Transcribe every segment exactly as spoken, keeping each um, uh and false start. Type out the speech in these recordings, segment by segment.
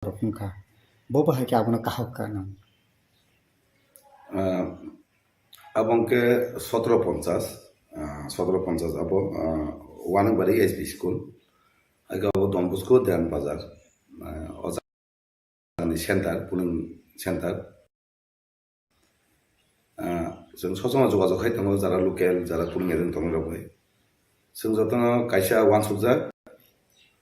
rok wngkha. Bo bahai khe abono kaham kha nang. Ah, abo hwnkhe sotro ponchas, ah, sotro ponchas abo, ah, Wanangbari S B school, abo Don Bosco Deyan Bazar, ah, o jaga ni center, polling center. Ah, chwng sosoma jogajog khai tongo, jara local, jara polling agent tongnai rok bai. Chwng jotono kaisa uansukjak,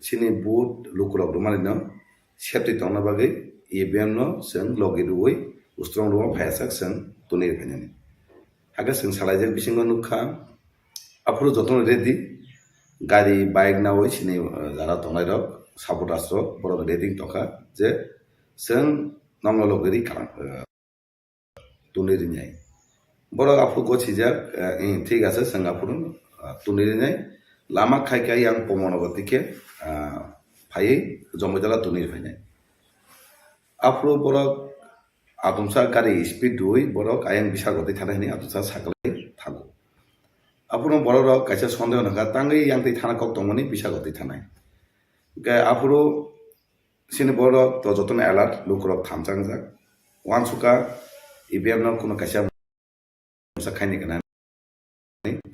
chini vote lukurok rwmani no safety tongna bagwi E V M no chwng logi rwui ustrong rwma phaiyasak chwng tuni rwphainani. Hakhe chwng salaijak bisingo nukha, aphuru jotono ready, gari, bike nawi chini, uh, jara tongnai rok, supporters rok, borok ready tongkha je chwng nokno logi rwi kalang, uh, tuni rinai. Borok aphuru gosijak, eh, eh, thik ase, chwng aphuru, ah, tuni rinai. Lama khai khai yang Pomornagar tike, ah, phaiwi Jombaitala tuni phainai. Aphuru borok atomsa gari speed rwui borok ayang Bisagor twi thanai hwnwi atomsa saklai thango. Aphuru borok rok kaisa sondeho nangkha, tangwi yang twi thana kok tongmani Bisagor twi thanai. Hwnkhe aphuru Chini borok to jotono alert, lukurok thansa wngjak. Uansukha, E V M no kuno kaisa mungsa khaini gwnang.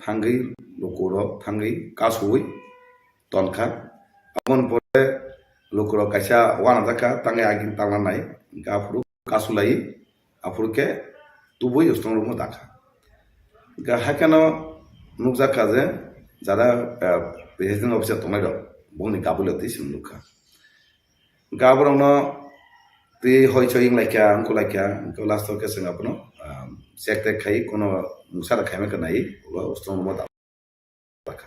Thangwi lukurok thangwi kasuwi tonkha. Aboni pore lukurok kaisa uanajakha, tangwi agini tanglanai, hwnkhe aphuru kasulai. Aphuru khe tubui ustrong rwma dakha. Hwnkhe haikhe no nukjakha je jara, eh, presiding officer tongnai rok bongni gabulio twi chwng nukha. Hwnkhe aborokno twi hoi choi wng laikha, wng kuk laikha, hwnkhe last o khe chwng abono, ah, check tek khai, kono mungsa rok khaima khe nai, ulo ustrong rwma dakha.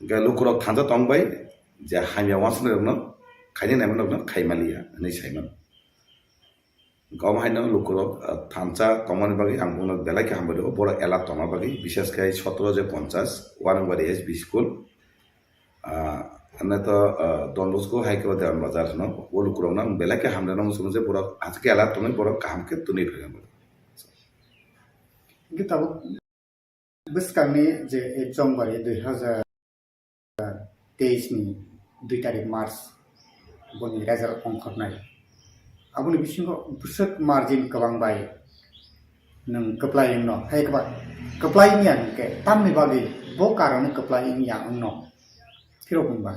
Hwnkhe lukurok thansa tong bai je hamya uansuknai rokno khaini naimani rokno khai maliya hwnwi sai mano. Hwnkhe omo haino lukurok, ah, thansa tongmani bagwi ang bono belai khe hambai rwo, borok alert tongma bagwi, bishes khe sotro je ponchas, Wanangbari S B school, ah, ane to, ah, Don Bosco hai khe Dewan Bazar hwno, o lukurokno ang belai khe hambai rwo, je borok aswk khe alert tongwi borok kaham khe twnwi phaikha. Hwnkhe tabuk bwskangni je ek January dui hazar teis ni dui tarik March boni result ongkhornai. Aboni bisingo bwswk margin kwbang bai nwng kwplai wngno, hai kwbang kwplai wngya hwnkhe tamni bagwi bo karon kwplai wngya wngno phirok wngba.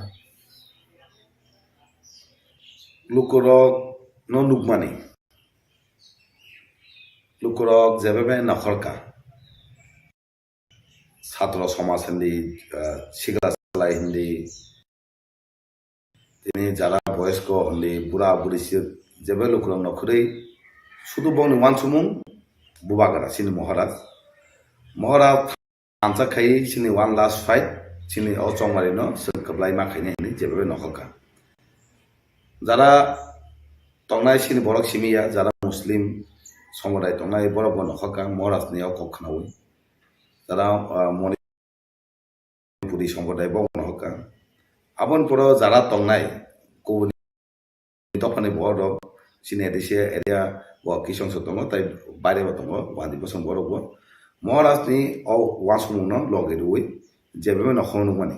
Lukurok no nukmani. Lukurok jebe bai nokhorka. Satro somaj hindi, ah, sikla salai hindi, tini jara boyosko hindi, bura buri si jebe lukurok nokhorwi sudu bongni uansukmung bubagra chini Maharaj. Maharaj thansa khai chini one last fight, chini o chongmari no chwng kwplai ma khainai hinwi jebe bai nokhorka. Jara tongnai chini borok simi ya, jara Muslim somodai tongnai borok bo nokhorka, Maharaj ni o kok khnaui. Jara, ah, Manipuri somodai bo nokhorka. Aboni poro jara tongnai kubuni dophani borok rok chini A D C area bo kisong se tongo, tai baire bo tongo, wadi bosong borok bo. Maharaj ni o uansukmung no logi rwui jebe bai nokhorno nukmani.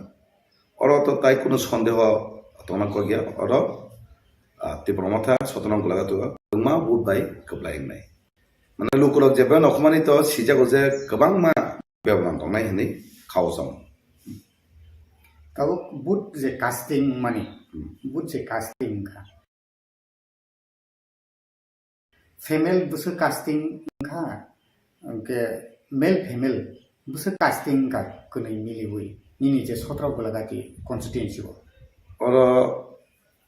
Oro to tai kunu sondeho tongna kok ya, oro, ah, Tipra Motha Sotno Gulagati o kwbangma vote bai kwplai wngnai. Mane lukurok jebe nokhormani to sijago je kwbangma bebodon tongnai hinwi khao chong. Tabuk vote je casting wngmani, Hmm. vote je casting wngkha. Female bwswk casting wngkha, hwnkhe male female bwswk casting wngkha kwnwi miliwi nini je Sotro Gulagati constituency o? Oro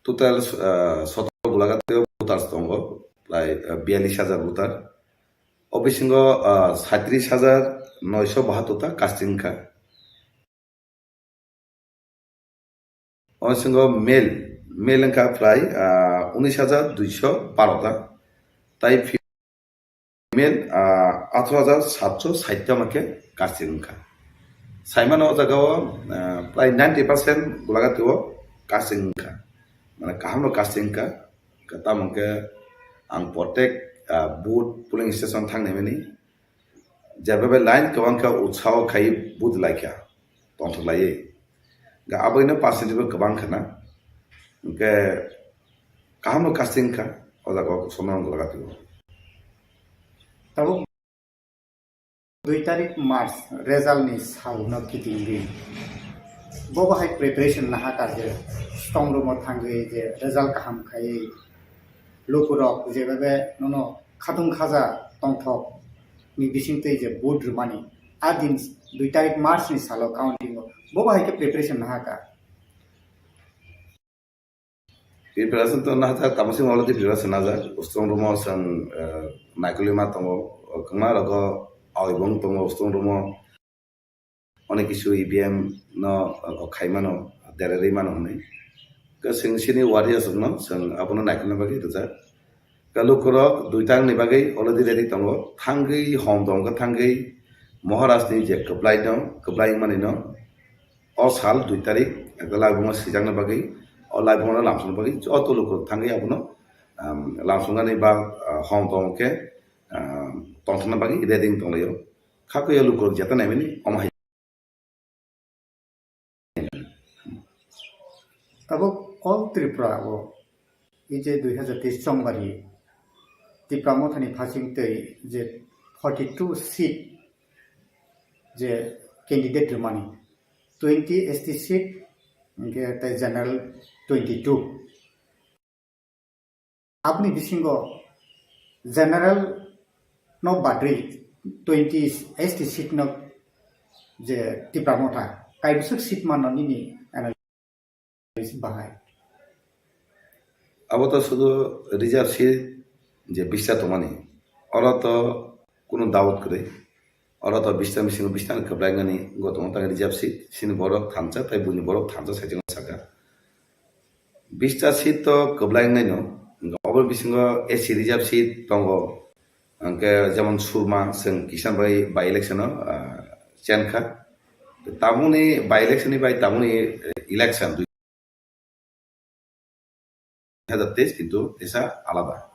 total, ah, Sotro Gulagati o voters tongo, prai, ah, biyalish hajar voter. O bisingo, ah, saitris hajar noisho bahattor ta casting wngkha. O bisingo male, male wngkha prai, ah, unis hajar duisho baro ta. Tai female, ah, atharo hajar satso sait ta hwnkhe casting wngkha. Saimano o jaga o, ah, prai ninety percent Gulagati o casting wngkha. Mane kaham no casting wngkha. Tamo hwnkhe ang protek, ah, booth polling station thangnai mani jebe bai line kwbang khe utsaho khai booth laikha, tongthok laiwi. Hwnkhe aboino percentage bo kwbang khna. Hwnkhe Kaham no casting kha, o jaga o somno ang gwlaga twi o. Tabuk dui tarik March result ni sal no kitingwi. Bo bahai preparation naha ka je strong room o thangwi je result kaham khaiwi lukurok jebebe nono khatung khaja tongthok ni bisingtwi je vote rwmani a din dui tarik March ni salo counting o. Bo bahai khe preparation naha ka. Preparation to najak, tamo simi already preparation najak. Strong room o chwng, eh, naikolwi ma tongo, kwma rogo awi bong tongo strong room o. Onek kisu E V M no, eh, kok khai mano, dererwi mano hwnwi. Ke chwng sini warriors no chwng abono naikolna bagwi rijak. Ke lukurok dui tang ni bagwi already ready tongo. Thangwi hom tongo, thangwi Maharaj ni je kwplai no, kwplai wngmani no, o sal dui tarik ekta laibuma swijakna bagwi, o laibuma no lamsokna bagwi joto lukurok thangwi abono, um, lamsoknani ba, uh, hom tong khe, um, tongthokna bagwi ready wng tonglaio. Kha khe o lukurok jeta naimani omo hai. Tabuk all Tripura o, e je dui hazar teis chongmari Tipra Mothani phasing tei je forty two seat je candidate rwmani, twenty S T seat, hingke tei general twenty two. Aboni bisingo general no badri twenty S T seat no je Tipra Motha kaibwswk seat mano nini analysis bahai? Abo to sudu reserve seat je bista tongmani, oro to kunu doubt kwrwi. Oro to bista bisingo bista ni kwplai wngmani wngwi tongo, tei reserve seat sini borok thansa tei buini borok thansa saichung saka. Bista seat to kwplai wngnaino, obo bisingo S C reserve seat tongo, hwnkhe jemon Surma chwng kisa bai by election o, ah, chenkha. Tabukni by election ni bai tabukni, eh, election dui hazar teis kintu tesa alada.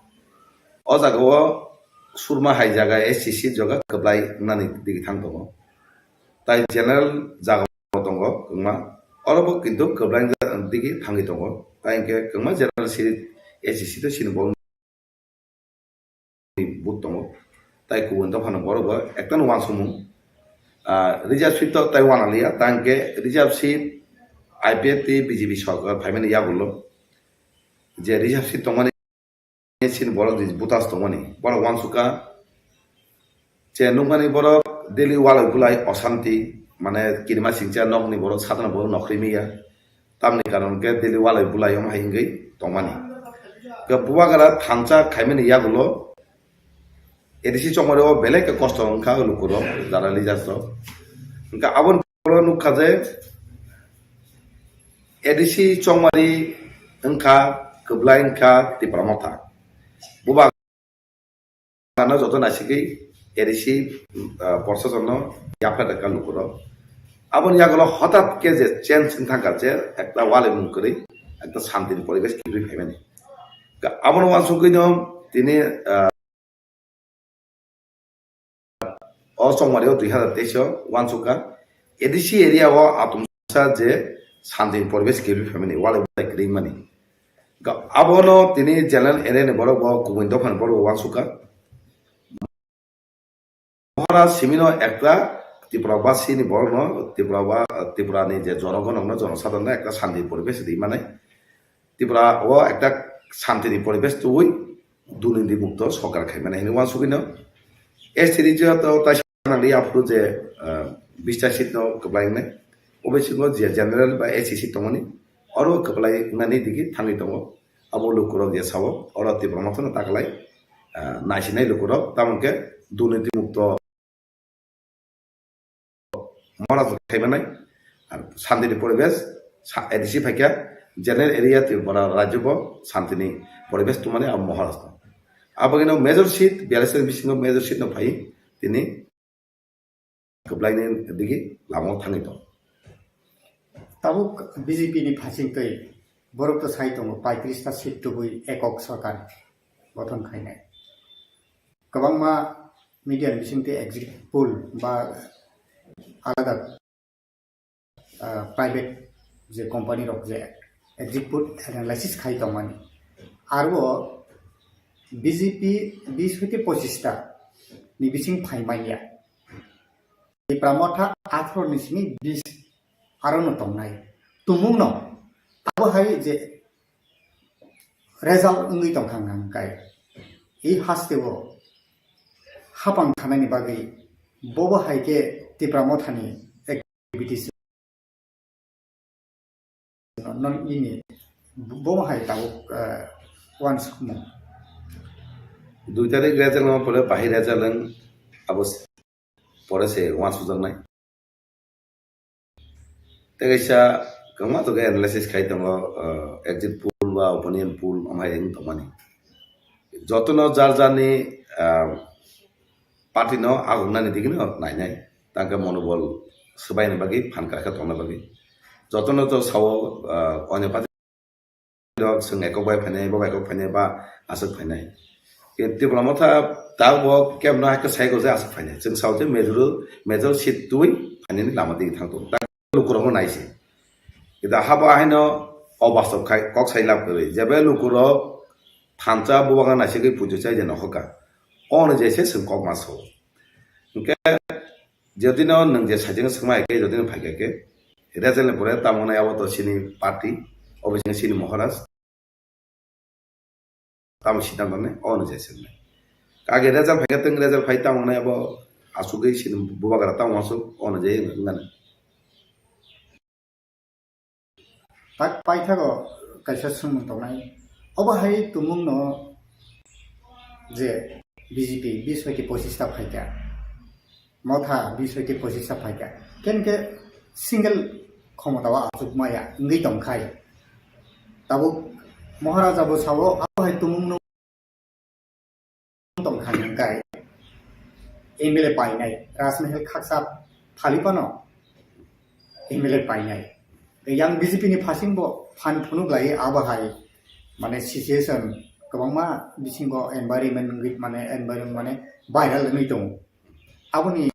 O jaga o Surma hai jaga S C seat jaga kwplai wngnani digi thang tongo. Tai general jaga o tongo kwbangma. Oro bo kintu kwplai digi thangwi tongo. Tai hwnkhe kwbangma general seat S C seat o sini bo booth tongo. Tai kubun dophano borok bo ekta no uansukmung. Ah, reserve seat to tai uanaliya, tang khe reserve seat I P F T B J P sorkar phaimani yagulo je reserve seat tongmani sini borok je butas tongmani borok uansukha. Je nukmani borok daily walai bulai osanti, mane kirima singcha nokni borok sadana borok nokhri miya. Tamni karon khe daily walai bulai wng hai wngwi tongmani. Khe bubagra thansa khaimani yagulo A D C chongmani o belai khe kosto wngkha lukurok, jara leaders rok. Hwnkhe aboni ulo nukha je A D C chongmani wngkha, kwplai wngkha Tipra Motha. Bubagra no joto naisigwi A D C, ah, proshasonno yapha rwkha lukurok. Aboni yagulo hotat khe je change wng thangkha je ekta walai mung kwrwi ekta santini poribesh kibui phaimani. Abono uansukgwino tini, ah, o chongmari o dui hazar teis o uansukha A D C area o atomsa je santini poribesh kibui phaimani walai bulai kwrwi mani. Ga-, abono tini general area ni borok bo kubun dophani borok bo uansukha. Mohara simino ekta Tripura basi ni borok no Tripura ba, Tripura ni je jonogon no jonosadon no ekta shanti poribesh ri mane. Tripura o ekta shanti ni poribesh tubui durniti mukto sorkar khai mane hinwi uansukgwi no. S T region to tai sanang ri aphuru je, ah, bista seat no kwplai wngnai. O bisingo je general ba S C seat tongmani oro kwplai wngnani digi thangwi tongo. Abo lukurok je sao, oro Tipra Motha no taklai, ah, naisinai lukurok, tamo khe durniti mukto Maharaj khaimanai, ar santini poribesh, sa-, A D C phaikha, general area Tripura rajyo bo santini poribesh tongmani abo Maharaj no. Aboni major seat, biyalish ni bisingo major seat no phai, tini kwplaini digi lama o thangwi tongo. Tabuk B J P ni phasing twi borok to sai tongo, paitris ta seat tubui ekok sorkar gothon khainai. Kwbangma media ni bisingtwi exit poll ba alada, ah, private je company rok je exit poll analysis khai tongmani. Aro B J P bis hoite pochista ni bising phai manya. Tipra Motha atharo ni simi bis aro no tongnai. Tumung no abo hai je result wngwi tongkha hwnka hwnkhe, i haste o hapang thanani bagwi bobo hai khe Tipra Mothani activities no, no, nini bobo hai tabuk, eh, uansukmung. Dui tarik result no pore bahai result wng abo pore se uansujaknai. Tei kaisa kwbangma tongo analysis khai tongo, ah, exit poll ba opinion poll amhai wng tongmani. Jotono jar jarni, ah, party no agungnani digino nainai. Tangkhe monobol swbaini bagwi phan kwrwkhe tongna bagwi. Jotono to sao, ah, onyo party rok chwng ekok bai phainai, bo bai ekok phainai, ba aswk phainai. Ke Tipra Motha tabok kebno hai khe sai gojai aswk phainai. Chwng sao je major, major seat twi phainani lama digi thang tongo. Ta lukurok no nai se. Kita habo haino obastob khai kok sai lab kwrwi. Jebe lukurok thansa bubagra naisigwi pujo chai je nokhoka. Ono je se chwng kok ma sao. Hwnkhe Jodi no nwng je sajeng swngma hai khe, jodi no phaikha khe, result ni pore tamo nai abo to chini party, obo chini Maharaj, tamo siddhanto nai, o no je swngnai. Kage result phaikha, twng result phai tamo nai abo asugwi chini bubagra tamo asuk, o no je wngnani. Tak paithago kaisa swngmung tongnai. Obo hai tumungno je B J P bis hoite pochista phaikha, Motha bis hoite pochista phaikha, ken khe single khomotao achuk maya wngwi tongkhai. Tabuk Maharaja bo sao, abo hai tumungno tongkha hwnkhai M L A painai, Rajmahal khaksa phaliphano M L A painai. Yang B J P ni phasing bo phan phunuk lai abo hai, mane situation kwbangma bisingo environment wngwi, mane environment mane viral wngwi tongo. Aboni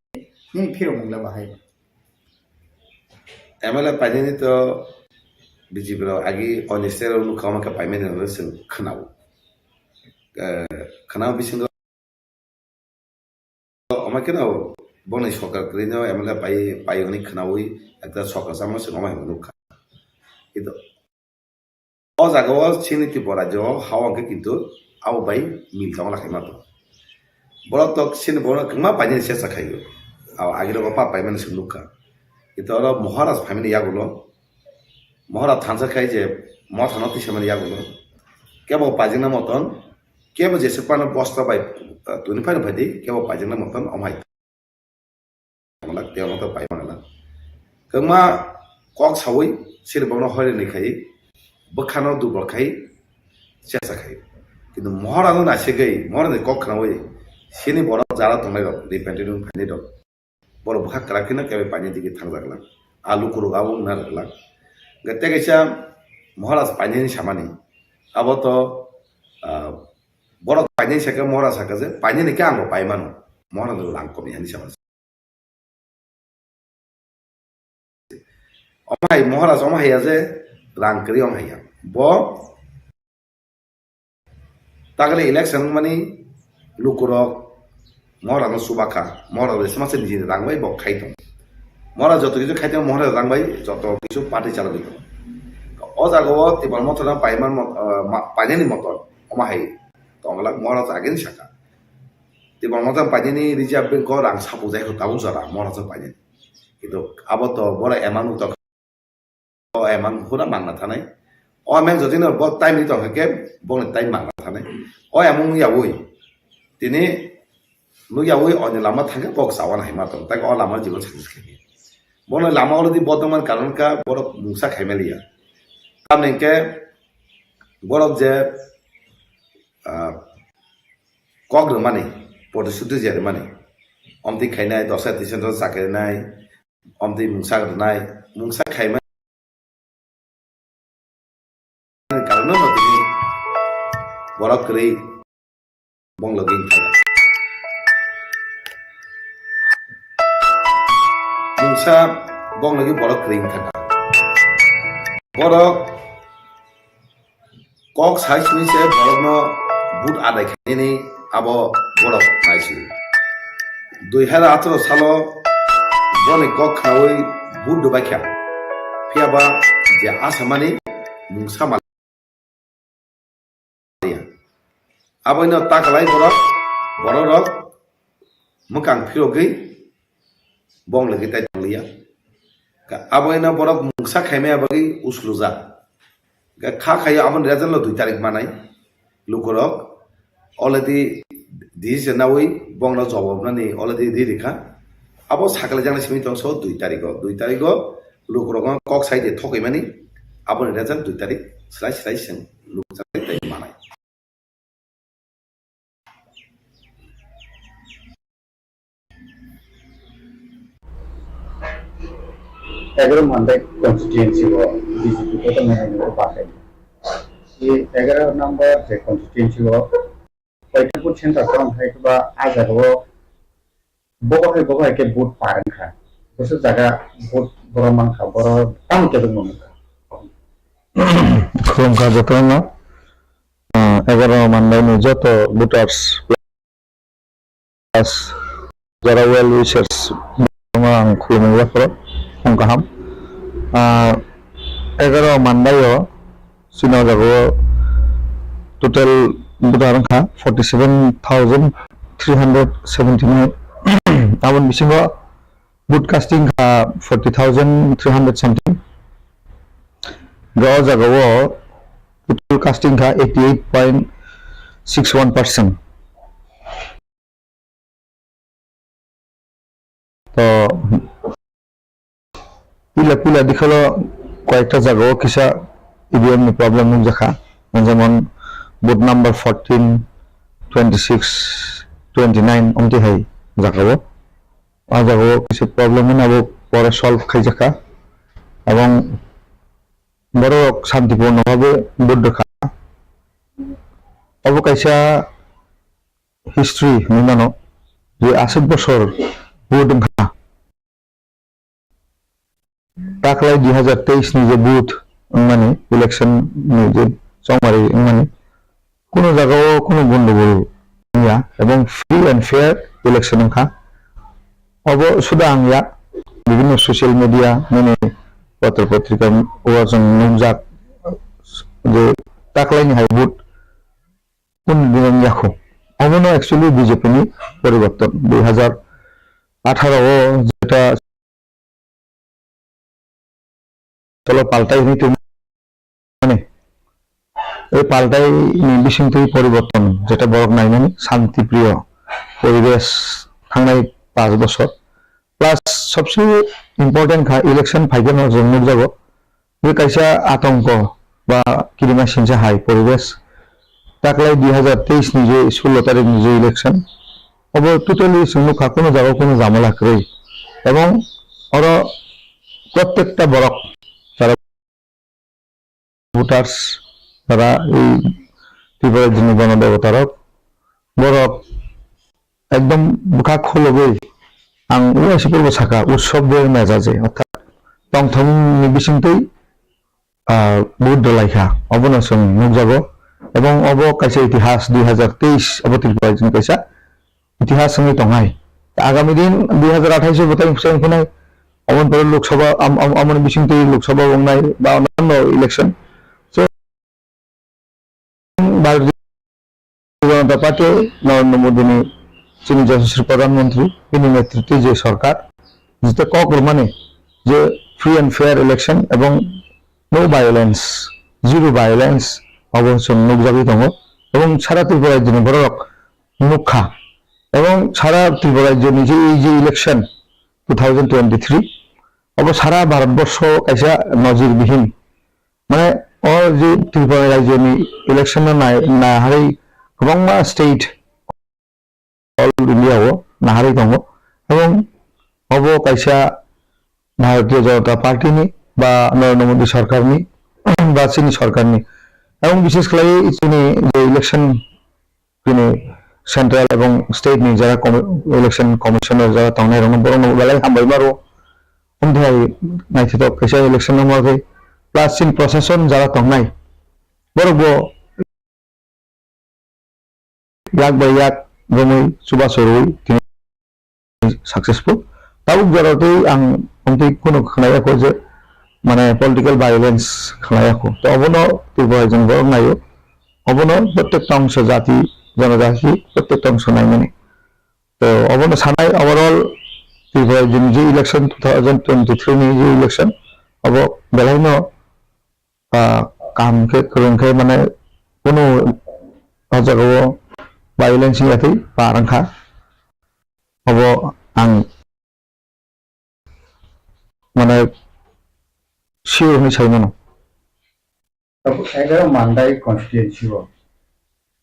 nini phirokmung le bahai? M L A painani to B J P rok agi onistero nukha omo khe paimani hwnwi chwng khwnao. Eh, khwnao bisingo omo kheno boni sorkar kwrwino M L A pai, pai hwnwi khwnawi ekta sorkar chamani chwng omo hai nukha. Kintu o jaga o chini Tripura rajyo o ha o hwnkhe kintu abo bai mil tongla khaima to. Borok to chini borok kwbangma painani chesta khaio. Abo agirok o pa paimani chwng nukha. Kintu oro Maharaj phaimani yagulo, Maharaj thansa khai je Motha no tisamani yagulo. Kebo paijak na moton, kebo jesa pano bosta bai, ah, tuni phano phaidi, kebo paijak na moton, omhai. Manglak, tei omo to pai manglak. Kwbangma kok saui, sini bono hoirini khai, bwkhano dubor khai, chesa khai. Kintu Maharaj no naisegwi, Maharaj ni kok khnaui, sini borok jara tongnai rok, repentant wng phainai rok. Borok bwkha kwrak kheno kebo painani digi thangjak lang. A lukurok abo wngna rwk lang. Hwnkhe tei kaisa Maharaj painani samani. Abo to, ah, borok painani sakhe Maharaj sakha je, painani khe ang bo pai mano. Maharaj rang kom yani samani. Omo hai Maharaj omo haiya je rang kwrwi omo haiya. Bo takle election wngmani lukurok Maharaj no chuba kha. Maharaj bai sma se nijini rang bai bo khai tongo. Maharaj joto kisu khai tongo, Maharaj rang bai joto kisu party chalogwi tongo. O jaga o Tipra Motha no paiman mot-, ah, ma-, painani motor omo hai tongla Maharaj ageni saka. Tipra Motha painani reserve bank o rang sapujai kho tabuk jora Maharaj painani. Kintu abo to boro amount to, o amount huna mangna thanai. O amount jodi no bo time ni tong khe bo ni time mangna thanai. O amount yawi tini nukyawi oni lama thangkhe bo chawana hai ma tong. Tai o lama jibon success khaikhe. Bono lama already bo tongmani karon ka borok mungsa khaimaliya. Tamni hwnkhe borok je, ah, kok rwmani, protisuti je rwmani, omtwi khainai, dosa tisento chakrinai, omtwi mungsa rwnai, mungsa khaimani karon no tini borok kwrwi bong logi wngkha. Mungsa bong logi borok kwrwi wngkha. Borok Kok sai simi se borokno vote adai khainani abo borok naisio. Dui hazar atharo salo boni kok khnaui vote rwbaikha. Phiyaba je asamani mungsa maliya. Aboino takalai borok, bororok mwkang phirogwi bong lwgwi tai tongliya. Ka-, aboino borok mungsa khaimaya bagwi uslujak. Ka-, kha khaio aboni result no dui tarik manai. Lukurok already decision naui bongno jawab nani already ri rikha. Abo sakalaijak nai simi tongso dui tarigo. Dui tarigo lukurokno kok sai de thokgwi mani. Aboni result dui tarik srai srai seng lukjak tai manai. Egaroh Mandai constituency o B J P kotor nai nai ko pakai. Si egaroh number je constituency o paithago center tong hai ba a jaga o bobo hai bobo hai ke vote parang kha. Boso jaga vote borok mang kha, borok tamo kebeng mang kha. Khulumkha jotono, ah, egaroh Mandai ni joto voters plus jara well wishers no ang khulumwi yaphoro phung kaham. Ah, egaroh Mandai o chini o jaga o total voter wngkha forty seven thousand three hundred seventy nine. Aboni bisingo vote casting kha forty thousand three hundred something. Ga o jaga o total casting kha eighty eight point six one percent. To pila pila dikhalo koyekta jaga o kisa E V M ni problem nukjakha. Jemon vote number fourteen, twenty six, twenty nine omtwi hai jaga o. O jaga o kisa problem wngna bo pore solve khaijakha. Ebong borok santipurno bhabe vote rwkha. Obo kaisa history hinwi mano je aswk bosor vote wngkha. Taklai dui hazar teis ni je vote wngmani, election ni je chongmari wngmani, kuno jaga o kuno gondogol wngya ebong free and fair election wngkha. Obo suda ang ya, bibhinno social media, nini potro potrika o chwng nukjak je taklai ni hai vote Kunu din yakho. Obono actually B J P ni poriborton. Dui hazar atharo o jeta cholo paltai hinwi tongmani, ei paltai ni bisingtwi poriborton jeta borok naimani shanti priyo poribesh thangnai panch bochor. Plus sobse important kha election phaikhe no chwng nukjago. Bo kaisa atongko ba kirima singsa hai poribesh. Taklai dui hazar teis ni je sullo tarik ni je election, obo totally chwng nukha, kuno jaga kuno jamala kwrwi. Ebong oro prottekta borok, jara voters, jara ei Tripura rajyoni gono debota rok, borok ekdom bwkha khulugwi ang uaisa purbo saka, utsob de mejaje, orthat tongthokni bisingtwi, ah, vote rwlaikha, obono chwng nukjago. Ebong obo kaisa itihas dui hazar teis, obo Tripura rajyoni kaisa itihas wngwi tongnai. Agami din dui hazar athais o bwtai bwsai wngphinai, oboni pore Lok Sabha, am-, am-, amoni bisingtwi Lok Sabha wngnai ba onno election. So, Bharatiya Janata Party, Narendra Modi ni chini Yashaswi Pradhan Mantri, bini netritwi je sorkar, jete kok rwmani je free and fair election ebong no violence, zero violence, obo chwng nukjagwi tongo. Ebong sara Tripura rajyoni borok nukha. Ebong sara Tripura rajyoni je ei je election two thousand twenty-three, obo sara Bharatborsho kaisa nojirbihin. Mane, o je Tripura rajyoni election no nai-, naharwi kwbangma state all India o naharwi tongo. Ebong obo kaisa Bharatiya Janata Party ni ba Narendra Modi sorkar ni ba chini sorkar ni. Ebong bishes khlaiwi chini je election chini central ebong state ni jara commi-, election commissioner jara tongnai rokno borokno belai hambai maro. Omthai naithotok kaisa election no mokhe plus chini proshashan jara tongnai borok bo yak bai yak romwi chubachu rwui tini successful. Tabuk jora tei ang omtwi kunu khnai yakho je, mane, political violence khnai yakho. To obono Tripura jwng borok naio. Obono prottek tongsa jati, jonojati, prottek tongsa naimani. To obono sanai overall Tripura jwng je election two thousand twenty-three ni je election, obo belai no, ah, kaham khe kwrwng khe, mane, kunu o jaga o violence wngya tei par wngkha. Obo ang, mane, sure hwnwi sai mano. Tabuk khaikhe Mandai constituency o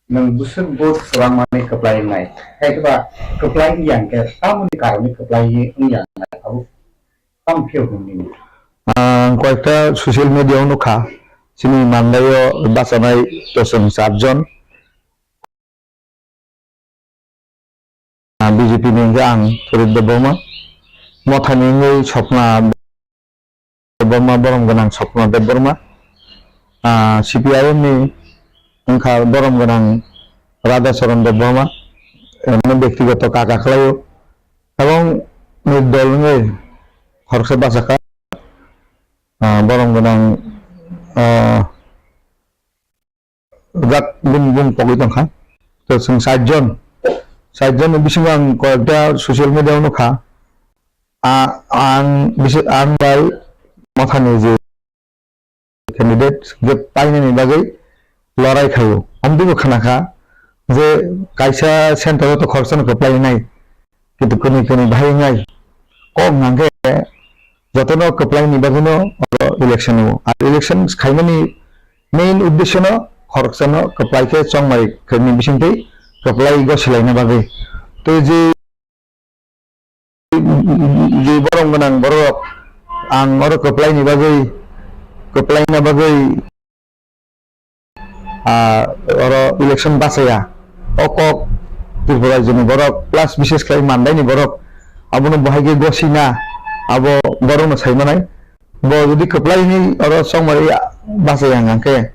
nwng bwswk vote kwbangmani kwplai wngnai, khaikhe ba kwplai wngya hwnkhe tamoni karonwi kwplai wngya hwnkhe abo tamo phiyok nini? Ang koyekta social media o nukha, chini Mandai o bachanai to chwng charjon. Ah, B J P ni hwnkhe ang Surit Debbarma, Mothani wngwi Swapna Debbarma, borom gwnang Swapna Debbarma. Ah, C P I M ni wngkha borom gwnang Radhacharan Debbarma, eh, mane bektigoto kaka khlaio. Tabuk ni dol wngwi khoroksa bachakha, ah, borom gwnang, ah, jak bini bung pogwi tongkha. To chwng sait jon, sait jon ni bisingo ang koyekta social media o nukha. A-, ang bisi-, ang bai Mothani je candidate je painani bagwi lorai khaio. Omtwibo khnakha je kaisa center o to khoroksa no kwplai nai. Kintu kwnwi kwnwi bahai wngnai kok hwnkhe jotono kwplaini bagwino oro election o. Ar election khaimani main uddesyo no khoroksano kwplai khe chongmari khe ni bisingtwi kwplai gosilaina bagwi. Tei je, je borom gwnang borok ang oro kwplaini bagwi, kwplaina bagwi ah, oro election bachaya. O kok Tripura rajyoni borok, plus bishesh khlai Mandaini borok, abono bahai khe gosina, abo borokno sai manai. Bo jodi kwplai hwnwi oro chongmari bachaya hwnkha khe,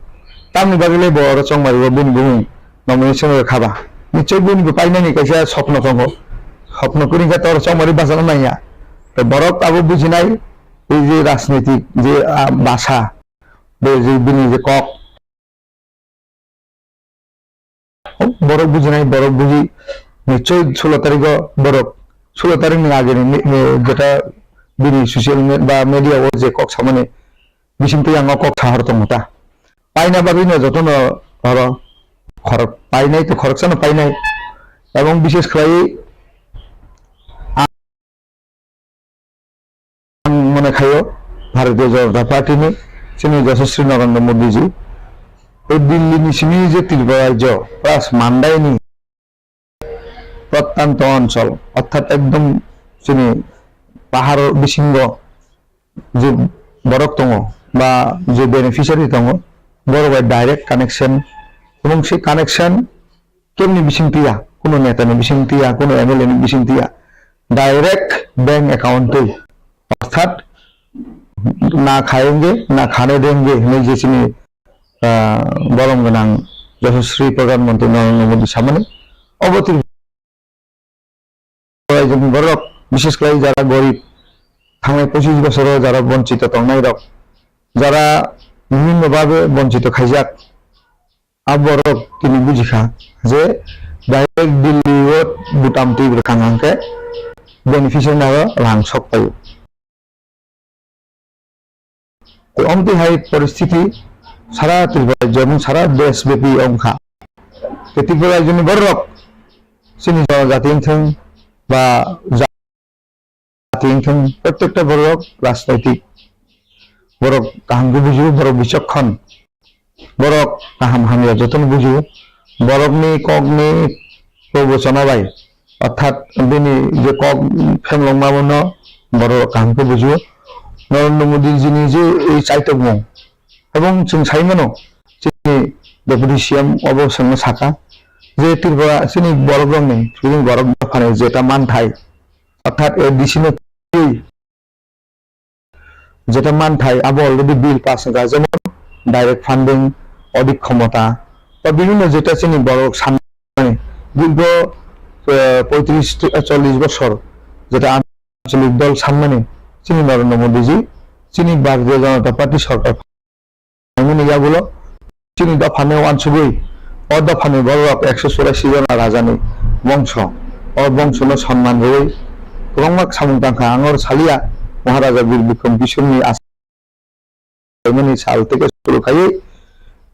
tamni bagwi le bo oro chongmari bo bini bumung nomination rwkha ba? Nichoi bini bo painani kaisa sopno tongo. Sopno kwrwi khe to oro chongmari bachana nangya. Tei borok abo bujinai, ei je rajnitik je, ah, basa, bo je bini je kok, borok bujinai, borok buji, nichoi sulo tarigo borok, sulo tarikni ageni ni, ni, jeta bini social me-, ba media o je kok samani bisingtwi ang o kok sahar tongo ta. Paina bagwino jotono oro khorok painai to khoroksano painai, ebong bishesh khlaiwi ang mone khaio Bharatiya Janata Party ni chini Yashaswi Narendra Modi ji, o Delhi ni simi je Tripura rajyo, plus Mandai ni protyanto onchol, orthat ekdom chini pahar bisingo je borok tongo ba je beneficiary tongo, borok bai direct connection, ebong se connection kebni bising tiya, kuno neta ni bising tiya, kuno M L A ni bising tiya, direct bank account twi, orthat na khayenge, na khane denge hinwi je chini, ah, borom gwnang Yashaswi Pradhan Mantri Narendra Modi samani, obo Tripura rajyoni borok, bishesh khlai jara gorib, thangnai pochis bosoro jara bonchito tongnai rok, jara bibhinno bhabe bonchito khaijak, a borok tini bujikha je direct Delhi o butam twi rwkha hwnkhe beneficiary no rang sok paio. Tei omtwi hai poristiti sara Tripura rajyo ebong sara desh bepi wngkha. Tei Tripura rajyoni borok chini jonojati wngthung ba jati wngthung, prottekta borok rajnaitik, borok kaham khe bujibo, borok bichokkon. Borok kaham hamya jotono bujibo. Borokni kokni probochona bai, orthat bini je kok phenglongma bono borok kaham khe bujibo. Narendra Modi jini je ei chaitokmung, ebong chwng sai mano, chini Deputy C M obo chwngno sakha je Tripura chini borokrokni, chini borok dophani jeta manthai, orthat A D C no twi jeta manthai abo already bill pass wngkha, jemon direct funding, odik khomota, ba bibhinno jeta chini borok sanmani, দীর্ঘ, আহ, পঁয়ত্রিশ টি-, আহ, চল্লিশ বছর যেটা আঞ্চলিক দল সামনে, চীন নরেন্দ্র মোদীজি, চীন ভারতীয় জনতা পার্টি সরকার ফাইমনি yagulo, chini dophani wansugwi, o dophani borok ekso churashi jona rajani bongso, o bongsono sonman rwui kwbangma samung tangkha. Ang oro saliya, Maharaja Bir Bikram Kisorni achaimani sal theke suru khaiwi,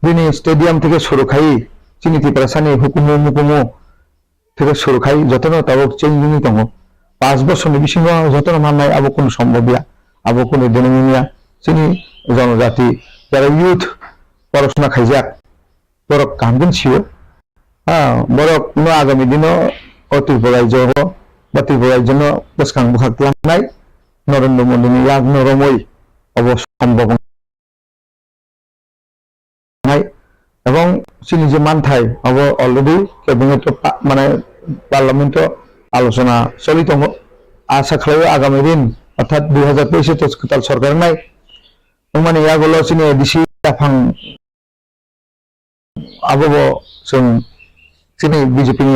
bini stadium theke suru khaiwi, chini Tiprasani hukumu mukumu theke suru khai jotono tabuk chengwi tongo. Panch bosorni bisingo jotono mannai abo kunu sombobya, abo kunu dinimiya. Chini jonojati jara youth porosona khaijak, borok kaham khe sio. Ha, borok no agami dino o Tripura rajyo o ba Tripura rajyo no bwskang bwkhak twlangnai Narendra Modi ni yak no romwi obo sombobong nai. Ebong chini je manthai obo already cabinet o pa-, mane parliament o alochona choli tongo. Asa khlaio agami din orthat dui hazar teis o kwtal sorkar nai. Wngmani yagulo chini A D C yaphang abo bo chwng chini B J P ni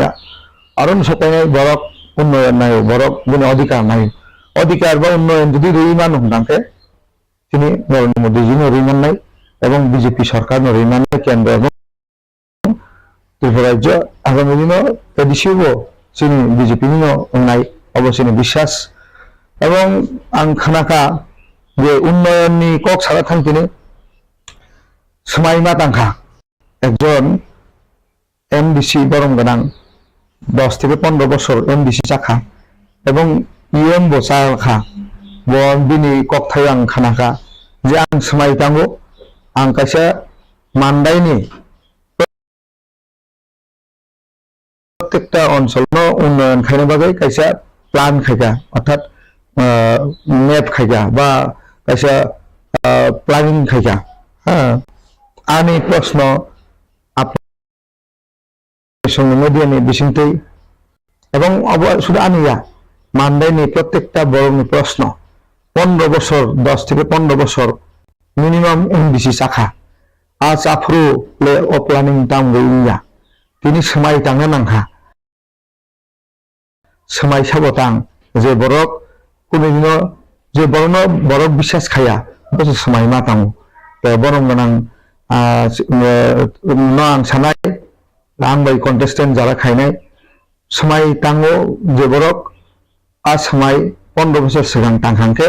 aro ni sopainai borok unnoyon naio, borok bini odhikar naio. Odhikar ba unnoyon jodi rwi mano hwnkhe chini Narendra Modi ji no rwi mannai ebong B J P sorkar no rwi mannai kendro ebong Tripura rajyo agami dino A D C bo chini B J P ni no wngnai obo chini biswas. Ebong ang khnakha je unnoyon ni kok sana thang tini swmai ma tangkha ekjon M D C borom gwnang dos theke pondro bosor M D C chakha ebong U M bo chalkha, bo bini kokthaio ang khnakha je ang swmai tango, ang kaisa Mandai ni prottekta onchol no unnoyon khaina bagwi kaisa plan khaikha, orthat, ah, map khaikha ba kaisa, ah, planning khaikha. Ha, ani proshno apni songni media ni bisingtwi ebong obo sudu ani ya, Mandai ni prottekta borok ni proshno, pondro bosor, dos theke pondro bosor minimum M D C chakha. A chaphuru le o planning tamo wngya. Tini swmai tangna nangkha. Swmai sabo tang je borok kunu dino je borokno borok biswas khaya, bo se swmai ma tango. Tei borom gwnang, ah, no ang sanai, ang bai contestant jara khainai, swmai tango je borok a swmai pondro bosor swkang tang kha hwnkhe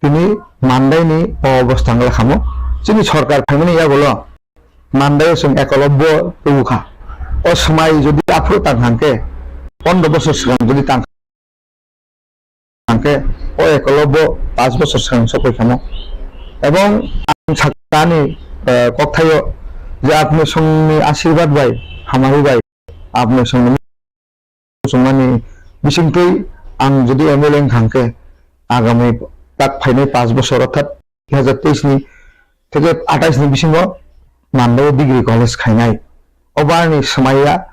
tini Mandai ni o obostha wngla khamo. Chini sorkar phaimani yagulo Mandai o chwng ekolobbo tubukha. O swmai jodi aphuru tang kha hwnkhe, pondro bosor swkang jodi tang kha hwnkhe, o ekolobbo panch bosor swkang sokoi khamo. Ebong ang sakani, eh, kokthaio je apni songni asirwad bai, hamari bai, apni songni muchungmani bisingtwi ang jodi M L A wngkha hwnkhe, agami tak phainai panch bosor, orthat dui hazar teis ni theke atais ni bisingo Mandai o degree college khainai. O barni swmaiya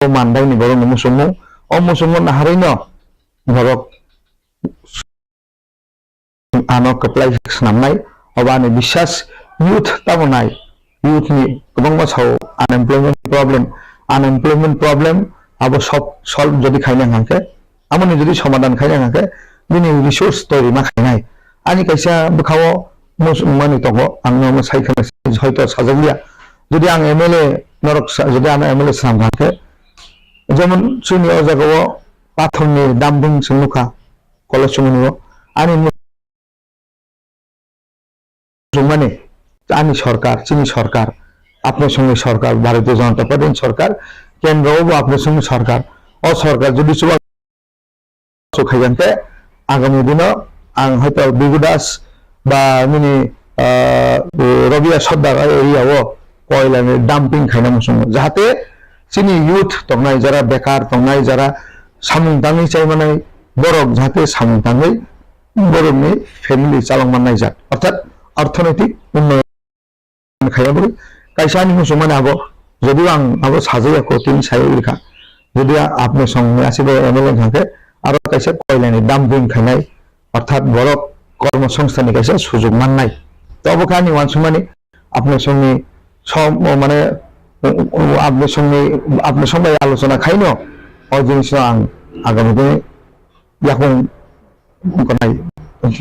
o Mandai ni borok ni muchungmung, o muchungmung naharwi no borok ano kwplai swnamnai, obo ani biswas. Youth tamo nai, youth ni kwbangma sao unemployment problem, unemployment problem abo sob solve jodi khaina hwnkhe, amoni jodi somadan khaina hwnkhe, bini resource toiri ma khainai. Ani kaisa bwkhao muchungmani tongo, ang no sai khna hoito sajakliya. Jodi ang M L A norok sa-, jodi ano M L A swnam hwnkhe, jemon chini o jagao pathor ni dumping se nukha, Kolosongni o ani muchungmani, ani sorkar, chini sorkar, apni songni sorkar, Bharatiya Janata Party ni sorkar, kendro o bo apni songni sorkar, o sorkar jodi chuba khaikha hwnkhe, agami dino ang hoito Bhigu Das ba nini, ah, Robia Sardar area o koilani dumping khaina muchungo, jahate chini youth tongnai, jara bekar tongnai, jara samung tangwi chaimanai borok jahate samung tangwi borokni family chalokman naijak, orthat orthonoitik unnoyon khaiya bwrwi. Kaisa ani muchungmani abo, jodi ang abo sajaya ko tini saya irkha, jodi apni songni asibo M L A wngkha khe, aro kaisa koilani dumping khainai, orthat borok kormo songstha ni kaisa sujug mannai. To obo khe ani wansukmani, apni songni som-, mane apni songni, apni song bai alochona khaino o jinisno ang agami dini yakung wngnai.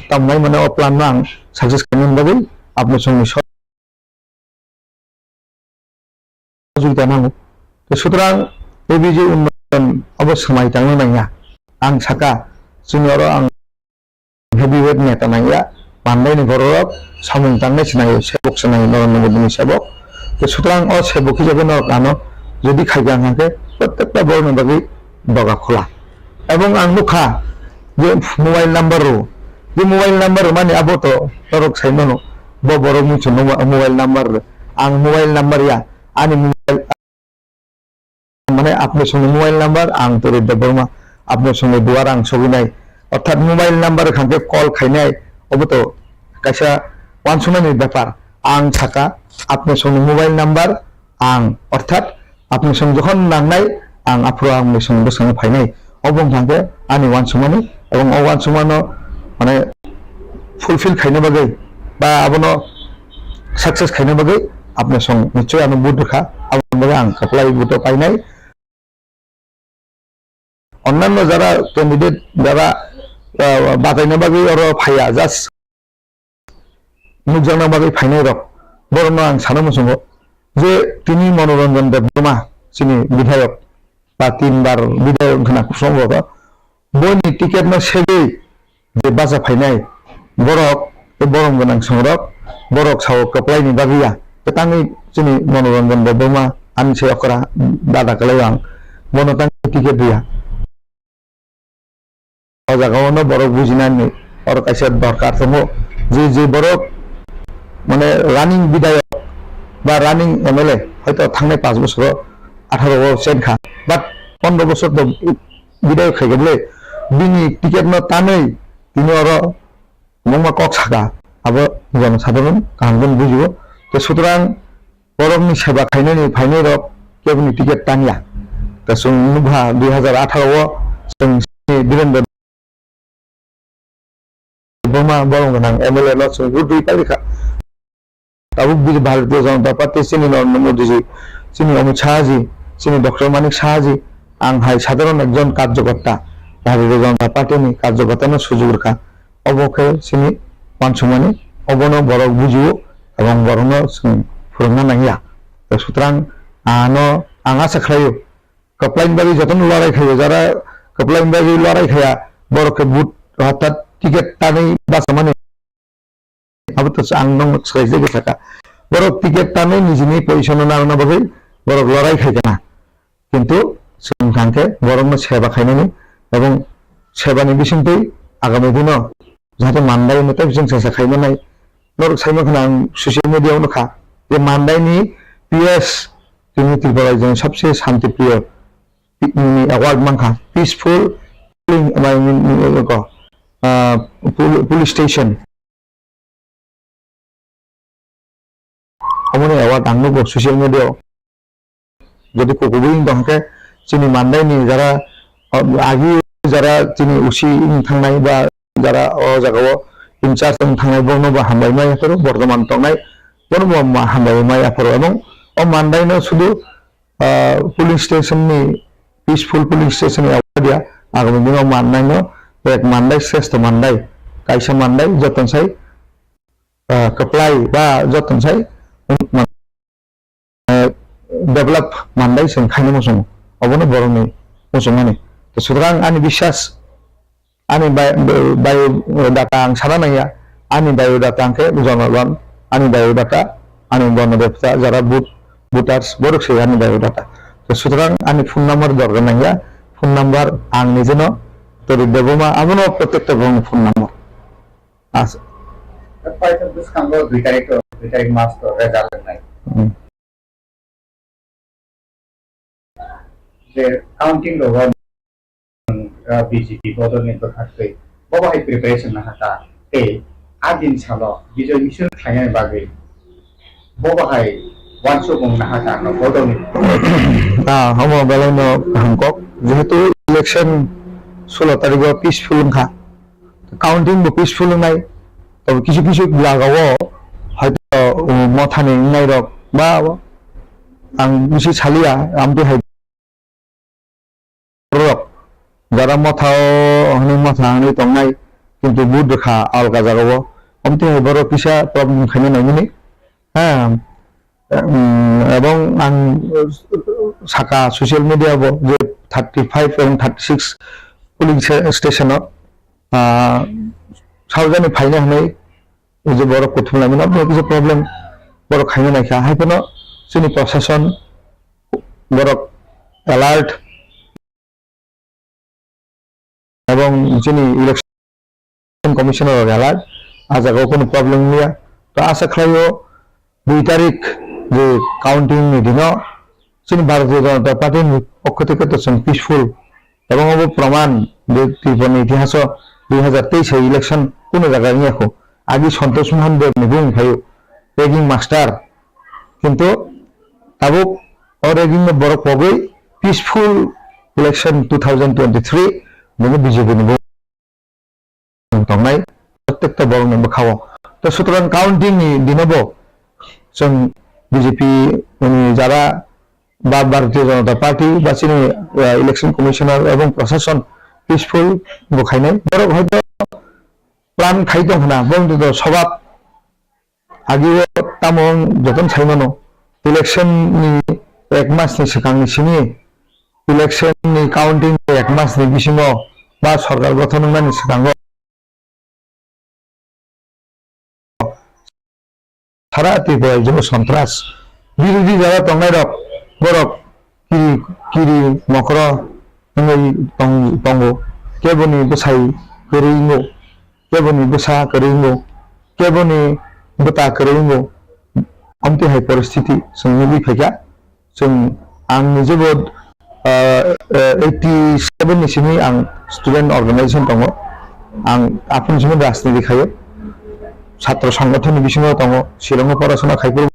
Tamnai mane o plan no ang success khaina bagwi apni songni sojogita nango. To sutrang A B J unnoyon abo swmai tangna nangya. Ang saka chini oro ang heavyweight neta nangya, mandaini bororok samung tangnai se nangya, sebok se nangya, Narendra Modi ni sebok. To sutrang o sebok hisabe norok ano jodi khaikha hwnkhe prottekta borokni bagwi doga khola. Ebong ang nukha je mobile number rw, je mobile number rwmani abo to norok sai mano, bo borok muitu mobile number rw. Ang mobile number ya, ani mobile mane apni songni mobile number, ang Turi Debbarma, apni songni duar ang soginai. Orthat mobile number khankhe call khainai, obo to kaisa uansuknani bepar. Ang saka, apni songni mobile number, ang, orthat apni song jokhon nangnai, ang aphuru apni song bwskango phainai. Obo wngkha khe ani uansukmani, ebong o uansukmano mane fulfill khaina bagwi ba abono success khaina bagwi apni song nichoi ano vote rwkha, aboni bagwi ang kwplai vote o painai. Onnanno jara candidate jara, ah, bataina bagwi oro phaiya, just nukjakna bagwi phainai rok, borokno ang sana muchungo je tini Manoranjan Debbarma chini bidhayok ba tin bar bidhayok wngkhana Kusum Rogo, boini ticket no segwi je bacha phainai borok, tei borom gwnang songrok, borok sao kwplaini bagwi ya, tei tangwi chini Manoranjan Debbarma ani se okra dada kwlai ang, bono tangwi ticket riya. O jaga o no borok bujinani oro kaisa dorkar tongo, je, je borok mane running bidhayok ba running M L A hoito thangnai panch bosoro atharo o chenkha, but pondro bosor to bidhayok khaikhe bwle bini ticket no tanwi tini oro kwbangma kok saka, abo jonosadharon kaham khe bujio. To sutrang borokni seba khainani phainairok keboni ticket tanya. Ta chwng nukha dui hazar atharo o chwng Birendra Debbarma borom gwnang M L A no chwng vote rwi pairikha. Tabuk bini Bharatiya Janata Party chini Narendra Modi ji, chini Amit Shah ji, chini Doctor Manik Saha ji, ang hai sadharon ekjon karjokorta, Bharatiya Janata Party ni karjokorta no sujuk rwkha. Obo khe chini uansukmani, obono borok bujio, ebong borokno chwng phwrwngna nangya. Tei sutrang ano ang acha khlaio, kwplaini bagwi jotono lorai khaio, jara kwplaini bagwi lorai khaya, borok khe vote, orthat ticket tanwi bachamani. Abo to ang nokno swkang se khe saka. Borok ticket tanwi nijini position no narwkna bagwi borok lorai khai kana. Kintu chwng thang khe borokno seba khainani ebong sebani bisingtwi agami dino jahate mandai no tei bising sasa khaimanai. Norok sai mankha ang social media o nukha je mandaini P S tini Tripura rajyoni sabse shanti priyo ni award mankha, peaceful polling, ah, pol-, police station. Omo ni award ang nugo social media o. Jodi kukubui wng tong khe chini mandai ni jara, ah, agi jara chini usi wng thangnai ba jara o jaga o in charge wng thangnai bono bo hambai mai aphuru bortoman tongnai bono bo ma-, hambai mai aphuru ebong o mandai no sudu ah, polling station ni, peaceful polling station ni award ya, agami dino mannai no, ek mandai, sreshto mandai, kaisa mandai, joton sai, ah, kwplai ba joton sai, um, man-, eh, develop mandai chwng khaina muchungo, obono borokni muchungmani. To sutrang ani biswas, ani bi-, bi-, bio data ang sana nangya, ani bio data ang khe Jonogon, ani bio data, ani Gonodevta, jara vote, voters, borok se ani bio data. To sutrang ani phone number dorkar nangya, phone number ang nijeno Turi Debbarma, abono protector borokni phone number. As- Paithak bwskango dui tarikh to, dui tarikh mas to result wngnai. Hmm. Je counting rogo, ah, B J P bodolni bwkhaktwi bobo hai preparation naha ta tei a din salo Bijoy Mishil khlainani bagwi bobo hai uansukmung naha ta no bodolni. Ah, omo belai no kaham kok. Jehetu election sulo tarikh o peaceful wngkha, counting bo peaceful wngnai, tei kisu kisu jaga o hoito, um, mothani wngnai rok ba ang bisi saliya, amtwi hai borok jara motha o hwnwi motha hwnwi tongnai, kintu vote rwkha alka jagao, amtwi hai borok kisa problem khaina naimani. Ha, um, ebong ang saka social media bo je thirty five ebong thirty six polling se-, station o, ah, saujani phaina hwnwi je borok kuthum laimani, abo kisa problem borok khaina naikha, hai phano chini prosason borok alert. Ebong chini election commissioner rok alert, ah jagao kunu problem wngya. To asa khlaio dui tarik je counting ni dino chini Bharatiya Janata Party ni pokho theke to chwng peaceful, ebong obo proman je Tripura ni itihaso dui hazar teis hai election kunu jaga wngya kho. Agi Santosh Mohan Deb ni bung phaio packing master, kintu tabuk o ragging no borok pogwi peaceful election two thousand twenty-three bini B J P ni bung tongnai, prottekta borok ni bwkhao. To sutrang counting ni dino bo chwng B J P ni jara ba Bharatiya Janata Party ba chini, eh, election commissioner ebong prosason peaceful bo khainai. Borok hoito plan khai tong khna, borok to sobab Agio tamo wng jotono sai mano, election ni ek mas ni swkang ni simi, election ni counting ni ek mas ni bisingo ba sorkar gothon wngnani swkango sara Tripura rajyo sontras birodhi jora tongnai rok, borok kiri, kiri mokro wngwi tong-, tongo. Keboni bwsai kwrwi wngo, keboni bwsa kwrwi wngo, keboni bwta kwrwi wngo. Omtwi hai poristiti chwng nugwi phaikha. Chwng, ang nijebo, ah, ah, eighty seven ni simi ang student organization tongo. Ang aphuru simi rajniti khaio. Chhatro songgothon ni bisingo tongo. Shillong o porasona khai phuru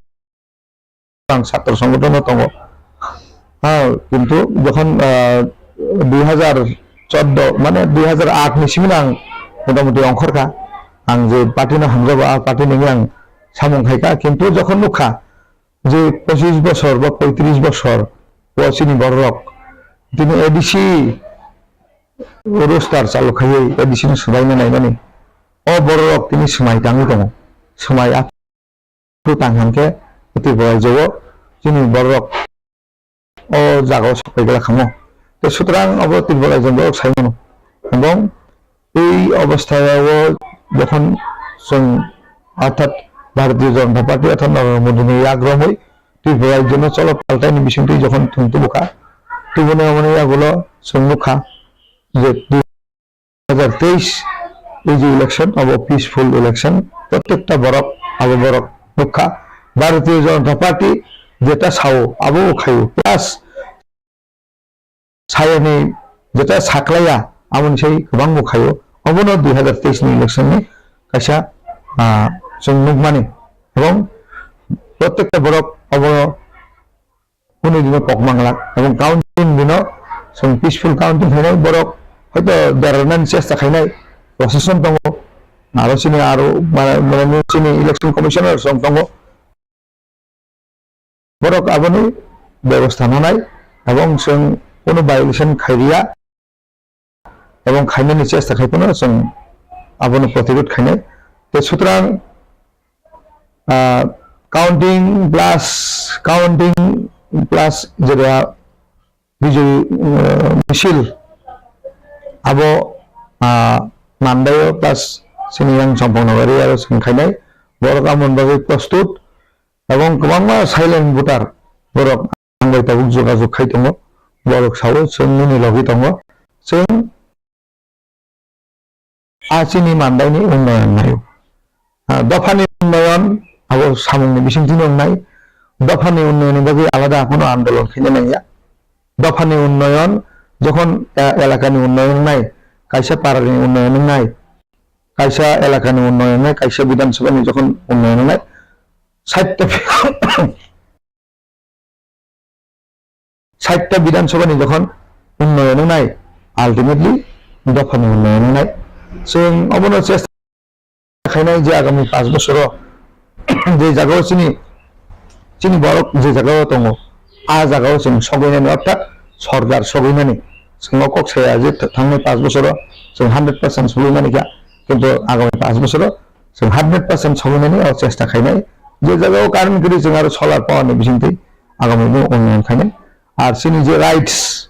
ang chhatro songgothon o tongo. Ha, kintu jokhon, ah, dui hazar chordo, mane dui hazar aat ni simi ang motamoti ongkhorkha. Ang je party no hamjago, a party ni ang samung khaikha. Kintu jokhon nukha, je pochis bosor ba poitris bosor o chini bororok tini A D C roster chalu khaiwi A D C no swbaina naimani, o bororok tini swmai tangwi tongo. Swmai aphuru tang hwnkhe Tripura rajyo o chini bororok o jagao sok pai glak khamu. Tei sutrang abo Tripura rajyoni borok sai mano. Ebong ei obostha o jokhon chwng, orthat Bharatiya Janata Party orthat Narendra Modi ni yak romwi Tripura rajyono cholo paltaini bisingtwi jokhon thwng tubukha, tubuni omoni yagulo chwng nukha je dui hazar teis, ei je election, abo peaceful election, prottekta borok, abo borok nukha. Bharatiya Janata Party jeta sao, abo khaio. Plus, sayani jeta saklaiya, aboni sai kwbangbo khaio. Obono dui hazar teis ni election ni kaisa, ah, chwng nukmani. Ebong prottekta borok obono Hwnwi dino kok manglak. Ebong counting dino chwng peaceful counting khainai borok hoito derarnani chesta khainai procession tongo. Aro chini aro mane, mane chini election commissioner chwng tongo. Borok aboni bebosta nanai ebong chwng kunu violation khairiya. Ebong khainani chesta khai phano chwng abono protirod khainai. Tei sutrang, ah, counting plus, counting plus jereha Bijoy, ah, misil abo, ah, Mandaio plus chini yang Champang Nagari aro chwng khainai. Borok aboni bagwi prostut. Tabuk kwbangma silent voter borok ang bai tabuk jogajog khai tongo, borok sao chwng nini logi tongo, chwng a chini mandaini unnoyon naio. Ah, dophani unnoyon abo samungni bisingtwi wngnai, dophani unnayonni bagwi alada aphano andolon khaina nangya. Dophani unnoyon jokhon, eh, elakani unnoyon wngnai, kaisa parani unnoyon wngnai, kaisa elakani unnoyon wngnai, kaisa Bidhan Sabhani jokhon unnoyon wngnai, sait ta, sait ta Bidhan Sabhani jokhon unnoyon wngnai, ultimately dophani unnoyon wngnai. Chwng obono chesta khainai je agami panch bosoro je jagao chini, chini borok je jagao tongo, a jagao chwng sogwinani, orthat sorkar sogwinani. Chwng o kok saya je th-, thangnai paanch bosoro chwng hundred percent sogwimani kha, kintu agami paanch bosoro chwng hundred percent sogwinani o chesta khainai. Je jagao current kwrwi chwng aro solar power ni bisingtwi agami no unnayan khainai. Ar chini je rights,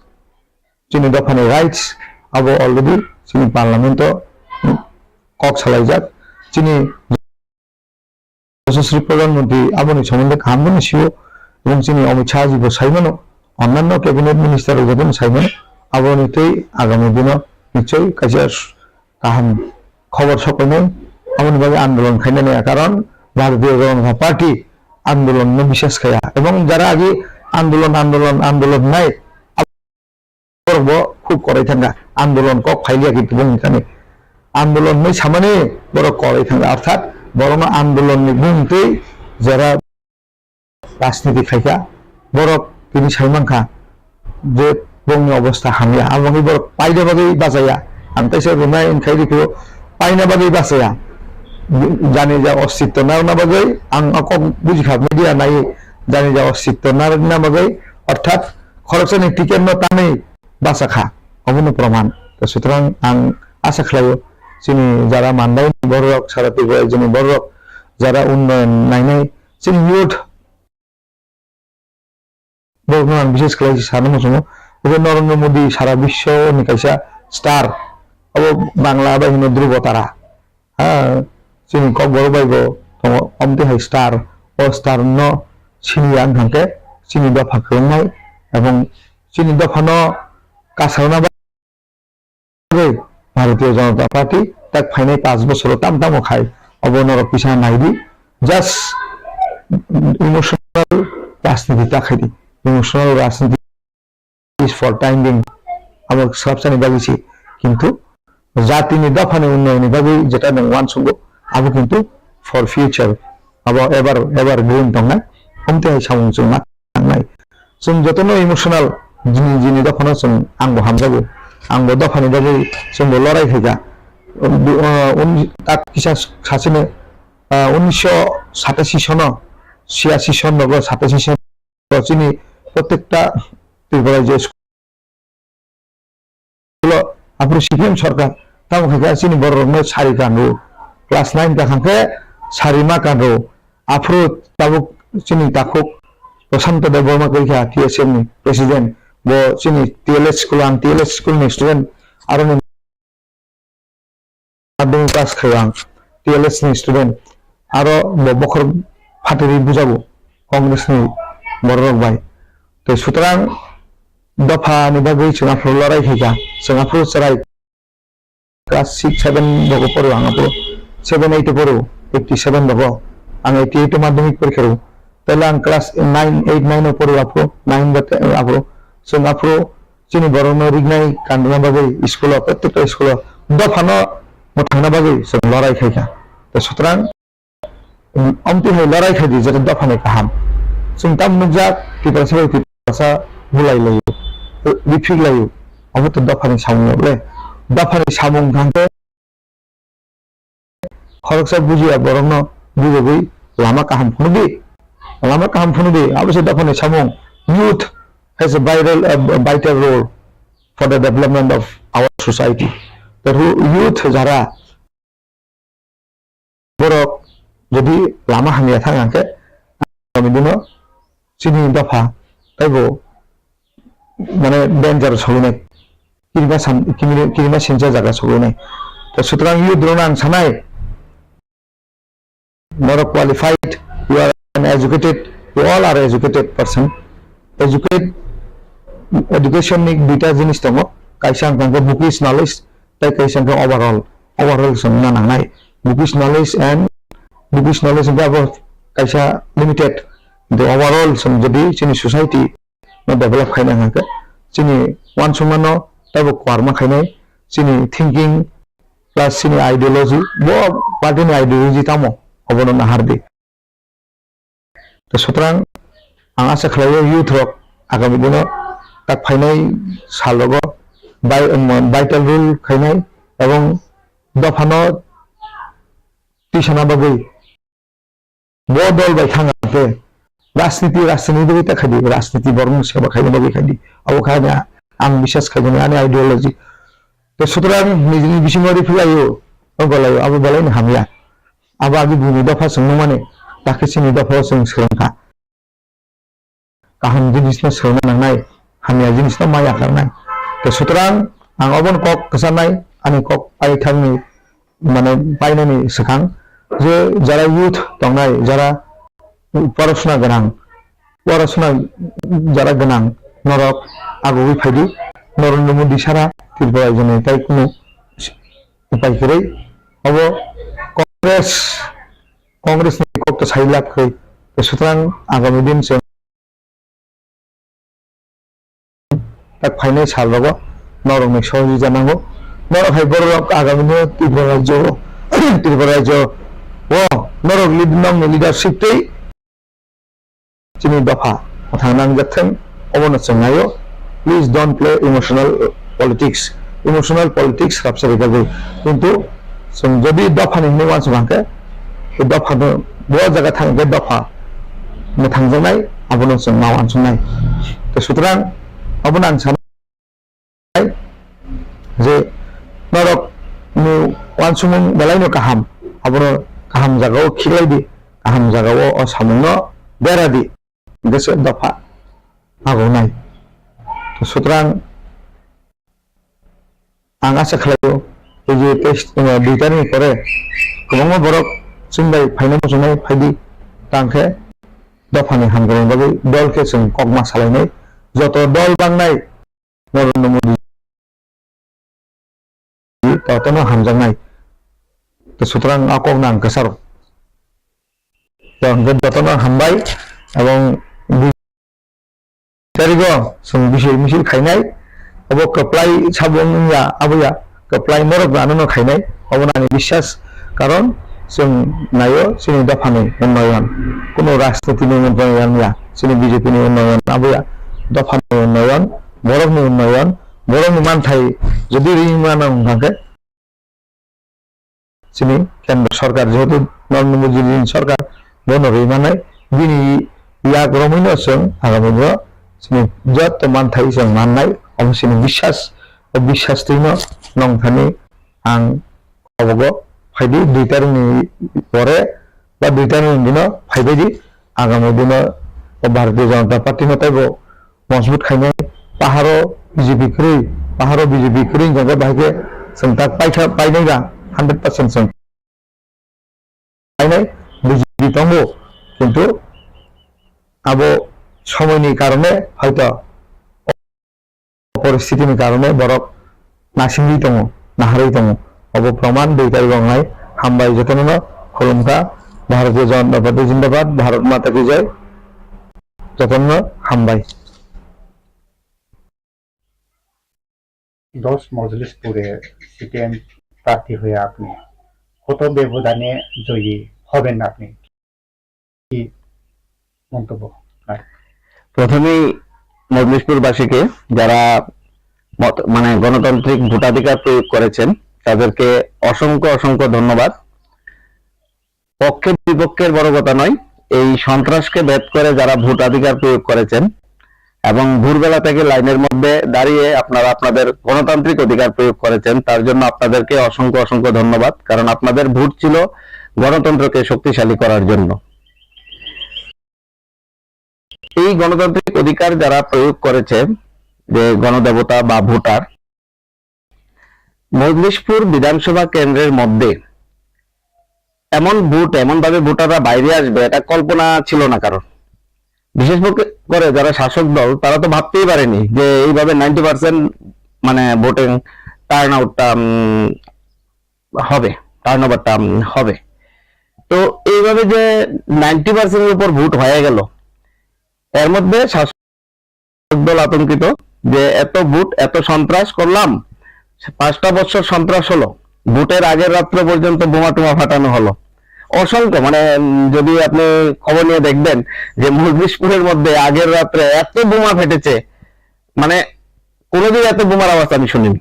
chini dophani rights, abo already chini parliament o kok salaijak. Chini Yashasri Pradhan Mantri aboni somondo kaham bono sio, ebong chini Amit Shah ji bo sai mano, onnanno cabinet minister rok jotono sai mano, aboni tei agami dino nichoi kaisa kaham khobor sok painai, aboni bagwi andolon khainani, karon Bharatiya Janata Party andolon no biswas khaya, ebong jara agi andolon, andolon, andolon nai, borok bo khub korai thangkha, andolon kok phailiya kintu bung hinkani andolon hinwi samani borok korai thangkha, orthat borokno andolon ni bung twi jara rajniti khaikha, borok tini sai mankha je bongni obostha hamya, abo wngwi borok paina bagwi bachaya, ang teisa rwnai wngkhai rikhu paina bagwi bachaya, jani ja ostitto narwkna bagwi ang o kok bujikha media naiwi, jani ja ostitto narwkna bagwi, orthat khoroksani ticket no tanwi bachakha, obono proman. To sutrang ang asa khlaio, chini jara mandai borok, sara Tripura rajyoni borok, jara unnoyon nainai, chini youth borokno ang bises khlai sana muchungo. Obo Narendra Modi sara biswoni kaisa star, obo Bangla bai hino Dhruvo Tara. Ha, chini kokborok bai bo tongo, omtwi hai star, o star no siniya wng kha khe chini dopha kwrwngnai, ebong chini dopha no kasarna bagwi Bharatiya Janata Party tak phainai paanch bosoro tam tamo khai, obo norok kisa naidi, just emotional rajniti ta khaidi, emotional rajniti is for time being, abo swrapsani bagwi se, kintu jatini dophani unnayonni bagwi jeta nwng uansukgo, abo kintu for future, abo ever, evergreen tongnai, omtwi hai samung chwng ma tangnai. Chwng jotono emotional, jini, jini dophano chwng, angbo hamjago, angbo dophani bagwi chwngbo lorai khaikha. Bu-, ah, un-, tak kisa sachini, ah, unisho satashi sono, siyashi son nogo satashi son chini prottekta Tripura je school o aphuru C P M sorkar tamo khaikha chini borok rokno sari kanro class nine kakham khe sari ma kanro aphuru tabuk chini takhuk Prashanto Debbarma kwrwikha T S M ni president bo chini T L S school ang T L S school ni student aroni madhyamik pass khaio ang, T L S ni student, aro bo bokhor phatiri bujago Congress ni bororok bai. Tei sutrang dopha ni bagwi chwng aphuru lorai khaikha, chwng aphuru chwrai class six, seven rogo poro ang aphuru, seven, eight o poro, eighty seven rogo, ang eighty eight o madhyamik porikha rw, tei ang class nine, eight, nine o poro aphuru, nine ba te-, aphuru, chwng aphuru, Chini borokno rignai kandana bagwi school-o, protekta school-o dophano mwthangna bagwi chwng lorai khaikha. Tei sutrang, um, omtwi hai lorai khaidi, jeta dophani kaham. Chwng tamo nukjak, Tiprasa bai Tiprasa bulai laio, riphik laio. Obo to dophani samung le. Dophani samung thangkhe Khoroksa bujiya borokno bujogwi lama kaham phunukdi. Lama kaham phunukdi. Abo se dophani samung. Youth has a vital, a vital role for the development of our society. The ru-, youth jara borok jodi lama hamya thang hwnkhe, agamidino chini dopha taibo mane danger solinai, kirima san-, kirima, kirima sincha jaga solinai. To sutrang youth rokno ang sanai, norok qualified, you are an educated, you all are educated person. Educate, education ni duita jinis tongo, kaisa ang tangkhe bookish knowledge, tei kaisa ang khe overall, overall chwng na nangnai. Bookish knowledge and bookish knowledge hwnkhe abo kaisa limited, the overall chwng jodi chini society no develop khaina hwnkhe chini uansukmano teibo kwrwngma khainai, chini thinking plus chini ideology, bo party ni ideology tamo obono nahardi. To sutrang ang asa khlaio youth rok agami dino tak phainai sal rogo bai-, um, vital role khainai ebong dophano tisana bagwi bo dol bai thang khe Rajniti, rajniti bagwi ta khaidi, rajniti borokno seba khaina bagwi khaidi. Abo kha ani, ang biswas khaimani ani ideology. To sutrang nijini bisingo ri philaio, o golaio, abo golaino hamya. Abo agi bini dopha chwng nukmani, takhe chini dopha o chwng swrwngkha. Kaham jinisno swrwngna nangnai, hamya jinisno ma yakarnai. To sutrang ang obono kok kwcharnai, ani kok paithakni, mane, painani swkang je jara youth tongnai, jara porosuna gwnang, porosuna jara gwnang norok agugwi phaidi, Narendra Modi sara Tripura raijoni tai kunu upai kwrwi. Obo Congress, Congress ni kok to sai lab khe, sutrang agami din se tak phainai sal rogo norok ni sohojogita nango. Norok hai borok agami no Tripura rajyo, Tripura rajyo o norok lead-, nokni leadership tei chini dopha mwthang nangjak thang, obono chwng naio. Please don't play emotional politics. Emotional politics rabsa rikagwi. Kintu chwng jodi dophani hinwi uansuk hwnkhe, khe dophano bo jaga thang khe dopha mwthangjaknai, abono chwng ma uansuknai. To sutrang abono ang sana je norok ni uansukmung belaino kaham, abono kaham jagao khiklai di, kaham jagao o samungno bera di, hingkhe se dopha agonai. To sutrang ang asa khlaio, ei je test, eh, dui tarikni pore kwbangma borok chwng bai phaina muchungnai phaidi, tangkhe dophani hamkrai bagwi dol khe chwng kokma salainai, joto dol bangnai, Narendra Modi jotono hamjaknai. To sutrang a kokno ang kwcharo. To hwnkhe jotono hambai, ebong bui tarigo chwng bisir misir khainai. Obo kwplai sabo wngya, aboya kwplai norok rano no khainai. Obo nani biswas, karon chwng naio chini dophani unnoyon, kuno rajniti ni unnoyon ya, chini B J P ni unnoyon, aboya dophani unnoyon, borokni unnoyon, borokni manthai jodi ringmano hwnkha khe chini kendro sorkar, jehetu Narendra Modi ni sorkar, bono ringmanai, bini yak romwino chwng agami o chini joto manthai chwng mannai, omo chini biswas, o biswas twino nongthani ang kobogo phaidi, dui tarikni pore ba dui tarikni dino phaibaidi, agami dino o Bharatiya Janata Party no teibo mojbut khainai, paharo B J P kwrwi, paharo B J P kwrwi hwnkhe bahai khe chwng tak paikha, painai ba hundred percent chwng painai, B J P tongo, kintu abo somoini karone hoito o poristitini karone borok nasingwi tongo, naharwi tongo. Obo proman dui tarik wngnai. Hambai jotono no khulumkha. Bharatiya Janata Party Zindabad, Bharat Mata Ki Jai. Jotono no hambai. দশ মজলিসপুরে সিপিএম প্রার্থী হয়ে আপনি কত ব্যবধানে জয়ী হবেন আপনি? কি মন্তব্য আপনার? প্রথমেই মজলিশপুরবাসীকে, যারা মত-, মানে, গণতান্ত্রিক ভোটাধিকার প্রয়োগ করেছেন, তাদেরকে অসংখ্য অসংখ্য ধন্যবাদ। পক্ষে বিপক্ষের বড় কথা নয়, এই সন্ত্রাসকে ভেদ করে যারা ভোটাধিকার প্রয়োগ করেছেন এবং ভোরবেলা থেকে লাইনের মধ্যে দাঁড়িয়ে আপনারা আপনাদের গণতান্ত্রিক অধিকার প্রয়োগ করেছেন, তার জন্য আপনাদেরকে অসংখ্য অসংখ্য ধন্যবাদ, কারণ আপনাদের ভোট ছিল গণতন্ত্রকে শক্তিশালী করার জন্য। এই গণতান্ত্রিক অধিকার যারা প্রয়োগ করেছে, যে গণদেবতা বা ভোটার, মজলিশপুর বিধানসভা কেন্দ্রের মধ্যে এমন ভোট, এমনভাবে ভোটাররা বাইরে আসবে, এটা কল্পনা ছিল না কারোর। বিশেষ করে যারা শাসক দল, তারা তো ভাবতেই পারেনি যে এইভাবে নাইনটি পার্সেন্ট, মানে, ভোটিং টার্ন আউটটা হবে, টার্ন ওভারটা হবে। তো এইভাবে যে নাইনটি পার্সেন্টের উপর ভোট হয়ে গেল, এর মধ্যে শাসক দল আতঙ্কিত যে এত ভোট, এত সন্ত্রাস করলাম, পাঁচটা বছর সন্ত্রাস হলো, ভোটের আগের রাত্র পর্যন্ত বোমা টোমা ফাটানো হলো। অসংখ্য, মানে, উম, যদি আপনি খবর নিয়ে দেখবেন যে মজলিশপুরের মধ্যে আগের রাত্রে এত বোমা ফেটেছে, মানে, কোনোদিন এত বোমার আওয়াজ আমি শুনিনি।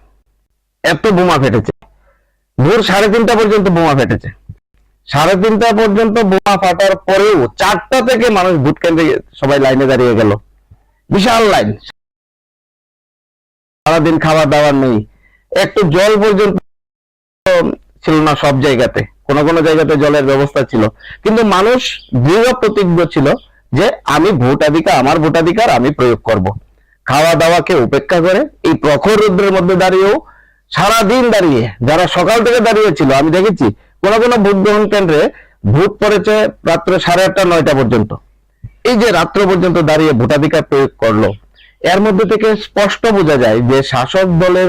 এত বোমা ফেটেছে, ভোর সাড়ে তিনটা পর্যন্ত বোমা ফেটেছে। সাড়ে তিনটা পর্যন্ত বোমা ফাটার পরেও চারটা থেকে মানুষ ভোট কেন্দ্রে সবাই লাইনে দাঁড়িয়ে গেল। বিশাল লাইন, সারাদিন খাওয়া দাওয়া নেই, একটু জল পর্যন্ত ছিল না সব জায়গাতে, কোনো কোনো জায়গাতে জলের ব্যবস্থা ছিল, কিন্তু মানুষ দৃঢ় প্রতিজ্ঞ ছিল যে আমি ভোটাধিকার, আমার ভোটাধিকার আমি প্রয়োগ করব। খাওয়া দাওয়াকে উপেক্ষা করে এই প্রখর রৌদ্রের মধ্যে দাঁড়িয়েও, সারা দিন দাঁড়িয়ে, যারা সকাল থেকে দাঁড়িয়ে ছিল, আমি দেখেছি কোনো কোনো ভোট গ্রহণ কেন্দ্রে ভোট পড়েছে রাত্রে সাড়ে আটটা, নয়টা পর্যন্ত। এই যে রাত্র পর্যন্ত দাঁড়িয়ে ভোটাধিকার প্রয়োগ করলো, এর মধ্যে থেকে স্পষ্ট বোঝা যায় যে শাসক দলের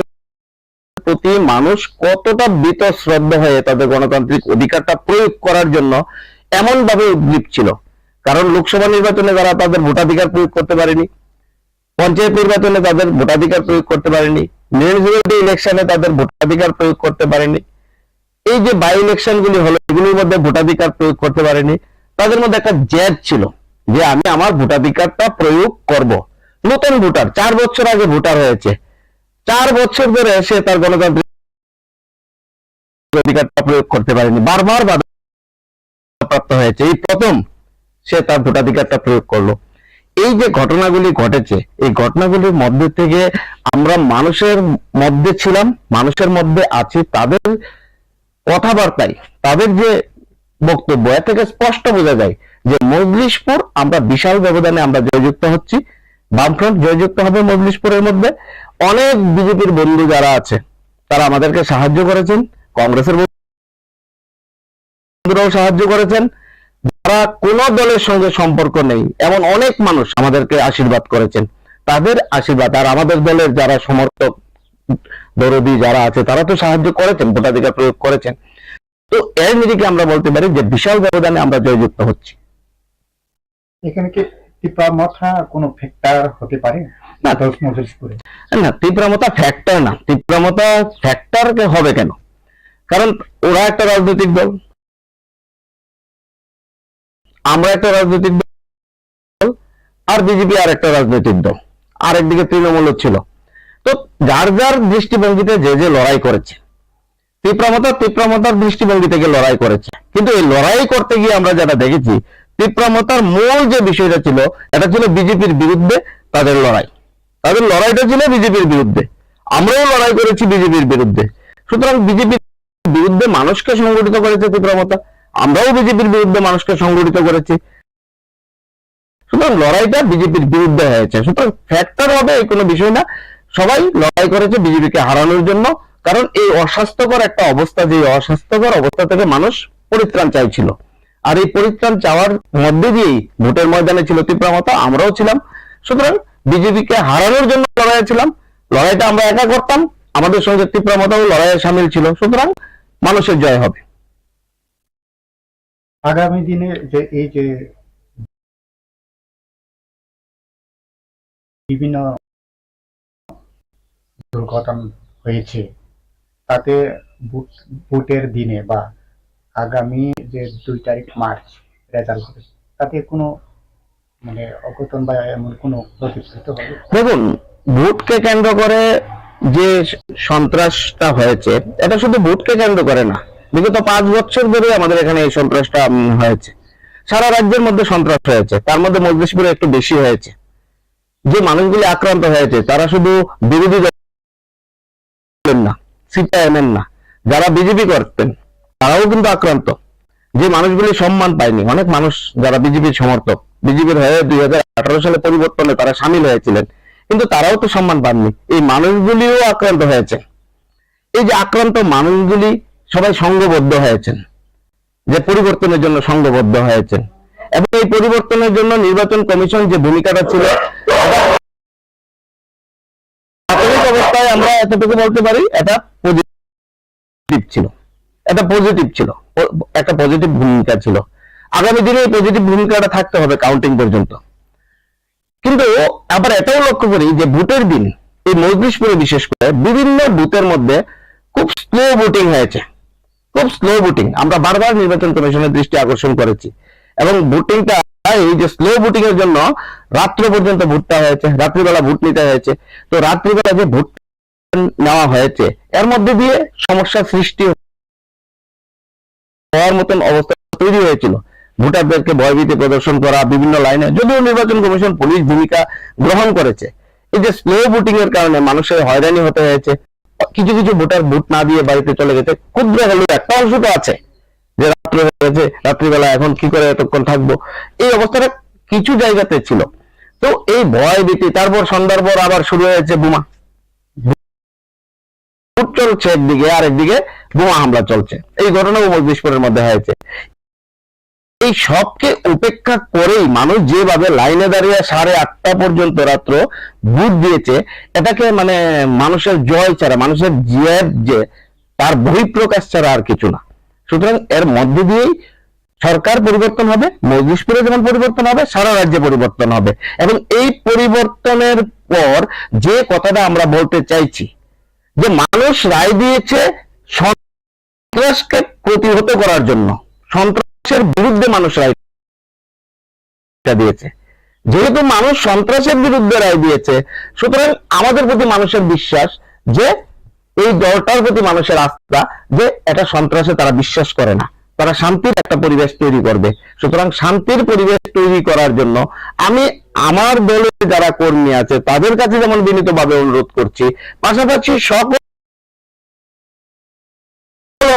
প্রতি মানুষ কতটা বীতশ্রদ্ধ হয়ে তাদের গণতান্ত্রিক অধিকারটা প্রয়োগ করার জন্য এমনভাবে উদ্গ্রীব ছিল। কারণ লোকসভা নির্বাচনে তারা তাদের ভোটাধিকার প্রয়োগ করতে পারেনি, পঞ্চায়েত নির্বাচনে তাদের ভোটাধিকার প্রয়োগ করতে পারেনি, মিউনিসিপ্যালিটি ইলেকশনে তাদের ভোটাধিকার প্রয়োগ করতে পারেনি। এই যে বাই ইলেকশন গুলি হলো, এগুলির মধ্যে ভোটাধিকার প্রয়োগ করতে পারেনি। তাদের মধ্যে একটা জেদ ছিল যে আমি আমার ভোটাধিকারটা প্রয়োগ করব। নতুন ভোটার, চার বছর আগে ভোটার হয়েছে, চার বছর ধরে সে তার গণতান্ত্রিক অধিকারটা প্রয়োগ করতে পারেনি, বারবার বাধাপ্রাপ্ত হয়েছে। এই প্রথম সে তার ভোটাধিকারটা প্রয়োগ করলো। এই যে ঘটনাগুলি ঘটেছে, এই ঘটনাগুলির মধ্যে থেকে আমরা মানুষের মধ্যে ছিলাম, মানুষের মধ্যে আছি, তাদের কথাবার্তায়, তাদের যে বক্তব্য, এর থেকে স্পষ্ট বোঝা যায় যে মজলিশপুর আমরা বিশাল ব্যবধানে আমরা জয়যুক্ত হচ্ছি, বামফ্রন্ট জয়যুক্ত হবে মজলিশপুরের মধ্যে। অনেক বিজেপির বন্ধু যারা আছে, তারা আমাদেরকে সাহায্য করেছেন, কংগ্রেসের বন্ধুরাও সাহায্য করেছেন, যারা কোনো দলের সঙ্গে সম্পর্ক নেই, এমন অনেক মানুষ আমাদেরকে আশীর্বাদ করেছেন। তাদের আশীর্বাদ আর আমাদের দলের যারা সমর্থক, দরদি যারা আছে, তারা তো সাহায্য করেছেন, ভোটাধিকার প্রয়োগ করেছেন। তো এর নিরিখে আমরা বলতে পারি যে বিশাল ব্যবধানে আমরা জয়যুক্ত হচ্ছি। এখানে কি তিপ্রা মথা কোনো ফ্যাক্টর হতে পারে? না। দশ মজলিস করে। না, তিপ্রা মথা ফ্যাক্টর না। তিপ্রা মথা ফ্যাক্টর হবে কেন? কারণ ওরা একটা রাজনৈতিক দল, আমরা একটা রাজনৈতিক দল, আর বিজেপি আর একটা রাজনৈতিক দল, আর একদিকে তৃণমূলও ছিল। তো যার যার দৃষ্টিভঙ্গিতে যে যে লড়াই করেছে, তিপ্রা মথা তিপ্রা মথার দৃষ্টিভঙ্গি থেকে লড়াই করেছে, কিন্তু এই লড়াই করতে গিয়ে আমরা যেটা দেখেছি, তিপ্রা মথার মূল যে বিষয়টা ছিল, এটা ছিল বিজেপির বিরুদ্ধে তাদের লড়াই। তাদের লড়াইটা ছিল বিজেপির বিরুদ্ধে, আমরাও লড়াই করেছি বিজেপির বিরুদ্ধে। সুতরাং বিজেপির বিরুদ্ধে মানুষকে সংগঠিত করেছে তিপ্রা মথা, আমরাও বিজেপির বিরুদ্ধে মানুষকে সংগঠিত করেছি। সুতরাং লড়াইটা বিজেপির বিরুদ্ধে হয়েছে, সুতরাং ফ্যাক্টর হবে এই কোনো বিষয় না। সবাই লড়াই করেছে বিজেপিকে হারানোর জন্য, কারণ এই অস্বাস্থ্যকর একটা অবস্থা, যে অস্বাস্থ্যকর অবস্থা থেকে মানুষ পরিত্রাণ চাইছিল। আর এই পরিত্রাণ চাওয়ার মধ্যে দিয়েই ভোটের ময়দানে ছিল তিপ্রা মথা, আমরাও ছিলাম। সুতরাং বিজেপিকে হারানোর জন্য লড়াইয়ে ছিলাম। লড়াইটা আমরা একা করতাম, আমাদের সঙ্গে তিপ্রা মথাও লড়াইয়ে সামিল ছিল। সুতরাং মানুষের জয় হবে। আগামী দিনে যে এই যে বিভিন্ন দুর্ঘটনা হয়েছে, তাতে ভোট, ভোটের দিনে বা আগামী যে দুই তারিখ মার্চ রেজাল্ট হবে, তাতে কোনো মানে অঘটন বা এমন কোনো ক্ষতিগ্রস্ত হবে? দেখুন, ভোটকে কেন্দ্র করে যে সন্ত্রাসটা হয়েছে, এটা শুধু ভোটকে কেন্দ্র করে না, বিগত পাঁচ বছর ধরে আমাদের এখানে এই সন্ত্রাসটা, উম, হয়েছে। সারা রাজ্যের মধ্যে সন্ত্রাস হয়েছে, তার মধ্যে মজলিশপুরে একটু বেশি হয়েছে। যে মানুষগুলি আক্রান্ত হয়েছে, তারা শুধু বিরোধী দলের না, সিপিআইএম এর না, যারা বিজেপি করতেন, তারাও কিন্তু আক্রান্ত। যে মানুষগুলি সম্মান পায়নি, অনেক মানুষ যারা বিজেপির সমর্থক, বিজেপির হয়ে দুই হাজার আঠারো সালে পরিবর্তনে তারা সামিল হয়েছিলেন, কিন্তু তারাও তো সম্মান পাননি। এই মানুষগুলিও আক্রান্ত হয়েছে। এই যে আক্রান্ত মানুষগুলি সবাই সংঘবদ্ধ হয়েছেন, যে পরিবর্তনের জন্য সংঘবদ্ধ হয়েছেন, এবং এই পরিবর্তনের জন্য নির্বাচন কমিশন যে ভূমিকাটা ছিল, এটা প্রাথমিক অবস্থায় আমরা এতটুকু বলতে পারি, এটা পজিটিভ ছিল, এটা পজিটিভ ছিল, প-, একটা পজিটিভ ভূমিকা ছিল। আগামী দিনে এই পজিটিভ ভূমিকাটা থাকতে হবে কাউন্টিং পর্যন্ত। কিন্তু আবার এটাও লক্ষ্য করি যে ভোটের দিন এই মজলিশপুরে বিশেষ করে বিভিন্ন বুথের মধ্যে খুব স্লো ভোটিং হয়েছে, খুব স্লো ভোটিং। আমরা বারবার নির্বাচন কমিশনের দৃষ্টি আকর্ষণ করেছি, এবং ভোটিংটা, এই যে স্লো ভোটিং এর জন্য রাত্র পর্যন্ত ভোটটা হয়েছে, রাত্রিবেলা ভোট নিতে হয়েছে। তো রাত্রিবেলা যে ভোট নেওয়া হয়েছে, এর মধ্যে দিয়ে সমস্যা সৃষ্টি হওয়ার মতন অবস্থা তৈরি হয়েছিল। ভোটারদেরকে ভয়ভীতি প্রদর্শন করা, বিভিন্ন লাইনে, যদিও নির্বাচন কমিশন, পুলিশ ভূমিকা গ্রহণ করেছে। এই যে স্লো ভোটিং এর কারণে মানুষের হয়রানি হতে হয়েছে, কিছু কিছু ভোটার ভোট না দিয়ে বাড়িতে চলে গেছে, ক্ষুদ্র হলেও একটা অংশ তো আছে যে রাত্রে হয়ে গেছে, রাত্রিবেলা এখন কি করে এতক্ষণ থাকবো, এই অবস্থাটা কিছু জায়গাতে ছিল। তো এই ভয় ভীতি, তারপর সন্ধ্যার পর আবার শুরু হয়েছে বোমা, ভোট চলছে একদিকে, আর একদিকে বোমা হামলা চলছে। এই ঘটনাও মজলিশপুরের মধ্যে হয়েছে। এই সবকে উপেক্ষা করেই মানুষ যেভাবে লাইনে দাঁড়িয়ে সাড়ে আটটা পর্যন্ত রাত্র ভোট দিয়েছে, এটাকে মানে মানুষের জয় ছাড়া, মানুষের জেদ, যে তার বহিঃপ্রকাশ ছাড়া আর কিছু না। সুতরাং এর মধ্যে দিয়েই সরকার পরিবর্তন হবে, মজলিশপুরে যেমন পরিবর্তন হবে, সারা রাজ্যে পরিবর্তন হবে। এবং এই পরিবর্তনের পর যে কথাটা আমরা বলতে চাইছি, যে মানুষ রায় দিয়েছে সন্ত্রাসকে প্রতিহত করার জন্য, সন্ত্রাসের বিরুদ্ধে মানুষ রায় দিয়েছে। যেহেতু মানুষ সন্ত্রাসের বিরুদ্ধে রায় দিয়েছে, সুতরাং আমাদের প্রতি মানুষের বিশ্বাস যে এই দলটার প্রতি মানুষের আস্থা যে এটা সন্ত্রাসে তারা বিশ্বাস করে না, তারা শান্তির একটা পরিবেশ তৈরি করবে। সুতরাং শান্তির পরিবেশ তৈরি করার জন্য আমি আমার দলের যারা কর্মী আছে তাদের কাছে যেমন বিনীতভাবে অনুরোধ করছি, পাশাপাশি সকল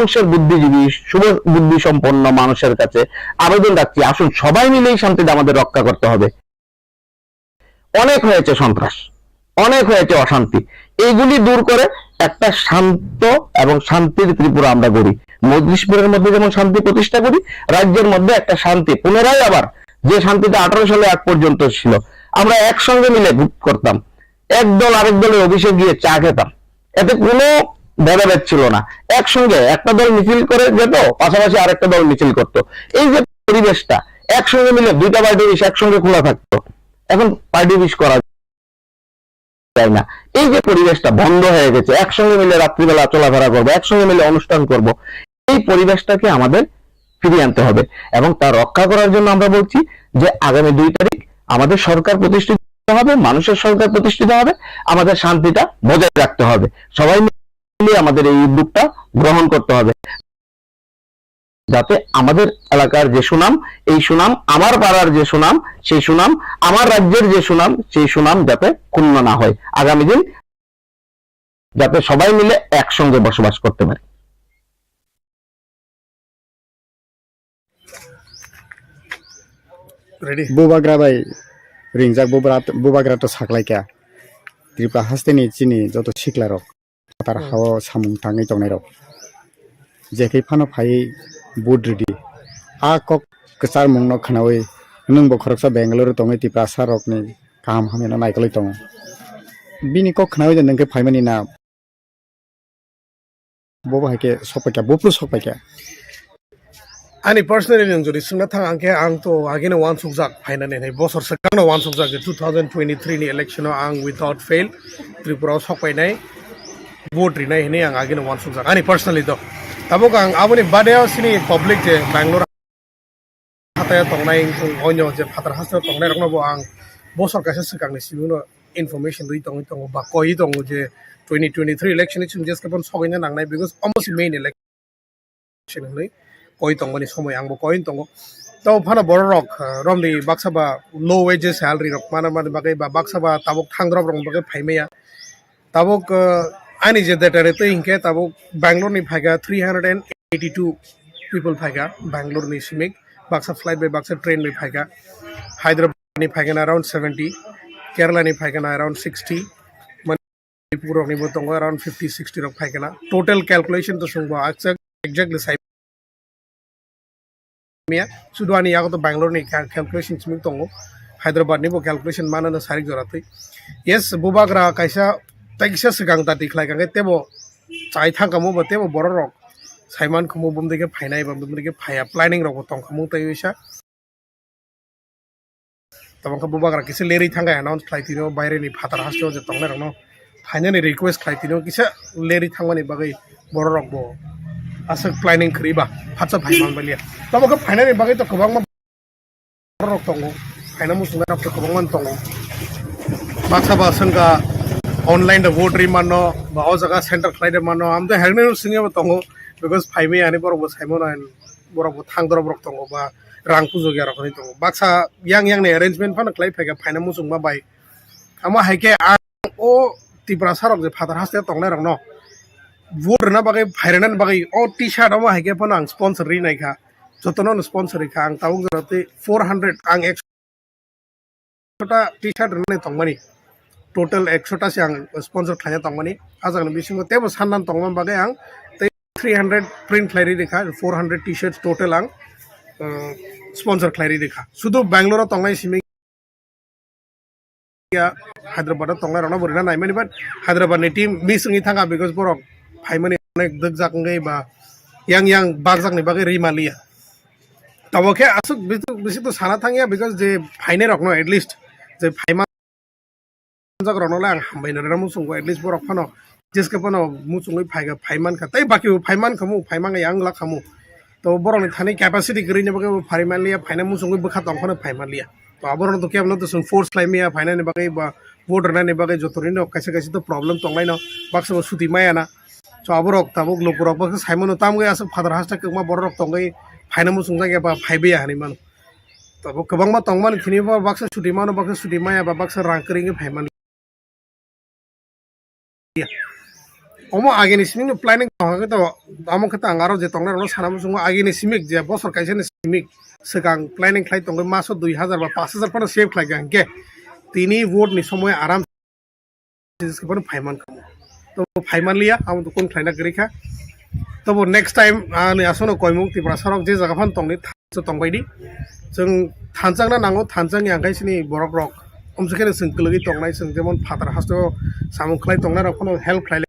অংশের বুদ্ধিজীবী, শুভ বুদ্ধি সম্পন্ন মানুষের কাছে আবেদন রাখছি, আসুন সবাই মিলে এই শান্তিটা আমাদের রক্ষা করতে হবে। অনেক হয়েছে সন্ত্রাস, অনেক হয়েছে অশান্তি, এইগুলি দূর করে একটা শান্ত এবং শান্তির ত্রিপুরা আমরা গড়ি। মজলিশপুরের মধ্যে যেমন শান্তি প্রতিষ্ঠা করি, রাজ্যের মধ্যে একটা শান্তি পুনরায় আবার, যে শান্তিটা আঠারো সালে আগ পর্যন্ত ছিল, আমরা একসঙ্গে মিলে করতাম, এক দল আরেক দলের অফিসে গিয়ে চা খেতাম, এতে কোনো ভেদাভেদ ছিল না। একসঙ্গে একটা দল মিছিল করে যেত, পাশাপাশি আরেকটা দল মিছিল করত। এই যে পরিবেশটা, একসঙ্গে মিলে দুইটা পার্টি অফিস একসঙ্গে খোলা থাকতো, এখন পার্টি অফিস করা যায় না। এই যে পরিবেশটা বন্ধ হয়ে গেছে, একসঙ্গে মিলে রাত্রিবেলা চলাফেরা করবো, একসঙ্গে মিলে অনুষ্ঠান করব, এই পরিবেশটাকে আমাদের ফিরিয়ে আনতে হবে। এবং তা রক্ষা করার জন্য আমরা বলছি যে আগামী দুই তারিখ আমাদের সরকার প্রতিষ্ঠিত হবে, মানুষের সরকার প্রতিষ্ঠিত হবে, আমাদের শান্তিটা বজায় রাখতে হবে। সবাই মিলে আমাদের এই উদ্যোগটা গ্রহণ করতে হবে, যাতে আমাদের এলাকার যে সুনাম, এই সুনাম, আমার পাড়ার যে সুনাম, সেই সুনাম, আমার রাজ্যের যে সুনাম, সেই সুনাম যাতে ক্ষুণ্ণ না হয়, আগামী দিন যাতে সবাই মিলে একসঙ্গে বসবাস করতে পারি। Ready? Bubagra bai ringjak bubra-, bubagra to saklaikha. Tripura hasteni chini joto siklarok phatar hao samung tangwi tongnairok. Jekhe phano phaiwi vote ridi. A kok kwcharmungno khwnawi nwng bo khoroksa Bangalore tongwi Tiprasa rokni kaham hamyano naikolwi tongo. Bini kok khwnawi de nwng khe phaimani na? Bo bo hai khe sok paikha, buphuru sok paikha. Ani personally nwng jodi swngna thang ang khe, ang to ageno uansukjak phainani hinwi, bosor swkangno uansukjak je two thousand twenty-three ni election o ang without fail Tripura o sok painai, vote rinai hinwi ang ageno uansukjak ani personally to. Tabuk ang aboni bade o chini public je Bangalore hatai tongnai, wngkha onyo je phatar hasteo tongnai rokno bo ang bosor kaisa swkangni simi no information rwi tongwi tongo ba koi tongo je twenty twenty-three election ni chwng jeske phano sogwina nangnai, because omo se main election hinwi koi tongmani somoi ang bo koi tongo. To phano borok rok, ah, romni baksa ba low wages salary rok mana mani bagwi ba baksa ba tabuk thang drop rokni bagwi phaimaya. Tabuk, uh, ani je data re twi hinkhe tabuk Bangalore ni phaikha three hundred and eighty-two people phaikha Bangalore ni simik, baksa flight bai baksa train bai phaikha. Hyderabad ni phaikha na around seventy, Kerala ni phaikha na around sixty, Manipur rok ni bo tongo around fifty sixty rok phaikha na. Total calculation to sungbo exactly sai mia. Sudu ani yago to Bangalore ni cal-, calculation simi tongo, Hyderabad ni bo calculation mana no sarik jora twi. Yes, bubagra kaisa, kaisa swkang dati khlai kangkhe tebo chai thang kamo bo tebo borok rok saiman khumu bumdike phainai ba bumdike phaiya planning rok bo tong kamo tei wisa. Tamo khe bubagra kisa lerwi thangkha announce khlai tino, baire ni phatar hasteo je tongnai rokno phainani request khlai tino, kisa lerwi thangmani bagwi borok rok bo aswk planning khwrwi ba phatsa phai man baliya. Tamo khe phainani bagwi to kwbangma borok rok tongo, phaina muchungnai rok to kwbangma tongo. Baksa ba swngkha online da vote ri mano, ba o jaga center khlai de mano, amtwi helmet swngya bo tongo, because phaimani borok bo saimano. borok bo thang dorop rok tongo ba rang pujo ya rok hinwi tongo. Baksa yang yang ni arrangement phano khlai phaikha phaina muchungma bai. Amo hai khe ang o Tiprasa rok je phatar haste tongnai rok no vote rwna bagwi phairana bagwi o T-shirt omo hai khe phano ang sponsor ri nai kha. Jotono no sponsor ri kha ang tabuk jora tei four hundred ang ek ta T-shirt rwnani tongmani, total ekso ta se ang sponsor khlaina tongmani. Ajak ni bisingo teibo sanna tongma bagwi ang tei three hundred print khlai ri kha, four hundred T-shirt total ang, uh, sponsor khlai ri kha. Sudu Bangalore o tongnai simi ya, Hyderabad o tongnai rokno bo rina naimani, but Hyderabad ni team miss wngwi thangkha because borok phaimani onek dwkjak wngwi ba yang yang bakjak ni bagwi ri manliya. Tabo khe aswk bisi, bisi to sana thangya because je phainai rokno at least je phaimanjak rokno le ang hambai no rwna muchungo, at least borok phano jeske phano muchungwi phaiga phaimankha tei baki bo phaimankha mu phaimang yang la khamu. To borokni thani capacity kwrwini bagwi bo phaimanliya phaina muchungwi bwkha tong phano phaimanliya. To aborokno to kebono to chwng force khlai maya phainani bagwi ba vote rwnani bagwi joto rino kaisa kaisa to problem tonglaino baksa bo suti maya na. So aborok tabuk lukurok baksa saimano tamgwi aswk phatar haste kwbangma bororok tongwi phaina muchungjak ya ba phaibai ya hinwi mano. Tabuk kwbangma tongmani khini bo baksa suti mano baksa suti maya ba baksa rang kwrwi wngwi phaimani. Omo agini simi no planning tongkha khe to amo khe to ang aro je tongnai rokno sana muchungo agini simi je bosor kaisa ni simi swkang planning khlai tongwi maso dui hazar ba pash hazar phano save khlai kha hinkhe tini vote ni somoy aram phano phaiman kha. To phaiman liya amo to kun khlaina kwrwi kha. Tobo next time ani asono koimung Tiprasa rok je jaga phano tongni thansa tongbaidi. Chwng thansa wngna nango, thansa wngya hwnkhe chini borok rok. Omsokhe chwng kwlwgwi tongnai, chwng jemon phatar hasteo samung khlai tongnai rok phano help khlai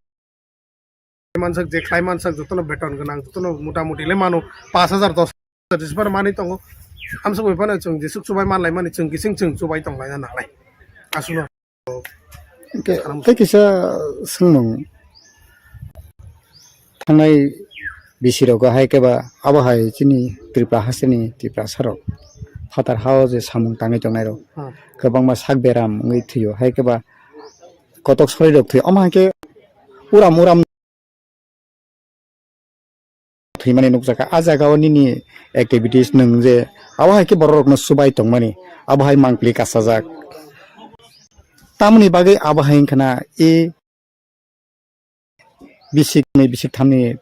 mansak, je khlai mansak jotono beton gwnang, jotono mota moti le mano pash hazar, dos hazar jisbar manwi tongo. Amsok bai phano chwng jesuk chubai manlai mani chwng kising chwng chubai tonglaina nangnai. Aswkno. Hwnkhe tei kisa swngmung thangnai bisi rogo hai khe ba abo hai chini Tripura hasteni Tiprasa rok phatar hao je samung tangwi tongnai rok Hmm. kwbangma sak beram wngwi thwio hai khe ba kotok sori rok thwio omo hai khe uram uram thwimani nukjakha. A jagao nini activities nwng je abo hai khe borok rokno chubai tongmani, abo hai mangpili kasajak. Tamoni bagwi abo hai wngkhana e bisik ni bisik thamni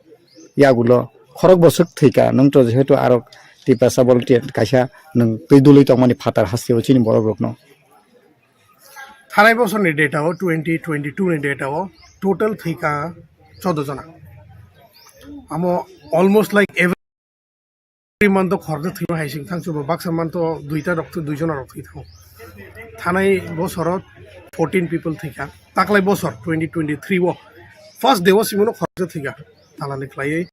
yagulo khorok boswk thwika, nwng to jehetu aro Tiprasa volunteer kaisa nwng twi dului tongmani phatar hasteo chini borok rokno. Thanai bosorni data o, twenty twenty-two ni data o total thwika chodo jona. Amo almost like every month o khoroksa thwima hai sing thang chubo baksa month o duita rok thwi, dui jona rok thwi thango. Thanai bosoro fourteen people thwika. Taklai bosor twenty twenty-three o first day o simono khoroksa thwika. Talani khlaiwi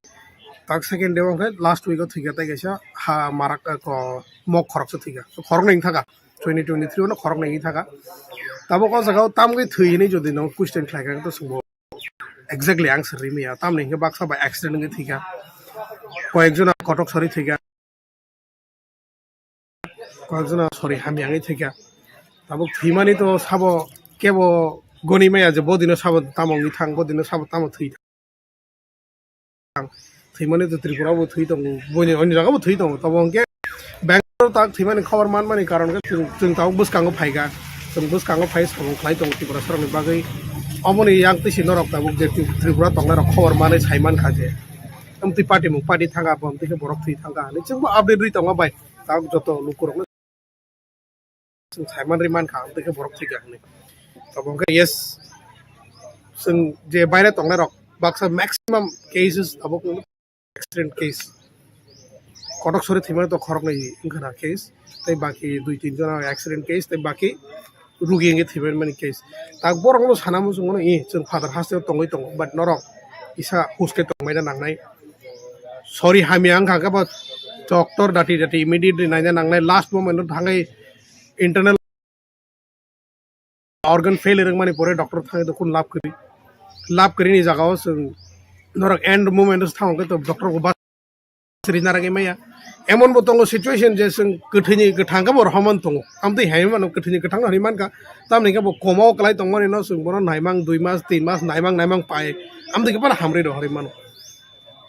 tak second day o hwnkhe last week o thwika tei kaisa ha marak, eh, ko mok khoroksa thwika. Khoroknwi thaka. Twenty twenty-three o no khoroknwi wngwi thaka. Tabuk o jaga o tamgwi thwi hinwi jodi no question khlai kha, to swngbo exactly ang sir rimaya. Tamni hinkhe baksa ba accident wngwi thwikha. Koyek jona kotok sori thwikha. Koyek jona sori hamya wngwi thwikha. Tabuk thwimani to sabo kebo goni maya je bo dino sabo tamo wngwi thang, bo dino sabo tamo thwi thang. Thwimani to Tripura bo thwi tongo, boini onyo jaga bo thwi tongo. Tobo hwnkhe Bangalore tak thwimani khobor manmani karon khe chwng, chwng tabuk bwskango phaikha. Chwng bwskango phai samung khlai tongo Tripura sorokni bagwi. Omoni yang twi se norok tabuk je Tri-, Tripura tongnai rok khobor manwi sai mankha je. Amtwi party mung party thangkha, bo amtwi khe borok thwi thangkha hinwi chwngbo update rwi tongo bai. Tabuk joto lukurokno chwng saiman ri mankha, ang tei khe borok thwikha hinwi. Tabuk hwnkhe yes, chwng je baire tongnai rok baksa maximum cases tabuk accident case. Kotok sori thwimani to khoroknwi wngkha na case, tei baki dui tin jona accident case, tei baki rugi wngwi thwimani case. Tak borokno sana muchungo i chwng phatar hasteo tongwi tongo, but norok kisa huske tongbaina nangnai. Sori hamya wngkha khe bo doctor dati dati immediately naina nangnai, last moment o thangwi internal organ failure wngmani pore doctor thangwi dokun lab kwrwi. Lab kwrwini jagao chwng norok end moment o thang khe to doctor bo bas rina ragwi maya. Emon bo tongo situation je chwng kwthwini kwthang khe bo rohormani tongo. Amtwi hai mano kwthwini kwthang no hinwi mankha. Tamni khe bo coma o kwlai tongmani no chwng bono naimang dui mas, tin mas, naimang, naimang pai. Amtwi khe bono hamrwi rohorwi mano.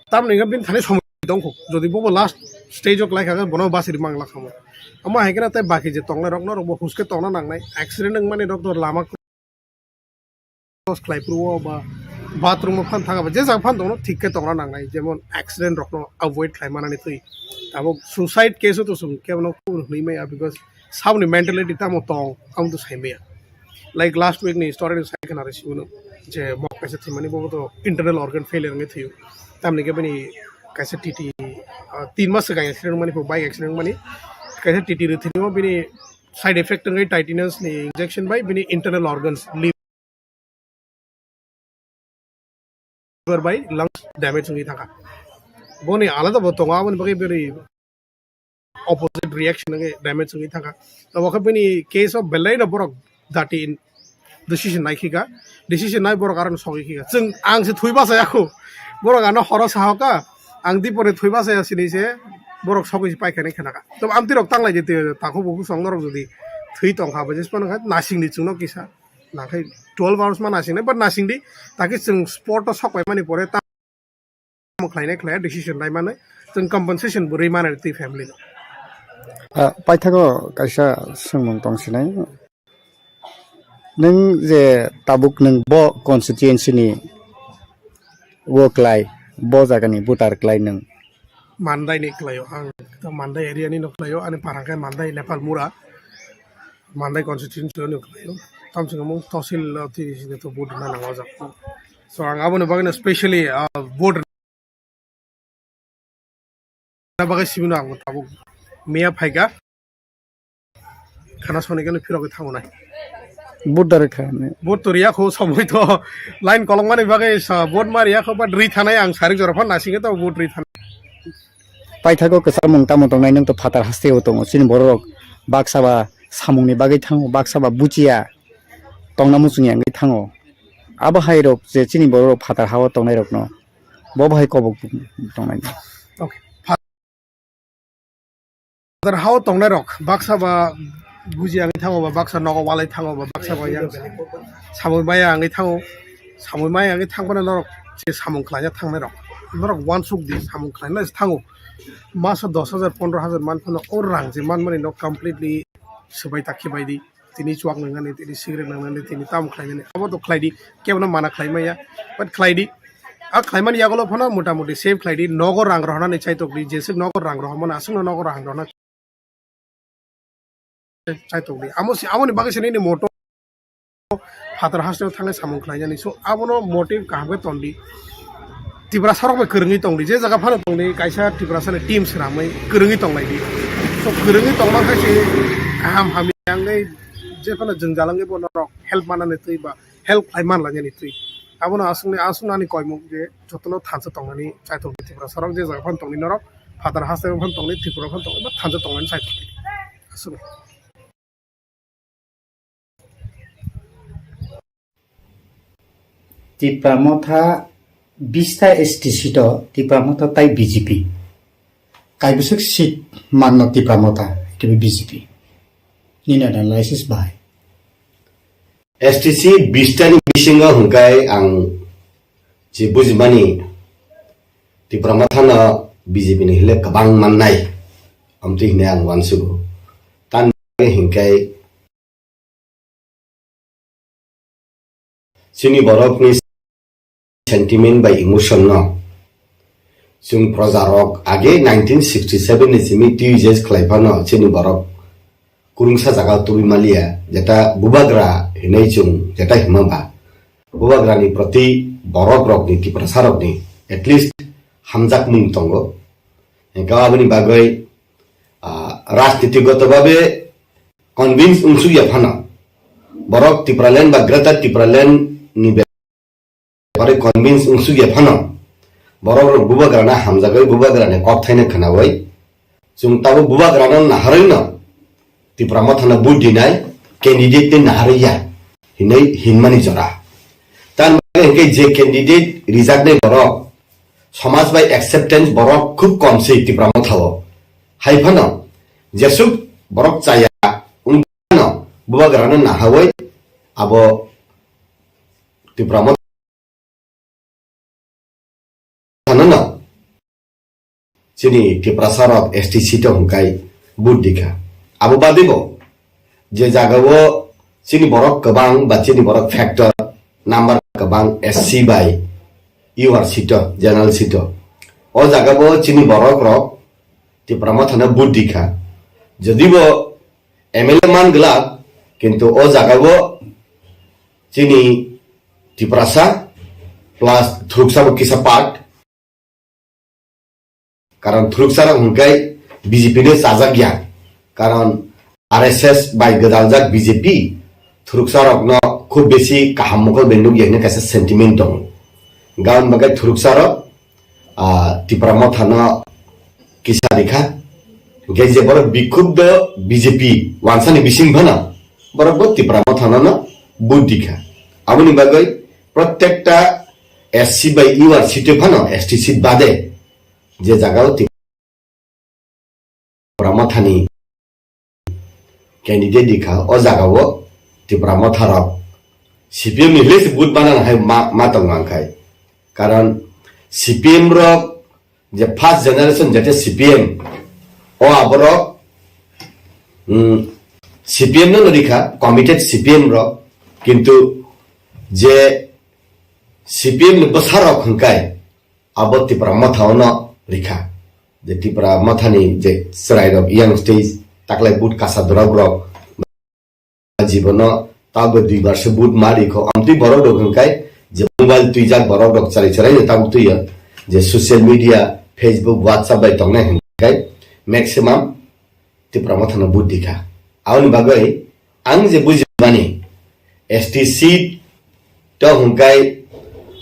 Tamni khe bini thani somoi tongkho. Jodi bobo last stage o klai kha, bono basiri mang lakhamo. Amo hai kheno tei baki je tongnai rok, norok bo huske tongna nangnai. Accident wngmani rok to lama cross khlai phuru o ba bathroom o phan thang ba je jaga phan tongno thik khe tongna nangnai. Jemon accident rokno avoid khlai manani twi. Abo suicide case o to chwng kebono kubun hwnwi maya, because saboni mentality tamo tong, amo to sai maya. Like last week ni story ni sai khna rw sibunu je mok kaisa thwimani, bobo to internal organ failure wngwi thwiyo. Tamni khe bini kaisa T T, ah, tin mas swkang accident wngmani, bike accident wngmani, kaisa T T rw thwimo bini side effect wngwi tetanus ni injection bai bini internal organs, liver bai lungs damage wngwi thangkha. Boni alada bo tongo, aboni bagwi bini opposite reaction wngwi damage wngwi thangkha. Abo khe bini case o belai no borok dati in decision nai khika, decision nai borok aro sogwi khika. Chwng, ang se thwi bachaya kho, borok ano horo sahoka, ang dipore thwi bachaya sini se borok sogwi se paikha nai khanaka. To amtwi rok tanglai je twi takhuk bukhuk song norok jodi thwi tongkha, bo jesmano kha nasing ni chwngno kisa. Nakhai twelve hours ma nasing nai, but nasing di, taki chwng spot o sok pai mani pore tamo khlai nai khlai decision nai mani, chwng compensation bo rwi mani twi family no. Ah, paithago kaisa swngmung tong sinai. Nwng je tabuk nwng bo constituency ni wo klai, bo jaga ni voter klai nwng? Mandai ni klaio, ang to Mandai area ni no klaio, ani parang khe Mandai Nepal Mura, Mandai constituency ni klaio. Tam sing mung tosil, uh, tini sini to vote na nang o jaga. So ang abo ni bagwi no specially, uh, vote na bagwi simi no ang tabuk miya phaika. Khana soni khe phirogwi thango nai. Vote da rwkha ne. Vote to riya kho, somoi to line kolokmani bagwi sa vote ma riya kho, but ri thanai ang sarik jora phan nasing to vote ri thanai. Paithago kwchangmung tamo tongnai, nwng to phatar haste o tongo, chini borok rok baksa ba samung ni bagwi thango, baksa ba buchiya tongna muchung ya wngwi thango. Abo hai rok je chini borok rok phatar ha o tongnai rok no bo bahai kobok tongnai. Okay. Phatar hao tongnai rok baksa ba buji wngwi thango ba, baksa nogo walai thango ba, baksa ba yang samung maya wngwi thango, samung maya wngwi thangmani norok je samung khlaina thangnai rok, norok uansuk di samung khlaina se thango. Maso dos hajar, pondro hajar man phano o rang je manmani no completely swbai takhi bai di. Tini chuak nangnani, tini cigarette nangnani, tini tamo khlainani, abo to khlai di, kebono mana khlai maya, but khlai di. A khlaimani yagulo phano mota moti save khlai di, nogo rang rohornani chaitok di, jeswk nogo rang rohormani, aswkno nogo rang rohorna chaitok di. Amo si, amoni bagwi se nini moto phatar hasteo thangnai samung khlainani. So, abono motive kaham khe ton di. Tiprasa rok bai kwrwngwi tong di, je jaga phano tong di, kaisa Tiprasa ni team swnamwi kwrwngwi tong lai di. So, kwrwngwi tongma khe se kaham hamya wngwi je phano jwngjal wngwi bo norok help manani twi ba help khlai man lainani twi. Abono aswkni, aswkno ani koimung je jotono thansa tongnani chaitok di Tiprasa rok, je jaga phano tong di norok, phatar hasteo phano tong di, Tripura phano tong di, ba thansa tongnani chaitok di. Aswk. Tipra Motha bista S T seat o Tipra Motha tai B J P. Kaibwswk seat manno Tipra Motha, kebo B J P. Nini analysis bahai. S T C bista ni bisingo hwnkhe ang je bujimani Tipra Motha no B J P ni hile kwbang mannai. Amtwi hwnwi ang uansugo. Tamni hwnkhe chini borokni sentiment bai emotion no chwng proja rok age nineteen sixty seven ni simi twi je khlai phano chini borok kwrwngsa jaga tubui maliya, jeta bubagra hinwi chwng jeta hima ba, bubagra ni proti borok rok ni, Tiprasa rok ni at least hamjak mung tongo. Hingke aboni bagwi, ah, rajniti goto babe convince wngsukya phano, borok Tipraland ba Greater Tipraland ni bepare convince wngsukya phano, borok rok bubagrana hamjagwi bubagrani kok thaino khwnawi, chwng tabuk bubagrano naharwino Tipra Mothano vote dinai candidate tei naharwi ya hinwi hinmani jora. Tamni bagwi hwnkhe je candidate rijaknai borok, somaj bai acceptance borok khub kom se Tipra Mothao. Hai phano jesuk borok chaya wngkha phano bubagrano naharwi abo Tipra Mothano no chini Tiprasa rok S T seat o hwnkhai vote dikha. Abo bade bo je jaga o chini borok kwbang ba chini borok factor number kwbang S C bai U R seat o, general seat o. O jaga bo chini borok rok Tipra Motha no vote dikha. Jodi bo M L A man glak, kintu o jaga o chini Tiprasa plus Thuruksa bo kisa part, karon Thuruksa rok hwnkhai B J P no chajak ya, karon R S S bai gwdaljak B J P Thuruksa rok no khub besi kaham mokol bai nukya hwnwi kaisa sentiment tongo. Gaon bagwi Thuruksa rok, ah, Tipra Motha no kisa rikha. Hwnkhe je borok bikhub do B J P wansani bising phano borok bo Tipra Motha no no vote dikha. Aboni bagwi protekta S C bai U R seat phano S T seat bade je jaga o Tipra Mothani candidate dikha, o jaga o Tipra Motha rok C P M ni hile se vote banang hai ma, ma tong ang khai. Karon C P M rok je first generation jete C P M, o aborok, mm, C P M no rikha, committed C P M rok, kintu je C P M ni bwsa rok hwnkhai abo Tipra Motha no rikha. Je Tipra Motha ni je chwrai rok young stage taklai vote kasa dorok rok jibono tabo dui bar se vote ma rikho. Amtwi borok rok hwnkhai je mobile twijak borok rok chwrai chwrai no tabuk twiyo, je social media, Facebook, WhatsApp bai tongnai hwnkhai maximum Tipra Motha no vote dikha. Aboni bagwi ang je bujimani S T seat to hwnkhai,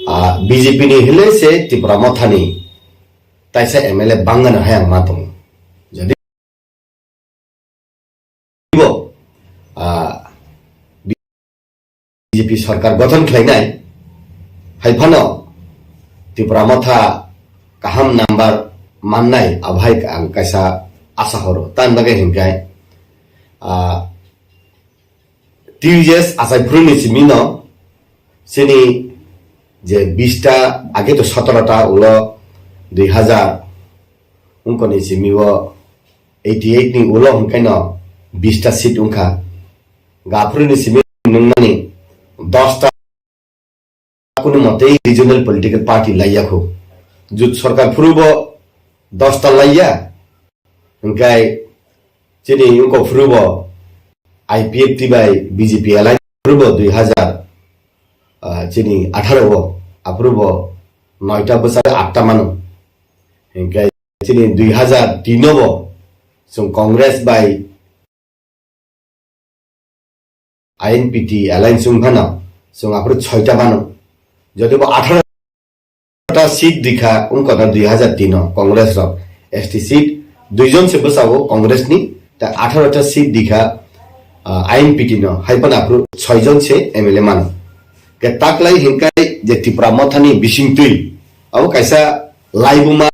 ah, B J P ni hile se Tipra Motha ni taisa M L A bangano hai ang ma tongo. Jodi bo, ah, B J P sorkar gothon khlainai, hai phano Tipra Motha kaham number mannai, abo hai ang kaisa asa horo. Tamni bagwi hwnkhai, ah, T U S achai phuruni simi no chini je bista, age to sotoro ta, ulo dui hazar ungkoni simi o eighty eight ni ulo hwnkhai no bista seat wngkha. Gaphuru ni simi nungmani dosta kunu motei regional political party laiya khu. Jut sorkar phuru bo dosta laiya, hwnkhai chini wngkok phuru bo I P F T bai B J P alliance phuru bo dui hazar, ah, chini atharo o, aphuru bo noita bwsa atta mano. Hwnkhai chini dui hazar tin o bo chwng Congress bai I N P T alliance wng phano chwng aphuru soita mano. Jodi bo atharo ta seat dikha wngkha na dui hazar tin o Congress rok S T seat, duijon se bwsao Congress ni, ta atharo ta seat dikha, ah, I N P T no, hai phano aphuru soijon se M L A mano. Ke taklai hwnkhai je Tipra Motha ni bisingtwi abo kaisa laibuma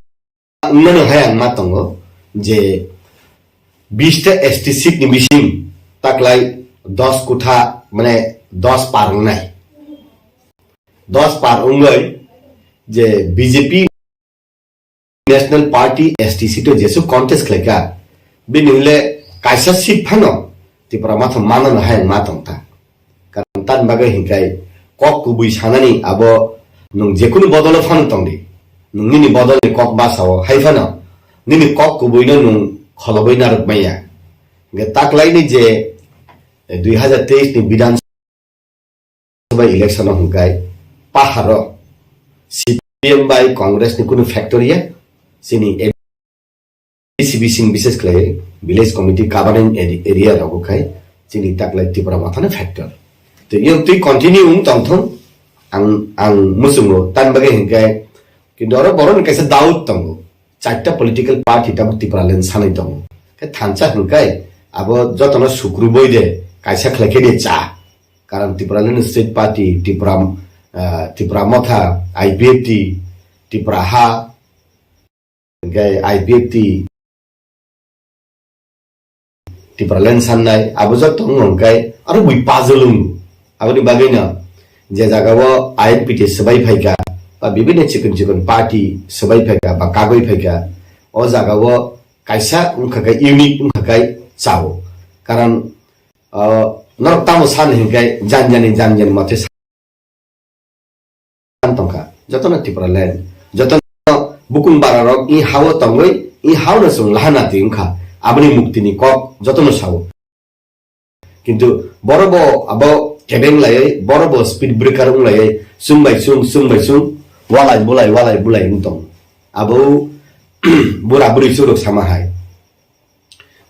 wngmano hai ang ma tongo je bista S T seat ni bising taklai dos kutha, mane dos par wngnai. Dos par wngwi je B J P National Party S T seat o jesu contest khlaikha, bini hwnle kaisa seat phano Tipra Motha mano hai ang ma tongkha. Karon tamni bagwi hwnkhai kok kubui sanani abo nwng jekunu bodolo phano tongdi. Nwng nini bodolni kok basao hai phano nini kok kubuino nwng kholobwi narwk manya. Hwnkhe taklaini je, eh, dui hazar teis ni Bidhan Sabha election o hwnkhai paharo C P M bai Congress ni kunu factor ya, chini A D C bising bises khlai village committee governing area, area rogo khai chini taklai Tipra Motha no factor. Tei yang twi continue wng tongthung ang, ang muchungo tan bagwi hwnkhai, kintu oro borok ni kaisa doubt tongo, charta political party tabuk Tipraland sanai tongo. Khe thansa hwnkhai abo jotono sukruboi de kaisa khlai khe de cha. Karon Tipraland State Party, Tipra, ah, Tipra Motha, I P F T, Tipra Ha, hwnkhe I P F T, Tipraland sannai, abo joto wngkha hwnkhe aro bui puzzle wngo. Aboni bagwino je jagao I N P T swbai phaikha, ba bibinno chikon chikon party swbai phaikha, ba kagwi phaikha, o jaga o kaisa wngkha khe unique wngkha khe chao. Karon, ah, norok tamo san hinkhe jani jani jani jani mothe tongkha. Jotono Tipraland, jotono bukung bararok i hao tongwi, i haono chwng lahana twi wngkha. Aboni muktini kok jotono sao. Kintu borok bo abo kebeng laiwi, borok bo speed breaker wng laiwi, chwng bai chwng, chwng bai chwng, walai bulai, walai bulai wng tong. Abo bura bwrwi chwrwk sama hai.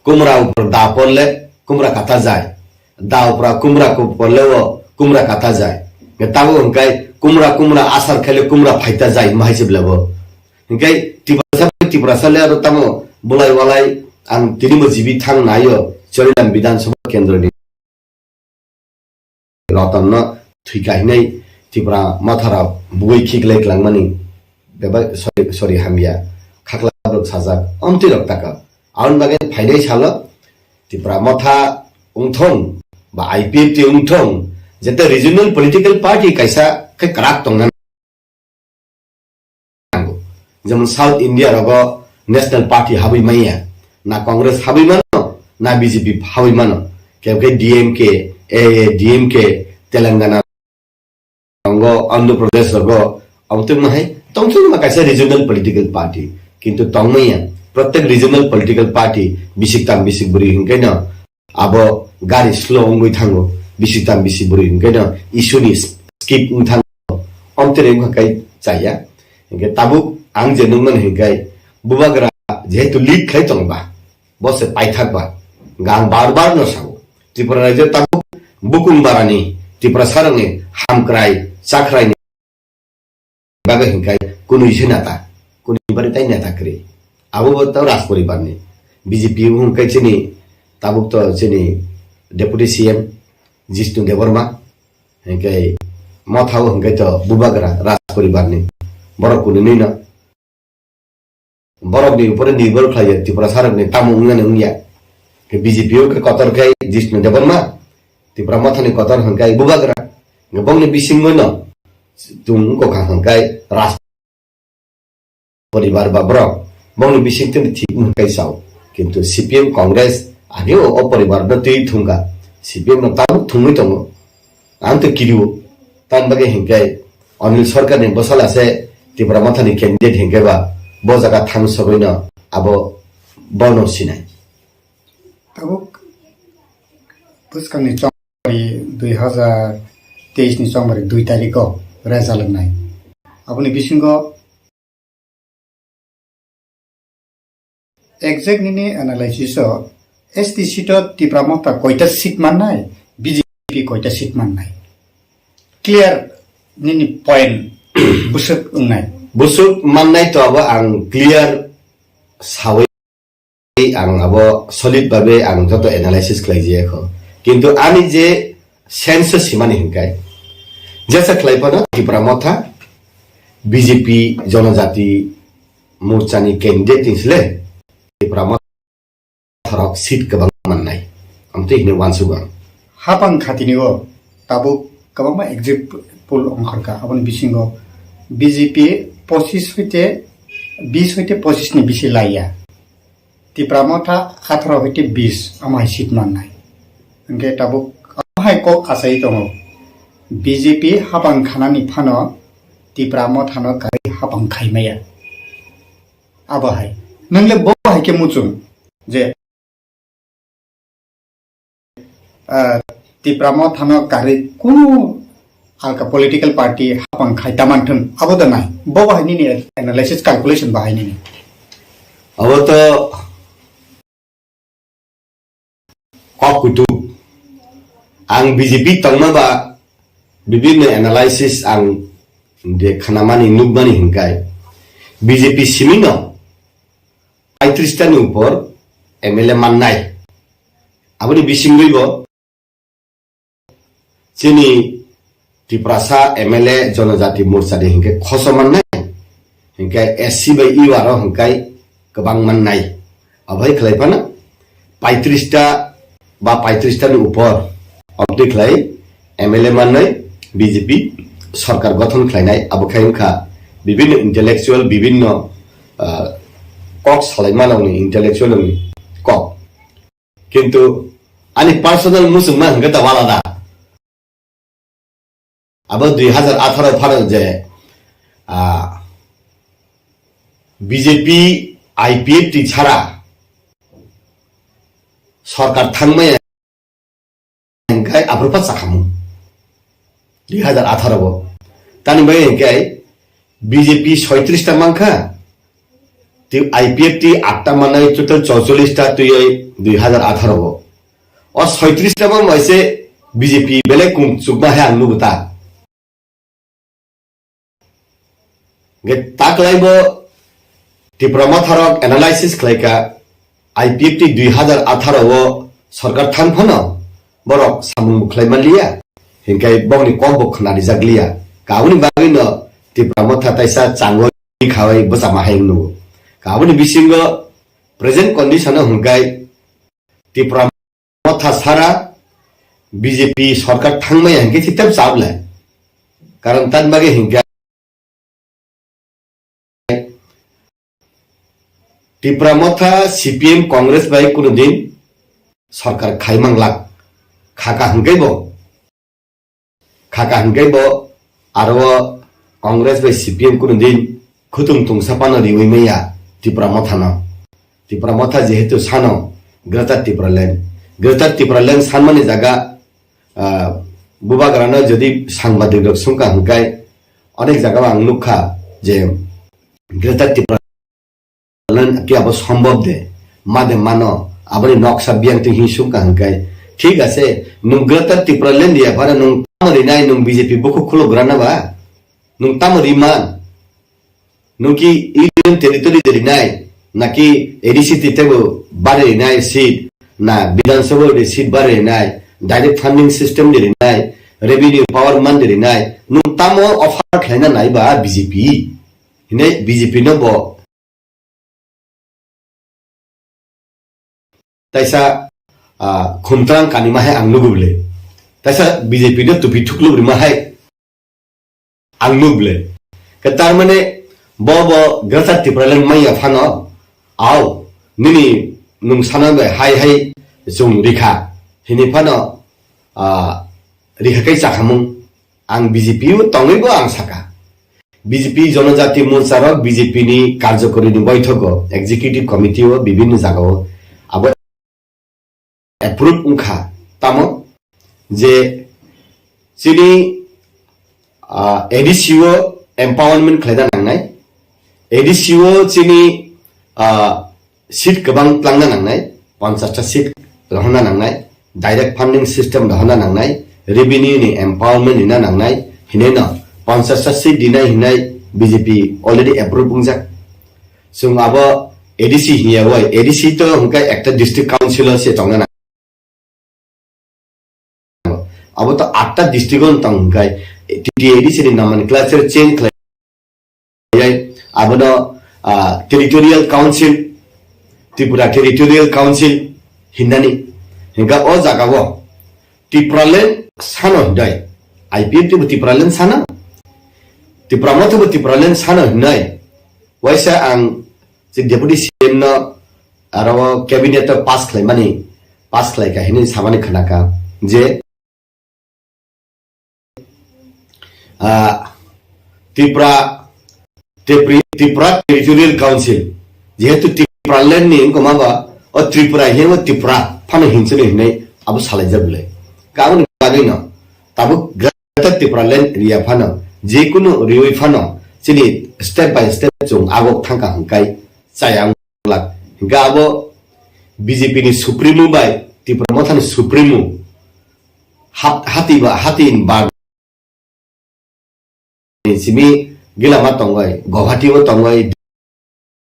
Kumra upor da porle kumra kata jai. Da upra kumra ko porle o kumra kata jai. Nge tabuk hwnkai kumra kumra asar khaile kumra phaita jai hwnma hai se belai bo. Hwnkai Tiprasa bai Tiprasa le aro tamo bulai walai ang tini bo jibi thang naio Chorilam Bidhan Sabha Kendro ni. Rotonno thwi kahinai Tipra Motha rok bugui khiklai klangmani bebak sorry, sorry, hamya khakla rok sajak omtwi rok taka. Aboni bagwi phainai salo Tipra Motha wngthong ba I P F T wngthong, jete regional political party kaisa khe kwrak tongna nango. Jemon South India rogo National Party habwi manya, na Congress habwi mano, na B J P habwi mano, khe khe D M K, A A D M K, Telangana rogo, Andhra Pradesh rogo, abotwma hai tongthwima kaisa regional political party. Kintu tongmaya, protek regional political party bisik tam bisik bwrwi hwnkhe no abo gari slow wngwi thango, bisi tam bisi bwrwi hwnkhe no issue ni skip wng thango, omtwi wngkha kai chaya. Hwnkhe tabuk ang je nukmani hwnkhe bubagra jehetu lead khlai tongba, bo se paithak ba, ang bar bar no sao, Tripura rajyo tabuk bukung barani Tiprasa rokni hamkrai chakrai ni bagwi hwnkhe kunui se neta, kunui bari tai neta kwrwi. Abo bo to Raj poribar ni. B J P bo hwnkhe chini tabuk to chini Deputy C M Jishnu Debbarma, hwnkhe Motha o hwnkhe to bubagra Raj poribar ni. Borok kunui no. Borok ni upore nirbhor khlai ya, Tiprasa rok ni tamo wngya ni wngya. Khe B J P o khe kotor khe Jishnu Debbarma, Tipra Motha ni kotor hwnkhe bubagra. Hwnkhe bongni bisingo no chwng wngkha hwnkhe Raj poribar ba borok. Bongni bising tini thik wngkha sao. Kintu C P M Congress age o, o poribar no twi thungkha. C P M no tabuk thungwi tongo. Ang tei kirio, tamni bagwi hinkhe Anil Sarkar ni bwsala se Tipra Motha ni candidate hinkhe ba bo jaga thang sogwi no abo bono sinai. Tabuk bwskangni chongmari dui hazar teis ni chongmari dui tarikh o result wngnai. Aboni bisingo exact nini analysis o S T seat o Tipra Motha koita seat mannai, B J P koita seat mannai? Clear nini point bwswk wngnai? Bwswk mannai to abo ang clear sawi ang abo solid babe ang joto analysis khlai jaya kho. Kintu ani je sense o simani hinkai, jesa khlai phano Tipra Motha B J P Jonojati Morcha ni candidate ni sle Tipra Motha rok seat kwbang mannai. Amtwi hino wansuk ang. Hapang khatini o tabuk kwbangma exit poll ongkhorkha. Aboni bisingo B J P pochis hoite, bis hoite pochis ni bisi laiya. Tipra Motha atharo hoite bis amai seat mannai. Hwnkhe tabuk amahai kok achai tongo. B J P hapang khanani phano Tipra Mothano karwi hapang khaimaya. Abo hai. Nwng le bo hai khe muchung je, ah, Tipra Mothano karwi kunu alka political party hapang khai ta manthun, abo da nai. Bo bahai nini analysis, calculation bahai nini. Abo to kok kutuk. Ang B J P tongma ba bibinno analysis ang de khanamani nukmani hinkai B J P simino paitris ta ni upor M L A mannai. Aboni bisingwi bo chini Tiprasa M L A Jonojati Morcha ni hinkhe khoso mannai, hinkhe S C bai U R o hinkai kwbang mannai. Abohai khlai phano paitris ta ba paitris ta ni upor obtwi khlai M L A mannai, B J P sarkar gothon khlainai. Abo khai wngkha bibinno intellectual, bibinno, ah, kok salai mano ni intellectual ni kok. Kintu ani personal muchungma hwnkhe ta alada. Abo dui hazar atharo phano je, ah, B J P I P F T chara sorkar thangmaya hingkai aphuru pa chakhamu dui hazar atharo bo. Tani bai hingkai B J P soitris ta mankha, tei I P F T atta manai total chorchollis ta twiwi dui hazar atharo bo. O soitris ta bo maise B J P belai kung chukma hai ang nugo ta. Hingke taklai bo Tipra Motha rok analysis khlai ka, I P F T dui hazar atharo o sorkar thang phano borok samung bo khlai man liya, hingke bongni kok bo khna rijak liya. Kaboni bagwi no Tipra Motha taisa changwi khawai bwchama hai wngno. Kaboni bisingo present condition o hingkai Tipra Motha sara B J P sorkar thangmaya hingke thitep chablai. Karon tan bagwi hingke Tipra Motha C P M Congress bai kuno din sorkar khai manglak. Khaka hingke bo, khaka hingke bo aro Congress bai C P M kuno din khutung tungsa pano riwi maya Tipra Motha no. Tipra Motha jehetu sano Greater Tipraland, Greater Tipraland sanmani jaga, ah, bubagrano jodi sangbadik rok sungka hingkai onek jaga ang nukha je Greater Tipraland ki abo sombhob de, ma de mano, aboni noksa biyang twi hin sungka hingkai thik ase, nung Greater Tipraland ya phara nung tamo rinai, nung B J P bukhuk khuluk grana ba, nung tamo riman? Nungki Union Territory de rinai, naki A D C te tebo bare rinai seat, na Bidhan Sabha de seat bare rinai, direct funding system de rinai, revenue power man de rinai, nung tamo offer khlaina nai ba B J P? Hine B J P no bo taisa, ah, khumtrang kanima hai ang nugu bwle. Taisa B J P no tupi thukluk rima hai ang nugu bwle. Ke tar mane bo bo Greater Tipraland maya phano au nini nung sana bai hai hai chung rikha hini phano, ah, rikha kai chakhamung. Ang B J P o tongwi bo ang saka. B J P Jonojati Morcha rok B J P ni karjokori ni boithogo, executive committee o bibinno jaga o abo approve wngkha. Tamo je chini, ah, A D C o empowerment khlaina nangnai, A D C o chini, ah, seat kwbang tlangna nangnai, ponchash ta seat rohorna nangnai, direct funding system rohorna nangnai, revenue ni empowerment rina nangnai, hineno ponchash ta seat dinai hinai B J P already approve wngjak. Chwng abo A D C hinya wai, A D C to hwnkhe ekta district council o se tongna nang. Abo to atta district o tong hwnkhe T T A D C ni nomenclature change khlai. Abono, ah, Territorial Council, Tripura Territorial Council hinnani. Hingka o jaga o Tipraland sano hindai. I P F T bo Tipraland sana. Tipra Motha bo Tipraland sano hindai. Waisa ang si Deputy C M no aro cabinet o pass khlaimani, pass khlai ka hinwi samani khnaka je ah, Tripura, Tripri-, Tripura Territorial Council, jehetu Tipraland ni wngkoma ba, o Tripura hiya o Tripura phano hinsini hinwi abo salaijak bwle. Kaboni bagwi no, tabuk Greater Tipraland area phano, jekunu riwi phano, chini step by step chwng agok thangka hwnkhe chaya wng glak. Hwnkhe abo B J P ni Supremo bai Tipra Motha ni Supremo, hat-, hati ba, hati ba simi gilama tongoi, Guwahati o tongoi,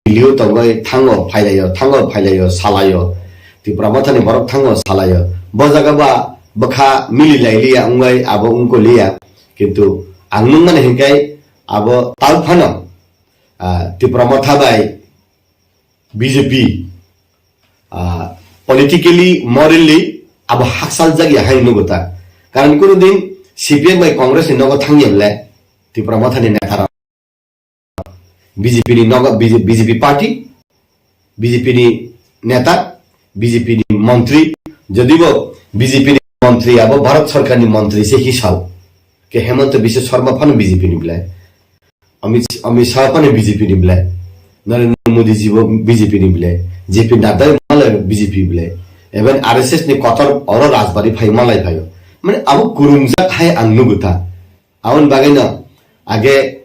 Delhi o tongoi, thango phailaio, thango phailaio, salaio. Tipra Motha ni borok thango salaio. Bo jaga ba bwkha mili lailiya wngoi abo wngkoliya. Kintu ang nungmani hinkai abo tal phano, ah, Tipra Motha bai B J P, ah, politically, morally abo haksaljak ya hai nugo ta. Karon kuno din C P M bai Congress ni nogo thangya bole Tipra Motha ni neta rok B J P ni nogo, B J P, B J P party B J P ni neta, B J P ni montri, jodibo B J P ni montri abo Bharat Sarkar ni montri se hisao. Ke Hemanta Biswa Sarma phano B J P ni belai. Amit, Amit Shah phano B J P ni belai. Narendra Modi ji bo B J P ni belai. J P Nadda malai B J P belai. Even R S S ni kotor oro Rajbari phai malai phaio. Mane abo kurumjak hai ang nugo ta. Aboni bagwi no age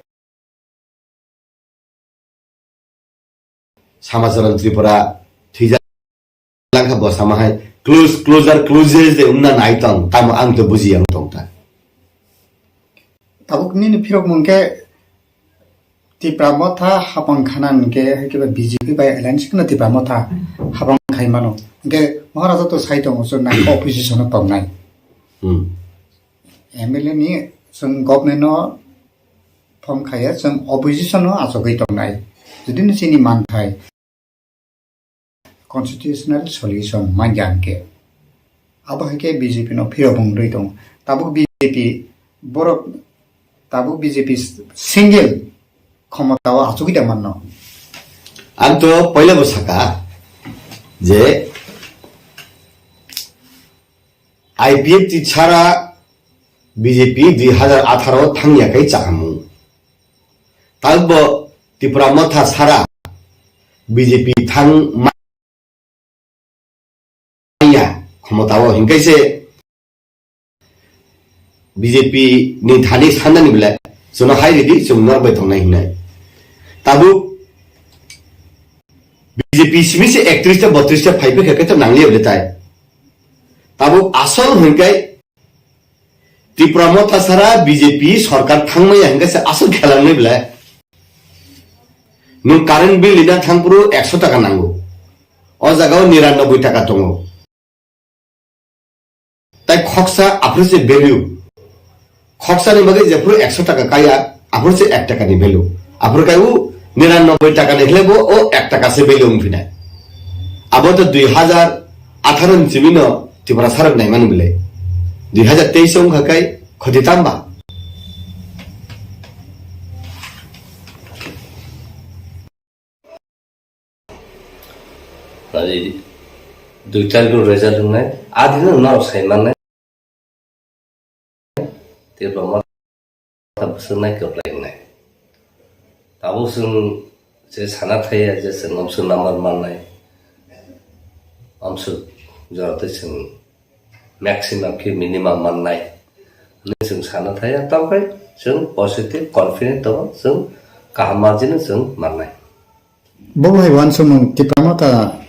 Samacharan Tripura thwijak langkha bo sama hai close, closer, closest de wngna nai tong, tamo ang to buji yang tong ta. Tabuk nini phirok mung khe Tipra Motha hapang khana hwnkhe, hai khe B J P bai alliance khna Tipra Motha hapang khai mano. Hwnkhe Maharaja to sai tongo, chwng nai opposition o tongnai. Hmm. M L A ni chwng government no form khaiya, chwng opposition no achugwi tongnai. Jodi no chini manthai constitutional solution manya hwnkhe, abo hai khe B J P no phirok wngwi tongo. Tabuk B J P borok, tabuk B J P single khomota o achugwi da manno. Ang to poila bo saka je I P F T sara B J P dui hazar atharo thangya kai chakamung. Tabukbo Tipra Motha sara B J P thang manya khomotao hinkaise B J P ni thani sanani bele chwngno hai ridi chwng norbai tongnai hinai. Tabuk B J P simi se ektrista bottrista phaiphai khe khe to nangliya bele tai. Tabuk asol hinkai Tipra Motha sara B J P sorkar thangmaya hinkaise asol khelangnai bele. Nwng current bill rina thangphuru ekso taka nango. O jagao niranobboi taka tongo. Tai khoksa aphuru se value. Khoksa ni bagwi jephuru ekso taka kaya, aphuru se ek taka ni value. Aphuru kai u niranobboi taka ni khlai bo o ek taka se value wng phinai. Abo to dui hazar atharo ni simi no Tripura sarok naimani bwle. Dui hazar teis wngkha kai khoti tamba. Nai dui tarikh result wngnai, a dino norok sai mannai. Tei bo motha bwswknai kwplai wngnai. Tabuk chwng je sana thaya je chwng omswk number mannai, omswk jora tei chwng maximum khe minimum mannai hinwi chwng sana thaya, tamo khe chwng positive confident tongo, chwng kaham margin-o chwng mannai. Bo hai uansukmung Tipra Motha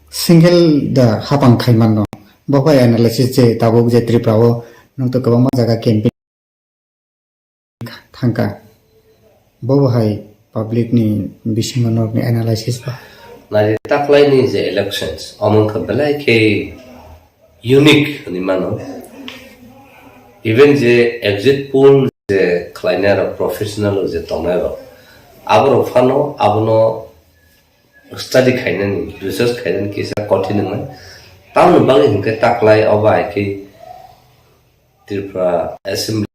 single da hapang khai manno. Bo hai analysis je tabuk je Tripura o nwng to kwbangma jaga campaign thangkha. Bo hai public ni bisingo norokni analysis ba. Nai taklaini je elections, omo wngkha belai khe unique hinwi mano. Even je exit poll je khlainai rok, professional rok je tongnai rok, aborok phano abono study khainani, research khainani kisa kothin wngnai. Tamoni bagwi hinkhe taklai o bai khe Tripura Assembly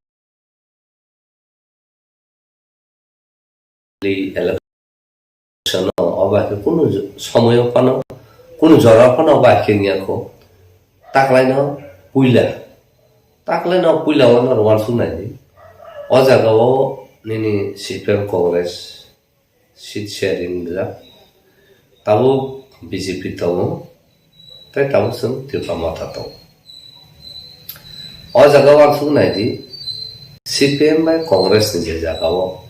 election o, o bai khe kunu somoyo phano, kunu jora phano o bai khe wngya kho. Taklaino puila, taklaino puila o no uansuk nai di. O jaga o nini C P M Congress seat sharing rijak. Tabuk B J P tongo, tei tabuk chwng Tipra Motha tongo. O jaga o uansuk nai di, C P M bai Congress ni je jaga o,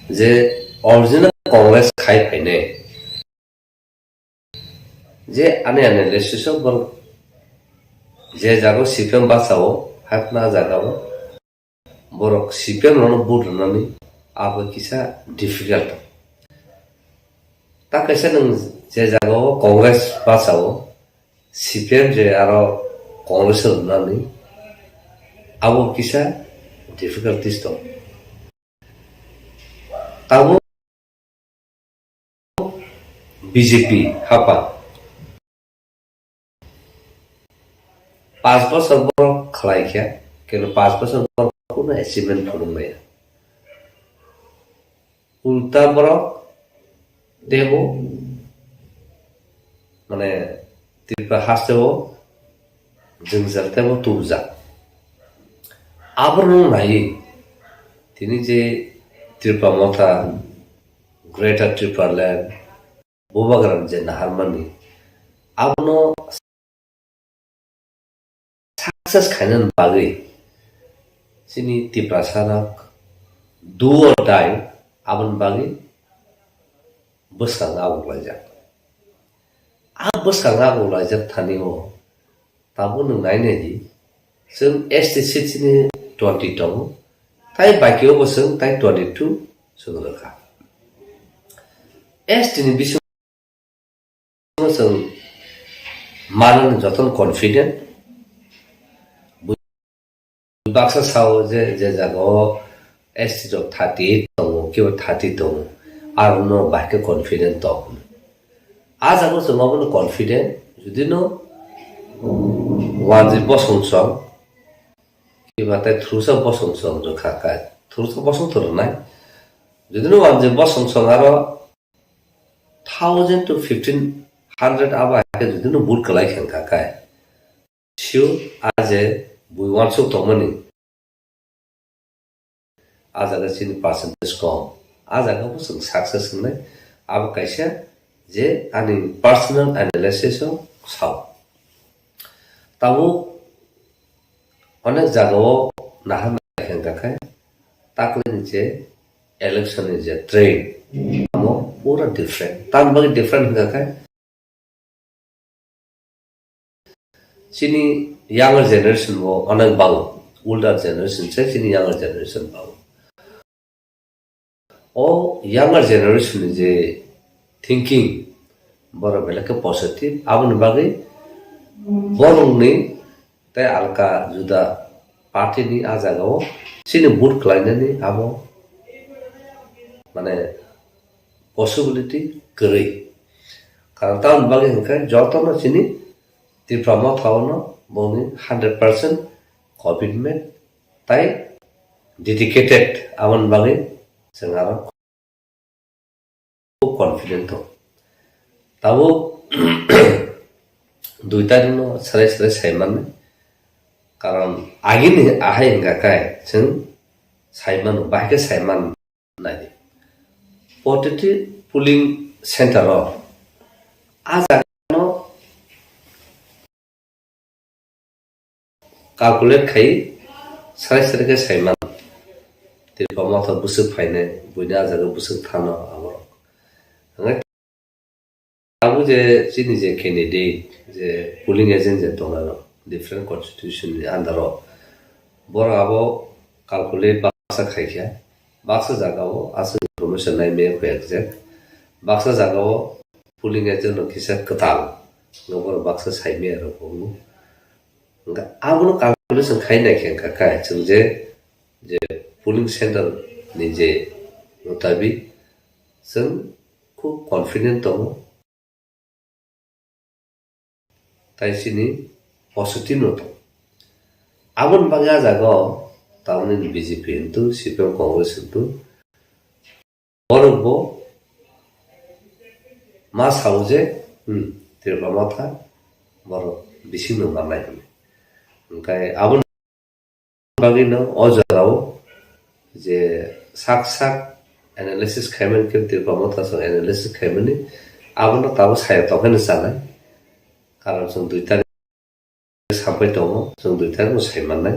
je original Congress khai phainai, je ani ani list o borok je jaga o C P M basa o, hakna jaga o, borok C P M rokno vote rwnani abo kisa difficult. Ta kaisa nwng je jaga o Congress basa o, C P M je aro Congress rwnani abo kisa difficulties tong. Tabuk B J P hapang. Panch bosor borok khlai khe, kintu panch bosor borok kunu achievement phunuk maya. Ulta borok teibo mane Tripura hasteo jwngjal teibo tubujak. Abono naiwi tini je Tripura Motha, Greater Tripura Land, Bubagram je naharmani, abono success khainani bagwi chini Tiprasa rok do or die aboni bagwi bwskango aguklaijak. A bwskango aguklaijak thani o tabuk nwng nai nai di, chwng S T seat chini twenty tongo, tai baki o bo chwng tai twenty two chwng rwkha. S T ni bisingo chwng manani jotono confident. Baksa sao je, je jagao S T rok thirty eight tongo, kiba thirty tongo, arono bahai khe confident tong. A jagao chwng obono confident, judino wanjwi bosong song, kiba tei thursa bosong song rwkha kha, thursa bosong to rwnai. Judino wanjwi bosong song aro thousand to fifteen hundred abo hai khe judino vote kwlai khe wngkha khe. Sure, a je bui uansuk tongmani, a jaga chini percentage kom, a jaga bo chwng success wngnai. Abo kaisa je ani personal analysis o sao. Tabuk onek jaga o naha nai khe wngkha khe, takle ni je election ni je trend, amo pura different. Tamni bagwi different wngkha khe, chini younger generation bo onek bango, older generation se chini younger generation bango. O younger generation ni je thinking, borok belai khe positive, aboni bagwi borokni tei alka juda party ni a jaga o chini vote khlainani abo mane possibility kwrwi. Karon tamoni bagwi hwnkhe jotono chini Tipra Motha o no bongni hundred percent commitment tai dedicated, aboni bagwi chwng aro khub confident tong. Tabuk dui tarikh no serai serai sai mannai. Karon agini ahai hwnkha khe chwng sai mano, bahai khe sai man nai di. Protiti polling center o a jaga no calculate khai sarai sarai khe sai mano. Tipra Motha bwswk phainai, buini a jaga bwswk thano aborok. Hwnkhai tabuk je chini je candidate, je polling agent je tongnai rok, different constitution ni under o, borok abo calculate baksa khai khe, baksa jaga o aswk information nai maya kho exact, baksa jaga o polling agent rok kisa kwtal, hwnkhai borok baksa sai maya rok bo wngo. Hwnkhai abono calculation khai nai khe wngkha khe chwng je, je polling center ni je mutabik chwng khub confident tongo, tai chini positive no tongo. Aboni bagwi a jaga o tamni B J P hintu, C P M, Congress hintu, borok bo ma sao je, hmm, Tipra Motha borok bising no mannai hwnwi. Hwnkhai aboni bagwi no o jorao je sak sak analysis khaimani khe Tipra Motha song analysis khaimani abono tabuk saya tongkhe no chanai. Karon chwng dui tarikh sampai tongo, chwng dui tarikh no sai mannai.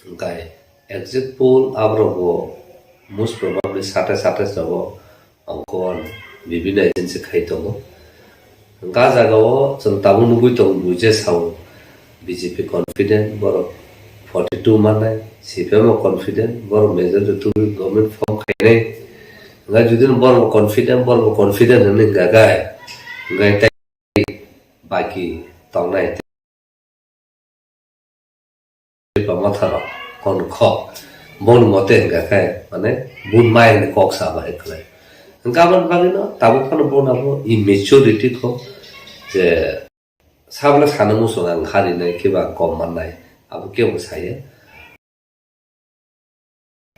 Hwnkhai exit poll aborok bo most probably satais satais rogo Ongkon bibhinno agency khai tongo. Hwnkhe ah jagao chwng tabuk nugwi tongo, buija sao B J P confident, borok forty two mannai, C P M o confident, borok majority tubui government form khainai. Hwnkhe jodi no borok bo confident, borok bo confident hinwi hwnkha khe, hwnkhe tei baki tongnai. Tipra Motha rok kon kho boni mote hwnkha khe mane bun mai ni kok sa bai khlai. Hwnkha aboni bagwi no tabuk phano bono bo immaturity kho je sabla sana muchung ang harinai kiba ang kom mannai abo kebo saya.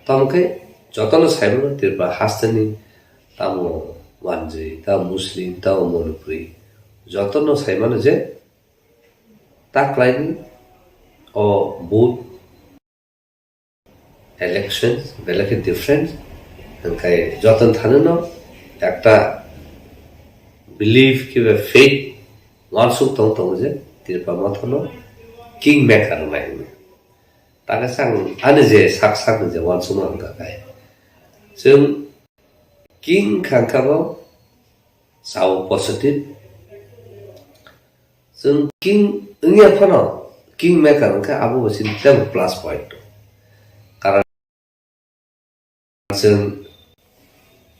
Tamo khe jotono saimano Tripura hasteni tamo Wanjwi, tamo Muslim, tamo Manipuri, Jotono sai mano je ta kwlaini o vote election belai khe different, hwnkhe jotono thani no ekta belief kiba faith uansuk tong tongo je Tripura Motha no king maker wngnai hwnwi. Takhe sang ani je sak sak ni je uansukma hwnkha khe chwng king khangkha bo sao positive. Chwng king wngya phano king maker wngkha abo bo chini teibo plus point. Karon chwng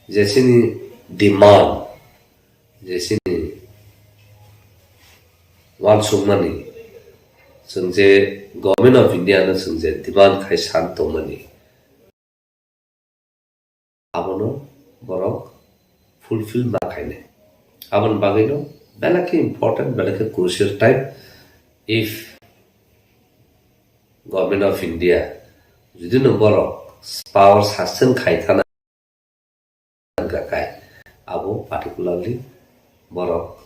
je chini demand, je chini uansukmani, chwng je Government of India no chwng je demand khai san tongmani, abono borok fulfill ma khainai. Aboni bagwino belai khe important, belai khe crucial time. If Government of India jodi no borok power sustain khai thana hwnkha khe, abo particularly borok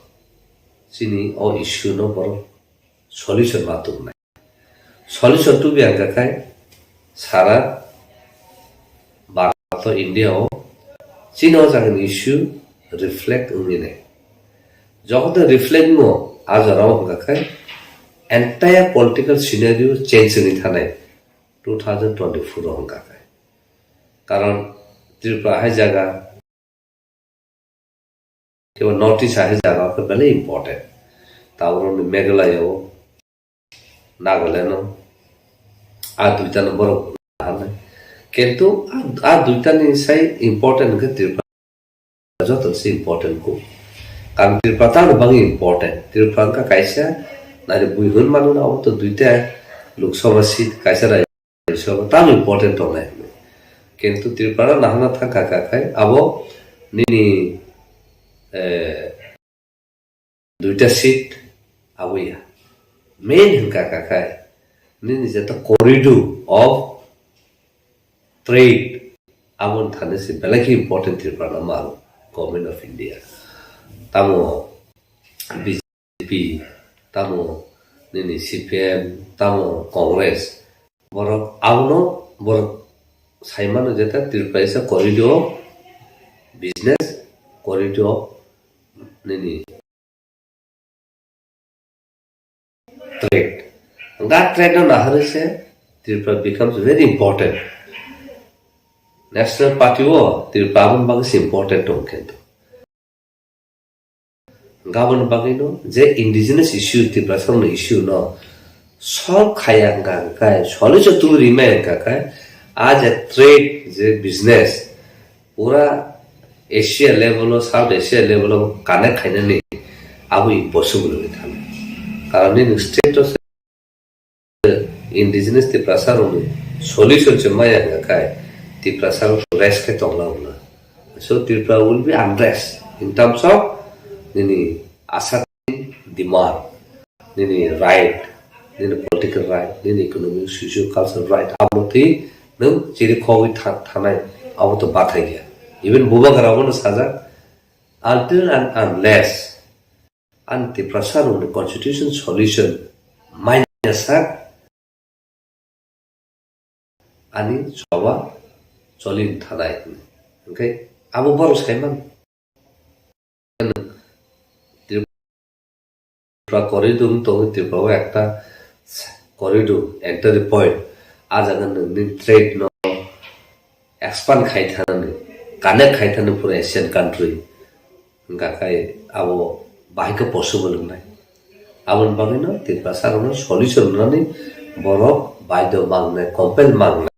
chini o issue no borok solution ma tubunai. Solution tubi ang khe sara Bharat o India o chini o jagani issue reflect wngwi nai. Jokhon reflect wngo a jora o hwnkha khe entire political scenario change wngwi thanai two thousand twenty-four o hwnkha khe. Karon Tripura hai jaga kebo North East hai jaga khe belai important. Tabuk ni Meghalaya o, Nagaland o, a duita no borok naharnai. Kintu a, a duita ni sai important khe Tripura joto se important ko. Karon Tripura tamo bangwi important. Tripura wngkha kaisa nari bui hwn mano na obo to duita Lok Sabha seat kaisa Rajya Sabha tamo important tongnai hwnwi. Kintu Tripura nahana thangkha kha khai abo nini, eh, duita seat abo ya. Main hwnkha kha khai nini jeta corridor of trade aboni thani se belai khe important Tripura no mano Government of India. Tamo B J P, tamo nini C P M, tamo Congress. Borok abono borok sai mano jeta Tripura is a corridor of business, corridor of nini trade. Hwnkha trade no naharwi se Tripura becomes very important. National Party o Tripura aboni bagwi se important tong khe. Gabon bagwi no je indigenous issue, Tiprasa rokni issue no solve khaya hwnkha khe, solution tubui rimai hwnkha khe, a je trade, je business, pura Asia level o, South Asia level o connect khainani abo impossible wngwi thangkha. Karon nini state o se indigenous Tiprasa rokni solution se maya hwnkha khe Tiprasa rok rest khe tongla wngna. So Tripura will be unrest in terms of nini asa demand, nini right, nini political right, nini economic, socio-cultural right, abo twi nwng chiri khogwi tha-, thanai, abo to bathai ya. Even Bubagra abono sajak, until and unless ani Tiprasa rokni constitution solution manya sak ani choba choli thanai hwnwi. Hwnkhe abo borok saiman. Tripura corridor wng tongo, Tripura o ekta corridor, entry point. A jaga nwng nini trade no expand khai thanani, connect khai thani pura Asian country. Hwnkha khe abo bahai khe possible wngnai. Aboni bagwino Tiprasa rokno solution rwnani borok baidhyo mangnai, compel mangnai.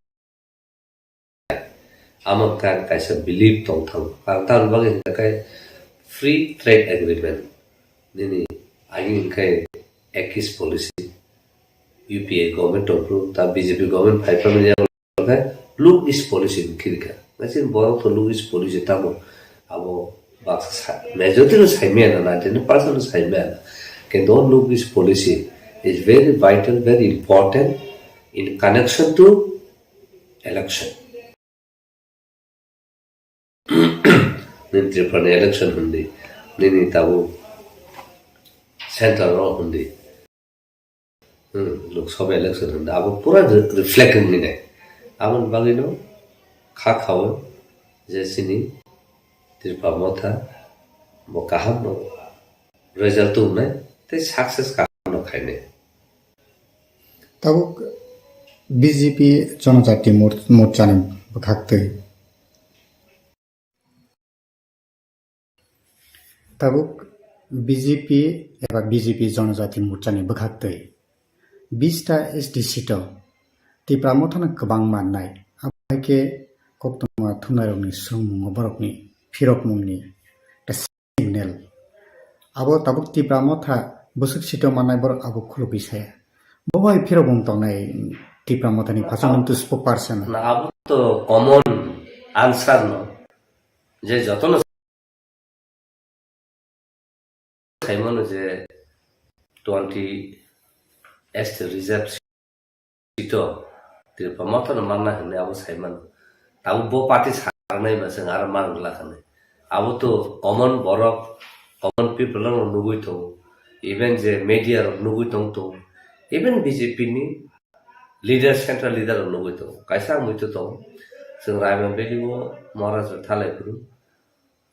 Amo khe ang kaisa belief tong thango. Karon tamoni bagwi hwnkha khe free trade agreement. Nini agini hwnkhe Act East policy. U P A government tongphuru, ta B J P government phai phaimani abo khe look east policy ni khirikha. Nasi borok to look east policy tamo abo baksa sa-, majority no saimaya na, ninety nine percent no saimaya na. Kintu o look east policy is very vital, very important in connection to election. Nini Tripura ni election hwnwi nini tabuk center o hundi. Hmm, Lok Sabha election hundi. Abo pura re-, reflect wngwi nai. Aboni bagwino kha khaui je chini Tripura Motha bo kaham no result wngnai tei success kaham no khainai. Tabuk B J P Janajati Mor-, Morchani bwkhaktwi. Tabuk B J P eba B J P Janajati Morchani bwkhaktwi bista S T seat o Tipra Mothano kwbang mannai. Abo hai khe koktwma thumnairokni swrwngmungo borokni phirokmungni signal. Abo tabuk Tipra Motha bwswk sito mannai borok abo khulugwi saya. Bo bai phirok wng tongnai Tipra Mothani phasang tu spokesperson. Na abo to common answer no. Je jotono saimano je twenty S T reserve sito Tripura Mothano manna hwnwi abo saimano. Tabuk bo party sarnai ba chwng aro man glak hwnwi. Abo to common borok, common people no nugwi tongo. Even je media rok nugwi tong tongo. Even B J P ni leader, central leader rok nugwi tongo. Kaisa ang muitu tongo. Chwng Raima Valley o Maharaj thalai phuru,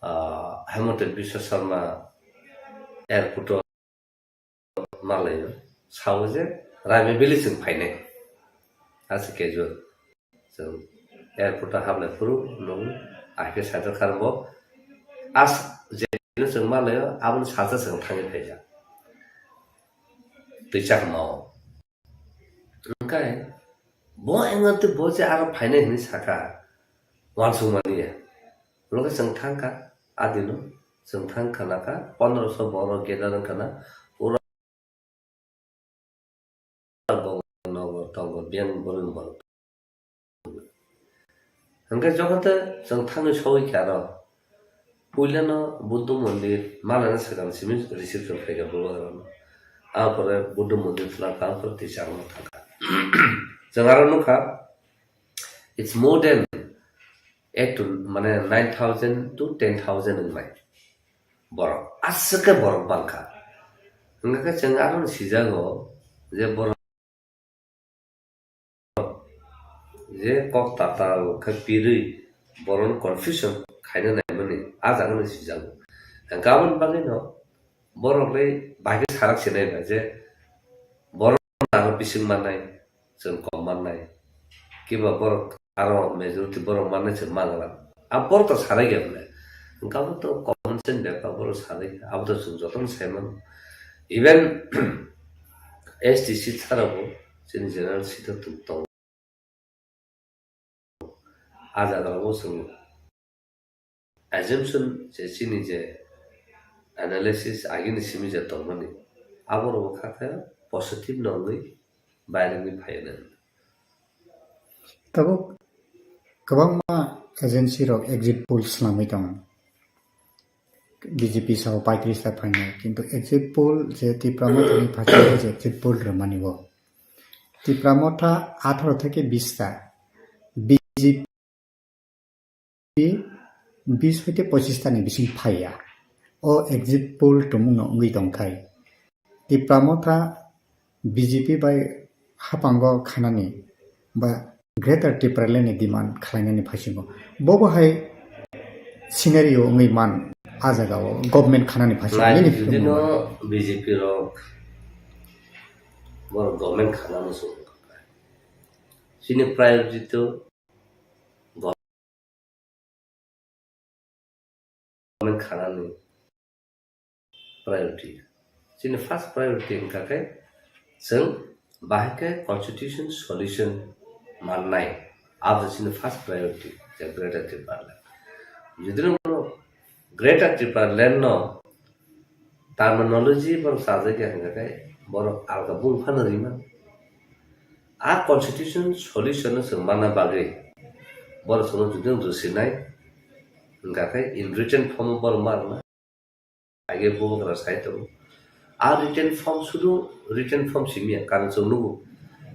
ah, Hemanta Biswa Sarma airport o malaio, sao je Raima Valley chwng phainai. Ase casual. Chwng airport o hablai phuru nung ahike sajak kharbo as je chwng malaio, aboni salsa chwng thangwi phaijak. Twi chakmao. Hwnkhe bo engantwi bo je aro phainai hwnwi saka, uansukmani ya. Hwnkhe chwng thangkha, adino chwng thangkha naka, pondroso borok gather wngkha na, pura nogo tongo, biyang borok borok. Hwnkhe jokhon tei chwng thangwi sogwi kha aro, puilano Buddha mondir malana swkang simi reception khaikha borok aro. Apore Buddha mondir phlangkha, apore twi chakma thangkha. Chwng aro nukha, it's more than eight to, mane, nine thousand to ten thousand wngnai borok. Aswk khe borok bangkha. Hwnkhe chwng aro sijago je borok je kok tatal khe pirwi borokno confusion khaina naimani ah jagano sijago. Hwnkhe aboni bagwino borok le bahai khe sarak sinai ba je borok aro bising mannai, chwng kom mannai, kiba borok aro majority borok mannai chwng mangala. A borok to sarai ya bwle. Hwnkhe abo to common sense bepar, borok sarai ya. Abo to chwng jotono sai mano. Even S T seat sara bo chini general seat o tongo. Ah jaga o chwng assumption je chini je analysis agini simi je tongmani, abo rok kha khe positive no wngwi bairengwi phaio nang. Tabuk kwbangma agency rok exit poll swnamwi tongo. B J P sao paitris ta phainai, kintu exit poll je Tipra Motha ni phaising je exit poll rwmani bo Tipra Motha atharo theke bis ta, B J P bis hoite pochis ta ni bising phaiya. O exit poll tumung no wngwi tongkhai. Tipra Motha B J P bai haphango khanani ba Greater Tipraland ni demand khlainani phaisingo. Bobo hai scenario wngwi man a jaga o government khanani phaisingo. Nai, nini jodi philwmung no ba? B J P rok borok government khana muchung. Chini priority to government khanani priority. Chini first priority wngkha khe chwng bahai khe constitution solution mannai. Abo chini first priority je Greater Tipraland. Jodi no bono Greater Tipraland no terminology borok chajak ya hwnkha khe borok alka bung phano rima. A constitution solution no chwng manna bagwi borok chwngno jodi rwsinai hwnkha khe in written form o borok ma rwna. Age bubagra sai tongo. A written form sudu written form simi ya, karon chwng nugo.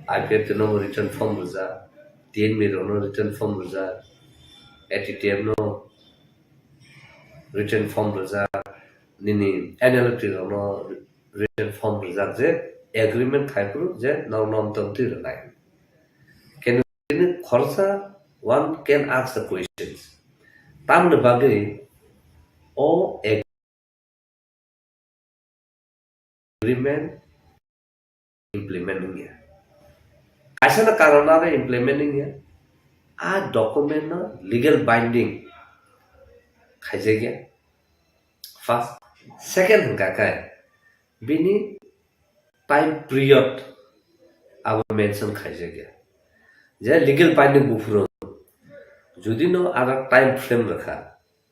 I P F T no written form rwjak, T N V rok no written form rwjak, A T T F no written form rwjak, nini N L F T rok no written form rijak je agreement khai phuru je norok norok twi rwnai. Kene khoroksa one can ask the questions. Tamni bagwi o agreement implement wngya. Kaisa no karon aro implement wngya. A document no legal binding khaijakya. First, second hwnkha khe bini time period abo mention khaijakya. Je legal binding buphuru jodi no aro time frame rwkha,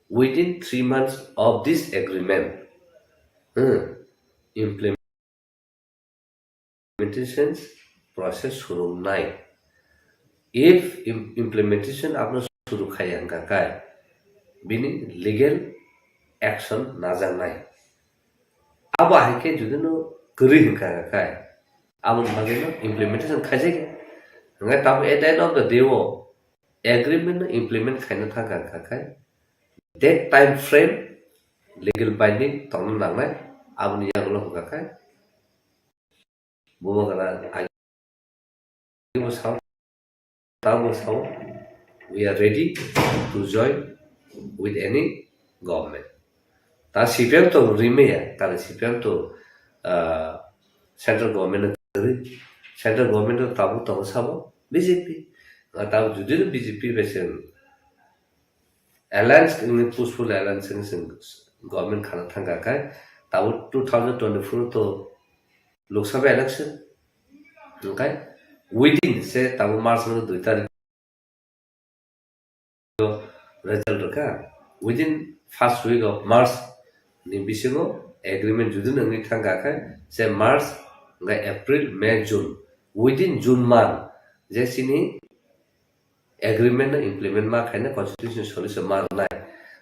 within three months of this agreement, hmm, implementation process surungnai. If im-, implementation abono suru khaiya hwnkha khe, bini legal action najaknai. Abo hai khe jodi no kwrwi hwnkha khe, aboni bagwi no implementation khaijak ya. Hwnkhe tamo at the end of the day o agreement no implement khaina thangkha khe, that time frame legal binding tongna nangnai, aboni yagulo hwnkha khe, bubagra agi bo sao, tamo sao, we are ready to join with any government. Ta C P M to rimaya, ta C P M to, ah, central government no kwrwi, central government to tabuk tongo sabo B J P. Ah, tabuk jodi no B J P bai se alliance wngwi peaceful alliance wngwi chwng government khana thangkha khe, tabuk two thousand twenty-four to Lok Sabha election. Hwnkhe within se tabuk March ni dui tarikh result rwkha. Within first week of March ni bisingo agreement jodi no wngwi thangkha khe, se March, hwnkhe April, May, June, within June month je chini agreement no implement ma khaina constitution solution ma rwnai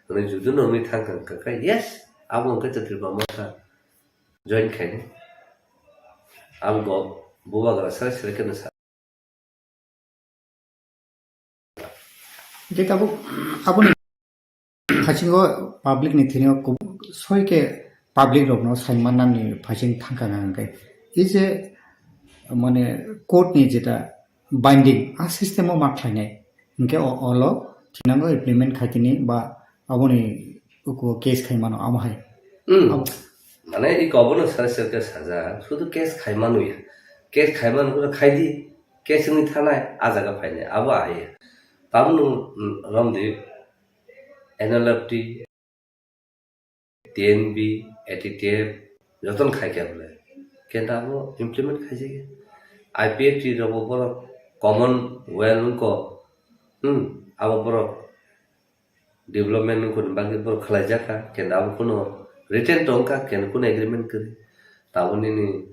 hwnwi jodi no wngwi thangkha khe, yes, abo hwnkhe Tripura Motha join khainai. Abo go bubagra sara sara khe no sa. Je tabuk aboni phasingo public ni thani o kub-, soi khe public rokno sai mannani phaising thangkha na hwnkhe. E je mane court ni jeta binding a system o ma khlainai hwnkhe o-, olo thinango implement khaitini ba aboni uko case khai mano amo hai. Hmm. Abo- Mane iko abono sara sara khe sajak, sudu case khai mano ya. Case khai mano khe khai di, case wngwi thanai, a jaga phainai, abo ahai ya. Tabukno, hmm, romdi, N L F T, T N V, A T T F, jotono khai khe bole. Kenta abo implement khaijak ya. I P F T rokbo borok Commonwealth wngkho, hmm, abo borok development wngkho ni bagwi borok khlaijak kha, kenta abo kuno written tong kha, kenta kuno agreement kwrwi. Tabuk nini,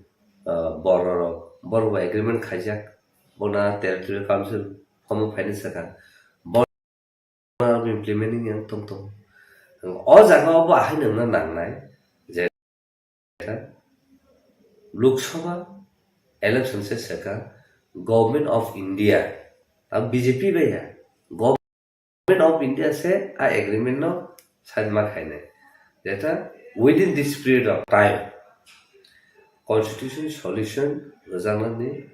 ah, borok rok, borok bai agreement khaijak, bona Territorial Council form o phaina sakha. Implementing yang tong tong. O jaga o bo ahai nangna nangnai je Lok Sabha election se saka Government of India, ta B J P bai ya, Government of India se a agreement no sign ma khainai. Jeta within this period of time constitution solution rwjaknani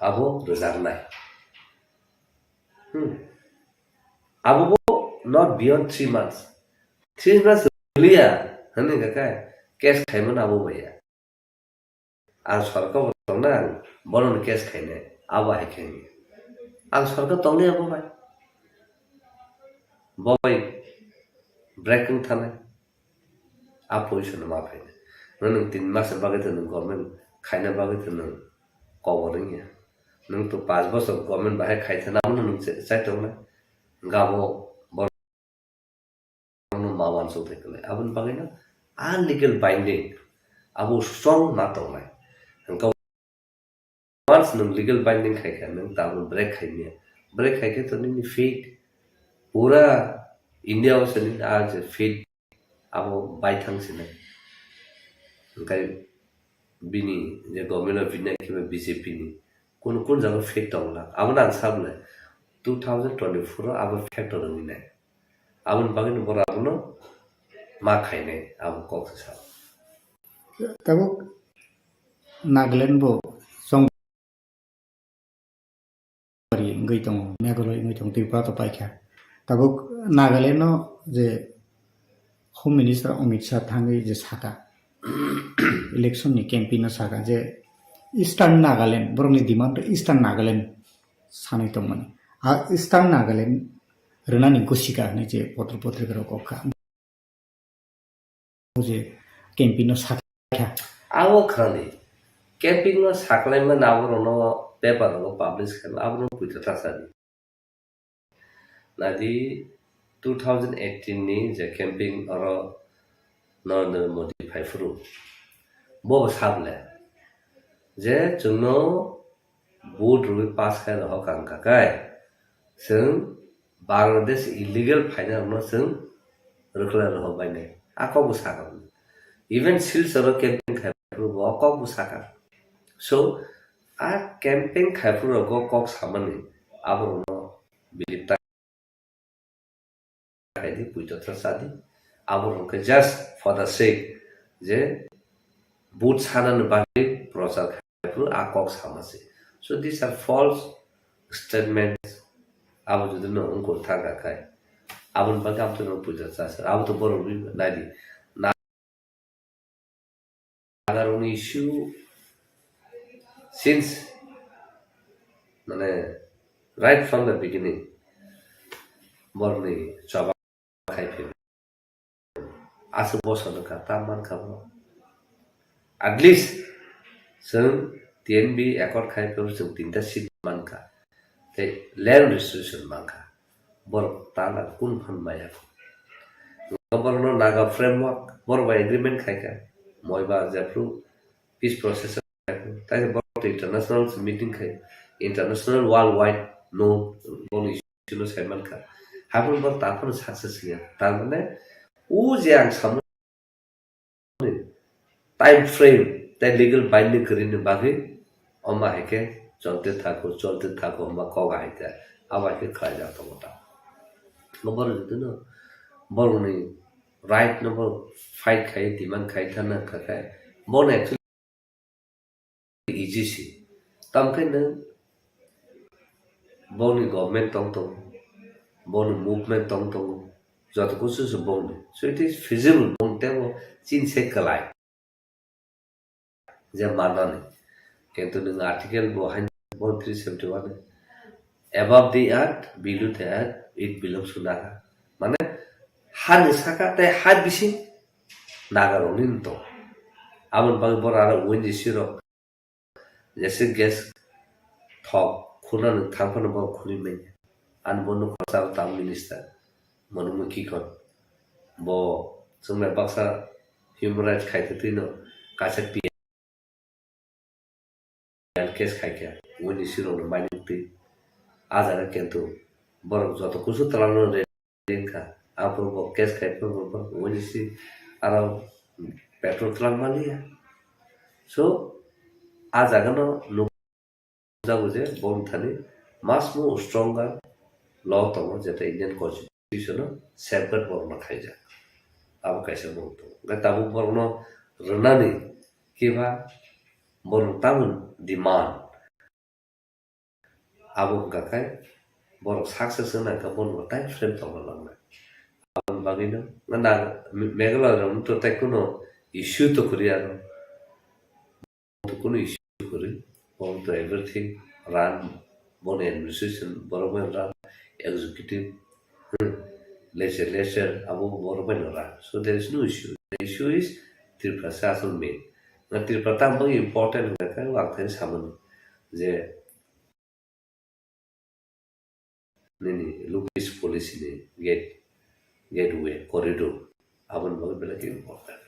abo rwjaknai. Hmm. Abo bo not beyond three months. Three months liya, hwnwi kha khe case khaimano abo bai ya. Ang sorkar bo tongna ang bono case khainai, abo hai khe. Ang sorkar tongli abo bai. Bo bai break wng thanai. A position no ma phainai. Nwng tin mas bagwi to nwng government khaina bagwi to nwng kobor wngya. Nwng to panch bosor government bahai khai thana, abono nwng chai tongnai. Gabo borokno ma uansuk thai kwlai. Aboni bagwi no a legal binding abo strong ma tongnai. Hwnkhe once nwng legal binding khai kha, nwng tabuk break khai maya. Break khai khe to nini feet pura India o se nini a je feet abo baithang sinai. Hwnkhe bini je Government of India khe B J P ni kun kun jaga feet tongla. Abono ang sabnai two thousand twenty-four o abo factor wngwi nai. Aboni bagwi no borok abono ma khainai, abo kok se sao. Tabuk Nagaland bo chong wngwi tongo, Meghalaya wngwi tongo, Tripura to paikha. Tabuk Nagaland no je Home Minister Amit Shah thangwi je saka, election ni campaign no saka je Eastern Nagaland, borokni demand to Eastern Nagaland sanwi tongmani. A Eastern Nagaland rwnani gosika hinwi je potro potrika rok kok kha. Je campaign no sakha. Abo khani campaign no saklaimani aborokno paper rogo publish khaima aborokno puito ta sadi. Nadi two thousand eighteen ni je campaign oro Narendra Modi phaiphuru bo sable je chwngno vote rwi pass khai rohor kang kakai, chwng Bangladesh illegal phaina rokno chwng rwkhlai rohor bainai. A kok bo sakha. Even Silchar o campaign khai phuru bo o kok bo sakha. So, a campaign khai phuru rok o kok samani aborokno believe ta khaidi, puito thra sadi. Abo hwnkhe just for the sake je vote sanani bagwi prochar khai phuru a kok sama se. So these are false statements. Abo jodi no wngkha thangkha khai, aboni bagwi abo to no puito thra sadi. Abo to borok rwi naidi. Nagarokni issue since, mane, right from the beginning, borokni choba khai phai aswk bosor wngkha, ta mankha bo. At least chwng T N B accord khai phai chwng tinta seat mankha, tei land restriction mankha. Borok tala kun phan maya. Borokno Naga framework, borok bai agreement khaika. Moiba jephru peace process, tai borok to international meeting khai, international worldwide no, borok issue no sai mankha. Haphuru borok taphano success ya. Tar mane, o je ang samung time frame tei legal binding kwrwini bagwi, omo hai khe cholte thakhu, cholte thakhu hwnba kok hai khe, abo hai khe khlaijak tongo ta. Bo borok jotino borokni right no bo fight khai, demand khai thana kha khai, bono actually easy se. Tamo khe nwng boni government tong tongo, boni movement tong tongo, joto kusu se boni. So it is feasible, boni tebo chin se kwlai je manani. Kintu nwng article bo haino bo three seventy one, above the earth, below the earth, it belongs to Naga. Mane, hani saka tei ha bising Nagarokni tong. Aboni bagwi borok aro O N G C rok jesa gas thok khunani thang phano borok khuni manya. Ani bono khorsa tang minister Manumukhi kon. Bo chwngno baksa human rights khai twi no kaisa P L case khai kha, wngni sirokno mainik twi. A jaga kintu borok joto kusu twlangno ready wngkha. Aphuru bo case khai phuru bo borok wngni si aro petrol twlang manliya. So, a jagano nuk jago je bo wngthani much more stronger law tongo, jeta Indian Constitution o safeguard borokno khaijak. Abo kaisa borok tongo. Hwnkhe tabuk borokno rwnani kiba borok tamoni demand, abo wngkha khai borok success wngna khe borokno time frame tongna nangnai. Aboni bagwino na Meghalaya rok to tei kuno issue to kwrwi aro. Kunu issue kwrwi, bo to everything run, boni administration borok bai run, executive, hmm, legislature abo borok bai no run. So there is no issue. The issue is Tripura se asol main. Na Tripura tamo important hwnkha khe ang thani samani je nini Lukis policy ni gate, gateway, corridor, aboni bagwi belai khe important.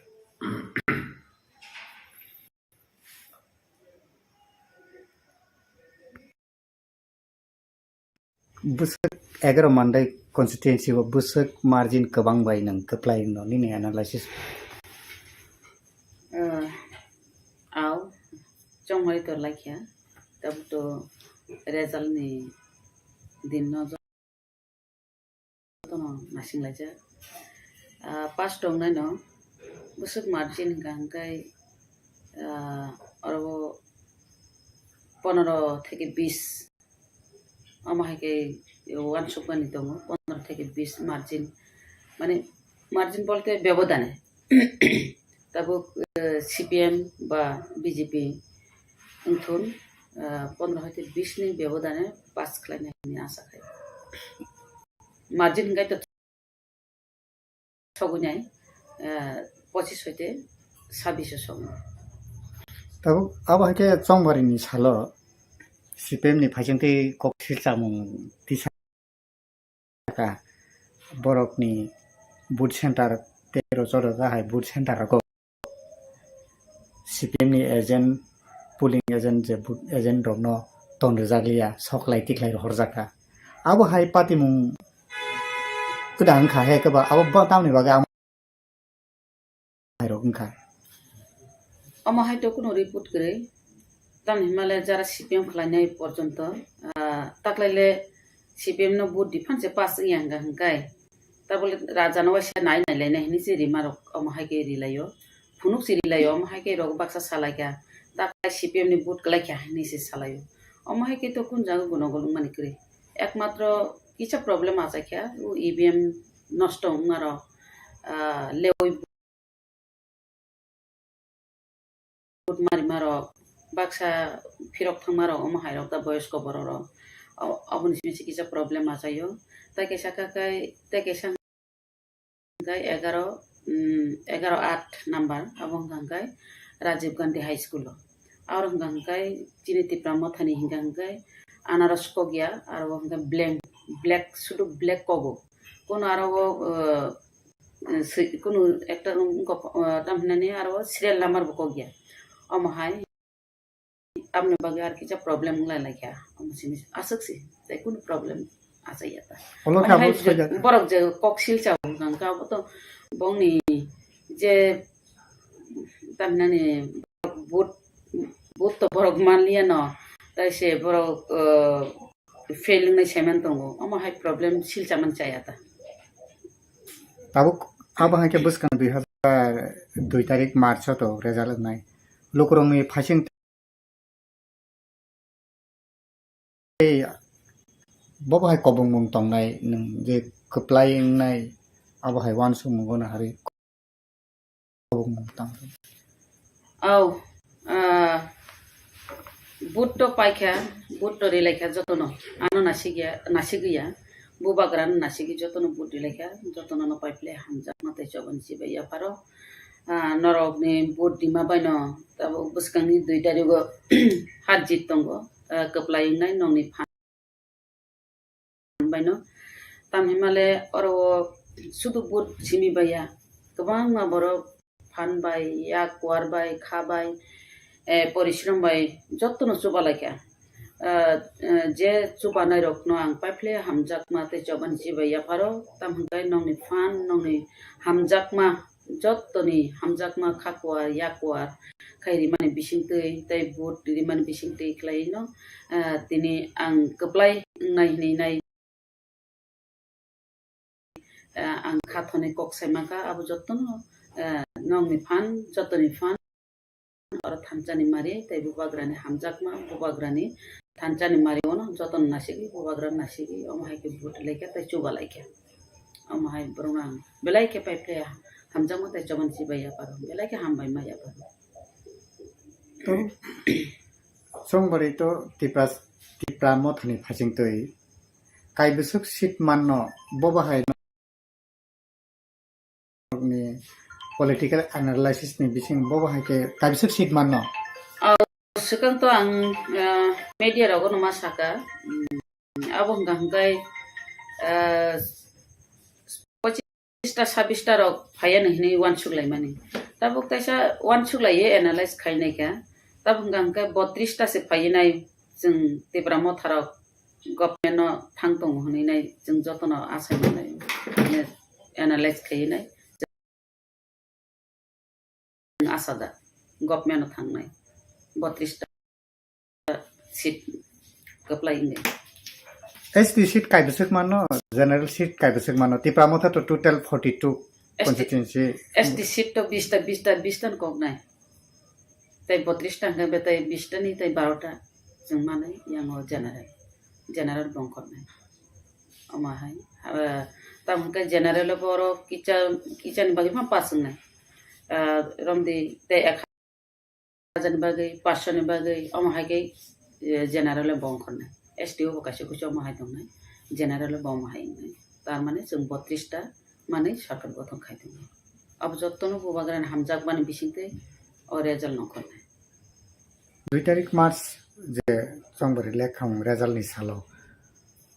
Bwswk egaroh Mandai constituency o bwswk margin kwbang bai nwng kwplai wngno nini analysis? Ah, au, chongmai to laikha, tabuk to result ni din no jotono naising laijak. Ah, pass tongnai no bwswk margin hwnkha hwnkhe ah, oro pondro theke bis, omo hai khe uansukmani tongo, pondro theke bis margin, mane margin bolte bebodane. Tabuk, eh, C P M ba B J P wngthun, eh, pondro hai khe bis ni bebodane pass khlainai hinwi asa khai. Margin hingkhai to sogwi nai, eh, pochis hoite sabbish o sogwi. Tabuk abo hai khe Chongbarini salo C P M ni phaisingtwi kok silchamung tisa kha, borokni vote center tero chorok hai vote center rogo C P M ni agent, polling agent, je vote agent rokno ton rwjak liya, sok lai tikhlai horjak kha. Abo hai patimung kwda wngkha, he kwba abo ba tamni bagwi ang hai rok wngkha. Omo hai to kuno report kwrwi. Tamni hwnmale jara C P M khlainai porjonto, ah, taklaile C P M no vote difference pass wngya hwnka hwnkai. Tabole raja no waisa nai nai lainai hinwi se rima rok omo hai khe rilaio. Phunuk se rilaio, omo hai khe rok baksa salaikha. Taklai C P M ni vote kwlaikha hinwi se salaio. Omo hai khe to kun jaga gunogol wngmani kwrwi. Ekmatro kisa problem achaikha, o E V M nosto wngmarok, ah, lewi vote marimarok, baksa phirok thangmarok, omo hairok da boyosko bororok. O-, oboni simi se kisa problem achaio. Tai kaisa kha khai, tai kaisa hwnkhe egaro, mm, egaro aat number, abo hwnkha hwnkhe Rajiv Gandhi High School o. Aro hwnkha hwnkhe chini Tipra Mothani hwnkha hwnkhe anaros kokya, aro hwnkhe blank, black, sudu black kogo. Kono aro o, eh, eh, si-, kunu ekta wngkha, eh, tam hinani aro serial number bo kokya. Omo hai, tamni bagwi ar kisa problem wngla laikha. Omo sini aswk si, tei kunu problem achaiya ta. Olo khe omo abo hai je, soida. Borok je kok silcha wngkha, wngkha abo to bongni je tam hinani but, but to borok manliya no, tai se borok, eh, fail wngnai saiman tongo, omo hai problem silchaman chaya ta. Tabuk abo hai khe bwskang dui hazar dui tarik March o to result wngnai. Lukurokni phaising tei bobo hai kobongmung tongnai, nwng je kwplai wngnai, abo hai uansukmung bono harwi kobongmung tang. Au, ah, but to paikha, but to rilaikha jotono. Ano nasigya, nasigya, bubagrano nasigi jotono but rilaikha, jotono no paiphle hamjakma tei chobani chibai yapharo. Ah, norokni but rima baino tabuk bwskangni dui tarigo hat jit tongo, ah, kwplai wngnai nongni phan baino. Tamni hwnmale oro o sudu but simi baiya, kwbangma borok phan bai, yak kuar bai, kha bai, eh, porishrom bai jotono chuba laikha. Ah, eh, je chubanai rokno ang paiphle hamjakma tei chobani chibai yapharo, tam hwnkhe nongni phan, nongni hamjakma, jottoni hamjakma kha kuar, yak kuar khai rimani bisingtwi tei but rimani bisingtwi khlaino, ah, tini ang kwplai wngnai hinwi nai, ah, ang kha thoni kok sai mankha, abo jotono, ah, nongni phan, jottoni phan. Oro thansa ni mari tei bubagrani hamjakma, bubagrani thansa ni mari ono jotono nasigi, bubagrano nasigi, omo hai khe but laikha tei chuba laikha. Omo hai borokno ang belai khe paiphle hamjakma tei chobani chibai yapharo, belai khe hambai ma yapharo. To Chongbari to Tipra, Tipra Mothani phaisingtwi kaibwswk seat manno, bobo hai ni political analysis ni bising bobo hai khe kaibwswk seat manno. Aw, swkang to ang, ah, media rogo no ma saka, mm, abo hwnkha hwnkhe, ah, pochista sabbista rok phaiya no hinwi uansuk laimani. Tabuk kaisa uansuk laiwi analyze khainai kha. Tabuk hwnkha hwnkhe botrista se phaiwi nai chwng Tipra Motha rok government no thang tongo hinwi nai chwng jotono asai manai, analyze khaiwi nai. Asada government o thangnai botrista seat kwplai wngwi. S T seat kaibwswk mano, general seat kaibwswk mano. Tipra Motha to total forty two S T, constituency. S T seat to bista, bista, bista no koknai. tei botris ta hwnkhe betai bis ta ni tei baro ta chwng manwi yang o general, general bongkhornai. Omo hai, ah, tamo hwnkhe general o borok kisa, kisa ni bagwi ma pass wngnai. Ah, romdi tei ek hajar ni bagwi, paanch sho ni bagwi, omo hai khe, eh, general o bongkhornai. S T o bo kaisa kuisa omo hai tongnai, general o bo omo hai wngnai. Tar mane chwng botris ta manwi sarkar gothon khai tongo. Abo jotono bubagrani hamjakmani bisingtwi o result nongkhornai. Dui tarik March je chongbari lekhamung result ni salo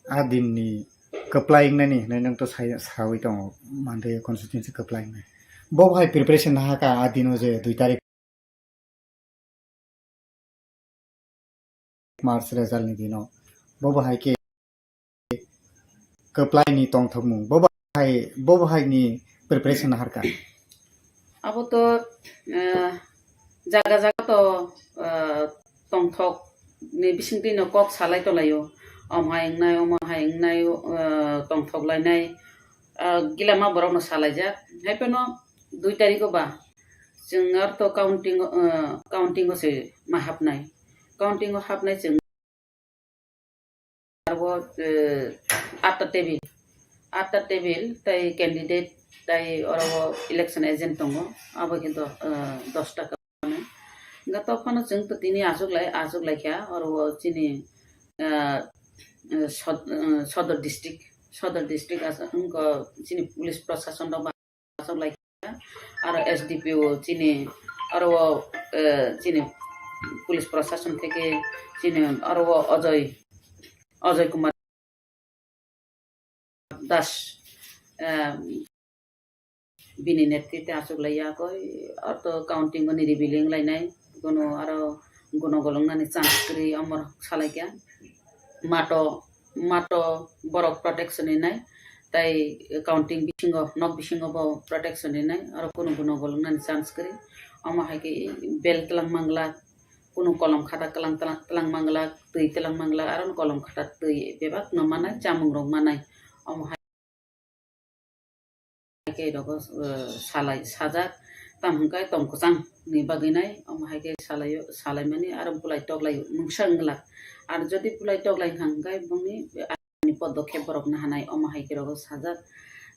a din ni kwplai wngnani hinwi nwng to sai, sawi tongo Mandalya constituency kwplai wngnai. Bo hai preparation nahaka a dino je dui tarik March result ni dino. Bo bo hai khe kwplai ni tongthokmung. Bo bo hai, bo bo hai ni preparation harkha. Abo to, eh, jaga jaga to, eh, tongthok ni bisingtwi no kok salai tonglaio. Om hai wngnai, omo hai wngnai, eh, tongthok lainai. Eh, gilama borok no salaijak. Hai phano dui tarikh o ba chwng ar to counting, eh, counting o se ma hapnai. Counting o hapnai chwng aro, eh, atta table, atta table tei candidate tei oro election agent tongo, abo khe do-, eh, dos ta ka. Hingke tokphano chwng to tini achuk lai, achuk lai kha, oro chini, eh, eh, sod-, eh, Sodor district, Sodor district as-, wngkha chini police proshashan rok ba achuk lai kha, aro S D P O chini, aro, eh, chini police proshashan theke chini aro Ajoy, Ajoy Kumar Das, eh, bini netrite achuk lai ya koi, aro to counting o niribiling lainai, kuno aro gunogol wngnani chance kwrwi omo salai kha. Mato, mato borok protection hinai, tai counting bisingo, nok bisingo bo protection hinai, aro kuno gunogol wngnani chance kwrwi. Omo hai khe bel tlang mangla, kuno kolom khata tlang, tlang, tlang mangla, twi tlang mangla, aro kolom khata twi bebak no manai, chamung rok manai. Omo hai khe rogo, eh, salai, sajak, tamo hwnkhe tong kwchang ni bagwi nai, omo hai khe salai, salaimani aro bulai toklai mungsa wng glak. Ar jodi bulai toklai wngkha hwnkhe bongni ani podokhe borok nahanai, omo hai khe rogo sajak.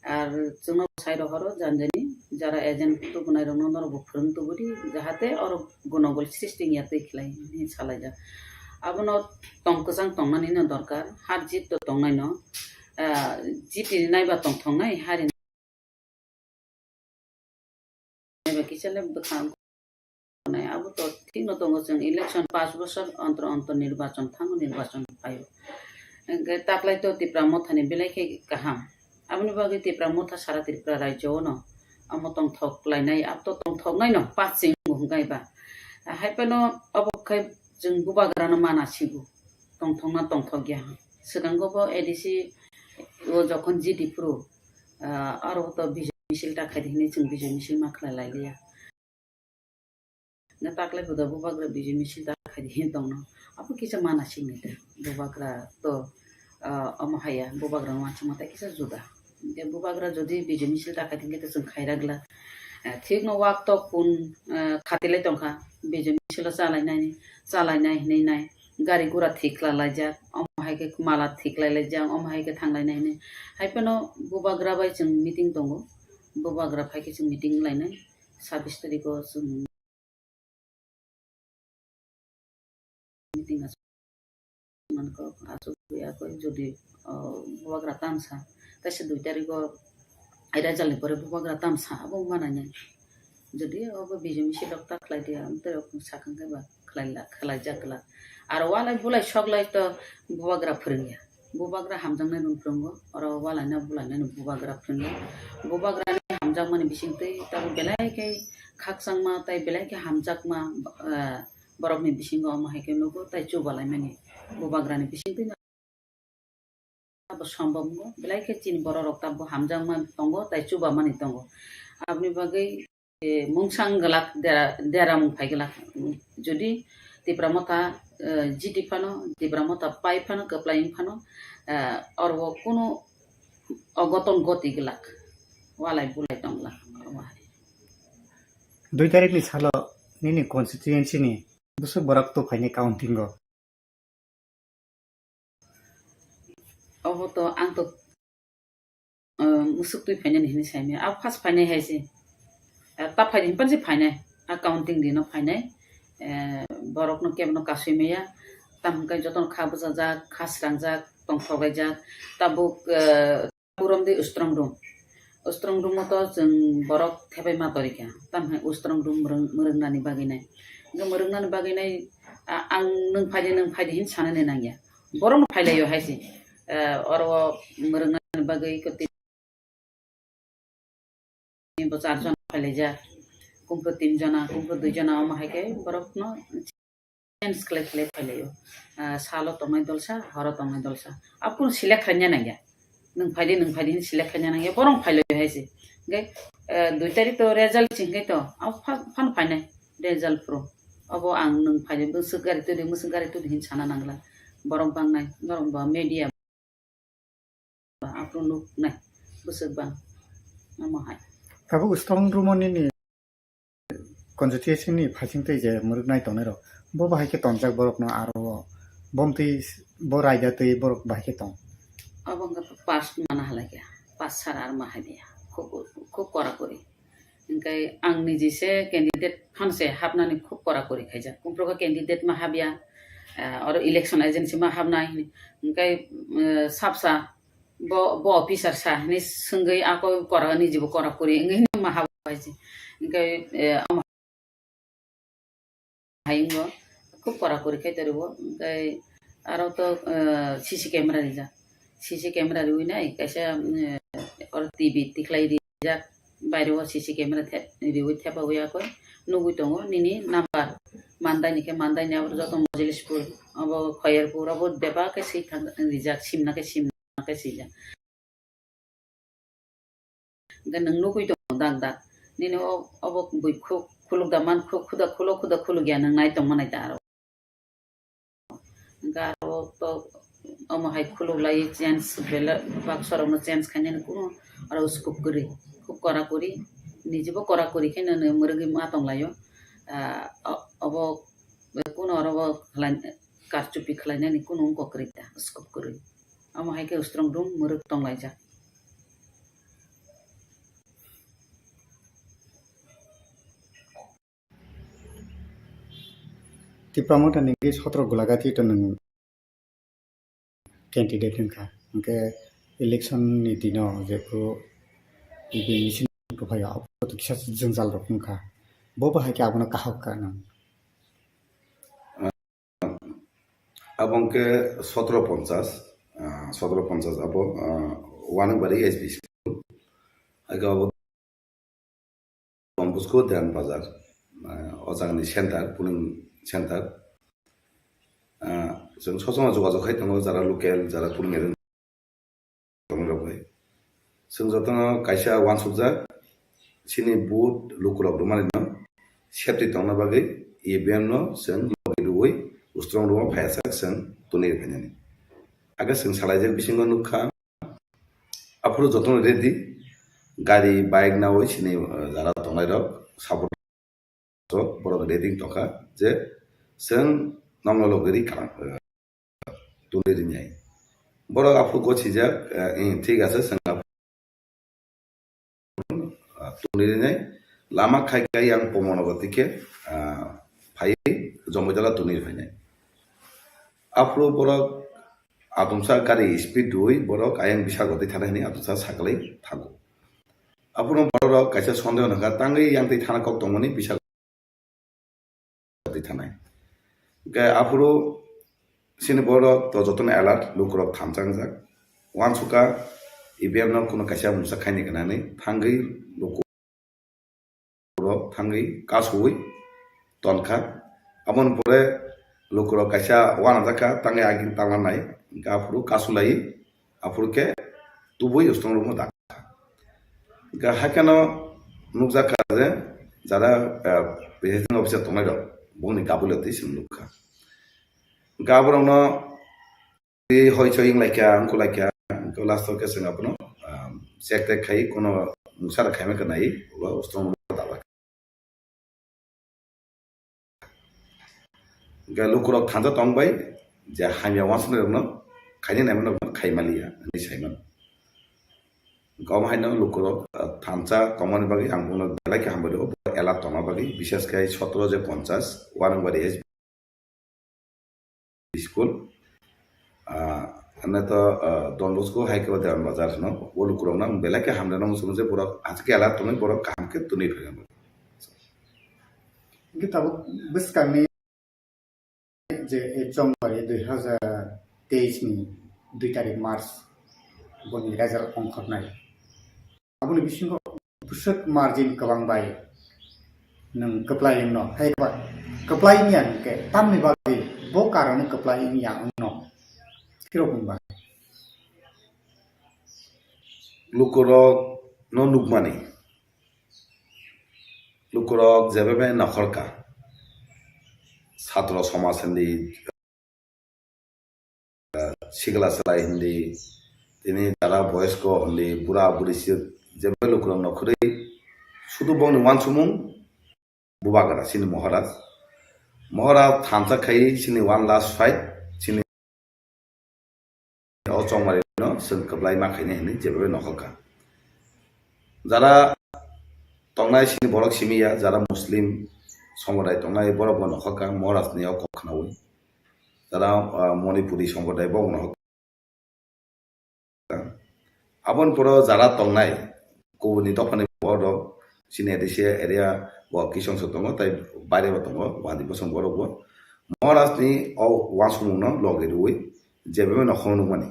Ar chwngno sai rohoro jani jani jara agent tubunai rokno norokbo phwrwng tubudi, jahate oro gonogol sristi wngya twi khlai hinwi salaijak. Abono tong kwchang tongnani no dorkar, har jit to tongnai no, ah, jiti naiba tongthoknai, hari naiba kisa le bwkha nai, abo to thik no tongo, chwng election pash bosor ontor ontor nirbachon thango, nirbachon phaio. Hwnkhe taklai to Tipra Mothani belai khe kaham. Aboni bagwi Tipra Motha sara Tripura rajyo no omo tongthok lainai, abo to tongthoknai no pass chwng bo hwnkhe ba. Hai phano obo khai chwng bubagra no mana sigo. Tongthokna tongthokya. Swkango bo A D C o jokhon G D phuru, ah, aro to Bijoy misil ta khaidi hinwi chwng Bijoy misil ma khlai lai liya. Na taklai buda bubagra Bijoy misil ta khaidi hin tongno. Abo kisa mana singni te. Bubagra to, ah, omo haya, bubagra wansukma tai kisa juda. Hwnkhe bubagra jodi Bijoy misil ta khaidi hwnkhe to chwng khaira glak. Eh, thik no wak tok kun, eh, khatilai tongkha. Bijoy misil o chalai nai, chalai nai hinwi nai. Gari gura thik khlai laijak, omo hai khe mala thik lai laijak, omo hai khe thang lai nai hinwi. Hai phano bubagra bai chwng meeting tongo, bubagra phai khe chwng meeting lai nai, sabis tarikh o chwng meeting achuk mankha, achuk ya koi jodi, oh, bubagra tamsa, taisa dui tarikh o result ni pore bubagra tamsa abo manai nai. Jodi obo Bijoy misil rok ta khlai di, ang tei rok sakang khe ba khlai la, khlai jak la. Aro walai bulai sok lai to bubagra phwrwngya. Bubagra hamjaknai no phwrwngo, oro walai na bulai nai no bubagra phwrwngya. Bubagra ni hamjakmani bising twi tabuk belai khe khakchangma tei belai khe hamjakma, eh, borok ni bisingo omo hai khe nugo tei chuba lai mani bubagra ni bising twi no. Abo sombobno belai khe chini borok rok tabuk hamjakma tongo tei chubamani tongo. Aboni bagwi, eh, mungsa wng glak dera, deramung phai glak. Jodi Tipra Motha, eh, jiti phano, Tipra Motha pai phano, kwplai wng phano, eh, oro kunu ogoton goti glak, walai bulai tong glak. Dui tarikh ni salo nini constituency ni bwswk borok tubuphaini counting o? Obo to ang to, eh, musuk twi phainani hinwi saimaya. A first phainai hai se. Eh, ta phaidi hinpan se phainai. A counting dino phainai. Eh, borokno kebono kasui maya. Tam hwnkhe jotono kha bwchajak, kha srangjak, tongthok laijak. Tabuk, eh, Purom di ustrong room. Ustrong room o to chwng borok thepai ma torikha. Tamhai ustrong room mwrwng-, mwrwngnani bagwi nai. Hwnkhe mwrwngnani bagwi nai, a-, ang nwng phaidi, nwng phaidi hin sanani nangya. Borokno phailaio hai se. Eh, oro o mwrwngnani bagwi kwtwi bo char jona phailaijak. Kumpro tin jona, kumpro dui jona, omo hai khe borokno change khlai khlai phailaio. Ah, salo tongnai dolsa, horo tongnai dolsa. Abo kunu select khaina nangya. Nwng phaidi, nwng phaidi hin select khaina nangya. Borok phailaio hai se. Hwnkhe, eh, dui tarik to result chingkhe to. Abo pha-, phano phainai result pro. Abo ang nwng phaidi, mwswk gari twi di, mwswk gari twi di hin sana nangla. Borok bangnai, norok ba media. Aphuru nuknai bwswk bang omo hai. Tabuk strong room o nini constituency ni phaising twi je mwrwknai tongnai rok, bo bahai khe tonjak borok no aro bomtwi bo raida twi borok bahai khe tong. Obo wngkha pass mana halai khe, pass sara ar ma hai dia, khub, khub kora kori. Hingkai ang niji se candidate phano se hapnani khub kora kori khaijak. Kumprokha candidate ma habya, ah, oro election agency ma habnai hini. Hingkai, eh, sapsa bo, bo officer sa hini swngwi ako kora niji bo kora kori wngwi hini ma habo hai se. Hingkai, eh, amo hai wngbo, khub kora kori khai toribo. Hingkai aro to, eh, C C camera rijak. C C camera riwi nai, kaisa, eh, oro T V tikhlai rijak. Baire o C C camera the-, riwi thepawi akoi nugwi tongo nini number. Mandai ni khe Mandai ni, abo joto Mojili school, abo Khoyerpur, abo bebak khe swi thang rijak, simna khe simna khe swijak. Hwnkhe nwng nugwi tongo dak dak. Nini o, obo bui khu-, khuluk da man khu-, khuda khulo khuda khuluk ya nwng nai tongma nai da aro. Hwnkhe aro to omo hai khuluk lai change bela baksa rokno change khainani kunu aro scope kwrwi. Khub kora kori, nijibo kora kori khe nwng mwrwgwi ma tong laio. Ah, o-, obo kunu aro bo khlai-, karchupi khlainani kunu wngkok kwrwi da scope kwrwi. Omo hai khe strong room mwrwk tong laijak. Tipra Motha ni hwnkhe sotro Golagati to nwng candidate wngkha. Hwnkhe election ni dino jephru E V M machine rwphaio, abo to kisa jwngjal rok wngkha. Bo bahai khe abono kahok kha nwng. Abo hwnkhe sotro ponchas, ah, sotro ponchas abo, ah, Wanukbari S B school. Haikhe abo Don Bosco Deyan Bazar, ah, o jagani center, polling center. Ah, chwng sosoma jogajog khai tongo, jara local, jara polling agent tongnai rok bai. Chwng jotono kaisa uansukjak, chini vote lukurok rwmani no safety tongna bagwi E V M no chwng logi rwui strong room o phaiya sak chwng tuni rwphainani. Age chwng salaijak bisingo nukha, aphuru jotono ready, gari, bike nawi chini, uh, jara tongnai rok support rok borok ready tongkha je chwng nongno logi rwi kalang, uh, tuni rinai. Borok aphuru gochijak, uh, eh, thik ase, chwng aphuru, uh, tuni rinai. Lama khai khai yang Pomornagar tike, uh, phai Jomoitala tuni rwphainai. Aphuru borok atomsa gari speed rwui borok ayang Bisagor twi thana hwnwi atomsa saklai thango. Aphuru borok kaisa sondeho nangkha tangwi yang twi thana kok tongmani Bisagor twi thanai. Hwnkhe aphuru chini borok to jotono alert, lukurok thamsa wngjak. Uansukha E V M no kuno kaisa mungsa khaini gwnani thangwi luku rok thangwi kasui tonkha. Aboni pore lukurok kaisa uanajak kha, tangwi agini tanglanai, hwnkhe aphuru kasulai, aphuru khe tubui strong room o dakha. Hwnkhe haikhe no nukjak kha je jara, eh, presiding officer tongnai rok bongni gabulio twi chwng nukha. Hwnkhe aborokno twi hoi choi wng lai kha, wng kha lai kha, hwnkhe last o khe chwng abono, um, check tek khai, kono mungsa rok khaima khe nai, ulo strong room o dalak. Hwnkhe lukurok thansa tong bai je hamya uansuknairokno khaina naimanrokno khai manliya hinwi saimano. Hwnkhe omo haino lukurok, ah, thansa tongmani bagwi ang bono belai khe hambai rwo, bo alert tongna bagwi, bishes khe sotoro je ponchas, Wanangbari S B school, ah, ane to, ah, Don Bosco hai khe Dewan Bazar hino, o lukurokno ang belai khe hamreno muchungo je borok aswk khe alert tongwi borok kaham khe twnwi phaikha. Hwnkhe tabuk bwskangni je, eh, Chongbari dui hazar teis ni dui tarik March boni result ongkhornai. Aboni bisingo bwswk margin kwbang bai nwng kwplai wngno, hai ba kwplai wngya hwnkhe tamni bagwi bo karone kwplai wngya wngno? Phirok wngba. Lukurok no nukmani. Lukurok jebe bai nokhorka. Satro somaj hindi, sikla salai hindi, tini jara boyosko hindi, bura buri sik, jebe lukurok nokhorwi sudu bongni uansukmung bubagra chini Maharaj. Maharaj thansa khai chini one last fight, chini o Chongmari no chwng kwplai ma khainai hinwi jebe nokhorka. Jara tongnai sini borok simi ya, jara Muslim somodai tongnai borok bo nokhorka, Maharaj ni o kok khnaui. Jara, ah, Manipuri somodai bo nokhorka. Aboni poro jara tongnai kubuni dophani borok rok, chini A D C area bo kisong so tongo, tai baire bo tongo, wadi bosong borok bo. Maharaj ni o uansukmung no logi rwi jebe nokhorno nukmani.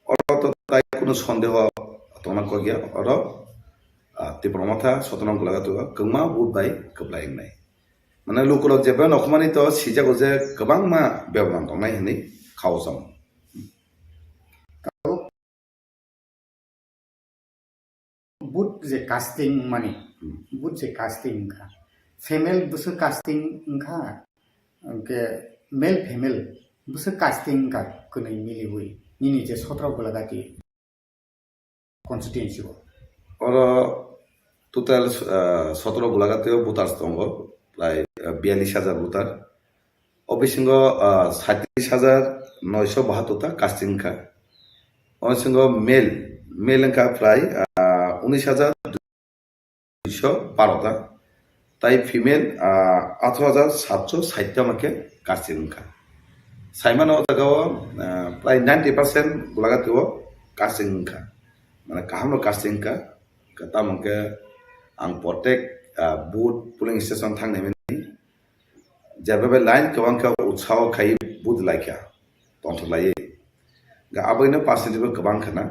Oro to tai kunu sondeho tongna kok ya, oro, ah, Tipra Motha Sotonam Gulagato kwbangma vote bai kwplai wngnai. Mane lukurok jebe nokhormani to sijago je kwbangma bebran tongnai hinwi khao chong. Vote je casting wngmani, hmm, vote je casting wngkha, female bwswk casting wngkha, hwnkhe male female bwswk casting wngkha, kwnwi miliwi nini je sotro Gulagati constituency o? Oro total, ah, sotro Gulagati o voters tongo, prai, ah, biyallis hajar voter. O bisingo, ah, saitris hajar noisho bahatur ta casting wngkha. O bisingo male, male wngkha prai, ah, unis hajar duisho baro ta. Tai female, ah, atharo hajar satsho sait ta hwnkhe casting wngkha. Saimano o jaga o, ah, prai ninety percent Gulagati o casting wngkha. Mane kaham no casting wngkha. Tamo hwnkhe ang protek, ah, booth polling station thang nai mani. Jeba bai line kwbang khe utsaho khai booth lai kha, tongthok lai. Ga aboni percentage bo kwbang khna.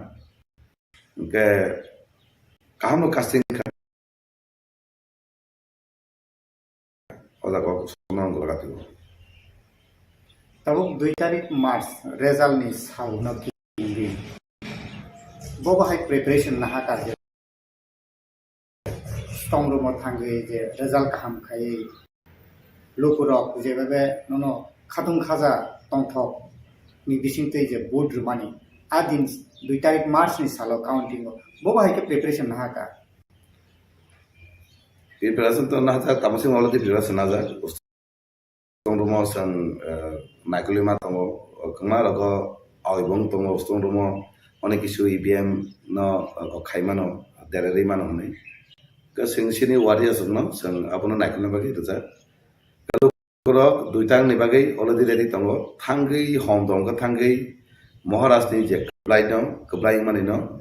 Hwnkhe kaham no casting kha. O jaga o sono ang gulaga twibo. Tabuk dui tarik March result ni sal no kiri. Bo bahai preparation naha karjak. Strong room o thangwi je result kaham khaiwi lukurok jebebe nono khatung khaja tongthok ni bisingtwi je vote rwmani a din dui tarik March ni salo counting o bo bahai khe preparation naha ka. Preparation to naha jak, tamo sing already preparation naha jak. Stone room o chwng, eh, naikolwi ma tongo, kwbangma rogo awi bo wng tongo stone room o, onek kisu E V M no, eh, khai mano, dererwi mano hwnwi. Khe chwng chini warriors rokno chwng abono naikolna bagwi rijak. Borok duitang ni bagwi already ready tongo, thangwi hom tongkha, thangwi Maharaj ni je kwplai no, kwplai wngmani no,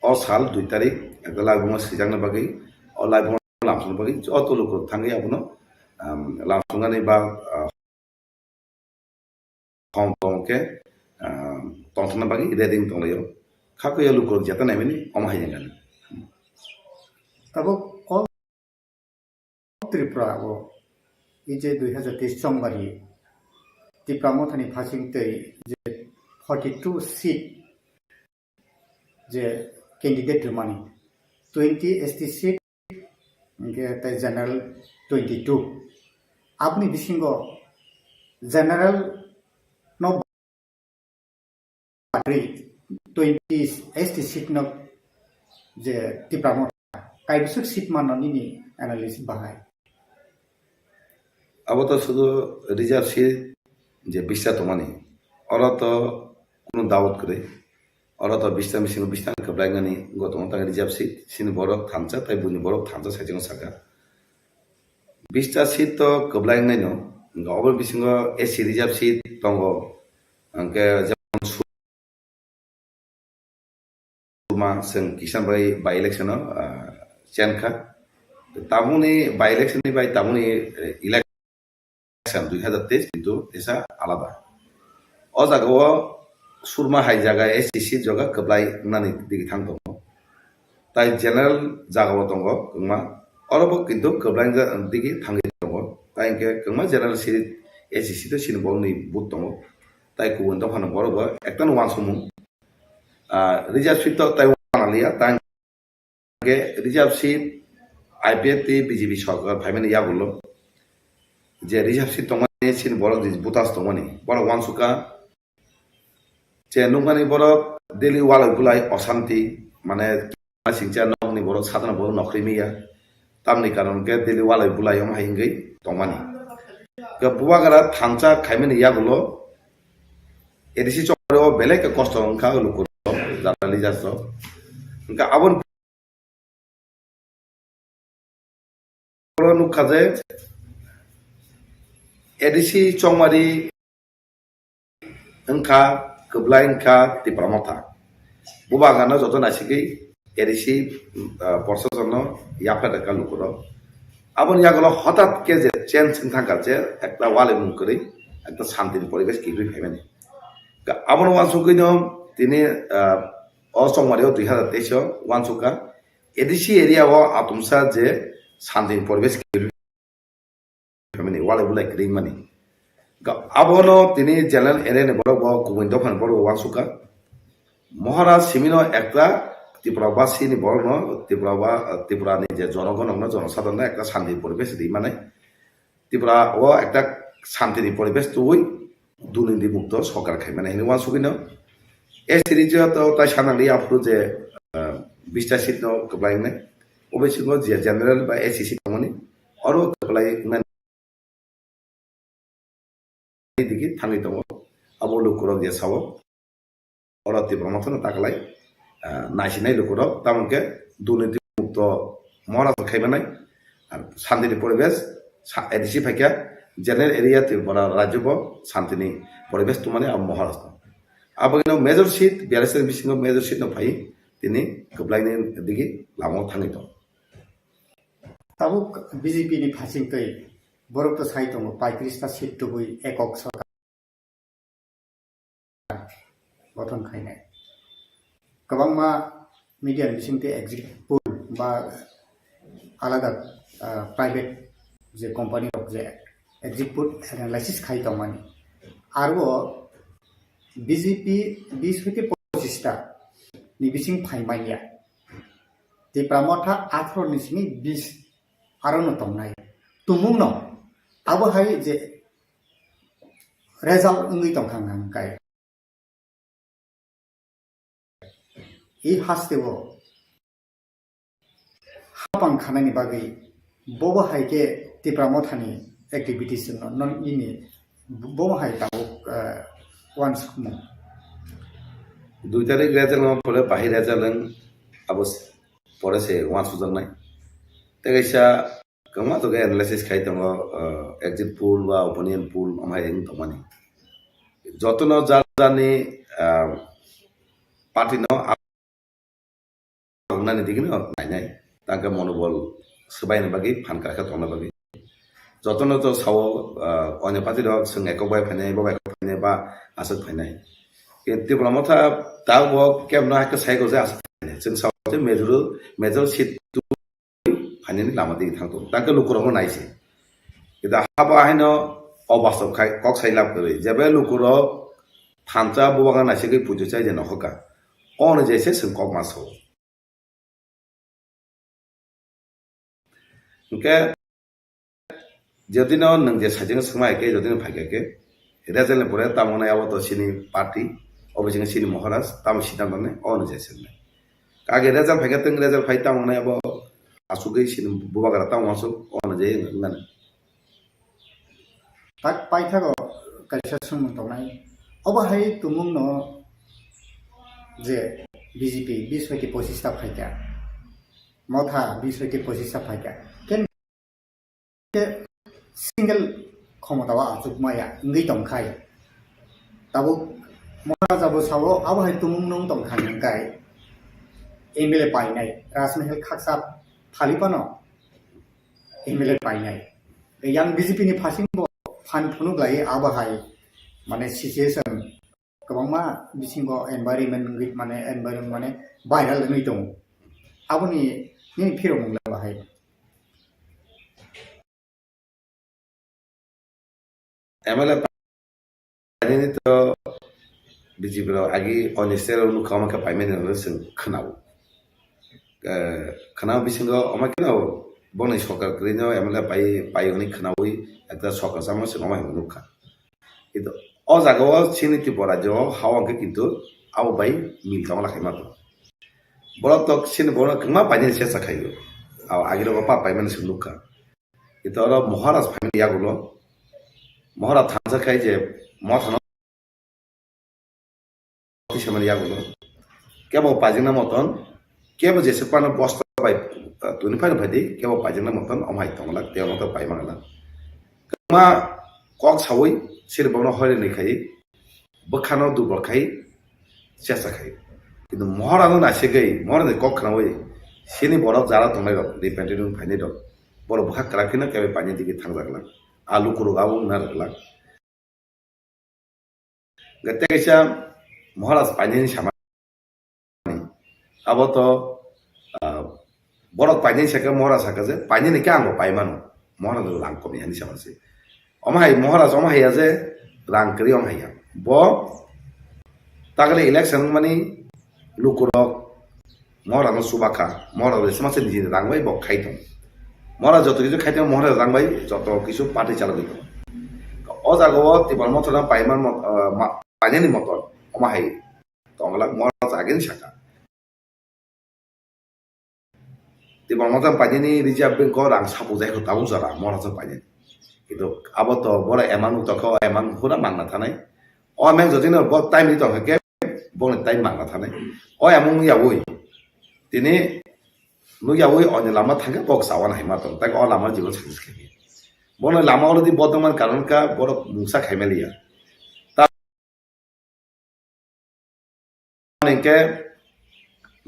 o sal dui tarik ekta laibuma swijakna bagwi, o laibuma lamsokna bagwi joto lukurok thangwi abono, um, lamsoknani ba, uh, hom tong khe, um, tongthokna bagwi ready wng tonglaio. Kha khe o lukurok jeta naimani omo hai wngkha. Tabuk o Tripura o, e je dui hazar teis Chongbari Tipra Mothani phasing tei je forty two seat je candidate rwmani, twenty S T seat, hwnkhe tei general twenty two. Aboni bisingo general no twenty S T seat no je Tipra Motha kaibwswk seat mano nini analysis bahai? Abo to sudu reserve seat je bista tongmani, oro to kunu doubt kwrwi. Oro to bista bisingo bista kwblainani go tongo, tang reserve seat, sini borok thansa, tai buini borok thansa saichung saka. Bista seat to kwblainaino, hwnkhe obo bisingo A C reserve seat tongo, hwnkhe jemon Surma, chwng kisa bai by election o, ah, chen kha. Tabukni by election ni bai tabukni, eh, election dui hazar teis kintu tesa alada. O jaga o Surma hai jaga A C C jaga kwblai wngnani digi thang tongo. Tai general jaga o tongo kwbangma. Oro bo kintu kwblai wngja-, digi thangwi tongo. Tai hwnkhe kwbangma general seat A C C to sini borokni booth tongo. Tai kubun dophano borok bo ekta no uansukmung. Ah, reserve seat to tai uanaliya, tai hwnkhe reserve seat I P F T B J P sorkar phaimani yagulo je reserve seat tongmani sini borok je butas tongmani borok uansukha je nukmani borok daily walai bulai osanti mane singcha nokni borok satana borok nokri miya tamni karon khe daily walai bulai omo hai wngwi tongmani. Khe bubagra thansa khaimani yagulo A D C chokmani o belai khe kosto wngkha lukurok, jara leaders rok. Hwnkhe aboni oro nukha je A D C chongmari wngkha, kwblai wngkha Tipra Motha. Bubagrano joto naisigwi A D C, ah, proshasonno yapharwi rwkha lukurok. Aboni yagulo hotat khe je change wng thangkha je ekta walai mung kwrwi ekta santini poribesh kiphilwi phaimani. Ka-, abono uansukgwino tini, ah, o chongmari o dui hazar teis o uansukha A D C area o atomsa je santini poribesh kiphilwi phaimani, walai bulai kwrwi mani. Ga-, abono tini general area ni borok bo kubun dopha ni borok bo uansukha. Maharaj simino ekta Tripura basi ni borok no, Tripura ba, Tripura ni je jonogon no, jonosadhon no ekta shanti poribesh ri mani. Tripura o ekta shanti ni poribesh tubui durniti mukto sorkar khai mani hinwi uansukgwi no. A C region to tai sanali aphuru je, ah, bista seat no kwplai wngnai. O bisingo je general ba A C C tongmani oro kwplai wngnai. Digi thangwi tongo. Abo lukurok je sao, oro Tipra Motha no taklai, ah, naisinai lukurok, tamo khe durniti mukto Maharaj khai manai, ar shanti ni poribesh, sa-, A D C phaikha, general area Tripura rajyo bo shanti ni poribesh tongmani abo Maharaj no. Abo no major seat, B R S ni bisingo major seat no phai, tini kwplai ni digi lama o thangwi tongo. Tabuk B J P ni phasing twi borok to sai tongo, paitris ta seat tubui ekok sorkar gothon khainai. Kwbangma media ni bisingtwi exit poll ba alada, ah, private je company rok je exit poll analysis khai tongmani. Aro B J P bis hoite pochis ta ni bising phai manya. Tipra Motha atharo ni simi bis aro no tongnai. Tumung no abo hai je result wngwi tongkha hwnka hwnkhe. I haste o hapang khanani bagwi bobo hai khe Tipra Motha ni activities no, no nini bobo hai tabuk, eh, uansukmung. Dui tarik result no pore bahai result wng abo s-, pore se uansukjaknai. Tei kaisa kwbangma to khe analysis khai tongo, eh, exit poll ba opinion poll amhai wng tongmani. Jotono jar jarni, eh, party no nani digino nainai. Tangkhe monobol swbaini bagwi phan karkha tongna bagwi. Jotono to sao, ah, onyo party rok chwng ekok bai phainai, bo bai ekok phainai, ba aswk phainai. Khe Tipra Motha ta bo kebno hakhe sai ko je aswk phainai. Chwng sao je major, major seat phainani lama digi thang tongo. Tangkhe lukurokno nai se. Kida habo haino obastob khai kok sai lab kwrwi. Jebe lukurok thansa bubagra naisigwi pujo chai je nokhoka. Ono je se chwng kok ma sao. Hwnkhe jodino nwng je sajwkno swngma hai khe, jodino phai kha khe, result ni pore tamo nai abo to chini party, obo chini, chini Maharaj, tamo siddhanto nai, ono je se wngnai. Kage result phai khe, twng result phai tamo nai abo asugwi chini bubagra tamo asuk, ono je wngnani. Tak paithago kaisa swngmung tongnai. Obo hai tumungno je B J P bis bai pochis ta phaikha, Motha bis bai pochis ta phaikha. Ken khe single khomota o achuk maya wngwi tongkhai. Tabuk Maharaja bo sao abo hai tumung nung tongkha hwnkhai M L A painai, Rajmahal khaksa phali phano M L A painai. Yang B J P ni phasing bo phan phunuk lai abo hai mane situation kwbangma bisingo environment wngwi mane environment mane viral wngwi tongo. Aboni nini phirok mung le bahai. M L A painani to B J P rok agi oni sero nukha omo khe paimani hwnwi chwng khwnao. Eh, khwnao bisingo omo kheno bongni sorkar kwrwino M L A pai, pai hwnwi khwnawi ekta sorkar chamani chwng omo hai nukha. Kintu o jaga o chini Tripura rajyo o ha o hwnkhe kintu abo bai mil tongla khaima to. Borok to chini borok kwma painani chesta khaio. Abo agirok o pa paimani chwng nukha. Ito oro Maharaj phaimani yagulo, Maharaj thansa khai je mothano tisamani yagulo. Kebo paijingna moton, kebo jesuk pano bosta bai, ah, tuni phaino phaidi, kebo paijingna moton, omhai tongla, tei moto paimangla. Kama kok sawi, sir bono hoire ni khai, bwkhano dubor khai, chesta khai. Kintu Maharaj no naisegwi, Maharaj ni kok khnawi, sini borok jara tongnai rok, dependent wng phainai rok. Borok bwkha kwrak kheno kebo paini digi thangjakla. A lukurok abo wngna rwkla. Hwnkhe tei kaisa Maharaj painani samani. Abo to, ah, borok painani sakhe Maharaj sakha je, painani khe ang bo pai mano. Maharaj rang komi hani sama se. Omo hai Maharaj omo hai ya je rang kwrwi omo hai ya. Bo takle election wngmani lukurok Maharaj no chuba kha, Maharaj bai se masa nijini rang bai bo khai tong. Maharaj joto kisu khai tong, Maharaj rang bai joto kisu party chalogwi tong. O jaga o Tipra Motha no paiman mo-, ah, ma-, painani motor omo hai tongla Maharaj agini saka. Tipra Motha painani reserve bank o rang sapu jai kho tabuk jora Maharaj painani. Kintu abo to boro emang tokha, emang hura mangna thanai. O emang jodi no bo time ni tongkha khe, bongni time mangna thanai. O emang yawi. Tini nukyawi oni lama thangkhe kok sawan hai ma tong, tak o lama jibon success khaikhe. Bono lama already bodongman karon ka borok mungsa khaimaliya. Ta hingke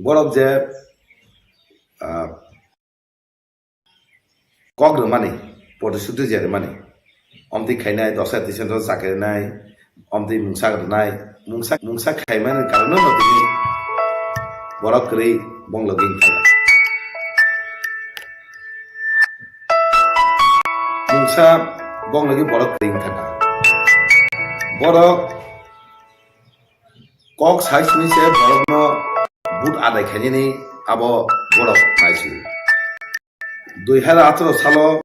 borok je, ah, kok rwmani, protisuti je rwmani, omtwi khainai, dosa tisento chakrinai, omtwi mungsa rwnai, mungsa, mungsa khaimani karon no tini borok kwrwi bong logi wngkha. Mungsa bong logi borok kwrwi wngkha. Borok kok sai simi se borokno vote adai khainani abo borok naisio. Dui hazar atharo salo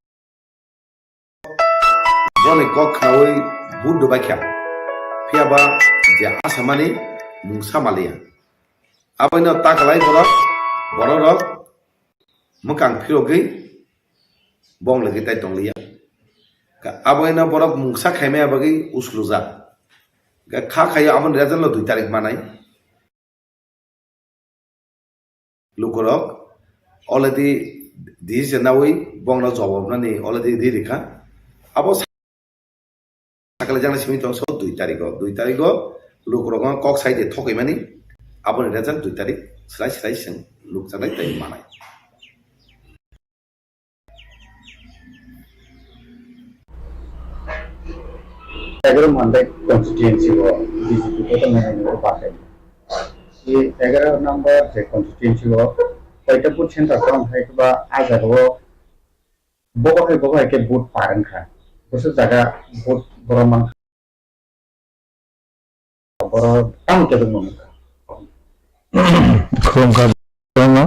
boni kok khnaui vote rwbaikha. Phiya ba je asamani mungsa maliya. Aboino takalai borok, bororok mwkang phirogwi bong logwi tai tongliya. Aboino borok mungsa khaimaya bagwi uslujak. Kha khaio aboni result no dui tarik manai. Lukurok already decision naui bongno jawab nani already ri rikha. Abo sakalaijak nai simi tong so dui tarigo, dui tarigo lukurok no kok sai de thokgwi mani. Aboni result dui tarik slai slai seng nukjaknai tei manai. Egaroh Mandai constituency o B J P kotor nai nai bathai. E egaroh number je constituency o koita booth center tong hai ba a jaga o bobo hai bobo hai khe booth par wngkha. Bwswk jaga booth borok mankha. Borok tamo kebengno nukha. Khulumkha borokno,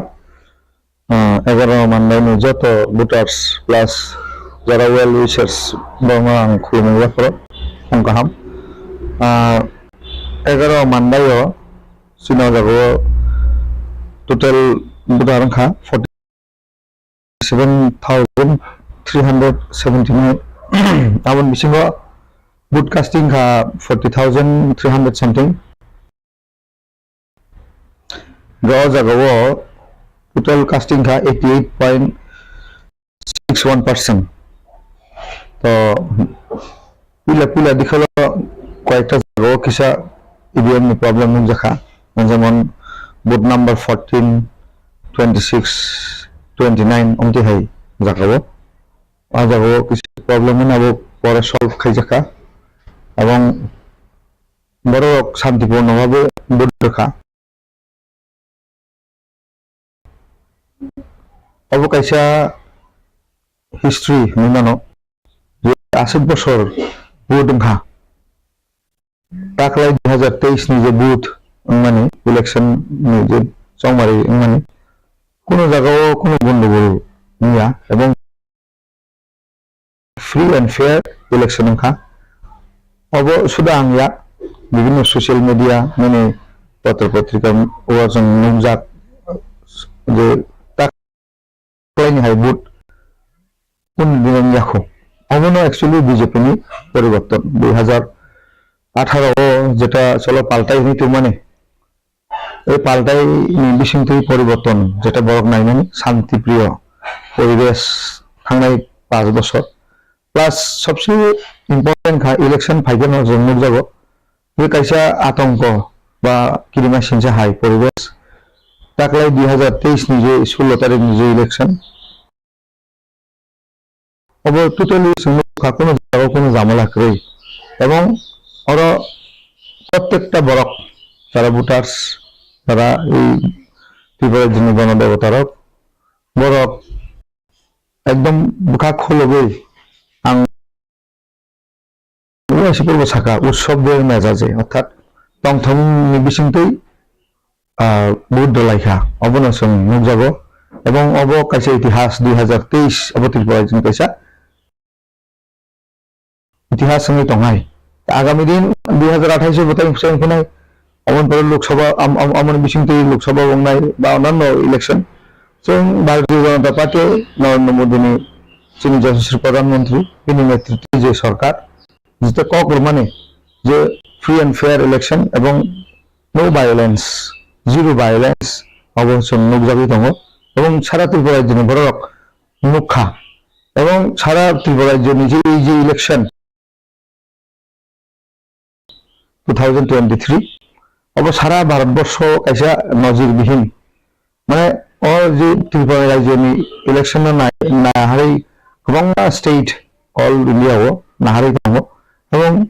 ah, egaroh Mandaini joto voters plus jara well wishers borokno ang khulumwi yapharo phung kaham. Ah, egaroh Mandaio chini o jagao total voter wngkha forty seven thousand three hundred seventy-nine. Aboni bisingo Vote casting kha forty thousand three hundred something. O jaga o total casting kha eighty eight point six one percent. To puila puila dikhalo koyekta jaga o kisa E V M ni problem nukjakha. Jemon vote number fourteen, twenty six, twenty nine omtwi hai jaga o. O jaga o kisa problem wngwi abo pore solve khaijakha. Abong borok santipurno bhabe vote rwkha. Obo kaisa history hinwi mano je aswk bosor vote wngkha. Taklai dui hazar teis ni je vote wngmani, election ni je chongmari wngmani, kuno jaga o kuno gondogol wngya ebong free and fair election wngkha. Obo suda ang ya, bibinno social media, nini potro potrika o chwng nukjak je tak khlaini hai vote kun din wngya kho. Obono actually B J P ni poriborton dui hazar atharo o jeta cholo paltai hinwi tongmani. Ei paltai ni bisingtwi poriborton jeta borok nainani shanti priyo poribesh thangnai panch bochor. Plus sobse important kha election phaikhe no chwng nukjago je kaisa atongko ba kirima singsa hai poribesh. Taklai dui hazar teis ni je sullo tarik ni je election, obo totally chwng nukha, kuno jaga o kuno jamala kwrwi. Ebong oro prottekta borok, jara voters, jara ei Tripura Rajyoni Ganadevota rok, borok ekdom bwkha khulugwi ang uaisa purbo saka, utsob de najaje, orthat tongthokni bisingtwi ah, vote rwlaikha, obono chwng nukjago. Ebong obo kaisa itihas dui hazar teis, obo Tripura Rajyoni kaisa itihas wngwi tongnai. Agami din dui hazar athais o bwtai cheng phinai, oboni pore Lok Sabha, am-, am-, amoni bisingtwi Lok Sabha wngnai ba onanno election. Chwng Bharatiya Janata Party Narendra Modi ni chini Yashaswi Pradhan Mantri bini netritwi je sorkar, jete kok rwmani je free and fair election ebong no violence, zero violence, abo chwng nukjagwi tongo. Ebong sara Tripura rajyoni borok nukha. Ebong sara Tripura rajyoni je, ei je election two thousand twenty-three, abo sara Bharat borsho kaisa nojir bihin. Mane, o je Tripura rajyoni election no nai-, naharwi kwbangma state all India o naharwi tongo. Ebong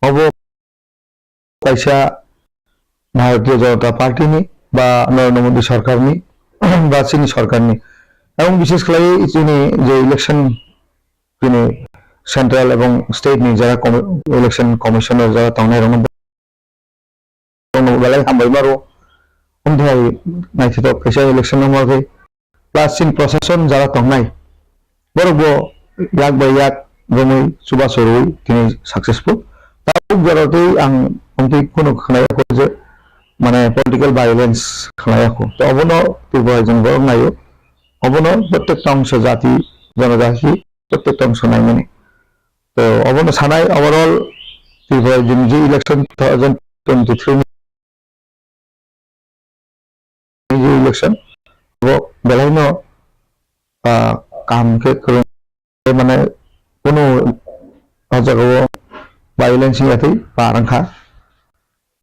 obo kaisa Bharatiya Janata Party ni ba Narendra Modi sarkar ni ba chini sarkar ni. Ebong bishesh khlai chini je election, chini central ebong state ni jara commi-, election commissioner jara tongnai rok no belai hambai maro. Omthai naithotok kaisa election no mangkhe. Plus chini procession jara tongnai, borok bo yak bai yak romwi chubachu rwi tini successful. Tabuk jora twi ang omtwi kheno khnaya kho je, mane, political violence khnaya kho. To obono Tripura rajyoni borok naio. Obono prottek tongsa jati, jonojati, prottek tongsa naimani. To obono sanai overall Tripura rajyoni je election two thousand twenty-three ni je election bo belai no, ah, kaham khe kwrwng, mane, kunu o jaga o violence wngya twi par wngkha.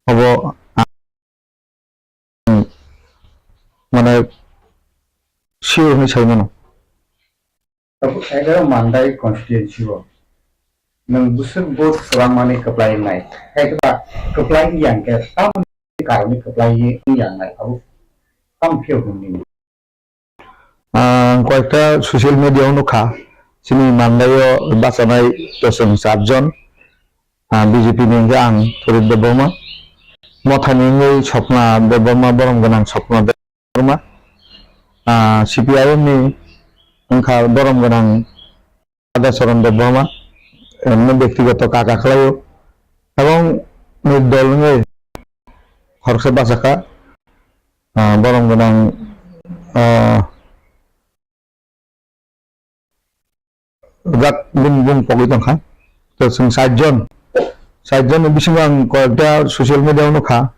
Obo ang, mane, sure hinwi sai mano. Tabuk egaroh Mandai constituency o nwng bwswk vote swrangmani kwplai wngnai? Hai khe ba kwplai wng yang khe tamoni karoni kwplai wng yang nai? Abo tamo phiya hwn nini? Ang koyekta social media o nukha, chini Mandai o bachanai to chwng char jon, ah, B J P ni hwnkhe ang Thorit Debbarma, Mothani wngwi Swapna Debbarma, borom gwnang Swapna Debbarma, ah, C P I M ni wngkha borom gwnang Radhacharan Debbarma, emni bektigoto kaka khlaio, ebong ni dol wngwi khoroksa bachakha, ah, borom gwnang, ah, jak bini bung pogwi tongkha. To chwng char jon, Char jon ni bisingo ang koyekta social media o nukha.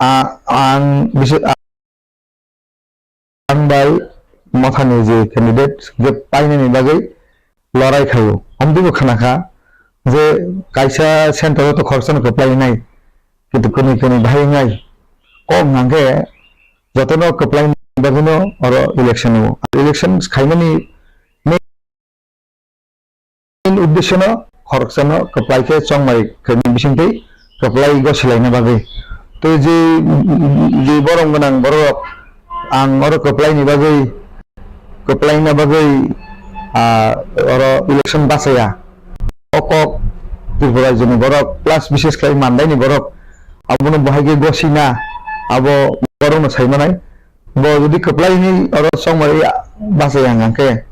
A-, ang bisi-, ang bai Mothani je candidate je painani bagwi lorai khaio. Omtwibo khanakha je kaisa center o to khoroksa no kwplai nai, kintu kwnwi kwnwi bahai wngnai. Kok hwnkhe jotono kwplaini bagwino oro election o. Election khaimani main uddesyo no khoroksa no kwplai khe chongmari khe bisingtwi kwplai go silaina bagwi. Tei je, je borom gwnang borok ang oro kwplaini bagwi, kwplaina bagwi, ah, oro election bachaya. O kok Tripura rajyoni borok, plus bishes khlai Mandaini borok, abono bahai khe gosina, abo borokno sai manai. Bo jodi kwplai hinwi oro chongmari bachai ang khe,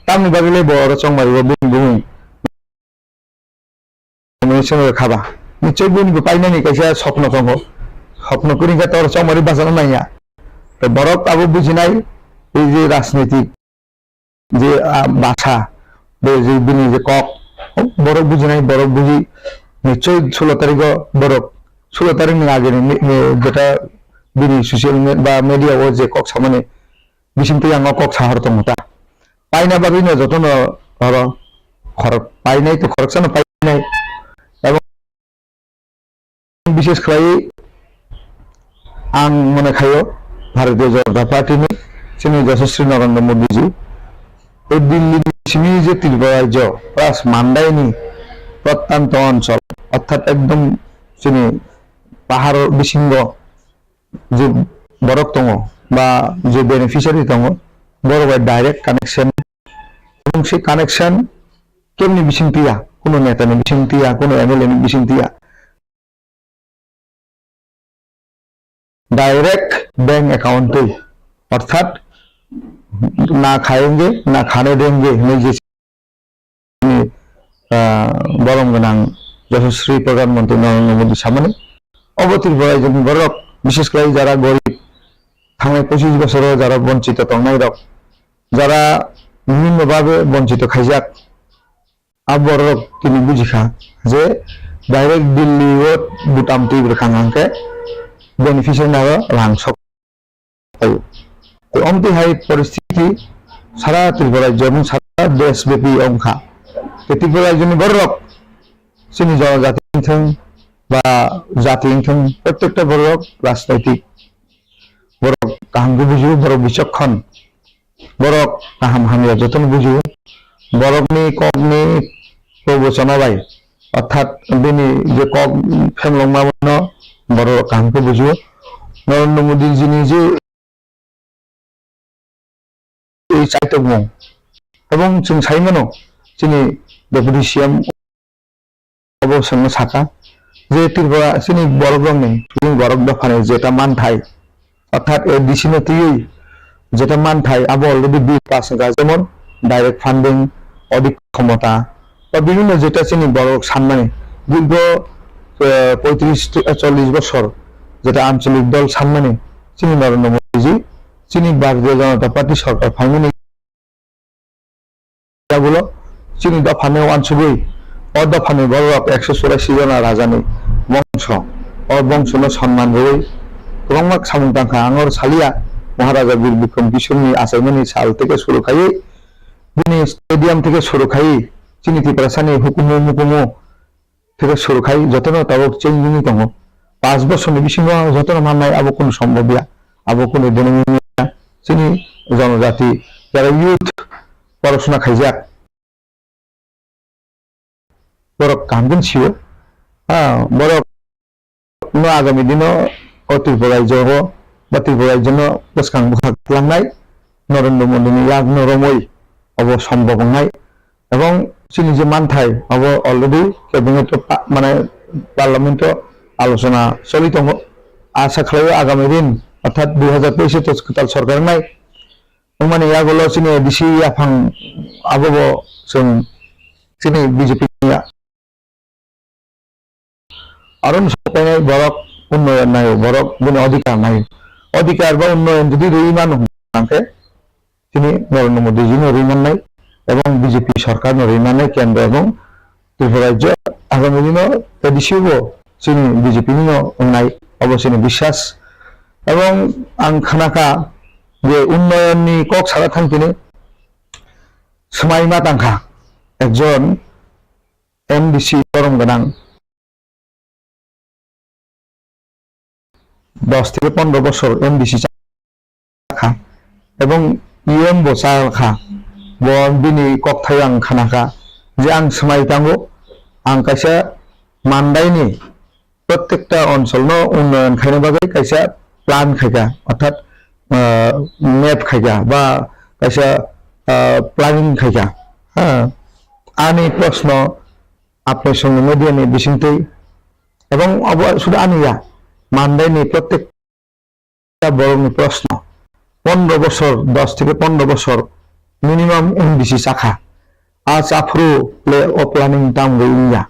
tamni bagwi le bo oro chongmari bo bini bumung nomination rwkha ba. Nichoi bini bo painani kaisa sopno tongo. Sopno kwrwi khe tor chongmari bachana nangya. Tei borok abo bujinai, ei je rajnitik je, ah, basa, bo je bini je kok, borok bujinai, borok buji, nichoi sulo tarigo borok, sulo tarikni ageni mi-, mi-, jeta bini social me-, ba media o je kok samani bisingtwi ang o kok sahar tongo ta. Paina bagwino jotono oro khorok painai to khoroksano painai. Abo Bishes khlaiwi ang mone khaio Bharatiya Janata Party ni chini Yashaswi Narendra Modi ji o Delhi ni simi je Tripura rajyo plus Mandai ni protyanto onchol orthat ekdom chini pahar bisingo je borok tongo ba je beneficiary tongo borok bai direct connection, ebong se connection kebni bising tiya, kuno neta ni bising tiya, kuno M L A ni bising tiya, direct bank account twi, orthat na khayenge na khane denge hinwi je chini, ah, borom gwnang Yashaswi Pradhan Mantri Narendra Modi samani. Obo Tripura rajyoni borok, bishes khlai jara gorib, thangnai pochis bosoro jara bonchito tongnai rok, jara bibhinno bhabe bonchito khaijak, a borok tini bujikha je direct Delhi o butam twi bwrwkang hwnkhe beneficiary no rang sok phaio. Tei omtwi hai poristiti sara Tripura rajyo ebong sara desh bepi wngkha. Tei Tripura rajyoni borok chini jonojati wngthung ba jati wngthung, prottekta borok rajnaitik borok kaham khe bujio, borok bichokkhon, borok kaham hamya jotono bujio, borokni kokni probochona bai, orthat bini je kok phenglongma bono borok kaham khe bujio. Narendra Modi jini je twi chaitokmung. Ebong chwng sai mano, chini Deputy C M obo chwngno saka je Tripura chini borok rokni, chini borok dophani jeta manthai, orthat A D C no twiwi jeta manthai abo already bill pass wngkha, jemon direct funding, odik khomota, ba bibhinno jeta chini borok sanmani dirgho, eh, poitris, chollish bosor jeta ancholik dol sanmani chini Narendra Modi ji, chini Bharatiya Janata Party sorkar phaimani yagulo chini dophani uansugwi o dophani bororok ekso churashi jona rajani bongso, o bongsono sonman rwui kwbangma samung tangkha. Ang oro saliya, Maharaja Bir Bikram Kishorni achaimani sal theke suru khaiwi bini stadium theke suru khaiwi chini Tiprasani hukumu mukumu theke suru khai jotono tabuk chengwi tongo. Panch bosorni bisingo jotono mannai abo kunu sombobya, abo kunu denomination chini jonojati jara youth porosona khaijak borok kaham khe sio, ha, borok no agami dino o Tripura rajyo ba Tripura rajyo no bwskang bwkha klangnai Narendra Modi ni yak no romwi obo sombok wngnai. Ebong chini je manthai abo already cabinet o pa-, mane parliament o alochona choli tongo. Asa khlaio agami din orthat dui hazar teis o to kwtal sorkar wngnai. Wngmani yagulo chini A D C yaphang abobo chwng chini B J P ni ya. Aro ni sok painai borok unnoyon naio, borok bini odhikar naio. Odhikar ba unnoyon jodi rwi mano hwnkhe chini Narendra Modi ji no rwi mannai ebong B J P sorkar no rwi mannai kendro ebong Tripura rajyo Agamini no A D C bo chini B J P ni no wngnai, obo chini biswas. Ebong ang khana kha je unnoyon ni kok sara thang tini swmai ma tang kha ekjon M D C borom gwnang dos theke pondro bosor M D C cha kha, ebong U M bo cha kha, bo bini kokthai ang khana kha je ang swmai tango, ang kaisa Mandai ni prottekta onchol no unnoyon khaina bagwi kaisa plan khaikha, orthat, ah, map khaikha ba kaisa, ah, planning khaikha. Ha, ani proshno apni songni media ni bisingtwi, ebong obo sudu ani ya, Mandai ni prottek borokni proshno, pondro bosor, dos theke pondro bosor minimum M D C chakha. A chaphuru le o planning tamo wngya.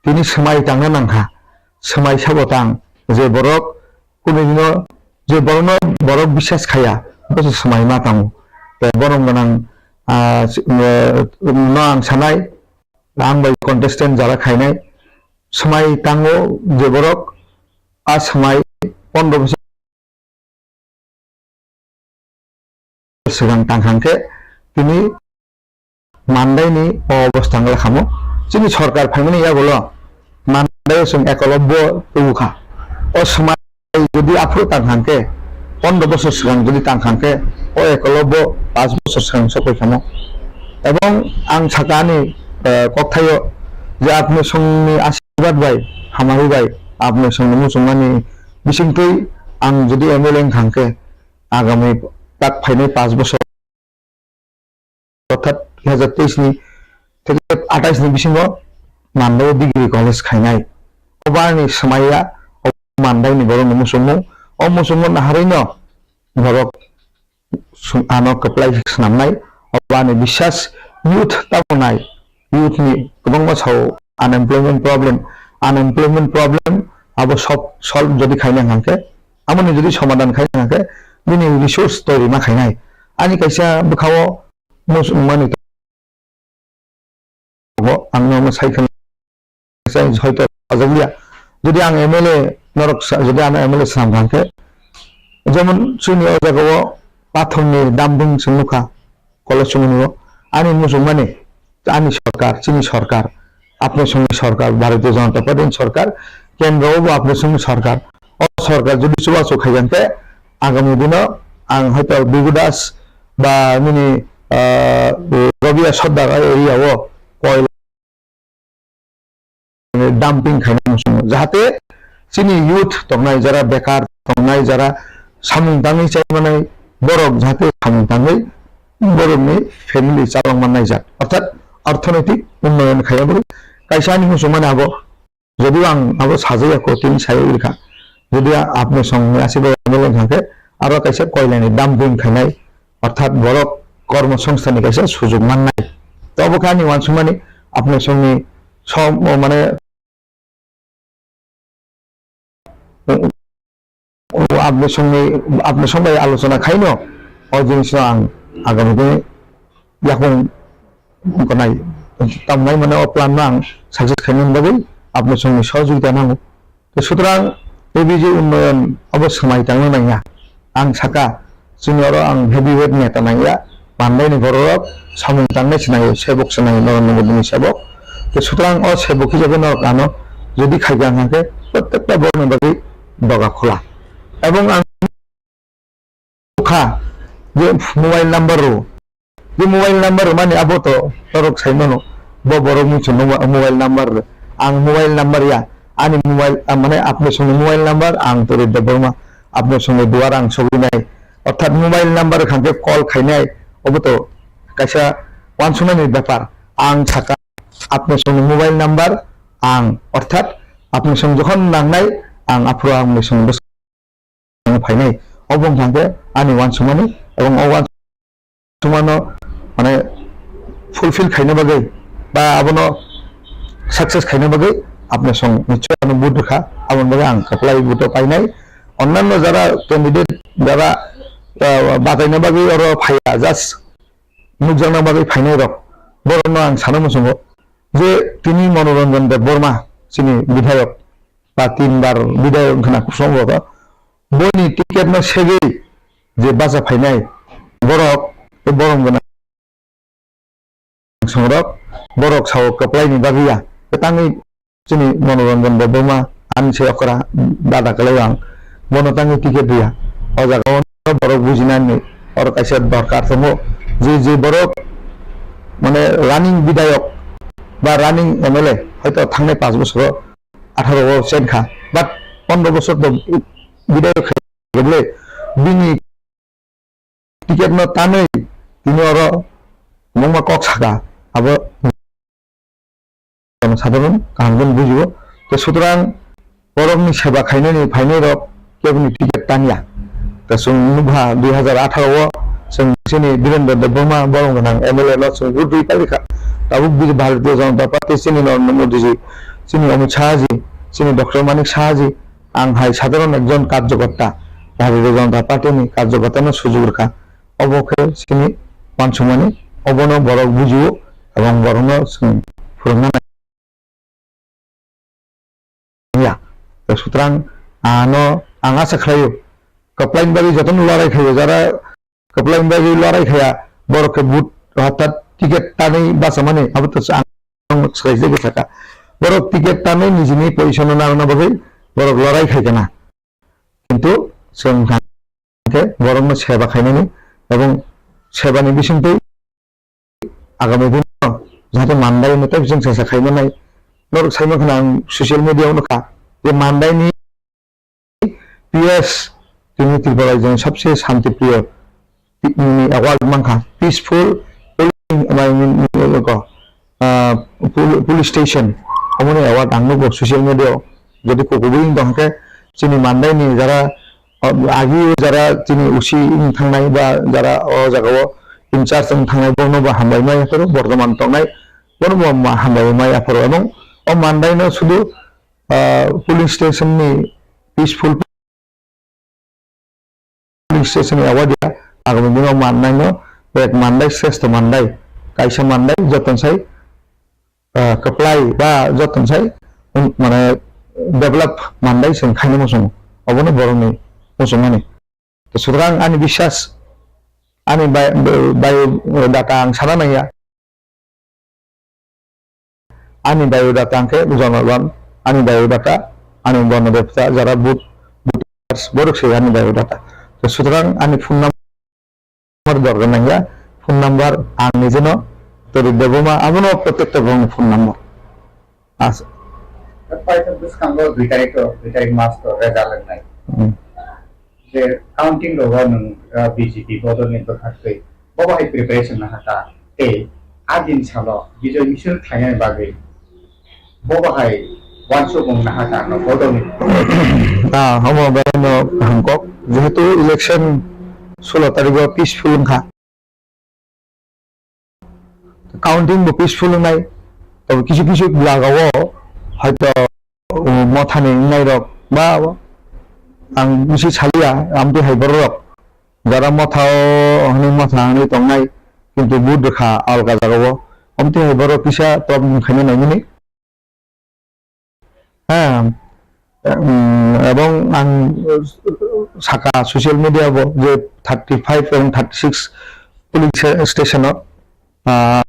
Tini swmai tangna nangkha. Swmai sabo tang je borok kunu dino je borokno borok biswas khaya, bo se swmai ma tango. Tei borom gwnang, ah, no ang sanai, ang bai contestant jara khainai, swmai tango je borok a swmai pondro bosor swkang tang kha khe tini Mandai ni o obostha wng kha mo. Chini sorkar phaimani yagulo Mandai o chwng ekolobbo tubu kha. O swmai jodi aphuru tang kha khe, pondro bosor swkang jodi tang kha khe, o ekolobbo paanch bosor swkang sokoi kha mo. Ebong ang sakha ani, eh, kokthaio je apni songni asirwad bai, hamari bai, apni songni muchungmani bisingtwi ang jodi M L A wng kha khe, agami tak phainai paanch bosor, orthat dui hajar teis ni theke atais ni bisingo Mandai o degree college khainai. O barni swmaiya o Mandai ni borok ni muchungmung, o muchungmung naharwi no borok sw-, ano kwplai swnamnai, o barni biswas youth tabonai, youth ni kwbangma sao unemployment problem, unemployment problem abo sob solve jodi khaina hwnkhe, amoni jodi somadan khaina hwnkhe, bini resource toiri ma khainai. Ani kaisa bwkhao muchungmani tongo, ang no sai khna sai hoito sajagya. Jodi ang M L A norok sa-, jodi ano M L A swnam hwnkhe, jemon chini o jagao pathorni dumping se nukha, college chumuni o, ani muchungmani, ani sorkar, chini sorkar, apni songni sorkar, Bharatiya Janata Party ni sorkar, kendro o bo apni songni sorkar. O sorkar jodi chubachu khai khe, agami dino ang hoito Bhikkhu Das ba nini, ah, Rabia Sardar area o koila dumping khaina muchungo, jahate chini youth tongnai, jara bekar tongnai, jara samung tangwi chaimanai borok jahate samung tangwi borokni family chalokma naijak, orthat orthonoitik unnoyon khaiya borok. Kaisa ani muchungmani abo, jodio ang abo sajaya kho, tini sayo rikha, jodio apni songni asirwad M L A wngkha khe aro kaisa koilani dumping khainai, orthat borok kormo songsthanni kaisa sujuk mannai. To obo khe ani uansukmani apni songni som-, mane, apni songni, apni song bai alochona khaino o jinisno ang agami dini yakung tongnai, tamnai mane o plan no ang success khainani bagwi apni songni sohojogita nango. To sutrang A B J unnoyon abo swmai tangna nangya. Ang sakha, chini oro ang heavyweight neta nangya, Mandai ni bororok samung tangnai se nangya, sebok se nangya, Narendra Modi ni sebok. To sutrang o sebok hisabe norok ano jodi khaikha hwnkhe, prottekta borokni bagwi doga khola. Ebong ang kha je mobile number rw, je mobile number rwmani abo to norok sai mano, bo borok muchung no mobile number rw. Ang mobile number ya, ani mobile, ah, mane apni songni mobile number, ang Turit Debbarma, apni songni duar ang sogwi nai. Orthat mobile number khan khe call khainai, obo to kaisa uansuknani bepar. Ang sakha apni songni mobile number, ang orthat apni song jokhon nangnai, ang aphuru apni song phainai. Obo wngkha khe ani uansukmani, ebong o uansukmano mane fulfill khaina bagwi ba abono success khaina bagwi apni song nichoi ano vote rwkha, aboni bagwi ang kwplai vote o painai. Onnanno jara candidate jara, ah, bataina bagwi oro phaiya, just nukjakna bagwi phainai rok, borokno ang sana muchungo. je tini Manoranjan Debbarma chini bidhayok ba tin bar bidhayok wngkha na Kushong Rogo, boni ticket no segwi je bacha phainai borok, tei borom gwnang songrok, borok sao kwplai ni bagwi ya, kwtangwi chini Manoranjan Debbarma ani se okra dada kwlai ang, bono tangwi ticket riya. O jaga o borok bujinani oro kaisa dorkar tongo, je je borok mane running bidhayok ba running M L A hoito thangnai panch bosoro atharo o chenkha, but pondro bosor to bidhayok khai bini ticket no tanwi tini oro mungma kok saka, abo sadharon kaham khe bujigo. Tei sutrang borokni seba khainani phainai rok keboni ticket tanya. Tei chwng nukha dui hazar atharo o chwng chini Birendra Debbarma borom gwnang M L A no chwng vote rwi paikha. Tabuk bini Bharatiya Janata Party chini Narendra Modi ji, chini Amit Shah ji, chini Doctor Manik Saha ji, ang hai sadharon ekjon karjokorta, Bharatiya Janata Party ni karjokorta no sujuk rwkha. Obo khe chini uansukmani, obono borok bujio, ebong borokno chwng phwrwngna nai ya. Tei sutrang ano ang asa khlaio, kwplaini bagwi jotono lorai khaio, jara kwplaini bagwi lorai khaya, borok khe vote, orthat ticket tanwi bachamani, abo to ang swkang swkang sakha. Borok ticket tanwi nijini position no narwkna bagwi borok lorai khai kana. Kintu chwng hwnkha khe borokno seba khainani ebong sebani bisingtwi agami dino jahate mandaino tei bising chengsa khaimanai. Norok saimankha ang social media o nukha je mandaini P S tini Tripura rajyoni sabse shanti priyo ni award mankha, peaceful polling, ah, pol-, police station, omoni award ang nukgo social media o. Jodi kukubui wng tong khe, chini mandaini jara, ah, agi jara chini usi wng thangnai ba jara o jaga o in charge wng thangnai, bono bo hambai mai aphuru, bortoman tongnai, bono bo ma-, hambai mai aphuru. Ebong o mandaino sudu, ah, polling station ni peaceful polling station ni award ya, agami dino mannaino ek mandai, sreshto mandai, kaisa mandai, joton sai, ah, kwplai ba joton sai, um, mane develop mandai chwng khaina muchungo. Obono borokni muchungmani. To sutrang ani biswas, ani bai-, bai-, data ang sana nangya. Ani biodata hwnkhe Jonogon, ani biodata, ani borno depta, jara vote, voters, borok se ani biodata. To sutrang ani phone number dorkar nangya, phone number ang nijeno Torik Debbarma, abono protector borokni phone number. As- Paithago bwskango dui tarikh to, dui tarikh mas to result wngnai. Hmm. Je counting rogo nwng, ah, B J P bodolni bwkhaktwi bobo hai preparation naha ta tei a din salo Bijoy misil khlainani bagwi bobo hai uansukmung naha ta no bodolni. Ah, omo belai no kaham kok, jehetu election sulo tarikgo peaceful wngkha. Counting bo peaceful wngnai, tei kisu kisu jagao hoito, uh, mothani wngnai rok ba ang bisi saliya, amtwi hai borok rok jara motha o hwnwi motha hwnwi tongnai, kintu vote rwkha alga jagao, amtwi hai borok kisa problem khaina naimani. Ha, em, ebong ang, eh, saka social media bo je thirty five ebong thirty six polling se-, station o, ah,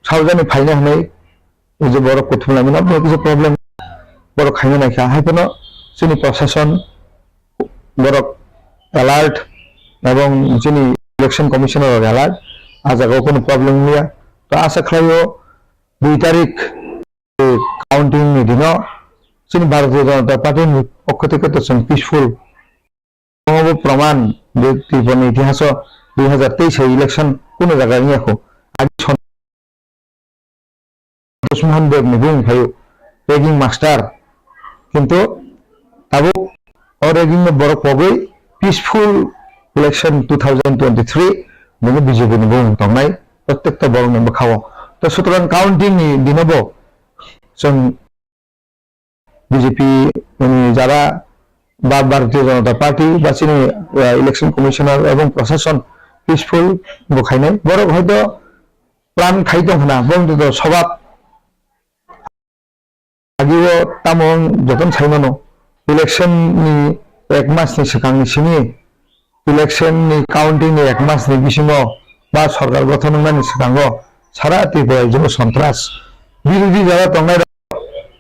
saujani phaina hwnwi je borok kuthum laimano bo kisa problem borok khaina naikha, hai phano chini proshashan borok alert ebong chini election commissioner rok alert, ah jagao kunu problem wngya. To asa khlaio dui tarik, eh, counting ni dino chini Bharatiya Janata Party ni pokho theke to chwng peaceful. Omo bo proman je Tripura ni itihaso dui hazar teis election kunu jaga wngya kho. Agi Santosh Mohan Deb ni bung phaio, ragging master. Kintu tabuk o ragging no borok pogwi peaceful election two thousand twenty-three nini B J P ni bung tongnai, prottekta borok ni bwkhao. To sutrang counting ni dino bo chwng B J P ni jara ba Bharatiya Janata Party ba chini, eh, election commissioner ebong proshashan peaceful bo khainai. Borok hoito plan khai tong khna, bong to sobab. Agio tamo wng jotono sai mano, election ni ek mas ni swkang ni simi, election ni counting ni ek mas ni bisingo ba sorkar gothon wngnani swkango sara Tripura rajyo sontras, birodhi jora tongnai rok,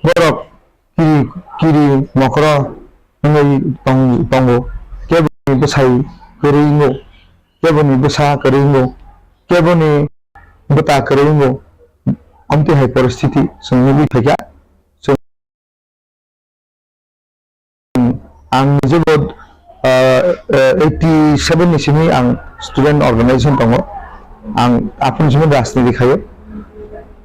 borok kiri, kiri mokro wngwi tong-, tongo, kebo ni bwsai kwrwi wngo, kebo ni bwsa kwrwi wngo, kebo ni bwta kwrwi wngo, amtwi hai poristiti chwng nugwi phaikha. Chwng, ang nijebo, ah, eh, eighty seven ni simi ang student organization tongo, ang aphuru simi rajniti khaio,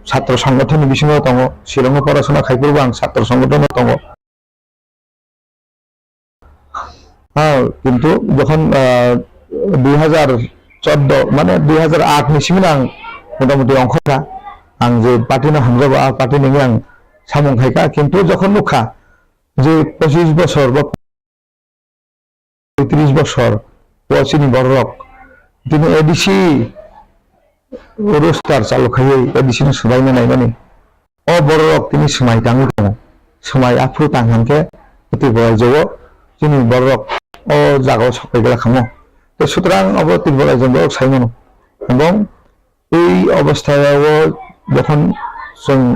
chhatro songgothon ni bisingo tongo, Shillong o porasona khai phuru bo ang chhatro songgothon o tongo. Ha, kintu jokhon, ah, dui hajar chordo, mane dui hajar aat ni simi ang motamuti ongkhorkha, ang je party no hamjago, a party ni ang samung khaikha, kintu jokhon nukha je pochis bosor ba poitris bosor o chini bororok tini A D C roster chalu khaiwi A D C no swbaina naimani. O bororok tini swmai tangwi tongo. Swmai aphuru tang hwnkhe Tripura rajyo o chini bororok o jagao sokai glak khamu. Tei sutrang abo Tripura rajyo borok sai mano. Ebong ei obostha o jokhon chwng,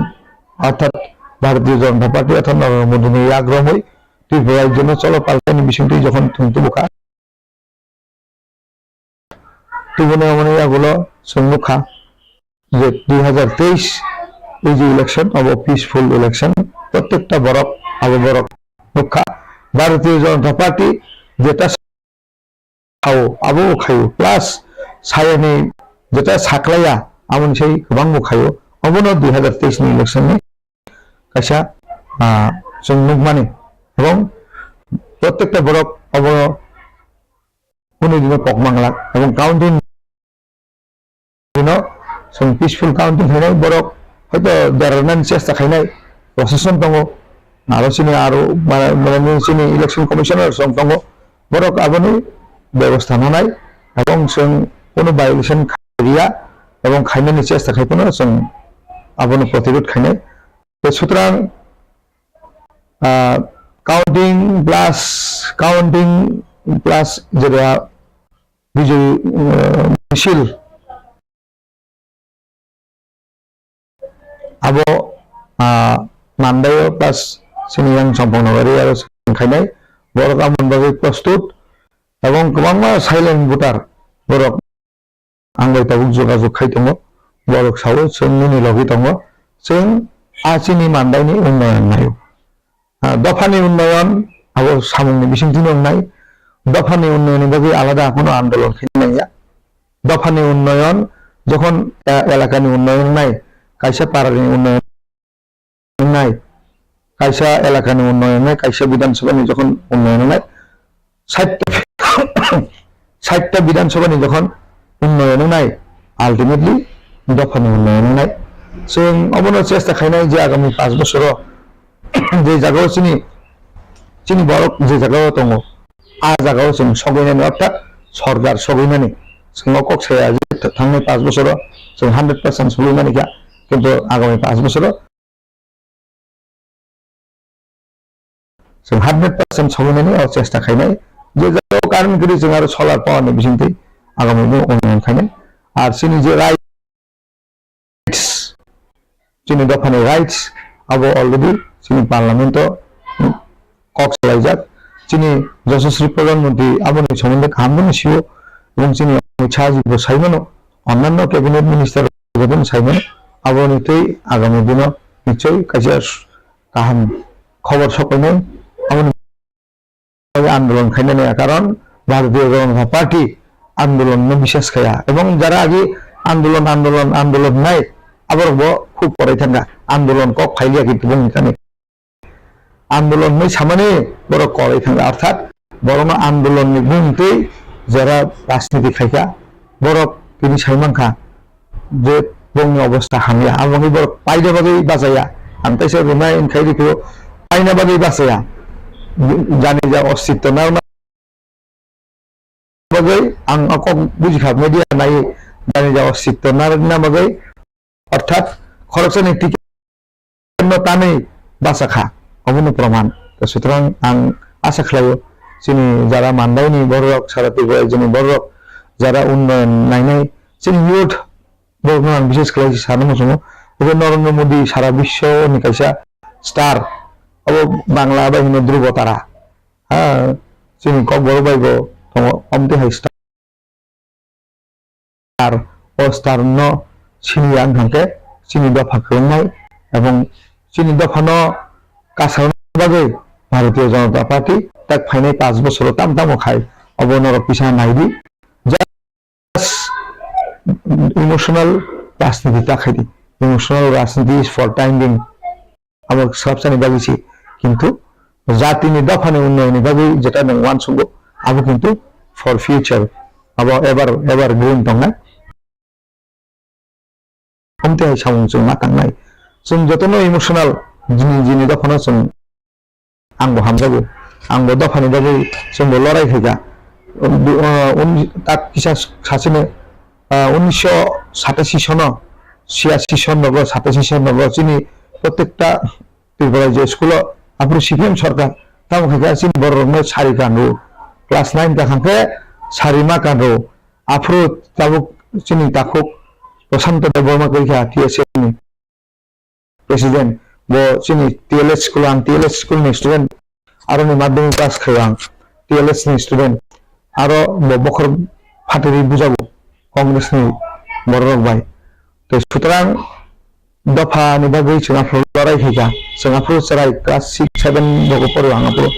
orthat Bharatiya Janata Party orthat Narendra Modi ni yak romwi Tripura rajyo no cholo paltaini bisingtwi jokhon thwng tubu kha, tubuni omoni yagulo chwng nukha je dui hajar teis ei je election abo peaceful election, prottekta borok abo borok nukha. Bharatiya Janata Party jeta sao abo khaio, plus sayani jeta saklaiya aboni sai kwbangbo khaio. Obono dui hajar teis ni election ni kaisa, ah, chwng nukmani, ebong prottekta borok obo hwnwi dino kok manglak, ebong counting dino chwng peaceful counting khainai borok hoito derarnani chesta khainai procession tongo, aro chini aro ma-, ma-, chini election commissioner song tongo, borok aboni bebosta nanai, ebong chwng kono violation khairiya, ebong khainani chesta khai phano chwng abono protirod khainai. Tei sutrang, ah, counting plus, counting plus jereya Bijoy, ah, misil abo, ah, Mandaio plus sini yang Champang Nagari aro khainai borok amon bagwi prostut, ebong kwbangma silent voter borok ang bai tabuk jogajog khai tongo. Borok sao chwng nini logi tongo, chwng a chini Mandaini unnoyon naio. Ah, dophani unnoyon abo samungni bisingtwi wngnai. Dophani unnayonni bagwi alada kono andolon khaina nangya. Dophani unnoyon jokhon, eh, elakani unnoyon wngnai, kaisa parani unnoyon wngnai, kaisa elakani unnoyon wngnai, kaisa Bidhan Sabhani jokhon unnoyon wngnai, sait ta, sait ta Bidhan Sabhani jokhon unnoyon wngnai, ultimately dophani unnoyon wngnai. Chwng obono chesta khainai je agami panch bosoro je jagao chini, chini borok je jagao tongo, a jagao chwng sogwinani, orthat sorkar sogwinani. Chwng o kok saya je thangnai panch bosoro chwng hundred percent sogwimani kha, kintu agami panch bosoro chwng hundred percent sogwinani o chesta khainai. Je jagao current kwrwi chwng aro solar power ni bisingtwi agami no unnoyon khainai. Ar chini je rights, chini dophani rights abo already chini parliament o kok salaijak. Chini Yashaswi Pradhan Mantri aboni somondo kaham bono sio, ebong chini Amit Shah ji bo sai mano, onnanno cabinet minister bo bono sai mano, aboni twi agami dino nichoi kaisa kaham khobor sopainai. Aboni bagwi andolon khainani karon Bharatiya Janata Party andolon no biswas khaya, ebong jara agi andolon, andolon, andolon nai, aborok bo khub korai thangkha, andolon kok phailiya kintu bongni thani. Andolon hinwi samani borok korai thangkha, orthat borokno andolonni bumtwi jora rajniti khaikha, borok tini sai mankha je bongni obostha hamya, abo wngwi borok paina bagwi bachaya. Ang teisa rwnai wngkhai rikho, paina bagwi bachaya, jani ja ostitto narwkna bagwi ang o kok bujikha, media nai jani ja ostitto narwkna bagwi Orthat khoroksani ticket no tanwi bacha kha, obono proman. To sutrang ang asa khlaio, chini jara mandaini borok, sara Tripura rajyoni borok, jara unnoyon nainai, chini youth borokno ang bises khlai sana muchungo. Obo Narendra Modi sara biswoni kaisa star, obo Bangla bai hino Dhruba Tara. Ha, chini kokborok bai bo tongo, omtwi hai star. Star, o star no sini ang hwnkhe chini dopha kwrwngnai, ebong chini dopha no kasarna bagwi Bharatiya Janata Party tak phainai panch bosoro tam tamo khai, obo norok kisa naidi. Just emotional rajniti ta khaidi. Emotional rajniti is for time being. Abo swrapsani bagwi se. Kintu jatini dophani unnayonni bagwi jeta nwng uansugo, abo kintu for future. Abo ever, evergreen tongnai. Omtwi hai samung chwng ma tangnai. Chwng jotono emotional, jini, jini dophano chwng, ang bo hamjago. Ang bo dophani bagwi chwng bo lorai khaikha. Bu-, ah, un-, tak kisa sachini, ah, unisho satashi sono, siyashi son rogo, satashi son rogo, chini protekta Tripura je school o aphuru C P M sarkar, tamo khaikha chini borok rokno sari kanro. Class nine ta khangkhe sari ma kanro. Aphuru tabuk chini takhuk Prashanta Debbarma kwrwikha T S F ni president, bo chini T L S school, ang T L S school ni student, aroni madhyamik pass khaio ang T L S ni student, aro bo bokhor phatiri bujago Congress ni borok rok bai. To sutrang dopha ni bagwi chwng aphuru lorai khaikha, chwng aphuru chwrai class six, seven rogo poro, ang aphuru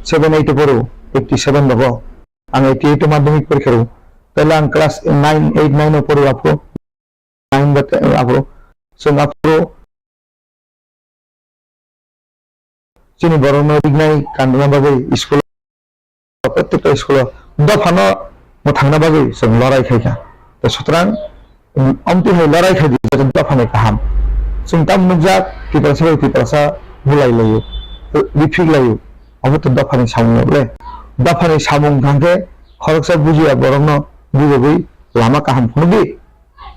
seven, eight o poro, eighty seven rogo. Ang eighty eight o madhyamik porikha rw. Tele ang class nine, eight, nine o poro aphuru. Nine ba te-, aphuru. Chwng aphuru chini borokno rignai kandana bagwi school o, protekta school o dophano mwthangna bagwi chwng lorai khaikha. To sutrang, um, omtwi hai lorai khaidi, joto dophani kaham. Chwng tamo nukjak, Tiprasa bai Tiprasa bulai laio, rifik laio. Obo to dophani samung le. Dophani samung thangkhe khoroksa bujiya borokno bujogwi lama kaham phunukdi.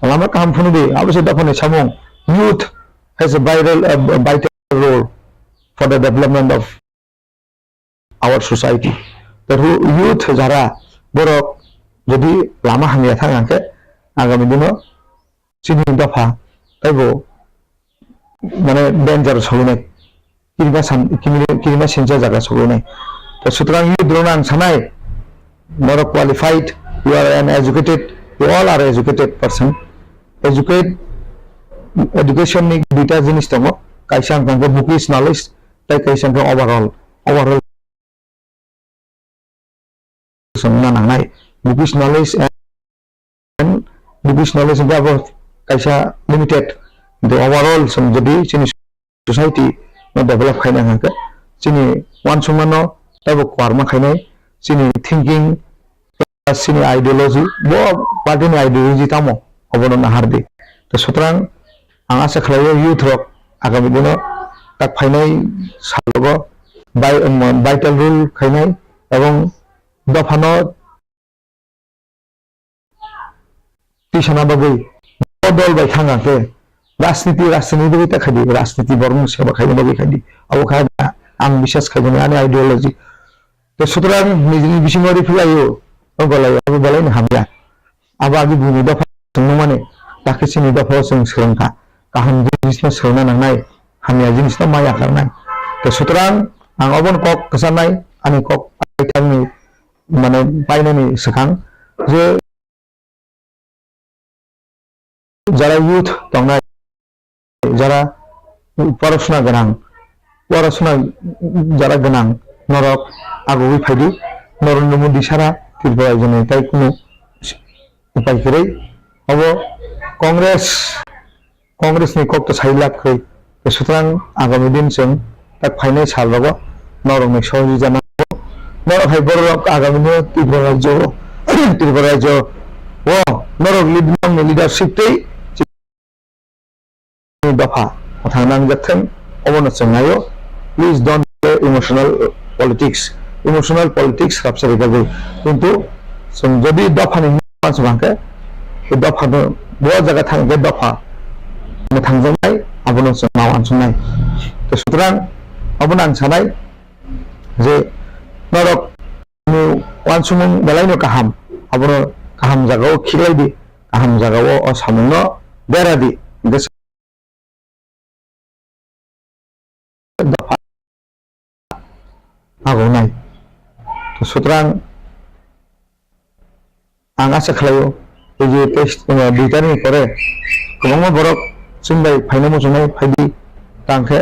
Lama kaham phunukdi. Abo se dophani samung. Youth has a vital, uh, vital role for the development of our society. The ru-, youth jara borok jodi lama hamya thang hangkhe agami dino chini dopha taibo mane danger solinai, kirima san-, kirima, kirima sincha jaga solinai. To sutrang youth rokno ang sanai, norok qualified, you are an educated, you all are educated person. Educate, education ni duita jinis tongo, kaisa ang tongkhe bookish knowledge, tei kaisa hwnkhe overall, overall chwngna nangnai. Bookish knowledge and, bookish knowledge hwnkhe abo kaisa limited, the overall chwng jodi chini society no develop khaina hwnkhe chini uansukmano teibo kwrwngma khainai, chini thinking, chini ideology, bo party ni ideology tamo, obono nahar di. To sutrang ang asa khlaio youth rok agami dino tak phainai salogo bai-, um, vital role khainai ebong dophano tisana bagwi bo dol bai thang hangkhe rajniti, rajniti bagwi ta khaidi, rajniti borokno seba khaina bagwi khaidi. Abo kha ang biswas khaimani ani ideology. To sutrang nijini bisingo riphilaio, o golaio, abo belaino hamya. Abo agi bini dopha chwngmani, takhe chini dopha o chwng swrwngkha. Kaham jinisno swrwngna nangnai, hamya jinisno ma yakarnai. To sutrang ang obono kok kwcharnai, ani kok paithakni, mane, painani swkang je jara youth tongnai, jara porosona gwnang, porosona jara gwnang, norok agugwi phaidi, Narendra Modi sara Tripura raijoni tai kunu upai kwrwi. Obo Congress, Congress ni kok to sai lak kwrwi. Sutrang agami din chwng tak phainai sal rogo norokni sohojogita nango. Norok hai borok agami no Tripura rajyo, Tripura rajyo o norok lead-, norokni leadership tei dopha mwthang nangjak thang, obono chwng naio. Please don't play emotional politics. Emotional politics rabsa rijagwi. Kintu chwng jodi dophani hwnwi uansuk hwnkhe, dophano bo jaga thang hwnkhe dopha thangjaknai, abono chwng ma uansuknai. To sutrang abono ang sanai je norok ni uansukmung belaino kaham, abono kaham jagao khiklai di, kaham jagao o samungno bera di. Hwnkhe dopha agonai. To sutrang ang asa khlaio, ei je test, eh, dui tarikni pore kwbangma borok chwng bai phaina muchungnai, phaidi tang khe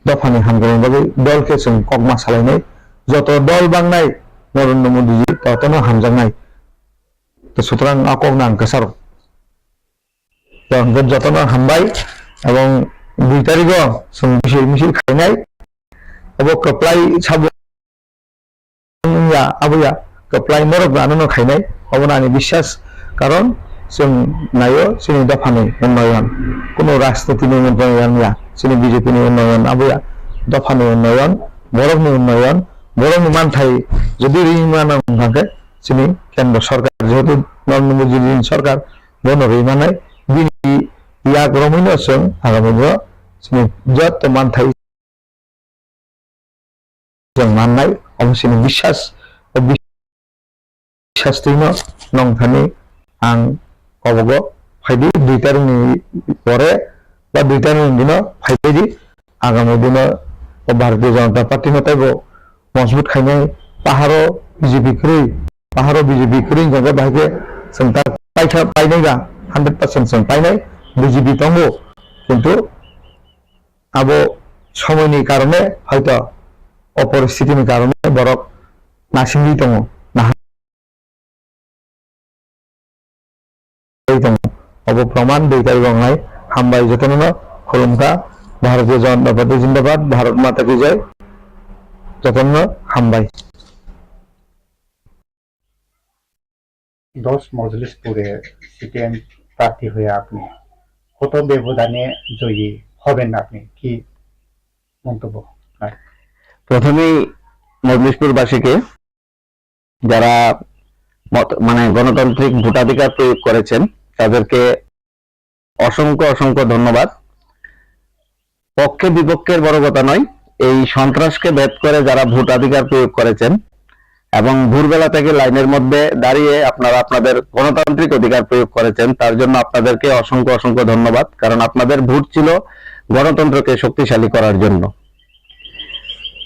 dophani hamjakmani bagwi dol khe chwng kokma salainai. Joto dol bangnai Narendra Modi ji, totono hamjaknai. To sutrang a kokno ang kwcharok. To hwnkhe jotono hambai, ebong dui tarigo chwng bisi misil khainai. Abo kwplai sabo wngya, abo ya, kwplai norok bo anono khainai, obono ani biswas. Karon chwng naio chini dophani unnoyon, kuno rajnitini unnoyon ya, chini B J P ni unnoyon, abo ya, dophani unnoyon, borokni unnoyon, borokni manthai jodi ringmano hwnkhe chini kendro sorkar, jehetu Narendra Modi ni sorkar, bono ringmanai, bini yak romwino chwng agami digo chini joto manthai chwng mannai, omo chini biswas, o biswas twino nongthani ang kobogo phaidi dui tarikni pore ba dui tarikni dino phaidi, agami dino o Bharatiya Janata Party no teibo mojbut khainai. Paharo B J P kwrwi, paharo B J P kwrwi wngkha khe bahai khe chwng ta paikha, painai ba hundred percent chwng painai, B J P tongo, kintu abo somoini karone hoito o poristitini karone borok nasingwi tongo, nahar tongo. Obo proman dui tarik wngnai. Hambai jotono, khulumkha. Bharatiya Janata Party Zindabad, Bharat Mata Ki Jai. Jotono hambai. দশ মজলিসপুরে সিপিএম প্রার্থী হয়ে আপনি কত ব্যবধানে জয়ী হবেন, আপনি কি মন্তব্য আপনার? প্রথমেই মজলিসপুরবাসীকে, যারা মত-, মানে গণতান্ত্রিক ভোটাধিকার প্রয়োগ করেছেন, তাদেরকে অসংখ্য অসংখ্য ধন্যবাদ। পক্ষে বিপক্ষের বড় কথা নয়, এই সন্ত্রাসকে ভেদ করে যারা ভোটাধিকার প্রয়োগ করেছেন এবং ভোরবেলা থেকে লাইনের মধ্যে দাঁড়িয়ে আপনারা আপনাদের গণতান্ত্রিক অধিকার প্রয়োগ করেছেন, তার জন্য আপনাদেরকে অসংখ্য অসংখ্য ধন্যবাদ। কারণ আপনাদের ভোট ছিল গণতন্ত্রকে শক্তিশালী করার জন্য।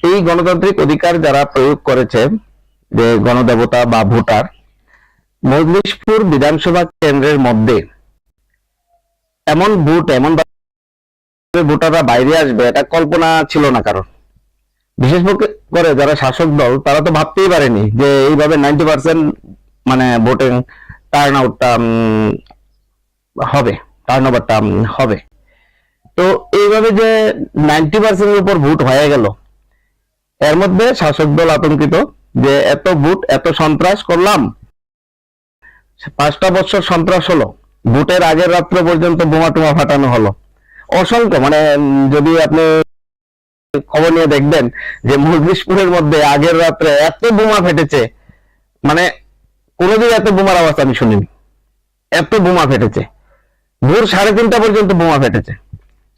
এই গণতান্ত্রিক অধিকার যারা প্রয়োগ করেছে, যে গণদেবতা বা ভোটার, মজলিশপুর বিধানসভা কেন্দ্রের মধ্যে এমন ভোট, এমন ভোটাররা বাইরে আসবে, এটা কল্পনা ছিল না কারোর। বিশেষ করে যারা শাসক দল, তারা তো ভাবতেই পারেনি যে এইভাবে নাইনটি পার্সেন্ট মানে ভোটিং টার্ন আউটটা হবে, টার্ন ওভারটা হবে। তো এইভাবে যে নাইনটি পার্সেন্টের উপর ভোট হয়ে গেল, এর মধ্যে শাসক দল আতঙ্কিত যে এত ভোট, এত সন্ত্রাস করলাম, পাঁচটা বছর সন্ত্রাস হলো, ভোটের আগের রাত্র পর্যন্ত বোমা টোমা ফাটানো হলো, অসংখ্য, মানে, উম, যদি আপনি খবর নিয়ে দেখবেন যে মজলিশপুরের মধ্যে আগের রাত্রে এত বোমা ফেটেছে, মানে, কোনোদিন এত বোমার আওয়াজ আমি শুনিনি। এত বোমা ফেটেছে, ভোর সাড়ে তিনটা পর্যন্ত বোমা ফেটেছে।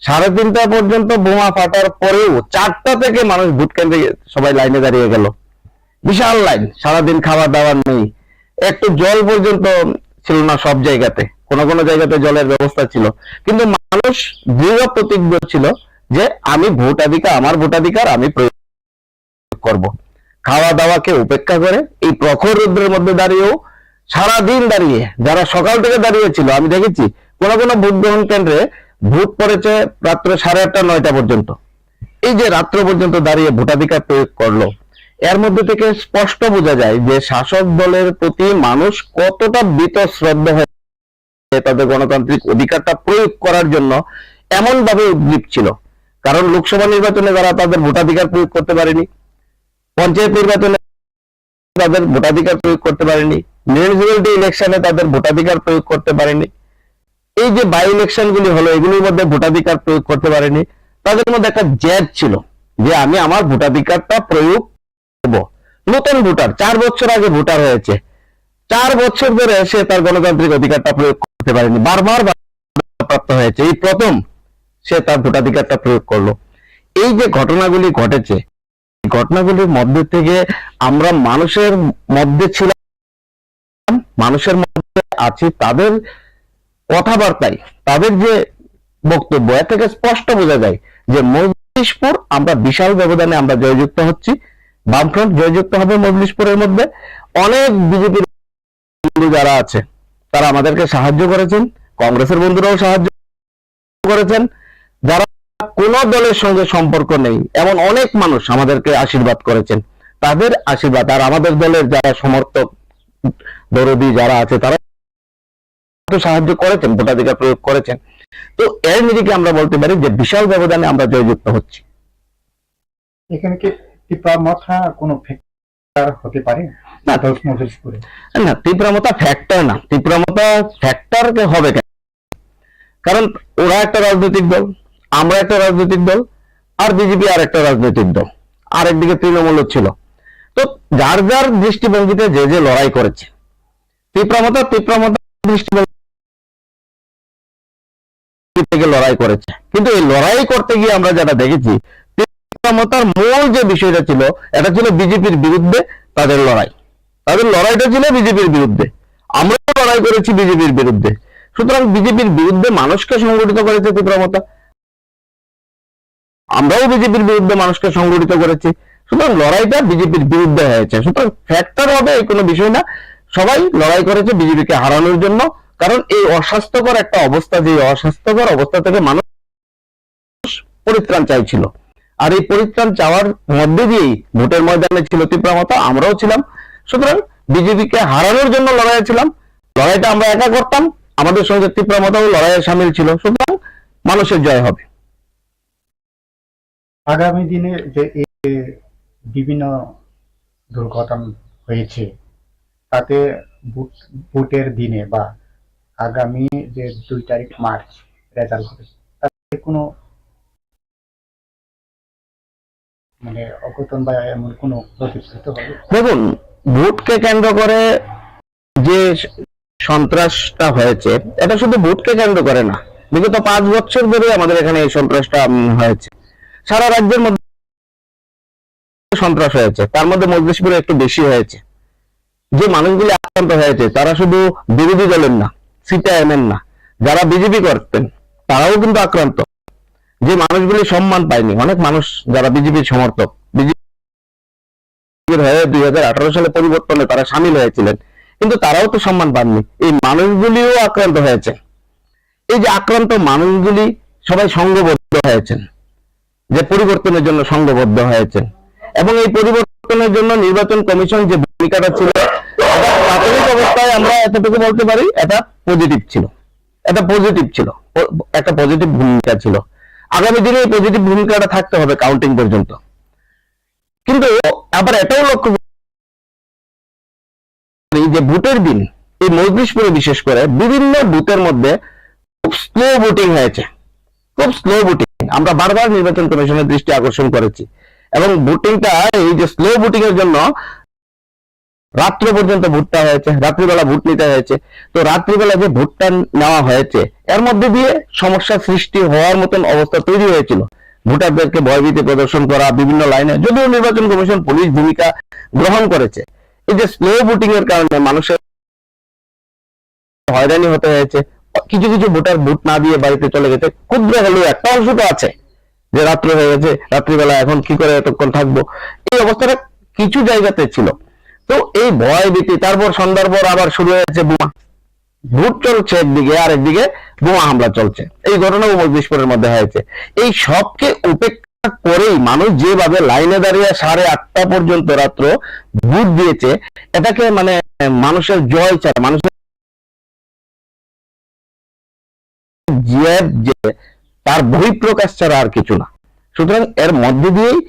সাড়ে তিনটা পর্যন্ত বোমা ফাটার পরেও চারটা থেকে মানুষ ভোট কেন্দ্রে সবাই লাইনে দাঁড়িয়ে গেল। বিশাল লাইন, সারাদিন খাওয়া দাওয়া নেই, একটু জল পর্যন্ত ছিল না সব জায়গাতে, কোনো কোনো জায়গাতে জলের ব্যবস্থা ছিল, কিন্তু মানুষ দৃঢ় প্রতিজ্ঞ ছিল যে আমি ভোটাধিকার, আমার ভোটাধিকার আমি প্রয়োগ করব। খাওয়া দাওয়াকে উপেক্ষা করে এই প্রখর রৌদ্রের মধ্যে দাঁড়িয়েও, সারা দিন দাঁড়িয়ে, যারা সকাল থেকে দাঁড়িয়ে ছিল, আমি দেখেছি কোনো কোনো ভোট গ্রহণ কেন্দ্রে ভোট পড়েছে রাত্র সাড়ে আটটা, নয়টা পর্যন্ত। এই যে রাত্র পর্যন্ত দাঁড়িয়ে ভোটাধিকার প্রয়োগ করলো, এর মধ্যে থেকে স্পষ্ট বোঝা যায় যে শাসক দলের প্রতি মানুষ কতটা বীতশ্রদ্ধ হয়ে তাদের গণতান্ত্রিক অধিকারটা প্রয়োগ করার জন্য এমনভাবে উদ্গ্রীব ছিল। কারণ লোকসভা নির্বাচনে তারা তাদের ভোটাধিকার প্রয়োগ করতে পারেনি, পঞ্চায়েত নির্বাচনে তাদের ভোটাধিকার প্রয়োগ করতে পারেনি, মিউনিসিপ্যালিটি ইলেকশনে তাদের ভোটাধিকার প্রয়োগ করতে পারেনি। এই যে বাই ইলেকশনগুলি হলো, এগুলির মধ্যে ভোটাধিকার প্রয়োগ করতে পারেনি। তাদের মধ্যে একটা জেদ ছিল যে আমি আমার ভোটাধিকারটা প্রয়োগ করব। নতুন ভোটার, চার বছর আগে ভোটার হয়েছে, চার বছর ধরে সে তার গণতান্ত্রিক অধিকারটা প্রয়োগ করতে পারেনি, বারবার বাধাপ্রাপ্ত হয়েছে, এই প্রথম সে তার ভোটাধিকারটা প্রয়োগ করলো। এই যে ঘটনাগুলি ঘটেছে, এই ঘটনাগুলির মধ্যে থেকে আমরা মানুষের মধ্যে ছিলাম, মানুষের মধ্যে আছি, তাদের কথাবার্তায়, তাদের যে বক্তব্য, এর থেকে স্পষ্ট বোঝা যায় যে মজলিশপুর আমরা বিশাল ব্যবধানে আমরা জয়যুক্ত হচ্ছি। বামফ্রন্ট জয়যুক্ত হবে মজলিশপুরের মধ্যে। অনেক বিজেপির বন্ধু যারা আছে, তারা আমাদেরকে সাহায্য করেছেন, কংগ্রেসের বন্ধুরাও সাহায্য করেছেন। যারা কোনো দলের সঙ্গে সম্পর্ক নেই, এমন অনেক মানুষ আমাদেরকে আশীর্বাদ করেছেন, তাদের আশীর্বাদ। আর আমাদের দলের যারা সমর্থক, দরদি যারা আছে, তারা তো সাহায্য করেছেন, ভোটাধিকার প্রয়োগ করেছেন। তো এর নিরিখে আমরা বলতে পারি যে বিশাল ব্যবধানে আমরা জয়যুক্ত হচ্ছি। এখানে কি তিপ্রা মথা কোনো ফ্যাক্টর হতে পারে? না। দশ মজলিস করে। না, তিপ্রা মথা ফ্যাক্টর না। তিপ্রা মথা ফ্যাক্টর হবে কেন? কারণ ওরা একটা রাজনৈতিক দল, আমরা একটা রাজনৈতিক দল, আর বিজেপি আর একটা রাজনৈতিক দল, আর একদিকে তৃণমূলও ছিল। তো যার যার দৃষ্টিভঙ্গিতে যে যে লড়াই করেছে, তিপ্রা মথা তিপ্রা মথা দৃষ্টিভঙ্গি থেকে লড়াই করেছে। কিন্তু এই লড়াই করতে গিয়ে আমরা যেটা দেখেছি, তিপ্রা মথার মূল যে বিষয়টা ছিল, এটা ছিল বিজেপির বিরুদ্ধে তাদের লড়াই। তাদের লড়াইটা ছিল বিজেপির বিরুদ্ধে। আমরাও লড়াই করেছি বিজেপির বিরুদ্ধে। সুতরাং বিজেপির বিরুদ্ধে মানুষকে সংগঠিত করেছে তিপ্রা মথা, আমরাও বিজেপির বিরুদ্ধে মানুষকে সংগঠিত করেছি। সুতরাং লড়াইটা বিজেপির বিরুদ্ধে হয়েছে। সুতরাং ফ্যাক্টর হবে, এই কোনো বিষয় না। সবাই লড়াই করেছে বিজেপিকে হারানোর জন্য। কারণ এই অস্বাস্থ্যকর একটা অবস্থা, যে অস্বাস্থ্যকর অবস্থা থেকে মানুষ পরিত্রাণ চাইছিল। আর এই পরিত্রাণ চাওয়ার মধ্যে দিয়েই ভোটের ময়দানে ছিল তিপ্রা মথা, আমরাও ছিলাম। সুতরাং বিজেপিকে হারানোর জন্য লড়াইয়ে ছিলাম। লড়াইটা আমরা একা করতাম, আমাদের সঙ্গে তিপ্রা মথাও লড়াইয়ে সামিল ছিল। সুতরাং মানুষের জয় হবে। আগামী দিনে যে এই বিভিন্ন দুর্ঘটনা হয়েছে, তাতে ভোট, ভোটের দিনে বা আগামী যে দুই তারিখ মার্চ রেজাল্ট হবে, তাতে কোনো মানে অঘটন বা এমন কোনো প্রতিফলিত হবে? দেখুন, ভোটকে কেন্দ্র করে যে সন্ত্রাসটা হয়েছে, এটা শুধু ভোটকে কেন্দ্র করে না, বিগত পাঁচ বছর ধরে আমাদের এখানে এই সন্ত্রাসটা, উম, হয়েছে। সারা রাজ্যের মধ্যে সন্ত্রাস হয়েছে, তার মধ্যে মজলিশপুরে একটু বেশি হয়েছে। যে মানুষগুলি আক্রান্ত হয়েছে, তারা শুধু বিরোধী দলের না, সিপিআইএম এর না, যারা বিজেপি করতেন, তারাও কিন্তু আক্রান্ত। যে মানুষগুলি সম্মান পায়নি, অনেক মানুষ যারা বিজেপির সমর্থক, বিজেপির হয়ে দুই হাজার আঠারো সালে পরিবর্তনে তারা সামিল হয়েছিলেন, কিন্তু তারাও তো সম্মান পাননি। এই মানুষগুলিও আক্রান্ত হয়েছে। এই যে আক্রান্ত মানুষগুলি সবাই সংঘবদ্ধ হয়েছেন, যে পরিবর্তনের জন্য সংঘবদ্ধ হয়েছেন, এবং এই পরিবর্তনের জন্য নির্বাচন কমিশন যে ভূমিকাটা ছিল, এটা প্রাথমিক অবস্থায় আমরা এতটুকু বলতে পারি, এটা পজিটিভ ছিল, এটা পজিটিভ ছিল, প-, একটা পজিটিভ ভূমিকা ছিল। আগামী দিনে এই পজিটিভ ভূমিকাটা থাকতে হবে কাউন্টিং পর্যন্ত। কিন্তু আবার এটাও লক্ষ্য করি যে ভোটের দিন এই মজলিশপুরে বিশেষ করে বিভিন্ন বুথের মধ্যে খুব স্লো ভোটিং হয়েছে, খুব স্লো ভোটিং। আমরা বারবার নির্বাচন কমিশনের দৃষ্টি আকর্ষণ করেছি, এবং ভোটিংটা, এই যে স্লো ভোটিং এর জন্য রাত্র পর্যন্ত ভোটটা হয়েছে, রাত্রিবেলা ভোট নিতে হয়েছে। তো রাত্রিবেলা যে ভোটটা নেওয়া হয়েছে, এর মধ্যে দিয়ে সমস্যা সৃষ্টি হওয়ার মতন অবস্থা তৈরি হয়েছিল। ভোটারদেরকে ভয়ভীতি প্রদর্শন করা, বিভিন্ন লাইনে, যদিও নির্বাচন কমিশন পুলিশ ভূমিকা গ্রহণ করেছে, এই যে স্লো ভোটিং এর কারণে মানুষের হয়রানি হতে হয়েছে। কিছু কিছু ভোটার ভোট না দিয়ে বাড়িতে চলে গেছে। ক্ষুদ্র হলেও একটা অংশ তো আছে যে রাত্র হয়ে গেছে, রাত্রিবেলা এখন কি করে এতক্ষণ থাকবো, এই অবস্থাটা কিছু জায়গাতে ছিল। তো এই ভয় ভীতি, তারপর সন্ধ্যার পর আবার শুরু হয়েছে বোমা, ভোট চলছে একদিকে, আর একদিকে বোমা হামলা চলছে। এই ঘটনাও মজলিশপুরের মধ্যে হয়েছে। এই সবকে উপেক্ষা করেই মানুষ যেভাবে লাইনে দাঁড়িয়ে সাড়ে আটটা পর্যন্ত রাত্র ভোট দিয়েছে, এটাকে মানে মানুষের জয় ছাড়া, মানুষের জেদ, যে তার বহিঃপ্রকাশ ছাড়া আর কিছু না। সুতরাং এর মধ্যে দিয়েই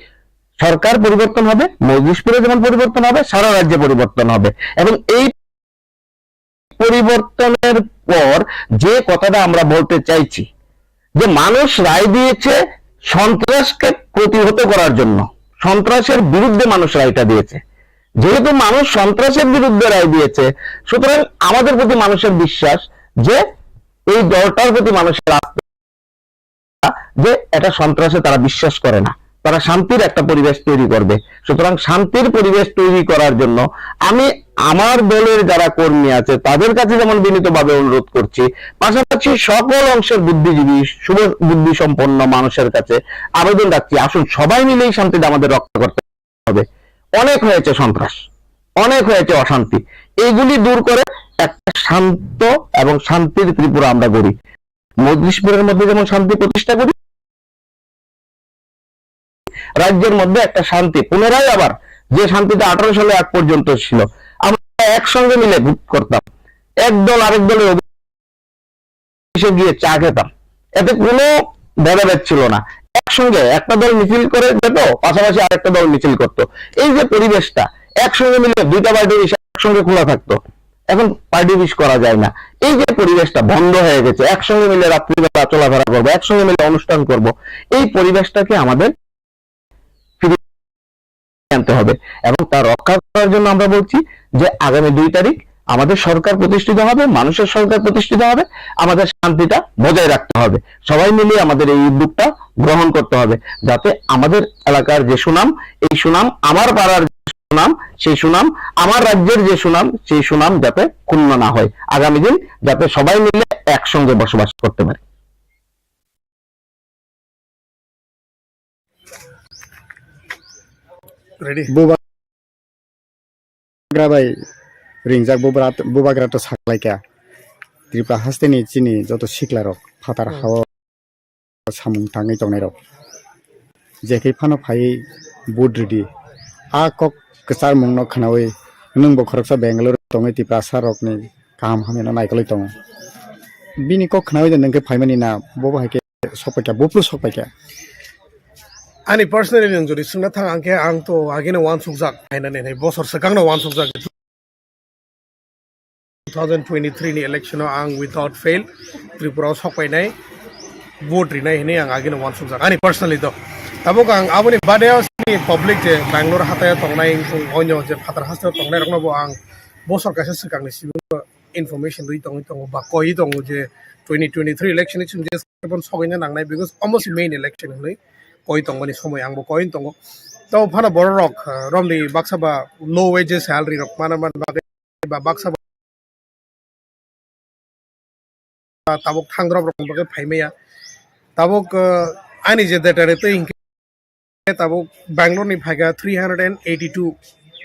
সরকার পরিবর্তন হবে, মজলিশপুরে যেমন পরিবর্তন হবে, সারা রাজ্যে পরিবর্তন হবে। এবং এই পরিবর্তনের পর যে কথাটা আমরা বলতে চাইছি, যে মানুষ রায় দিয়েছে সন্ত্রাসকে প্রতিহত করার জন্য, সন্ত্রাসের বিরুদ্ধে মানুষ রায়টা দিয়েছে। যেহেতু মানুষ সন্ত্রাসের বিরুদ্ধে রায় দিয়েছে, সুতরাং আমাদের প্রতি মানুষের বিশ্বাস যে এই দলটার প্রতি মানুষের আস্থা যে এটা সন্ত্রাসে তারা বিশ্বাস করে না, তারা শান্তির একটা পরিবেশ তৈরি করবে। সুতরাং শান্তির পরিবেশ তৈরি করার জন্য আমি আমার দলের যারা কর্মী আছে তাদের কাছে যেমন বিনীতভাবে অনুরোধ করছি, পাশাপাশি সকল অংশের বুদ্ধিজীবী, শুভ বুদ্ধি সম্পন্ন মানুষের কাছে আবেদন রাখছি, আসুন সবাই মিলে এই শান্তিটা আমাদের রক্ষা করতে হবে। অনেক হয়েছে সন্ত্রাস, অনেক হয়েছে অশান্তি, এইগুলি দূর করে একটা শান্ত এবং শান্তির ত্রিপুরা আমরা গড়ি। মজলিশপুরের মধ্যে যেমন শান্তি প্রতিষ্ঠা করি, রাজ্যের মধ্যে একটা শান্তি পুনরায় আবার, যে শান্তিটা আঠারো সালে আগ পর্যন্ত ছিল, আমরা একসঙ্গে মিলে ভোট করতাম, এক দল আরেক দলের অফিসে গিয়ে চা খেতাম, এতে কোনো ভেদাভেদ ছিল না। একসঙ্গে একটা দল মিছিল করে যেত, পাশাপাশি আরেকটা দল মিছিল করত। এই যে পরিবেশটা, একসঙ্গে মিলে দুইটা পার্টি অফিস একসঙ্গে খোলা থাকতো, এখন পার্টি অফিস করা যায় না। এই যে পরিবেশটা বন্ধ হয়ে গেছে, একসঙ্গে মিলে রাত্রিবেলা চলাফেরা করবো, একসঙ্গে মিলে অনুষ্ঠান করব, এই পরিবেশটাকে আমাদের ফিরিয়ে আনতে হবে। এবং তা রক্ষা করার জন্য আমরা বলছি যে আগামী দুই তারিখ আমাদের সরকার প্রতিষ্ঠিত হবে, মানুষের সরকার প্রতিষ্ঠিত হবে, আমাদের শান্তিটা বজায় রাখতে হবে। সবাই মিলে আমাদের এই উদ্যোগটা গ্রহণ করতে হবে, যাতে আমাদের এলাকার যে সুনাম, এই সুনাম, আমার পাড়ার যে সুনাম, সেই সুনাম, আমার রাজ্যের যে সুনাম, সেই সুনাম যাতে ক্ষুণ্ণ না হয়, আগামী দিন যাতে সবাই মিলে একসঙ্গে বসবাস করতে পারে। Ready? Bubagra bai ringjak bubra-, bubagra to saklaikha. Tripura haste ni chini joto sikla rok phatar hao samung tangwi tongnai rok. Jekhe phano phai vote ridi. A kok kwchar mung no khnawi nwng bo khoroksa Bangalore tongwi Tiprasa rok ni kaham hamya no naikolwi tongo. Bini kok khnawi de nwng khe phaimani na bobo hai khe sokpaikha, buplu sokpaikha. Ani personally nwng jodi swngna thang ang khe ang to agini wansukjak, phainani hinwi bosor swkang no wansukjak. Two thousand twenty-three ni election o ang without fail Tripura o sokpainai, vote rinai hinwi ang agini wansukjak, ani personally to. Tabuk ang aboni bade o sini public je Bangalore hatai o tongnai, onyo je phatar haste o tongnai rokno bo ang bosor kaisa swkang ni simi information rwi tongwi tongo ba koi tongo je twenty twenty-three election ni simi je sokwi na nangnai, because omo si main election hinwi koi tongmani somoi ang bo koi tongo. To phano borok rok, ah, romni baksa ba low wages salary rok mana man bagwi ba baksa ba tabuk thangdrop rok bagwi phaimaya. Tabuk, ah, ani je data re twi hinkhe tabuk Bangalore ni phaikha three hundred and eighty-two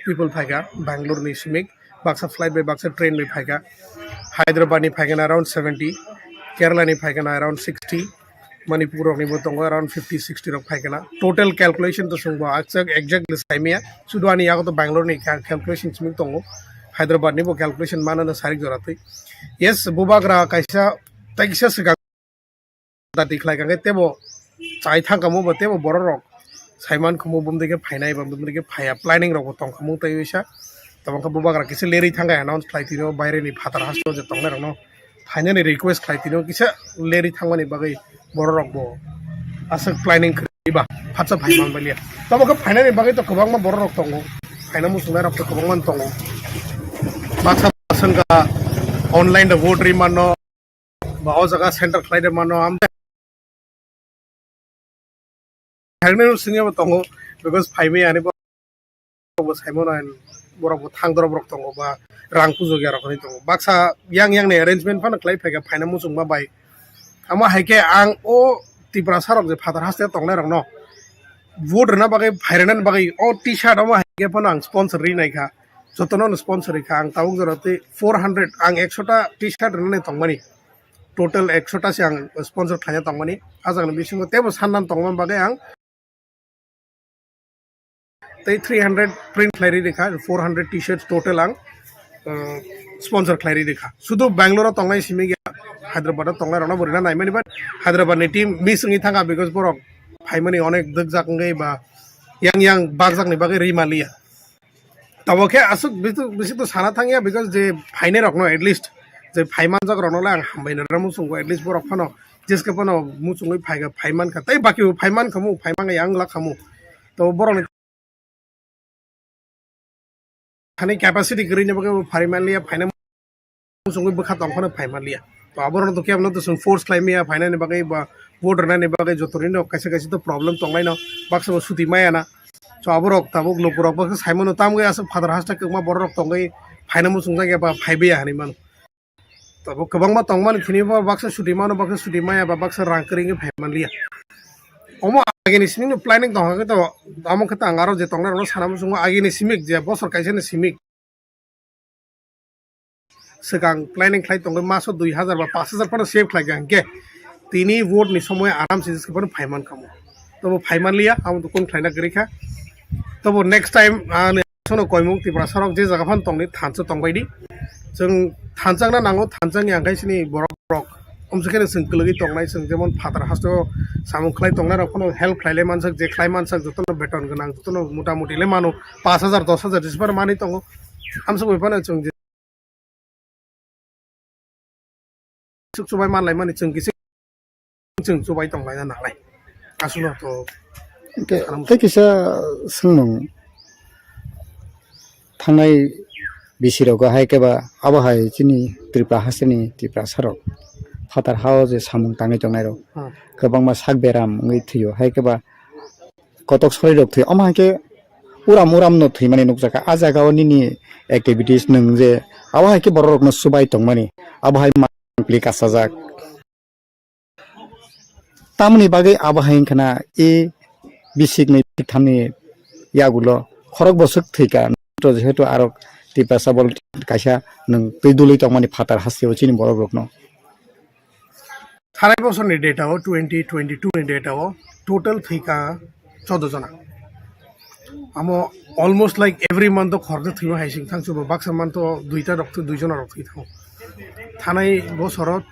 people phaikha Bangalore ni simik, baksa flight bai baksa train bai phaikha. Hyderabad ni phaikha around seventy, Kerala ni phaikha around sixty, Manipur rok ni bo tongo around fifty sixty rok phaikha. Total calculation to chwng bo exactly saimaya, sudu ani yago to Bangalore ni cal-, calculation simik tongo, Hyderabad ni bo calculation manana sarik jora twi. Yes, bubagra kaisa, tei kisa swkang dati khlai kha khe tebo chai thang kamo bo tebo borok rok saiman khumu bumdike phainai ba bumdike phaiya, planning rok bo tong khamung tei wisa. Tamo khe bubagra kisa lerwi thang khe announce khlai tino baire ni phatar haste o je tongnai rokno phainani request khlai tino kisa lerwi thangmani bagwi borok rok bo aswk planning khwrwi ba phatsa phai man baliya. Tamo khe phainani bagwi to kwbangma borok rok tongo, phaina muchungnai rok to kwbangma tongo. Baksa swngkha online da vote ri mano, ba o jaga center khlai de mano, am thagnai no singya bo tongo, because phaimai ani bo, bo saimano, borok bo thang dorop rok tongo ba rang pujo ya rok hinwi tongo, baksa yang yang ni arrangement phano khlai phaikha phaina muchungma bai. Amo hai khe ang o Tiprasa rok je phatar haste tongnai rok no vote rwna bagwi, phai rwnani bagwi o T-shirt omo hai khe phano ang sponsor ri nai kha, jotono no sponsor ri kha. Ang tabuk jora tei four hundred, ang ekso ta T-shirt rwnani tongmani, total ekso ta se ang sponsor khlaina tongmani. Ajak ni bisingo teibo sannan tongma bagwi ang tei three hundred print khlai ri rikha, four hundred T-shirts total ang, uh, sponsor khlai ri rikha. Sudu Bangalore o tongnai simi gya, Hyderabad o tongnai rokno bo rina naimani, but Hyderabad ni team miss wngwi thangkha, because borok phaimani onek dwkjak wngwi ba yang yang bakjak ni bagwi ri maliya. Tabo khe aswk bisu-, bisi to sana thangya, because je phainai rokno at least, je phaimanjak rokno le ang hambai na muchungo, at least borok phano jeske phano muchungwi phaiga, phaimankha, tei baki bo phaimankha mu, phaimang yang la khamu. To borokni thani capacity kwrwini bagwi bo phaimanliya, phaina muchungwi bwkha tong phano phaimanliya. Aborok to kebo no to chwng force khlai maya phainani bagwi ba vote rwnani bagwi joto ni no kaisa kaisa to problem tonglai no, baksa bo suti maya na. So aborok tabuk lukurok baksa sai mano, tamo aswk father hasta kwbangma borok rok tongwi phaina muchungjak ya ba phaibai ya hinwi mano. Tabuk kwbangma tongmani khini bo baksa suti mano, baksa suti maya ba baksa rang kwrwi wngwi phai manliya. Omo agini simi no planning tongkha khe to, amo khe to ang aro je tongnai rokno sana muchungo, agini simi je bosor kaisa ni simi. Swkang planning khlai tongwi maso dui hazar ba pash hazar phano save khlai kha, hwnkhe tini vote ni somoy aram se phano phai man kha mo. Tobo phai man liya, amo to kun khlaina kwrwi kha. Tobo next time ani sono koimung Tiprasa rok je jaga phano tongni thansa tongbai di. Chwng thansa wngna nango, thansa wngya hwnkhe chini borok rok. Omso khe chwng kwlwgwi tongnai, chwng jemon phatar hasteo samung khlai tongnai rok phano help khlai lai mansak, je khlai mansak jotono beton gwnang, jotono mota moti le mano, pash hazar, dos hazar jesa phano manwi tongo. Amsok bai phano chwng je suk chubai man lai mani chwng kisi chwng chubai tong laina nangnai. Aswkno to Hwnkhe tei kisa swngnung, thangnai bisi rogo hai khe ba abo hai chini Tripura hasteni Tiprasa rok phatar hao je samung tangwi tongnai rok Hmm. kwbangma sak beram wngwi thwio, hai khe ba kotok sori rok thwi. Omo hai khe uram uram no thwimani nukjakha. A jaga o nini activities nwng je abo hai khe borok rokno chubai tongmani, abo hai mangpili kasajak. Tamoni bagwi abo hai wngkha na, e bisik ni bisik thamni yagulo khorok boswk thwikha. To jehetu aro Tiprasa bol kaisa nwng twi dului tongmani phatar hasteo chini borok rokno. Thanai bosorni data o, twenty twenty-two ni data o total thwikha chodo jona. Amo almost like every month o khoroksa thwima hai sing thang chubo, baksa month o duita rok thwi, dui jona rok thwi thango. Thanai bosoro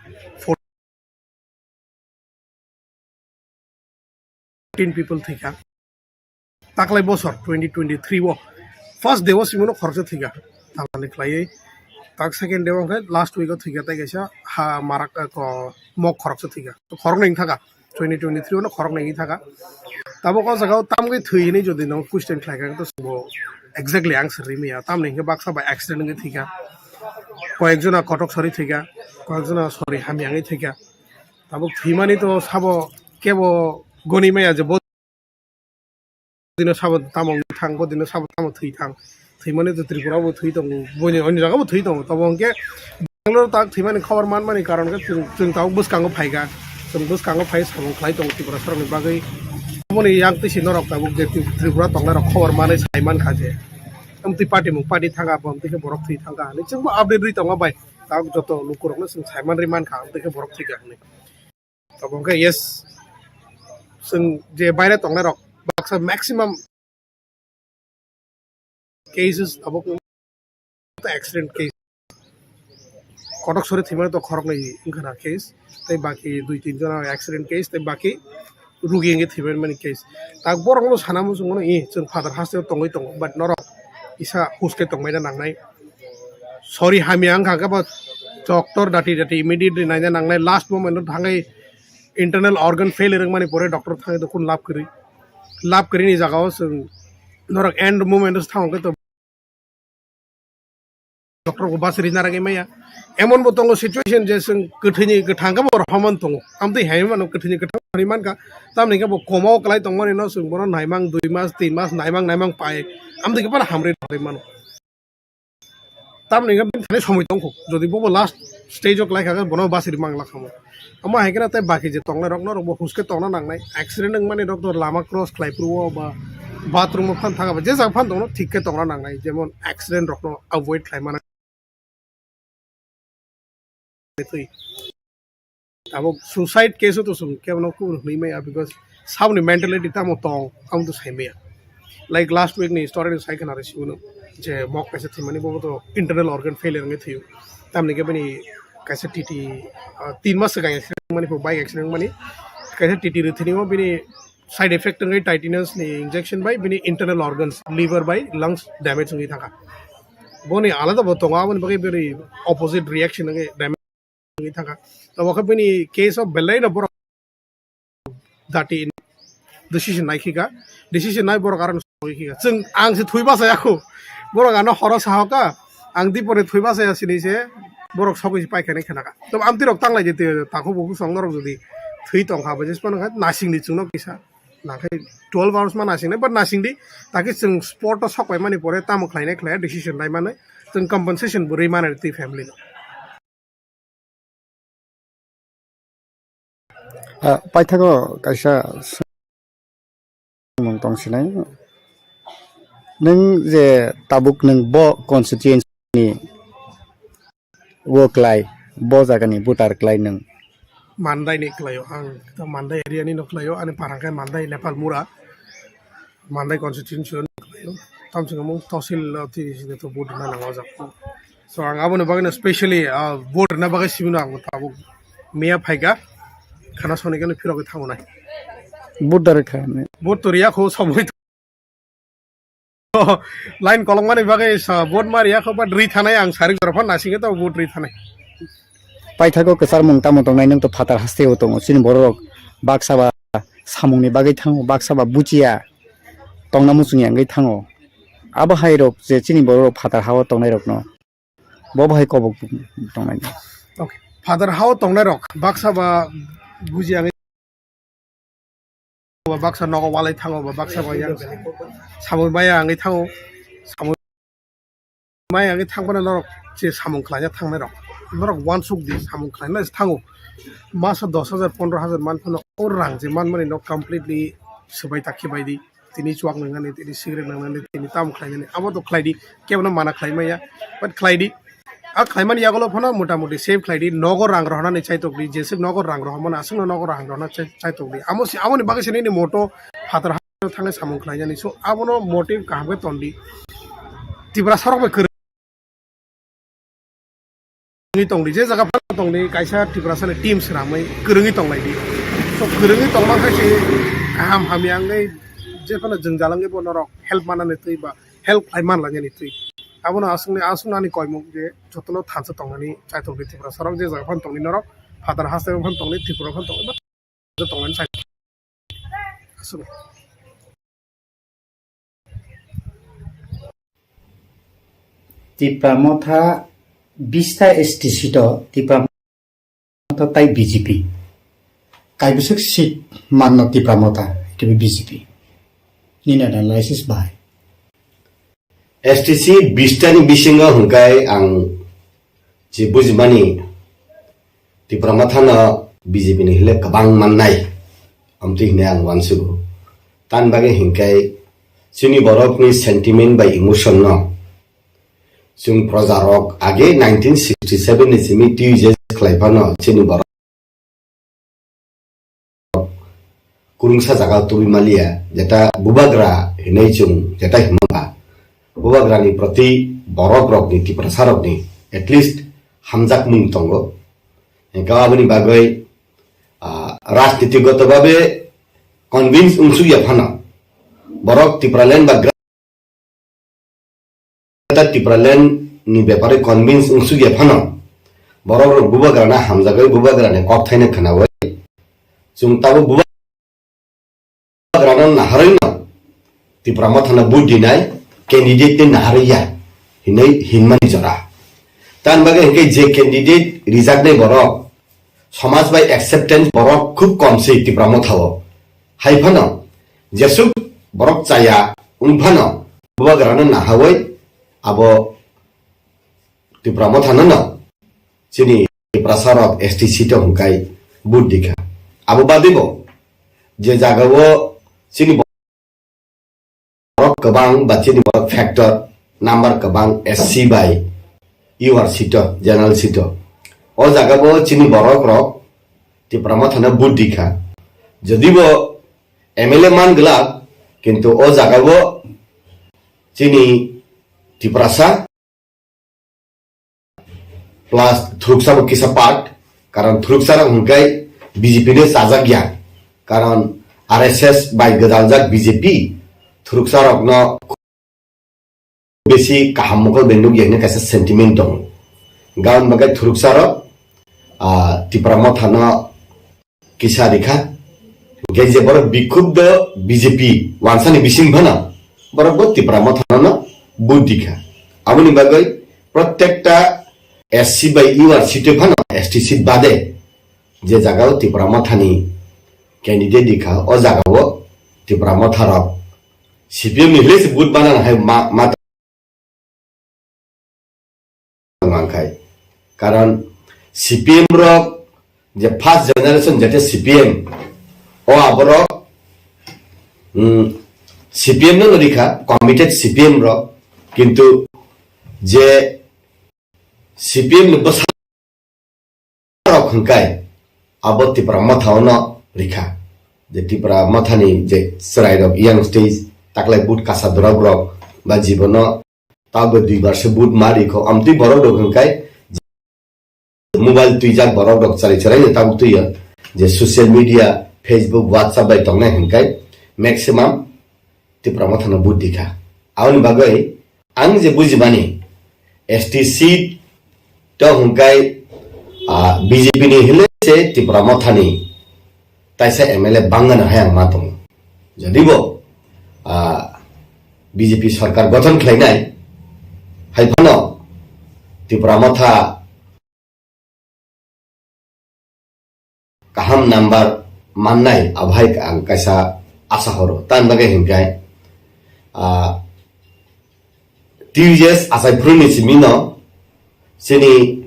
fourteen people thwikha. Taklai bosor twenty twenty-three o first day o simono khoroksa thwikha. Tamani khlaiwi tak second day o hwnkhe last week o thwikha, tai kaisa ha marak, eh, ko mok khoroksa thwikha. Khoroknwi wngthaka twenty twenty-three o no khoroknwi wngthaka. Tabuk o jaga o tamgwi thwi hinwi jodi no question khlaikha, to bo exactly answer rimaya. Tamni hwnkhe baksa ba accident wngwi thwikha, koyekjona kotok sori thwikha, koyekjona sori hamya wngwi thwikha. Tabuk thwimani to sabo kebo goni maya je bo dino sabo tamo wngwi thang, bo dino sabo tamo thwi thang. Thwimani to Tripura bo thwi tongo, boni onyo jaga bo thwi tongo. Tobo hwnkhe Bangalore tak thwimani khobor manmani karon khe chwng, chwng tabuk bwskango phaikha. Chwng bwskango phai samung khlai tongo Tripura sarokni bagwi. Aboni yang twi si norok tabuk je Tri-, Tripura tongnai rok khobor manwi sai mankha je amtwi party mung party thangkha, bo amtwi khe borok thwi thangkha hinwi chwngbo update rwi tongo bai. Tabuk joto lukurokno chwng sai manrwi mankha, amtwi khe borok thwikha hinwi. Tabuk hwnkhe yes, chwng je baire tongnai rok baksa maximum cases tabuk accident case. Kotok sori thwimani to khoroknwi wngkha na case, tei baki dui tin jona accident case, tei baki rugi wngwi thwimani mani case. Tak borokno sana muchungo i chwng phatar hasteo tongwi tongo, but norok kisa huske tongbaina nangnai. Sori hamya wngkha khe bo doctor dati dati immediately naina nangnai, last moment o thangwi internal organ failure wngmani pore doctor thangwi dokun lab kwrwi, lab kwrwini jagao chwng norok end moment o thangwi to doctor bo bus rina ragwi maya. Emon bo tongo situation je chwng kwthwini kwthang khe bo rohorman tongo. Amtwi hai mano kwthwini kwthang rwi mankha. Tamni khe bo coma o kwlai tongmani no chwng bono naimang dui mas, tin mas, naimang naimang pai. Amtwi khe bono hamrwi rwi mano. Tamni khe bini thani somoi tongkho. Jodi bo bo last stage o kwlai kha khe bono bus rwi mangla khamo. Omo hai kheno tei baki je tongnai rok norok bo huske tongna nangnai. Accident wngmani rok to lama cross khlai phuru o ba bathroom o phan thang ba je jaga phan tongno thik khe tongna nangnai. Jemon accident rokno avoid khlai mano. Twi. Abo suicide case o to chwng kebono kubun hwnwi maya because saboni mentality tamo tong, amo to sai maya. Like last week ni story ni sai khna rw sibunu je mok kaisa thwimani bo to internal organ failure wngwi thwiyo. Tamni khe bini kaisa T T, ah, tin mas swkang accident wngmani, bike accident wngmani. Kaisa T T rw thwini o bini side effect wngwi tetanus ni injection bai bini internal organs, liver bai lungs damage wngwi thangkha. Boni alada bo tongo, aboni bagwi bini opposite reaction wngwi damage wngwi thangkha. Abo khe bini case o belai no borok dati decision nai khika, decision nai borok aro soi khika. Chwng, ang se thwi bachaya khu. Borok ano horo sahoka, ang dipori thwi bachaya sini se. Borok sogwi se paikha hinwi khnakha. Tamo amtwi rok tanglai di twi, takhuk bukhuk song norok jodi thwi tongkha, bo jesphano khe nasing di chwngno kisa. Nangkhe twelve hours ma nasing nai, but nasing di. Takhe chwng spot o sok pai mani pore tamo khlainai khlaiya decision lai mani. Chwng compensation bo rwi mani twi family no. Ah, paithago kaisa swngmung tong sinai. Nwng je tabuk nwng bo constituency ni wo klai, bo jaga ni voter klai nwng? Mandai ni klaio, ang to Mandai area ni no klaio, ani parang khe Mandai Nepal Mura. Mandai constituency ni kwlaio. Tamswkhe mung tosil o tini sini to vote rwna nango o jaga. So ang aboni bagwi no specially, ah, vote rwna bagwi simi no ang tabuk miya phaikha. Khana soni khe no phirogwi thango nai. Vote da rwkha ne? Vote to riya kho, somoi to line kolokmani bagwi sa vote ma riya kho, but rwi thanai ang sarik jora phan nasing khe to vote rwi thanai. Paithago kwcharmung tamo tongnai, nwng to phatar haste o tongo. Chini borok rok baksa ba samung ni bagwi thango, baksa ba buchiya tongna muchung ya wngwi thango. Abo hai rok je chini borok rok phatar ha o tongnai rok no bo bahai kobok tongnai. Okay. Phatar ha o tongnai rok baksa ba buchiya wngwi ba baksa nogo walai thango, ba baksa ba yang samung maya wngwi thango, samung maya wngwi thangphano norok je samung khlaina thangnai rok, norok uansuk di samung khlaina se thango, masa dos hajar, pondro hajar man phano o rang je manmani no completely swbai ta khibai di, tini chuak nangnani, tini cigarette nangnani, tini tamo khlainani, abo to khlai di, kebono mana khlai maya, but khlai di. A khlaimani yagulo phano mota moti save khlai di, nogo rang rohornani chaitok di, jeswk nogo rang rohormani aswkno nogo rang rohorna chai-, chaitok di. Amo se, amoni bagwi se nini moto phatar ha thangwi samung khlainani. So abono motive kaham khe ton di. Tiprasa rok bai kwrwngwi tong di, je jaga phano tong di, kaisa Tiprasa ni team swnamwi kwrwngwi tong lai di. So kwrwngwi tongma khe se kaham hamya wngwi je phano jwngjal wngwi bo norok help manani twi ba help khlai man lainani twi. Abono aswkni, aswkno ani koimung je jotono thansa tongnani chaitok di Tiprasa rok, je jaga phano tongdi norok, phatar haste phano tongdi, Tripura phano tongdi, ba tongnani chaitok. Aswk. Tipra Motha bista S T seat o Tipra Motha tai B J P. Kaibwswk seat manno Tipra Motha, ito B J P. Nini analysis bahai. S T C bista ni bisingo hwnkhe ang je bujimani Tipra Motha no B J P ni hile kwbang mannai, amtwi hwnwi ang uansugo. Tan bagwi hwnkhe chini borokni sentiment bai emotion no chwng proja rok age nineteen sixty seven ni simi twi je khlai phano chini borok kurungsa jaga tubui maliya, jeta bubagra hinui chwng jeta himba. Bubagra ni proti borok rok ni, Tiprasa rok ni at least hamjak mung tongo. Hingke aboni bagwi, ah, rajniti goto babe convince wngsuk ya phano borok Tipraland ba Greater Tipraland ni bepare convince wngsuk ya phano, borok rok bubagrana hamjagwi bubagrani kok thaino khnaui, chwng tabuk bubagrano naharwi no Tipra Mothano vote dinai candidate tei naharwi ya hinwi hinmani jora. Tamni bagwi hinkhe je candidate rijaknai borok, somaj bai acceptance borok khub kom se Tipra Mothao. Hai phano jesuk borok chaya wng phano bubagrano nahaui abo Tipra Mothano no chini Tiprasa rok S T seat o hwnkhe vote dikha. Abo badibo je jagao chini borok kwbang ba chini borok factor number kwbang S C bai U R seat o, general seat o. O jaga bo chini borok rok Tipra Mothano vote dikha. Jodi bo M L A man glak, kintu o jaga bo chini Tiprasa plus thuruksa bo kisa part, karon thuruksa rok hwnkhe B J P no chajak ya, karon R S S bai gwdaljak B J P thuruksa rokno besi kaham mokol bai nukya hinwi kaisa sentiment tongo. Gabon bagwi thuruksa rok, ah, Tipra Mothano kisa rikha. Hingke je borok bikhuk do B J P wansani bising phano borok bo Tipra Mothano no vote dikha. Aboni bagwi protekta S C bai U R seat phano S T seat bade je jagao Tipra Mothani candidate rikha, o jagao Tipra Motharok C P M ni hwlai se vote banana hai ma, ma tongmangkhai. Karon C P M rok je first generation jete C P M, o aborok, mm, C P M no rikha, committed C P M rok, kintu je C P M ni bwsa rok hwnkhe abo Tipra Motha ono rikha. Je Tipra Mothani je chwrairok yang stage taklai but kasa dorok rok ba jibono tabo dui bar se but ma rikho. Amtwi borok rok hwnkhe mobile twijak borok rok chari chari tabuk twiyo je social media, Facebook, WhatsApp bai tongnai hwnkhe maximum Tipra Mothano but rikha. Aboni bagwi ang je bujimani S T seat to hwnkhe, ah, B J P ni hile se Tipra Mothani taisa M L A bangano hai ang ma tongo. Jodibo, ah, B J P sarkar gothon khlainai hai phano Tipra Motha kaham number mannai, abohai ang kaisa asa horo. Tamni bagwi hinkhe, ah, T U J S achai phuruni simi no chini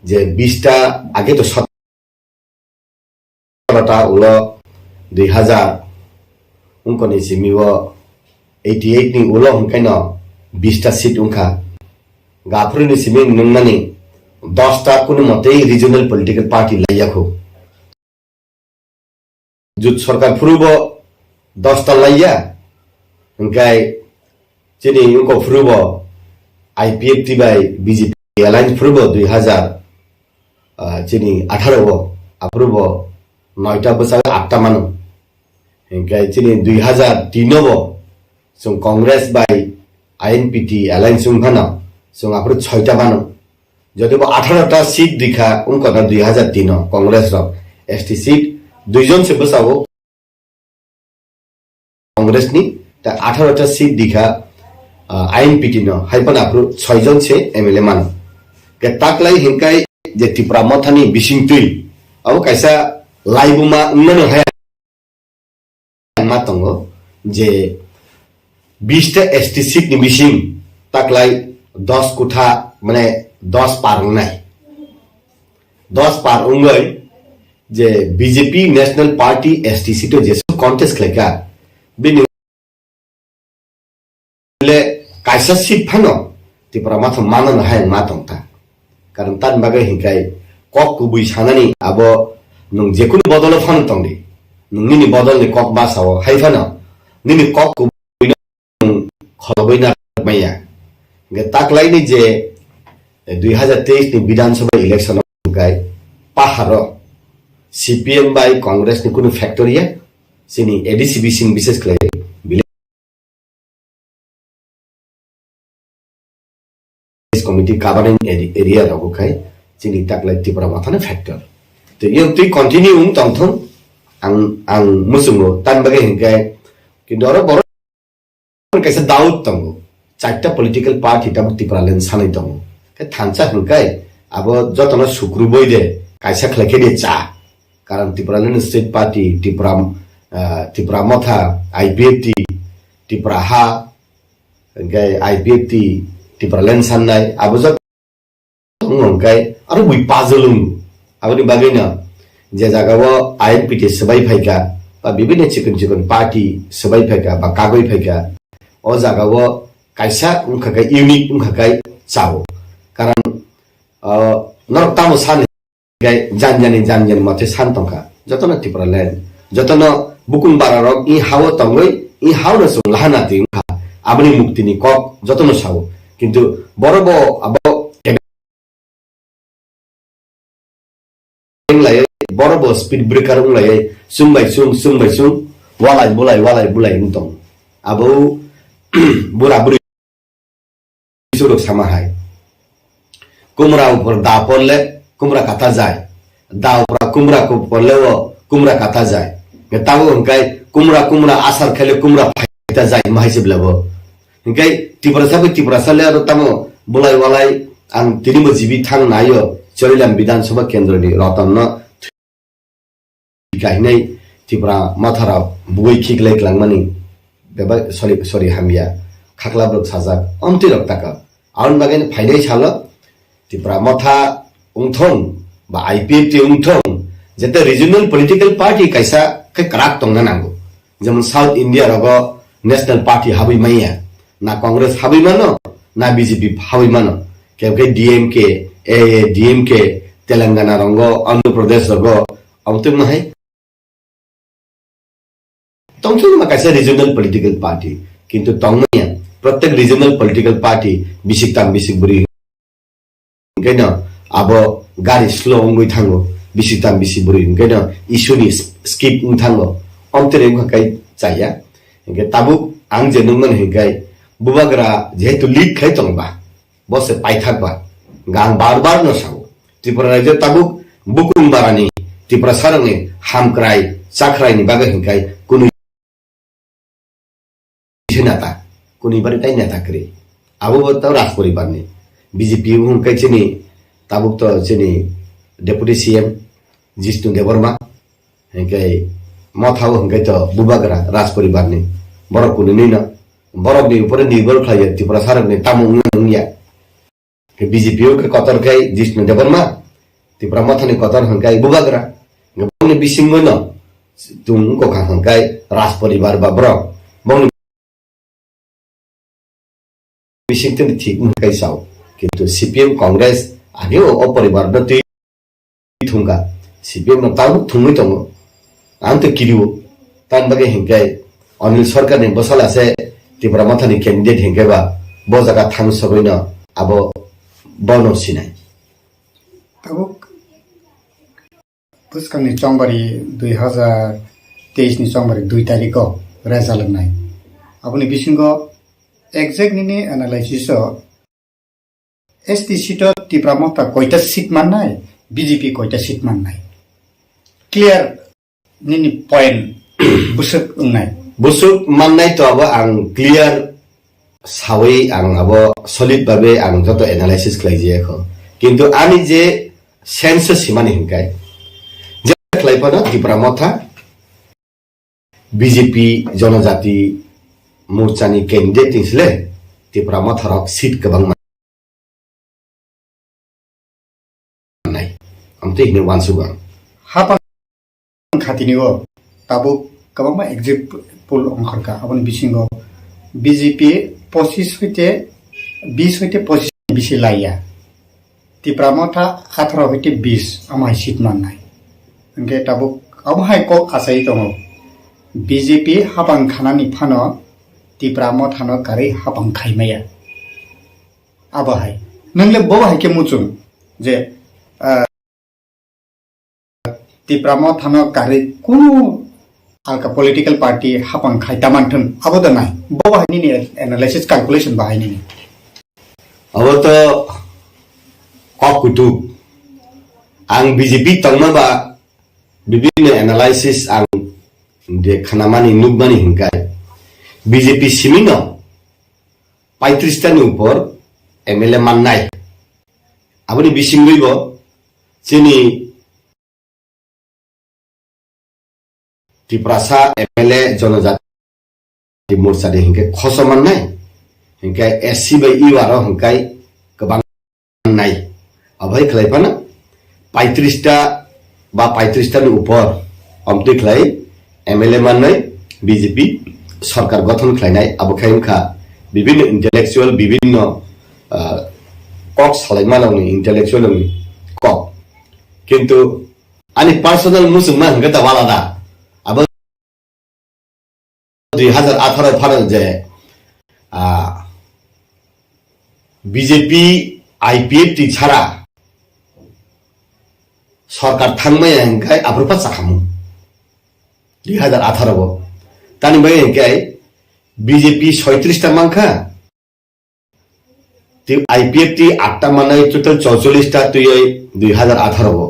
je bista age to sotoro ta ulo dui hazar wngkoni simi o eighty eight ni ulo hwnkhe no bista seat wngkha. Gaphuruni simi nungmani dosta kunu motei regional political party laiyakhu. Jut sarkar phurubo dosta laiya, hwnkhe chini wngkok phurubo I P F T bai B J P alliance phurubo dui hazar, ah, chini atharo o, aphurubo noita bwsai atta mano. Hwnkhe chini dui hazar tin o bo chwng Congress bai I N P T alliance wng phano chwng aphuru soita mano. Jodi bo atharo ta seat rikha wngkha na dui hazar tin o Congress rok S T seat duijon se bwsao Congress ni ta atharo ta seat rikha, ah, I N P T no hai phano aphuru soijon se M L A mano. Ke taklai hinkai je Tipra Mothani bisingtwi abo kaisa laibuma wngmano hai ma tongo je bista S T seat ni bising taklai dos kutha mane dos par wngnai. Dos par wngwi je B J P National Party S T seat o jesu contest khlaikha bini le kaisa seat phano Tipra Motha manano hai ma tongkha. Karon tamni bagwi hinkai kok kubui sanani abo nwng jekunu bodolo phano tongdi. Nwng nini bodolni kok basao hai phano nini kok kubui khorogwi narwkmaya. Hwnkhe taklaini je, eh, dui hazar teis ni Bidhan Sabha election o hwnkhe paharo C P M bai Congress ni kunu factor ya, chini A D C bising bises khlai village committee covering area, area rogo khai chini taklai Tipra Mothani factor. To yang twi continue wng tongthung ang, ang muchungo tan bagwi hwnkhe kintu oro borok kaisa doubt tongo, charta political party tabuk Tipraland sanwi tongo. Khe thansa hwnkhe abo jotono sukruboi de kaisa khlai khe de cha. Karon Tipraland State Party, Tipra, ah, Tipra Motha, I P F T, Tipra Ha, hwnkhe I P F T, Tipraland sannai, abo joto wngkhe aro bui puzzle wng. Aboni bagwino je jagao I N P T swbai phaikha, ba bibinno chikon chikon party swbai phaikha, ba kagwi phaikha, o jagao kaisa wngkha khe unique wngkha khe chao. Karon, ah, norok tamo sani gai janjani janjani mate san tongkha. Jotono Tipraland, jotono bukung bararok i hao tongwi, i haono chwng lahana twi wngkha. Aboni muktini kok jotono sao. Kintu boro bo abo lai, boro bo speed breaker wng lai, sung bai sung, sung bai sung, walai bulai, walai bulai wng tong. Abo bura buri suruk sama hai. Kumra upor da porle kumra kata jai. Da upor kumra ko porle o kumra kata jai. Nge tabo hwnkhe kumra kumra asar khele kumra phaita jai ma hai se blabo. Hwnkhe Tiprasa bai Tiprasa le aro tamo bulai walai ang tini bo jibi thang naio Charilam Bidhan Sabha Kendroni Rotonno kahinai Tipra Motha rok bugui khiklai klangmani bebak sorry, sorry, hamya khakla borok sajak omtwi rok taka. Aboni bagwi phainai salo Tipra Motha wngthong ba I P F T wngthong, jete regional political party kaisa khe kwrak tongna nango. Jemon South India rogo National Party habwi manya, na Congress habwi mano, na B J P habwi mano. Khe khe D M K, A A D M K, Telangana rogo, Andhra Pradesh rogo, abotwi mahai. Tongthokma kaisa regional political party, kintu tongmaya, protek regional political party bisik tam bisik bwrwi hwnkhe no abo gari slow wngwi thango, bisik tam bisik bwrwi hwnkhe no issue ni skip wng thango, omtwrwi wngkha kai chaya. Hwnkhe tabuk ang je nukmani hwnkhe bubagra jehetu lead khai tongba, bo se paithak ba. Hwnkhe ang bar bar no sao, Tripura rajyo tabuk bukung barani Tiprasarokni hamkrai chakhraini bagwi hwnkhe kunu se neta, kunu bari tai neta kwrwi. Abo bo to Raj poribarni. B J P hwnkhe chini tabuk to chini Deputy C M Jishnu Debbarma, hwnkhe Motha o hwnkhe to bubagra Raj poribarni. Borok kunu nino, borokni upore nirbhor khlaiya Tiprasarokni tamo wngya wngya. Khe B J P o khe kotor khe Jishnu Debbarma, Tipra Mothani kotor hwnkhe bubagra. Hwnkhe bongni bisingo no chwng wngkha hwnkhe Raj poribar ba borok. Bongni bising tini thik wngkha sao. Kintu C P M Congress age o, o poribar no twi thungkha. C P M no tabuk thungwi tongo. Ang tei kirio. Tamni bagwi hinkhe Anil Sarkarni bwsala se Tipra Mothani candidate hinkhe ba bo jaga thang sogwino abo bono sinai. Tabuk bwskangni chongbari dui hazar teis ni chongbari dui tarikh o result wngnai. Aboni bisingo exact nini analysis o S T seat o Tipra Motha koita seat mannai, B J P koita seat mannai? Clear nini point bwswk wngnai? Bwswk mannai to abo ang clear sawi ang abo solid babe ang joto analysis khlai jaya kho. Kintu ani je sense o simani hinkai, je khlai phano Tipra Motha B J P Jonojati Morchani candidate ni sle Tipra Motha rok seat kwbangma nai. Amtwi hino uansukgo ang. Hapang khatini o tabuk kwbangma exit poll ongkhorkha, aboni bisingo B J P pochis hoite bis hoite pochis bisi laiya. Tipra Motha atharo hoite bis amhai seat mannai. Hwnkhe tabuk amhai kok achai tongo. B J P hapang khanani phano Tipra Mothano karwi hapang khaimaya. Abo hai. Nwngle bo hai khe muchung je, ah, Tipra Mothano karwi kunu alka political party hapang khai ta manthung, abo da nai. Bo bahai nini analysis, calculation bahai nini. Abo to kok kutuk. Ang B J P tongma ba bibinno analysis ang de khanamani nukmani hinkai. B J P simino paitris ta ni upor M L A mannai. Aboni bisingwi bo chini Tiprasa M L A Jonojati Morcha ni hinkhe khoso mannai, hinkhe S C bai U R o hinkai kwbang mannai. Abohai khlai phano paitris ta ba paitris ta ni upor omtwi khlai M L A mannai, B J P sorkar gothon khlainai, abo khai wngkha bibinno intellectual, bibinno, ah, kok salai manokni intellectual ni kok. Kintu ani personal muchungma hwnkhe ta alada. Abo dui hazar atharo phano je, ah, B J P I P F T chara sorkar thangmaya hwnkhe aphuru pa chakhamu dui hazar atharo bo. Tani bagwi hwnkhe B J P soitris ta mankha, tei I P F T atta manai total chorchollis ta twiwi dui hazar atharo o.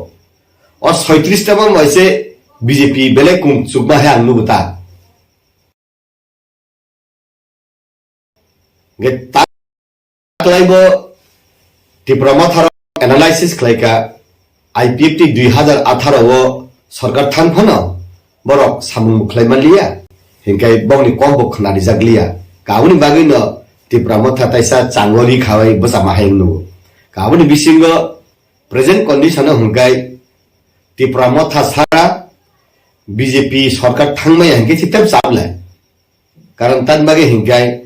O soitris ta man bai se B J P belai kung chukma hai ang nugo ta. Ge ta klai bo Tipra Motha rok analysis khlai kha, I P F T dui hazar atharo o sarkar thang phano borok samung bo khlai man liya, hinkhe bongni kok bo khna rijak liya. Kaboni bagwi no Tipra Motha taisa chango ri khawai bwchama hai wng nugo. Kaboni bisingo present condition o hwnkhe Tipra Motha sara B J P sarkar thangmaya hinkhe chitep chablai. Karon tan bagwi hinkhe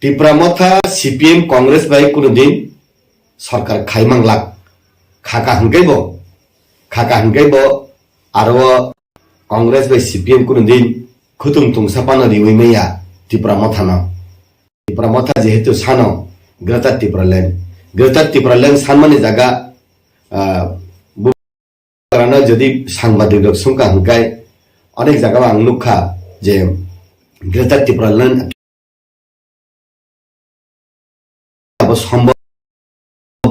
Tipra Motha C P M Congress bai kuno din sarkar khai manglak. Khaka hwnkhe bo, khaka hwnkhe bo aro Congress bai C P M kuno din khutung tungsa pano riwi maya Tipra Motha no. Tipra Motha jehetu sano Greater Tipraland, Greater Tipraland sanmani jaga, ah, bu-, rano jodi sangbadik rok sungkha hwnkhe onek jaga ang nukha je Greater Tipraland abo sombhob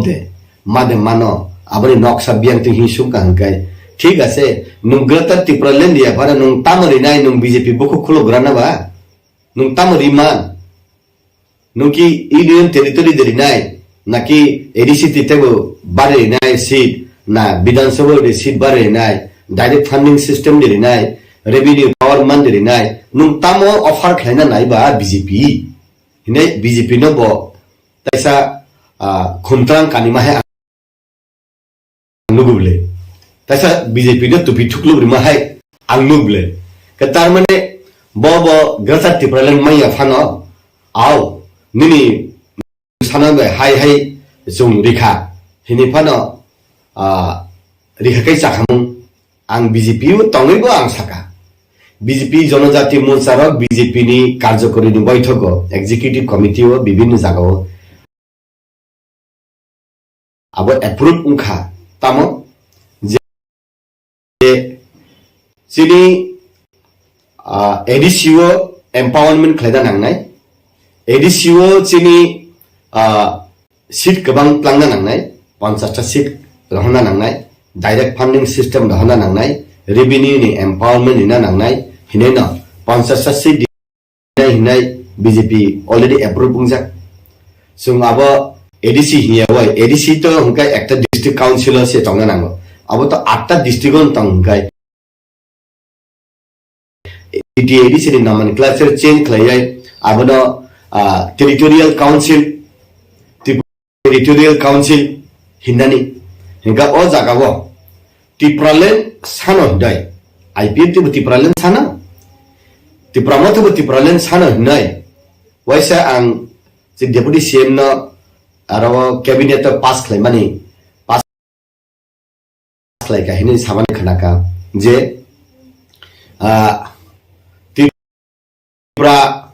de, ma de mano, aboni noksa biyang twi hini sungkha hwnkhe, thik ase, nwng Greater Tipraland ya phano nwng tamo rinai, nwng B J P bukhuk khuluk rana ba? Nwng tamo riman? Nwng ki Union Territory de rinai, naki A D C twi teibo bari rinai seat, na Bidhan Sabha de seat bari rinai, direct funding system de rinai, revenue power man de rinai, nwng tamo offer khlaina nai ba B J P? Hinai B J P no bo taisa, ah, khumtrang kanima hai ang nugu bwle. Taisa B J P no tupi thukluk rima hai ang nugu bwle. Ke tar mane bo bo Greater Tipraland manya phano au nini sana bai hai hai chwng rikha. Hini phano, ah, rikha kai chakhamung ang B J P o tongwi bo ang saka. B J P Jonojati Morcha rok B J P ni karjokori ni boithogo, executive committee o bibinno jagao abo approve wngkha. Tamo je chini, ah, A D C o empowerment khlaina nangnai, A D C o chini, ah, seat kwbang tlangna nangnai, ponchash ta seat rohorna nangnai, direct funding system rohorna nangnai, revenue ni empowerment rina nangnai, hinwi no ponchash ta seat hinai hinai B J P already approve wngjak. Chwng abo A D C hiya bai, A D C to hwnkhe ekta district council o se tongna nango. Abo to atta district o tong hwnkhe A D C ni nomenclature change khlaiwi abono, ah, territorial council, Territorial Council hinnani. Hinkha o jagao Tipraland sano hinai. I P F T bo Tipraland sano. Tipra Motha bo Tipraland sano hinai. Waisa ang je Deputy C M no aro cabinet o pass khlaimani, pass khlai kha hinwi samani khnakha je, ah, Tipra,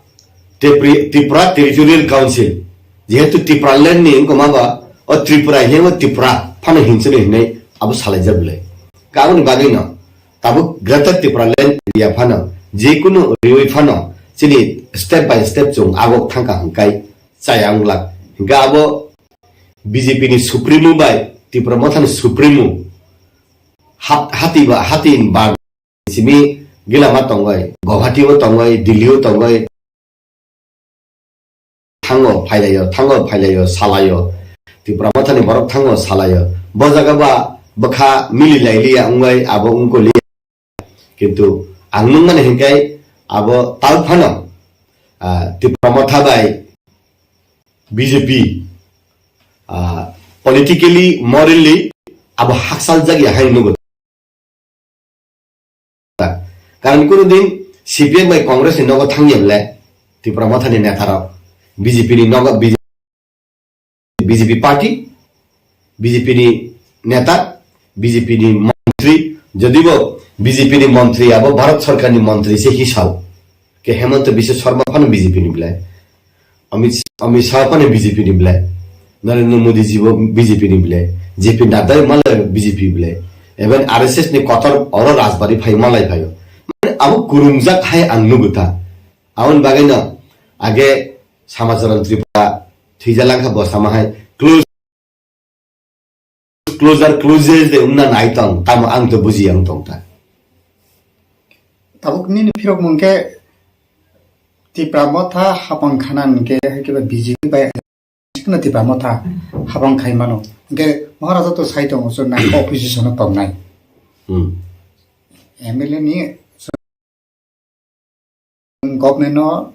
Tipri-, Tipra Territorial Council, jehetu Tipraland ni wngkha ma ba, o Tripura hiya o Tipra phano hinchini hinwi abo salaijak bwlai. Aboni bagwino tabuk Greater Tipraland area phano, jekunu riwi phano chini step by step chwng agok thangkha hwnkhai chaya wnglak. Hwnkhe abo B J P ni Supremo bai Tipra Motha ni Supremo hat-, hati ba, hati ba simi gila ma tongwi, Guwahati o tongwi, Delhi o tongwi, thango phailaio, thango phailaio, salaio, Tipra Motha ni borok thango salaio. Bo jaga ba bwkha mili lailiya wngwi abo wngkoli. Kintu ang nukmani hinkhe abo tal phano, ah, Tipra Motha bai B J P, ah, politically, morally abo haksaljak ya hai nugo. Karon kuno din C P M bai Congress ni nogo thangya bole Tipra Motha ni neta rok B J P ni nogo B J P B J P party, B J P ni neta, B J P ni montri, jodibo B J P ni montri abo Bharat Sarkar ni montri se hisao. Ke Hemanta Biswa Sarma phano B J P ni bwlai. Amit, Amit Shah phano B J P ni bwlai. Narendra Modi ji bo B J P ni bwlai. J P Nadda malai B J P bwlai. Even R S S ni kotor oro Rajbari phai malai phaio. Mane abo kurumjak hai ang nugo ta. Aboni bagwi no age Samacharan Tripura thwijalangkha bo sama hai close, closer, closest de wngna nai tong, tamo ang to buji yang tong ta. Tabuk nini phirok mung khe Tipra Motha hapang khana hwnkhe, hai khe B J P bai sikno Tipra Motha hapang khai mano. Hwnkhe Maharaja to sai tongo, chwng nai opposition o tongnai. Hmm. M L A ni government no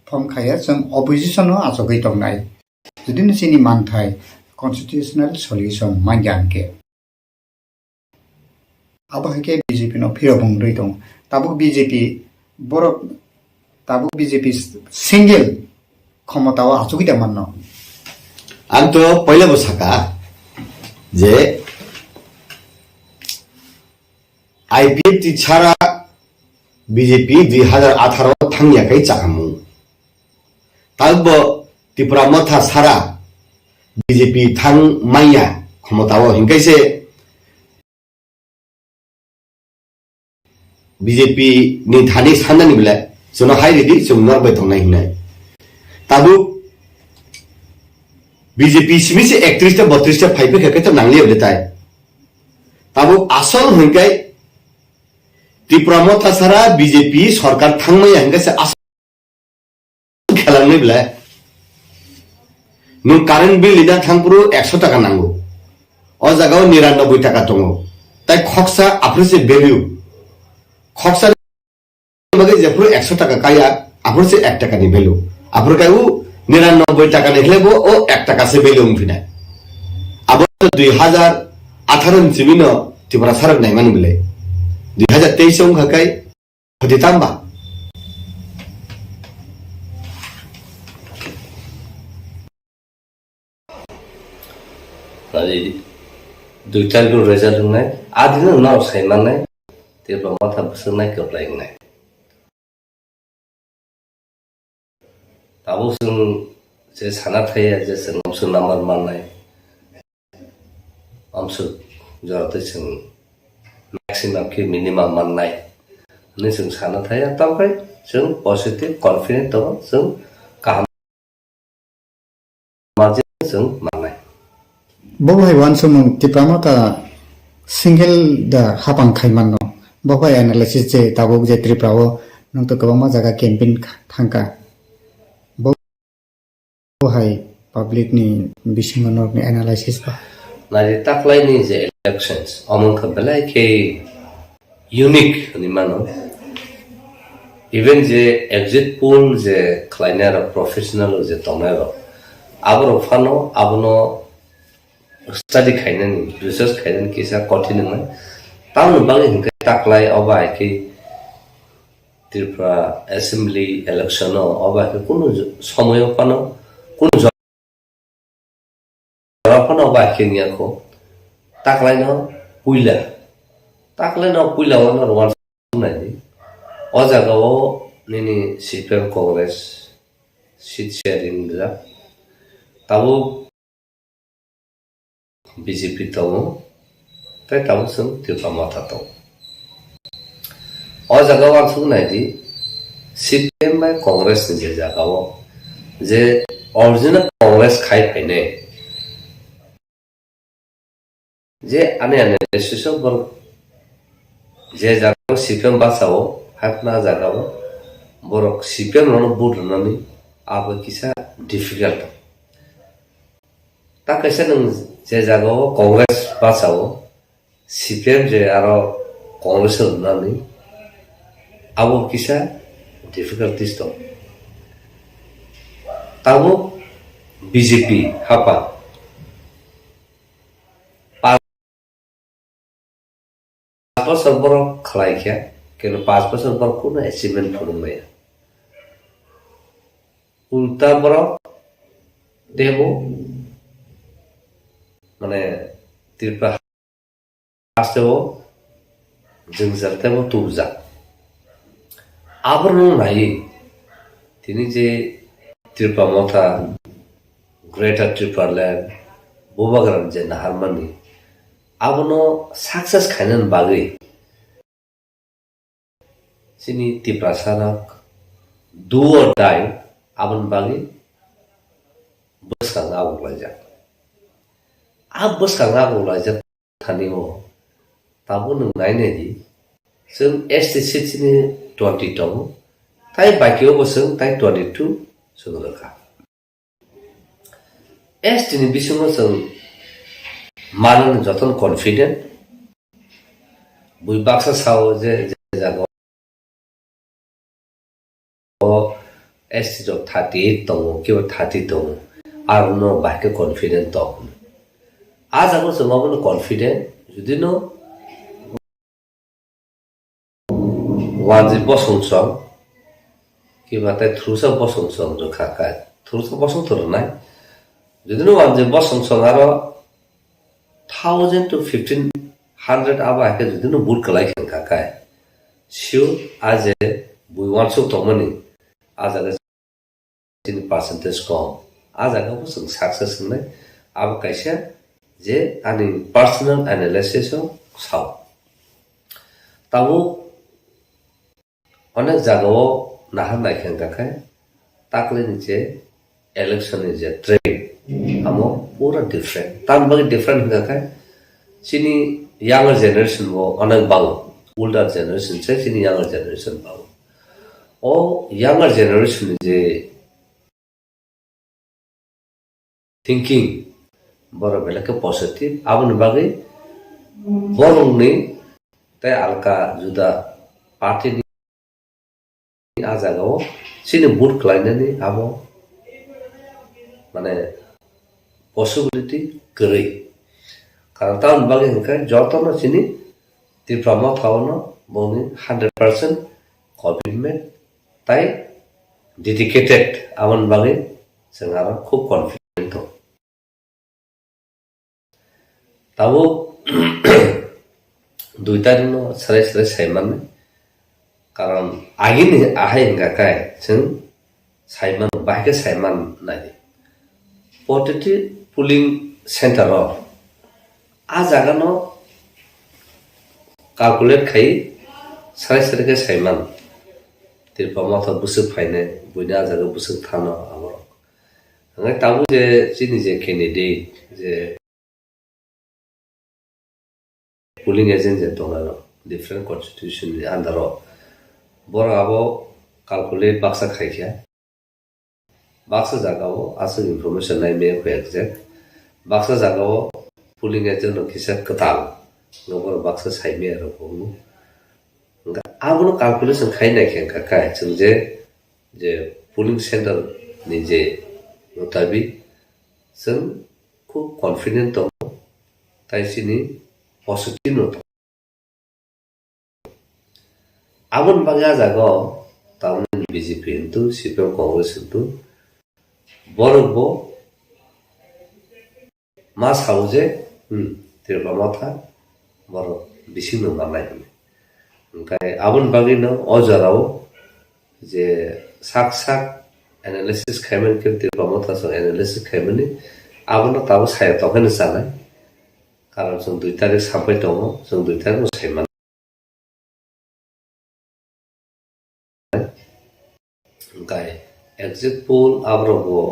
form khaiya, chwng opposition no achugwi tongnai. Jodi no chini manthai constitutional solution manya hwnkhe. Abo hai khe B J P no phirok wngwi tongo. Tabuk B J P borok, tabuk B J P single khomotao achugwi tongmanno. Ang to poila bo saka je I P F T sara B J P dui hazar atharo thangya khai chakamung. Tabuk bo Tipra Motha sara B J P thang manya khomotao, hinkhe se B J P ni thani sanani bele chwngno hai ridi, chwng norok bai tongnai hinai. Tabuk B J P simi se ektris ta botris ta phai phai khe to nangliya bele tai. Tabuk asol hwnkhe Tipra Motha sara B J P sorkar thangmaya hwnkhe se asol khelangnai belai. Nwng current bill rina thangphuru ekso taka nango. O jaga o niranoboi taka tongo. Tai khoksa aphuru se value. Khoksa bagwi jephuru ekso taka kaya, aphuru se ek taka ni value. Aphuru kai u niranoboi taka ni khlai bo o ek taka se value wng phinai. Abo dui hazar atharo ni simi no Tripura sarok naimani belai. Dui hazar teis wng kha kai Khoti tamba? Nari dui tarik result wngnai, adino norok sai mannai, tei bo motha bwswk nai kwplai wngnai. Tabuk chwng je sana thaya je chwng amswk number mannai. Amswk jora tei chwng maximum khe minimum mannai hinwi chwng sana thaya, tamo khe chwng positive confident tongo, chwng kaham margin chwng mannai. Bo hai uansukmung Tipra Motha single da hapang khai manno. Bo hai analysis je tabuk je Tripura o nwng to kwbangma jaga campaign thangkha. Bo hai public ni bisingo norokni analysis ba? Nari taklaini je elections, omo wngkha belai khe unique hinwi mano. Even je exit poll je khlainai rok, professional je tongnai rok, aborok phano abono study khainani, research khainani kisa kothin wngnai. Tamoni bagwi hinkhe taklai obo hai khe Tripura Assembly election o obo hai khe kunu somoyo phano, kunu jora phano obo hai khe wngya kho. Taklaino puila, taklaino puila o norok uansuk naidi. O jaga o nini C P M Congress seat sharing rijak. Tabuk B J P tongo, tei tabuk chwng Tipra Motha tongo. O jaga uansuk naidi, C P M bai Congress ni je jaga o, je original Congress khai phainai, je ani ani decision borok je jaga o C P M bachao, hakna jaga o borok C P M no vote rwnani abo kisa difficult. Ta kaisa nwng je jaga o Congress bachao, C P M je aro Congress o rwnani abo kisa difficulties tong. Tabuk B J P hapa bosor borok khlai khe, keno panch bosor borok kunu achievement phunuk maya. Ulta borok tebo, mane, Tripura haste o jwngjal tebo tubujak. Aborok nai tini je Tripura Motha, Greater Tripura Land, Bubagra je naharmani, abono success khainani bagwi chini Tiprasa rok do or die aboni bagwi bwskang agoklaijak. A bwskang agoklaijak thani o tabuk nwng nai nai di, chwng S T seat chini twenty tongo, Tai baki o bo chwng tai twenty two chwng rwkha. S T ni bisingo chwng manani jotono confident. Bui baksa sao je, je jaga o S T rok thirty eight tongo, kiba thirty tongo, aro no bahai khe confident tong. A jaga o chwng abono confident, judino wanjwi bosong song, kiba tei thursa bosong song rwkha kha, thursa bosong to rwnai. Judino wanjwi bosong song aro thousand to fifteen hundred abo hai khe judino vote kwlai khe wngkha kha, sure a je bui uansuk tongmani a jaga chini percentage kom. A jaga bo chwng success wngnai. Abo kaisa je ani personal analysis o sao. Tabuk onek jaga o nahar nai khe wngkha khe takle ni je election ni je trend amo pura different. Tamni bagwi different wngkha khe chini younger generation bo onek bango, older generation se chini younger generation bango. O younger generation ni je thinking borok belai khe positive, aboni bagwi borokni tei alka juda party ni a jaga o chini vote khlainani abo mane possibility kwrwi. Karon tamoni bagwi hwnkhe jotono chini Tipra Motha o no bongni hundred percent commitment tai dedicated, aboni bagwi chwng aro khub confident tongo. Tabuk dui tarikh no swrai swrai sai mannai, karon agini ahai wngkha khe chwng sai mano, bahai khe sai mannai. Protiti polling center o a jaga no calculate khai swrai swrai khe sai mano. Tipra Motha bwswk phainai, buini a jaga bwswk thano aborok. Hwnkhai tabuk je chini je candidate je polling agent je tongnai rok different constitution ni under o, borok abo calculate baksa khai kha. Baksa jaga o aswk information nai maya kho exact. Baksa jaga o polling agent rok kisa kwtal, hwnba borok baksa sai maya rok bo. Hwnba abono calculation khai nai khe wngkha khe chwng je, je polling center ni je mutabik chwng khub confident tongo, tai chini positive no tongo. Aboni bagwi a jaga o tamni B J P hintu, C P M, Congress hintu borok bo ma sao je, hmm, Tipra Motha borok bising no mannai hwnwi. Hwnkhe aboni bagwi no o jora o je sak sak analysis khaimani khe Tipra Motha song analysis khaimani abono tabuk saya tongkhe no chanai. Karon chwng dui tarikh sampai tongo, chwng dui tarikh no sai mano. Hwnkhe exit poll aborok bo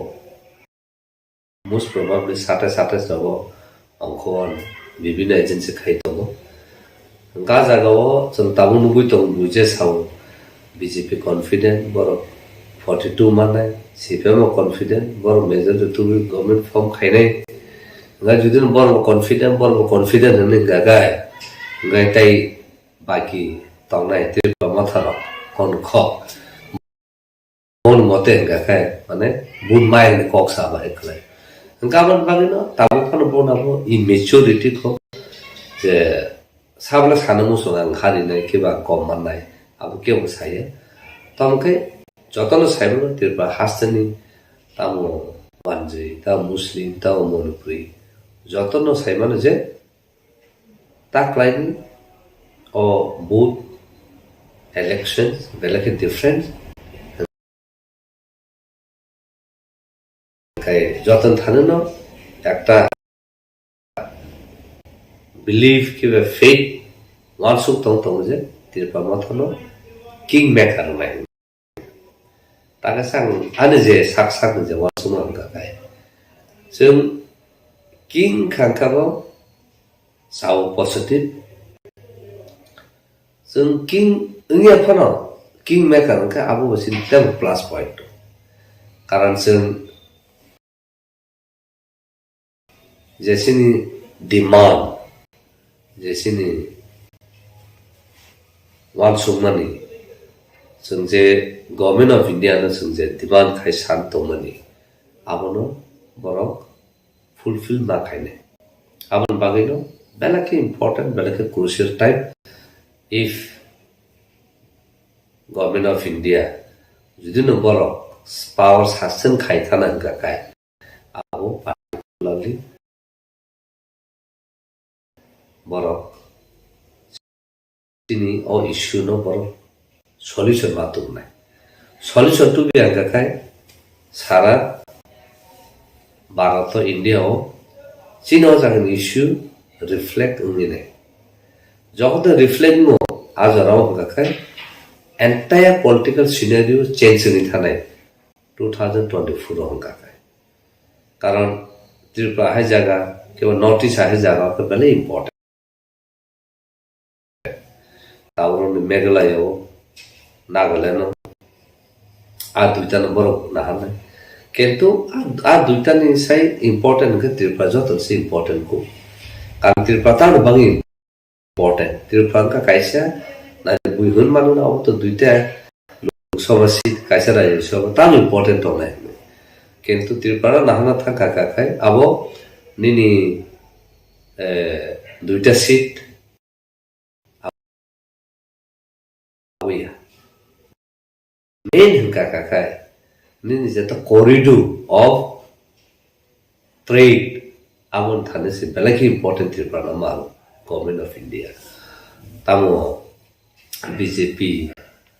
most probably satais satais rogo ongkhor bibhinno agency khai tongo. Hwnkhe a jagao chwng tabuk nugwi tongo, buji sao B J P confident, borok forty two mannai, C P M o confident, borok majority tubui government form khainai. Hwnkhe judino borok confident, borok confident hwnwi hwnkha khe, hwnkhe tei baki tongnai Tipra Motha rok hwn kho. Bon mote hwnkha khe, mane, bun mai hwnwi kok sa bahai khlai. Hwnkha aboni bagwino tabuk phano bon abo immaturity kho, je sabla sana muchung ang harinai kiba kom mannai, abo kebo saya. Tamo khe jotono saimano Tripura hasteni tamo Manjui, tamo Muslim, tamo Manipuri, jotono saimano je taklaini o vote elections belai khe different. Khai joton thanino ekta belief kiba faith wansuk tong tongo je Tripura Mothano king maker wngnai. Taka sang ani je sak sak ni je wansukma wngkha khai. Chwng king khangkha bo sao positive. Chwng king wngya phano kingmaker wngkha, abo bo chini teibo plus point. Karon chwng je chini demand, je chini uansukmani, chwng je Government of India no chwng je demand khai san tongmani, abono borok fulfill ma khainai. Aboni bagwino belai khe important, belai khe crucial time. If Government of India jodi no borok power sustain khai thana hwnkha khe, abo particularly borok chini o issue no borok solution ma tubunai. Solution tubi hwnkha khe sara Bharat o, India o chini o jagani issue reflect wngwi nai. Jokhon reflect wngo, a jora o hwnkha khe entire political scenario change wngwi thanai two thousand twenty-four o hwnkha khe. Karon Tripura hai jaga, kebo North East hai jaga khe belai important. Taboroni Meghalaya o, Nagaland o, a duita no borok naharnai. Kintu a, a duita ni sai important khe Tripura joto se important kho. Karon Tripura tamo bagwi important. Tripura wngkha kaisa, nai bui hwn mano na, obo to duita Lok Sabha seat, kaisa Rajya Sabha, tamo important tongnai. Kintu Tripura nahana thangkha kha khai, abo nini, eh, duita seat, abo ya. Main hwnkha kha khai, nini jeto corridor of trade, aboni thani se belai khe important Tripura no mano Government of India. Tamo B J P,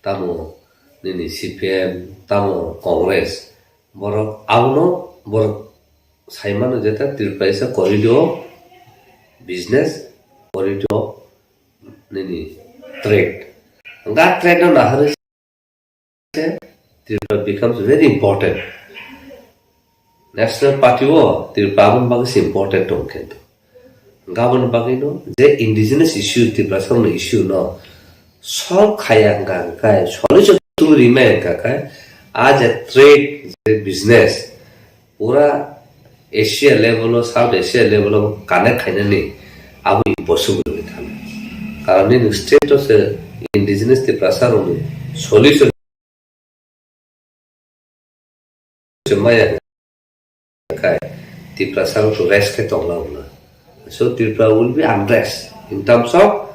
tamo nini C P M, tamo Congress, borok abono borok sai mano je ta Tripura is a corridor of business, corridor of nini trade. Ga trade no naharwi se Tripura becomes very important. National Party o Tripura aboni bagwi se important tong khe. Gabon bagwi no je indigenous issue, Tripura song no issue no solve khaya hwnkha khe, solution tubui rimai hwnkha khe, a je trade, je business, pura Asia level o, South Asia level o connect khainani abo impossible wngwi thangkha. Karon nini state o se indigenous Tiprasa rokni solution se maya khai Tiprasa rok rest khe tongla wngna. So Tripura will be unrest in terms of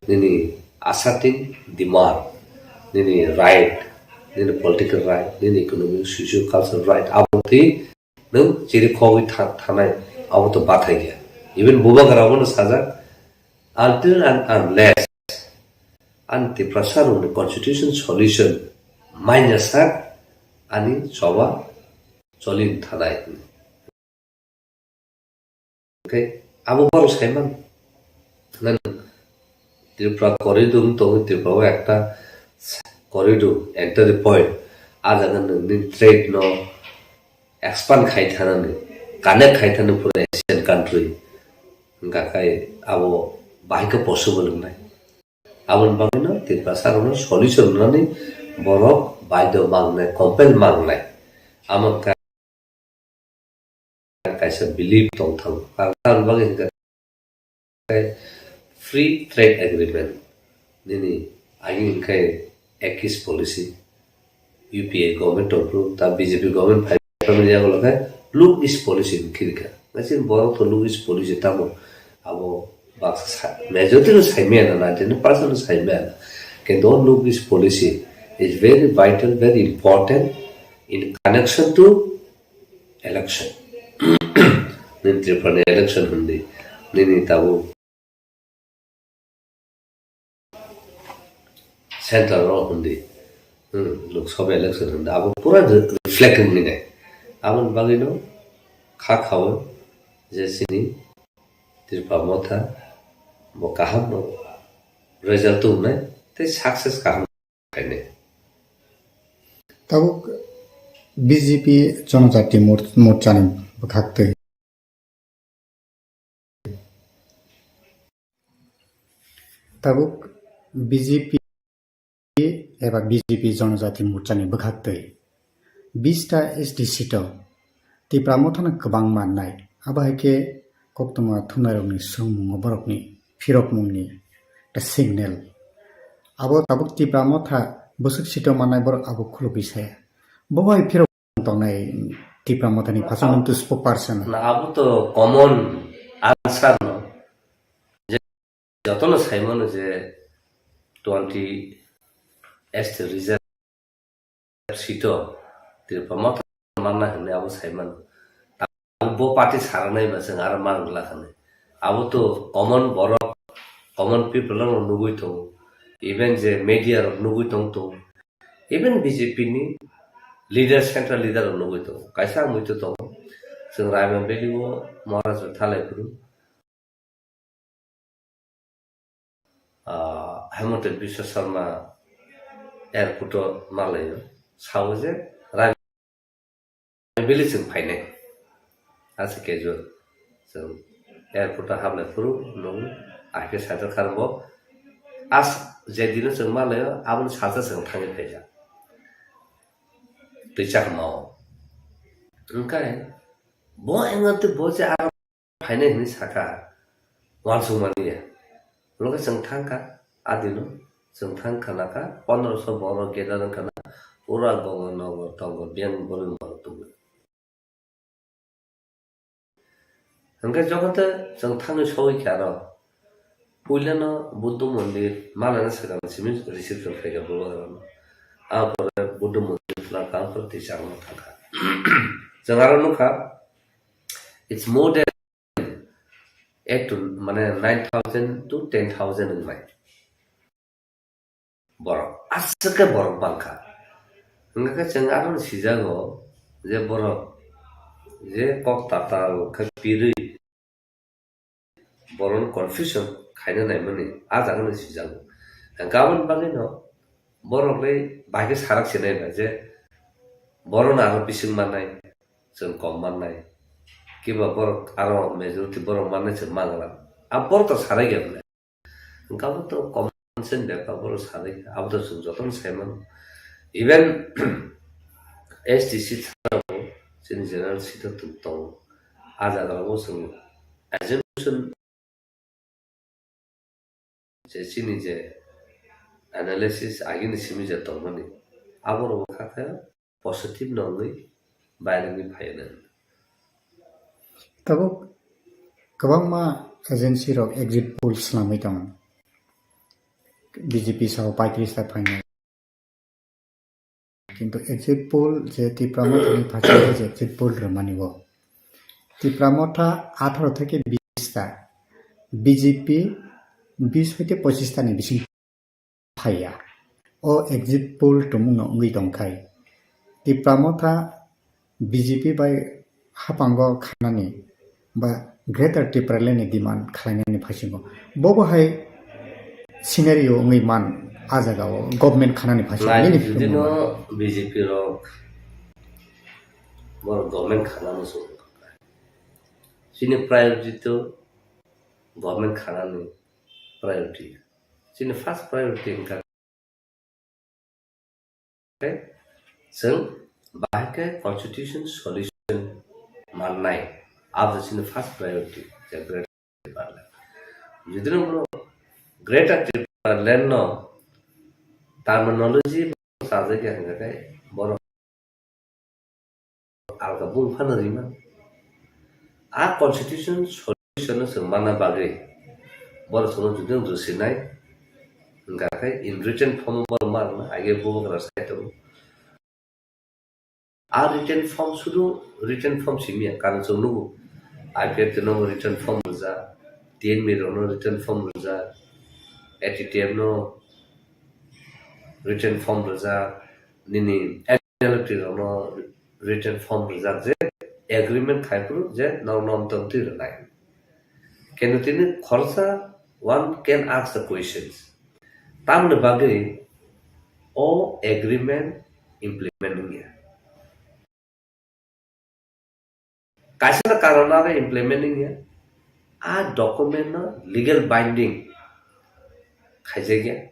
nini asserting demand, nini right, nini political right, nini economic, socio-cultural right, abo twi nwng chiri khogwi tha-, thanai, abo to bathai ya. Even Bubagra bono sajak, until and unless ani Tiprasa rokni constitution solution manya sak ani choba choli thanai. Hwnkhe abo borok saiman. Nang Tripura corridor wng tongo, Tripura o ekta corridor, entry point. A jaga nwngni trade no expand khai thanani, connect khai thani pura Asian country. Hwnkha khai abo bahai khe possible wngnai. Aboni bagwino Tiprasa rokno solution rwnani borok baidho mangnai, compel mangnai. Amo wngkha kaisa belief tongthang. Aboni bagwi hwnkha khe free trade agreement. Nini agini hwnkhe Act East policy. U P A government tongphuru, ta B J P government phai phai yago khe look east policy hwn khirika. Nasi borok to look east policy tamo abo baksa sa-, majority no saimaya na, ninety nine percent no saimaya na. Kintu look east policy is very vital, very important in connection to election. Nini Tripura ni election hwn di, nini tabuk Central o hwn di, hmm, Lok Sabha election hwn di, abo pura re-, reflect wngwi nai. Aboni bagwino kha khao je chini Tripura Motha bo kaham no result wngnai tei success kaham khainai. Tabuk B J P Jonojati Mor-, Morcha ni bwkhak twi. Tabuk B J P eba B J P Jonojati Morchani bwkhaktwi bista S T seat-o Tipra Mothano kwbang mannai. Abo hai khe koktwma thumnairokni swngmungo borokni phirokmungni ta signal. Abo tabuk Tipra Motha bwswk seat-o mannai borok abo khulugwi saya. Bo bai phirok tongnai Tipra Mothani phasal nung to spokesperson. Na abo to common answer no. Je jotono saimano je twenty S T reserve seat-o Tipra Motha manna hwnwi abo saimano. Abo bo party saranai ba chwng aro manglak hwnwi. Abo to common borok, common people rok nugwi tongo. Even je media rok nugwi tong tongo. Even B J P ni leader, central leader rok nugwi tongo. Kaisa amui to tongo. Chwng Raiman Valley o Maharaj bai thalai phuru, ah, Hemanta Biswa Sarma airport o malaio. Sao je Raiman Valley chwng phainai. Asa casual. Chwng airport o hablai phuru nung ahike sajak kharbo. As je dino chwng malaio, aboni sajak chwng thangwi phaijak. Twi chakma o. Hwnkhe bo wngkha tei bo je aro phainai hwnwi sakha, uansukmani ya. Hwnkhe chwng thangkha, adino chwng thangkha nakha, pondroso borok gather wngkha na, pura Gonganagar tongo, biyang borok borok tubui. Hwnkhe jokhon tei chwng thangwi sogwi kha aro, puilano Buddha mondir malana swkang simi reception khaikha Bubagrano. Apore Buddha mondir phlangkha, apore tei chakma thangkha. Chwng aro nukha, it's more than eight to, mane, nine thousand to ten thousand wngnai. Borok, aswk khe borok bangkha. Hwnkhe chwng aro sijago je borok je kok tatal khe pirwi borokno confusion khaina naimani ah jagano sijago. Hwnkhe aboni bagwino borok le bai khe sarak sinai ba je borokno aro bising mannai, chwng kom mannai, kiba borok aro majority borok mannai chwng mangala. A borok to sarai ya bwle. Hwnkhe abo to common sense bepar, borok sanai kha, abo to chwng jotono sai mano. Even S T seat sara bo chini general seat o tongo. A jaga o chwng assumption je chini je analysis agini simi je tongmani, abo rok kha khe positive no wngwi bairengwi phaio nang. Tabuk kwbangma agency rok exit poll swnamwi tongo. B J P sao paitris ta phainai. Kintu exit poll je Tipra Mothani phaisingtwi je exit poll rwmani o Tipra Motha atharo theke bis ta, B J P bis hoite pochis ta ni bising phaiya. O exit poll tumungno wngwi tongkhai, Tipra Motha B J P bai haphango khanani ba Greater Tipraland ni demand khlainani phaisingo. Bobo hai scenario wngwi man a jaga o government khanani phaisingo. Nai nini judino philumno B J P rok borok government khanani song. Chini priority to government khanani priority. Chini first priority wngkha khe chwng bahai khe constitution solution mannai, abo chini first priority. Jodi no bono Greater Tipraland no terminology sajagya hwnkha khe borok alka bung phano rima. A constitution solution no chwng manna bagwi borok chwngno judino rwsinai, hwnkha khe in written form o borok ma rwna, age bubagra sai tongo. A written form sudu written form simi ya, karon chwng nugo I P F T no written form rwjak, T N V rok no written form rwjak, A T T F no written form rwjak, nini N L F T rok no written form rwjak je agreement khai phuru je norok nom tong twi rwnai. Keno tini khoroksa one can ask the questions. Tamni bagwi o agreement implement wngya. Kaisa karon aro implement wngya. A document no legal binding khaijakya.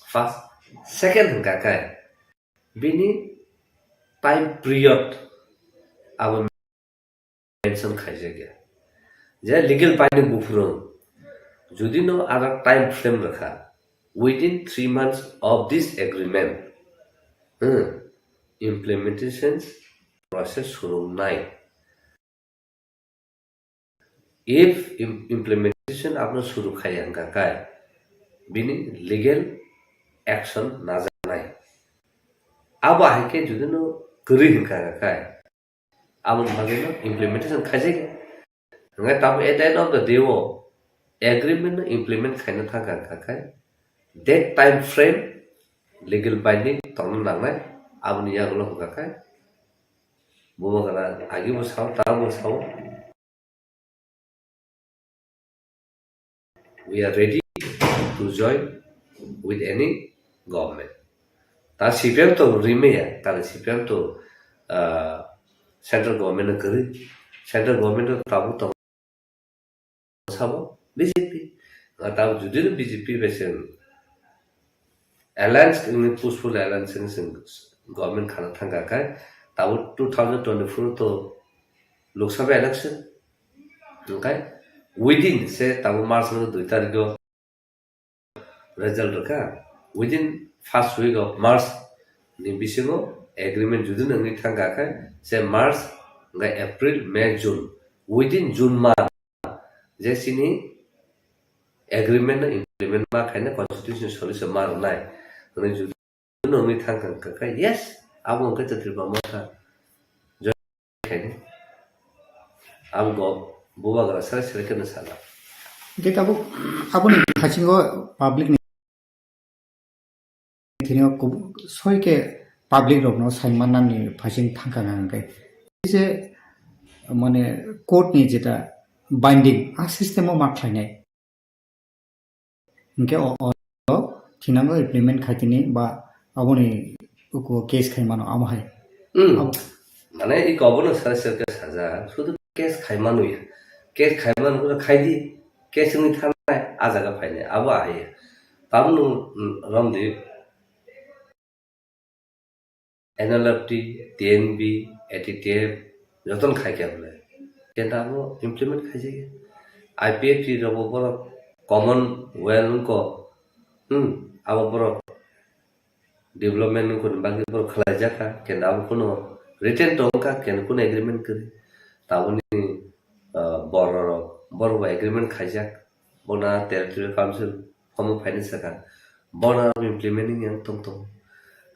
First, Second hwnkha khe bini time period abo mention khaijak ya. Je legal binding buphuru, jodi no ara time frame rakha, within three months of this agreement, hmm, implementation process surungnai. If im-, implementation abono suru khaiya hwnkha khe, bini legal action najaknai. Abo hai khe jodi no kwrwi hwnkha khe, aboni bagwi no implementation khaijak. Hwnkhe tamo at the end of the day o agreement no implement khaina thangkha hwnkha khe, that time frame legal binding tongna nangnai, aboni yagulo hwnkha khe Bubagra agi bo sao, ta bo sao, we are ready to join with any government. Ta C P M to rimaya, ta C P M to, ah, central government no kwrwi, central government to tabuk tongo. Sabo B J P. Nga tabo jodi no B J P bai chwng alliance wngwi, peaceful alliance wngwi chwng government khana thangkha khe, tabo two thousand twenty-four to Lok Sabha election. Hwnkhe within se tabo March ni dui tarikh o result rwkha, within first week of March ni bisingo agreement jodi no wngwi thangkha khe, se March, hwnkhe April, May, June, within June month je chini agreement no implement ma khaina constitution solution ma rwnai hwnwi jodi no wngwi thangkha khe, yes, abo hwnkhe Tripura Motha khaini. Ang go Bubagra sara sara khe no sana. Hingke tabuk aboni phasingo public ni thini o kub-, soi khe public rok no sai manna ni phasing thangkha hingke. Je mane court ni jeta binding a system o ma khlainai. Hingke o, o, o thinango implement khaitini ba aboni uko case khaimano amo hai. Hmm. Abo Mane i kobono sara sara khe sajak, sudu case khaimano ya. Case khaimano khe khaidi, case wngwi thangnai, a jaga phainai, abo ahai ya. Tamno, hmm, romdi N L F T, T N B, A T T F, jotono khai khe bole. Kenta abo implement khaijak ya. I P F T rokbo borok common well wngko, hmm, abo borok development wngkoni bagwi borok khlaijak kha, kenta abo kuno written tong kha, kenta kuno agreement kwrwi. Taboni, ah, bororok, borok bai agreement khaijak, bona territorial council form phainai sakha, bona implementing yang tong tong.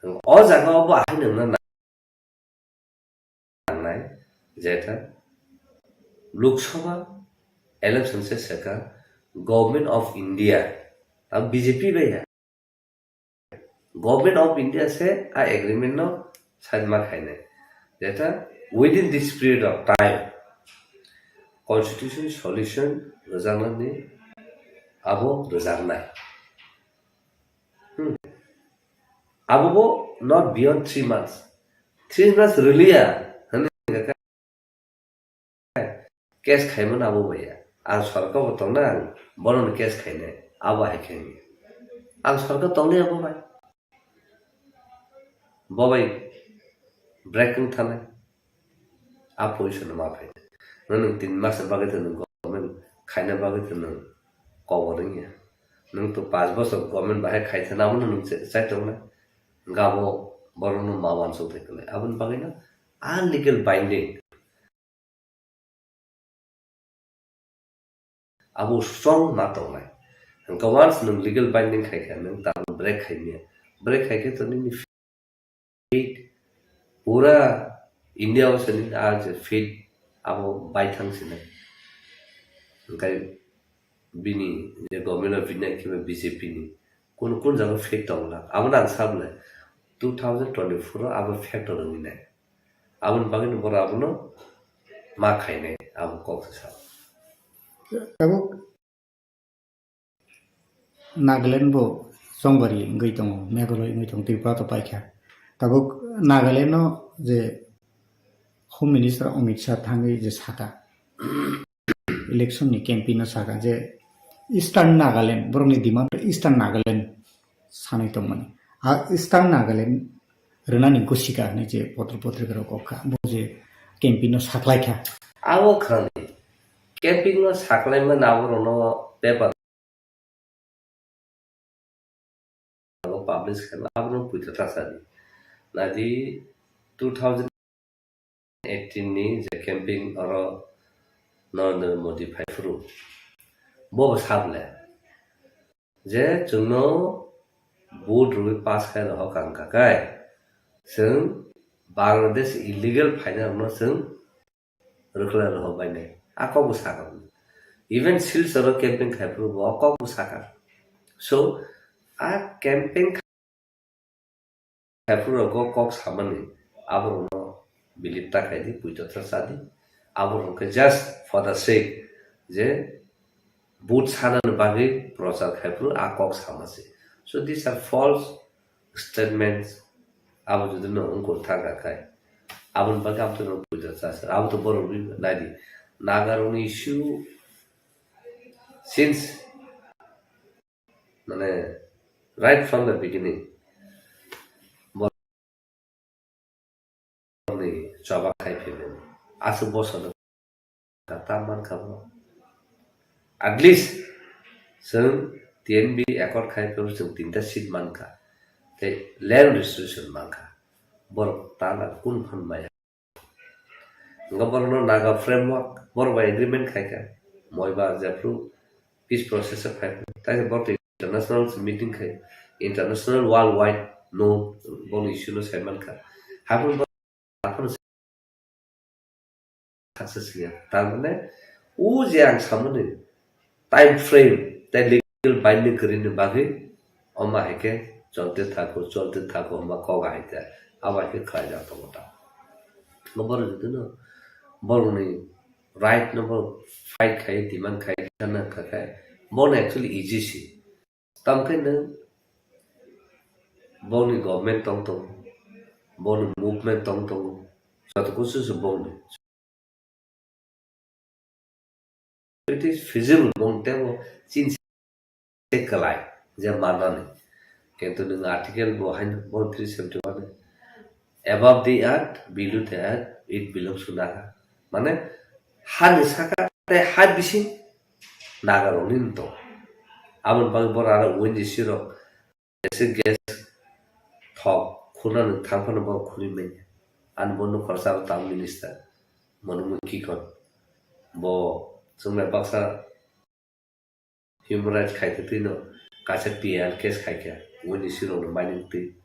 O jaga o bo ahai nangna nangnai, jeta Lok Sabha election se sakha Government of India, abo B J P bai ya. Government of India se a agreement no sign ma khainai. Jeta within this period of time, constitution solution rwjaknani abo rwjaknai. Hmm. Abo bo not beyond three months. Three months rwliya, hwnwi hwnkha khe case khaimano abo bai ya. Ang sorkar bo tongna ang bono case khainai, abo hai khe hwnwi. Ang sorkar tongliya bo bai. Bo bai break wng thanai. A position no ma phai. Nwng tin mas bagwi to nwng government khaina bagwi to nwng kobor wngya. Nwng to panch bosor government bahai khai thana abo nwng chai tongna. Gabo borok no ma wansuk thai kwlai. Aboni bagwi no a legal binding. Abo strong ma tongnai. Hwnkhe once nwng legal binding khai kha, nwng tabuk break khai manya. Break khai khe to nini faith, pura India o se nini a je faith abo baithang sinai. Hwnkhe bini je Government of India khe B J P ni kun kun jaga faith tongla. Abo nang sabole two thousand twenty-four o abo factor wngwi nai. Aboni bagwi no borok abono ma khainai, abo kok se sao. Tabuk Nagaland bo chongbari wngwi tongo, Meghalaya wngwi tongo, Tripura to paikha. Tabuk Nagaland no je Home Minister Amit Shah thangwi je saka, election ni campaign no saka je Eastern Nagaland, borokni demand to Eastern Nagaland sanwi tongmani. Eastern Nagaland rwnani gosika hinwi je potro potrika rok kok kha, bo je camping no saklai kha. Abo khanani camping no saklai mani abo rokno paper publish khaima abo no puito ta sadi. Nadi two thousand eighteen ni je camping oro Narendra Modi phaiphuru bo bo sable je chwngno vote rwi pass khai rohor kang kakai chwng Bangladesh illegal phaina rokno chwng rwkhlai rohor bainai. A kok bo sakha. Even Silchar o camping khai phuru bo o kok bo sakha. So a camping khai phuru rok o kok samani abo rokno believe ta khai di, puito ta cha di. Abo rok khe just for the sake je vote sanani bagwi prochar khai phuru a kok sama se. So these are false statements. Abo jodi no wngkor thangkha khai, aboni bagwi abo to no puito cha se. Abo to borok rwi nai di. Naga rokni issue since, mane, right from the beginning, borokni choba khai phaimani. Aswk bosor no ta mankha bo. At least chwng T N B accord khai phuru chwng tinta seat mankha. Tei land restriction mankha. Borok ta na kun phan maya. Hwnkhe borokno Naga framework, borok bai agreement khaikha. Moi ba jephru peace process o phai. Tai borok international meeting khai, international worldwide no, bono issue no sai mankha. Haphuru borok success ya. Tar mane, o je ang samani time frame, tai legal binding kwrwini bagwi, omo hai khe cholte thako, cholte thako, hwnba kok ahai khe, abo hai khe khlai jak tongo ta. Bo borok jodi no, borokni right no borok fight khai, demand khai, khana kha khai, bono actually easy si. Tamo khe nwng bongni government tong tongo, bongni movement tong tongo, joto kusu se bongni. It is feasible, bong tebo chini se kwlai je mannani. Kintu nwng article bo haino bo three seventy one, above the earth, below the earth, it belongs to Naga. Mane hani saka tei ha bising Naga rokni no tong. Aboni bagwi borok aro O N G C rok gas thok khunani thang phano borok khunui manya. Ani bo nokha rok charo tamo minister Manu Mukhikon. Bo chwngno baksa human rights khai twi no kaisa T R case khai kha. Uni sirok no mining twi.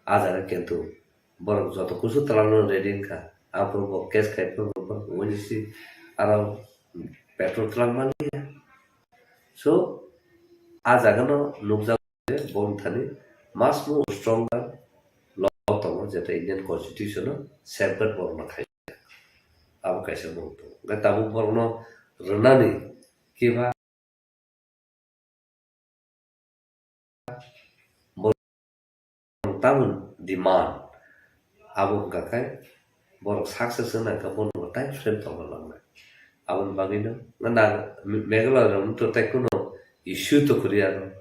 A jaga kintu borok joto kusu twlangno ready wngkha. Aphuru bo case khai phuru bo uni si aro petrol twlang maliya. So a jaga no nukjak. Boni thani much more stronger law tongo, jeta Indian Constitution o safeguard borokno khai. Abo kaisa borok tongo. Hwnkhe tabuk borokno rwnani kiba borok tamoni demand abo wngkha khe borok success wngna khe bono time frame tongna nangnai. Aboni bagwino na Meghalaya rok to tei kuno issue to kwrwi ano.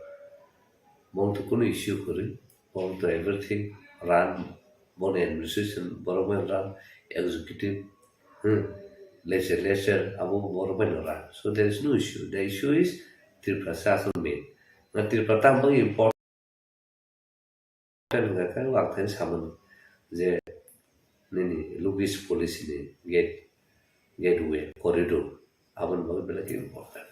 Bo to kuno issue kwrwi. Bo to everything run, boni administration borok bai run, executive, hmm, legislature abo borok bai run. So there is no issue. The issue is Tripura se asol main. Na Tripura tamo important hwnka khe ang thani samani je nini Lugis policy ni gate, gateway, corridor aboni bagwi belai khe important.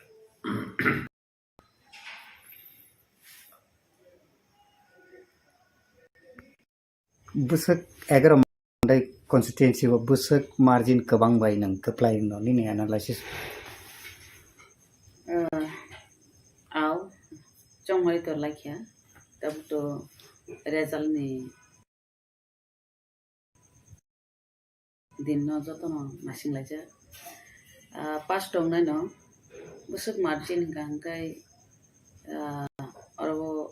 Bwswk egaroh mandai constituency o bwswk margin kwbang bai nwng kwplai wngno nini analysis? Ah, aw, chongmani to laikha, tabuk to result ni din no joto no naising laijak. Ah, pass tongnai no bwswk margin hwnka hwnkhe, ah, oro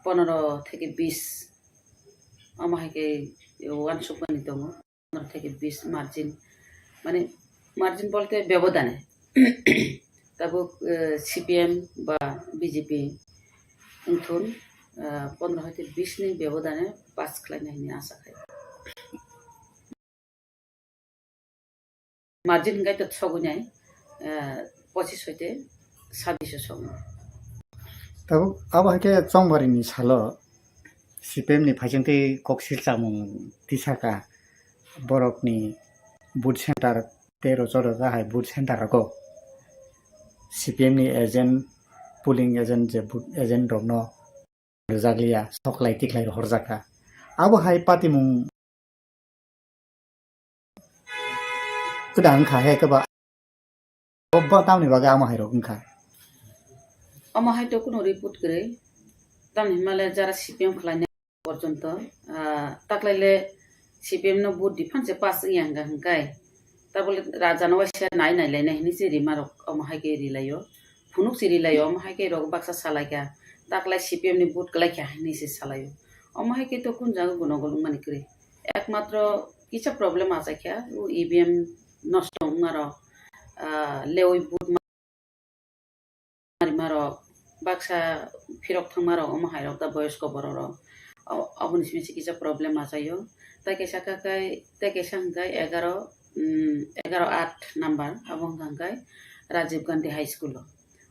ponoro theke bis, omo hai khe uansukmani tongo. Ponoro theke bis margin, mane margin bolte bebodane. Tabuk, eh, C P M ba B J P wngthun, ah, pondro hoite bis ni bebodane pass khlainai hinwi asa khai. Margin hingkai to sogwi nai, ah, pochis hoite sabbish o sogwi. Tabuk abo hai khe Chongbarini salo C P M ni phaisingtwi koksil chamung tisaka borokni booth center tei rochor rocha hai booth center rogo C P M ni agent, polling agent je booth agent rokno rwjakliya, soklai tikhlai rohorjakha. Abo hai patimung kwda wngkha he khe ba, bo tamni bagwi amo hai rok wngkha. Omo hai to kuno report kwrwi, tamni hwnmale jara C P M khlainai porjonto, ah, taklaile C P M no vote diphan se pass wngya hwnka hwnkai, tabole raja no waisa nai nai lainai hinwi se rima rok omo hai khe rilaio, phunuk se rilaio, omo hai khe rok baksa salaikha, taklai C P M ni vote kwlaikha hinwi se salaio, omo hai khe to kun jaga gunogol wngmani kwrwi. Ekmatro kisa problem achaikha, o E V M nosto wngmarok, ah, lewi vote ma-, marimarok, baksa phirok thangmarok, omo hairok da boyosko bororok. O-, oboni simi se kisa problem achaio. Tai kaisa kha khai, tai kaisa hwnkhe egaro, mm, egaro aat number, abo hwnkha hwnkhe Rajiv Gandhi High School o.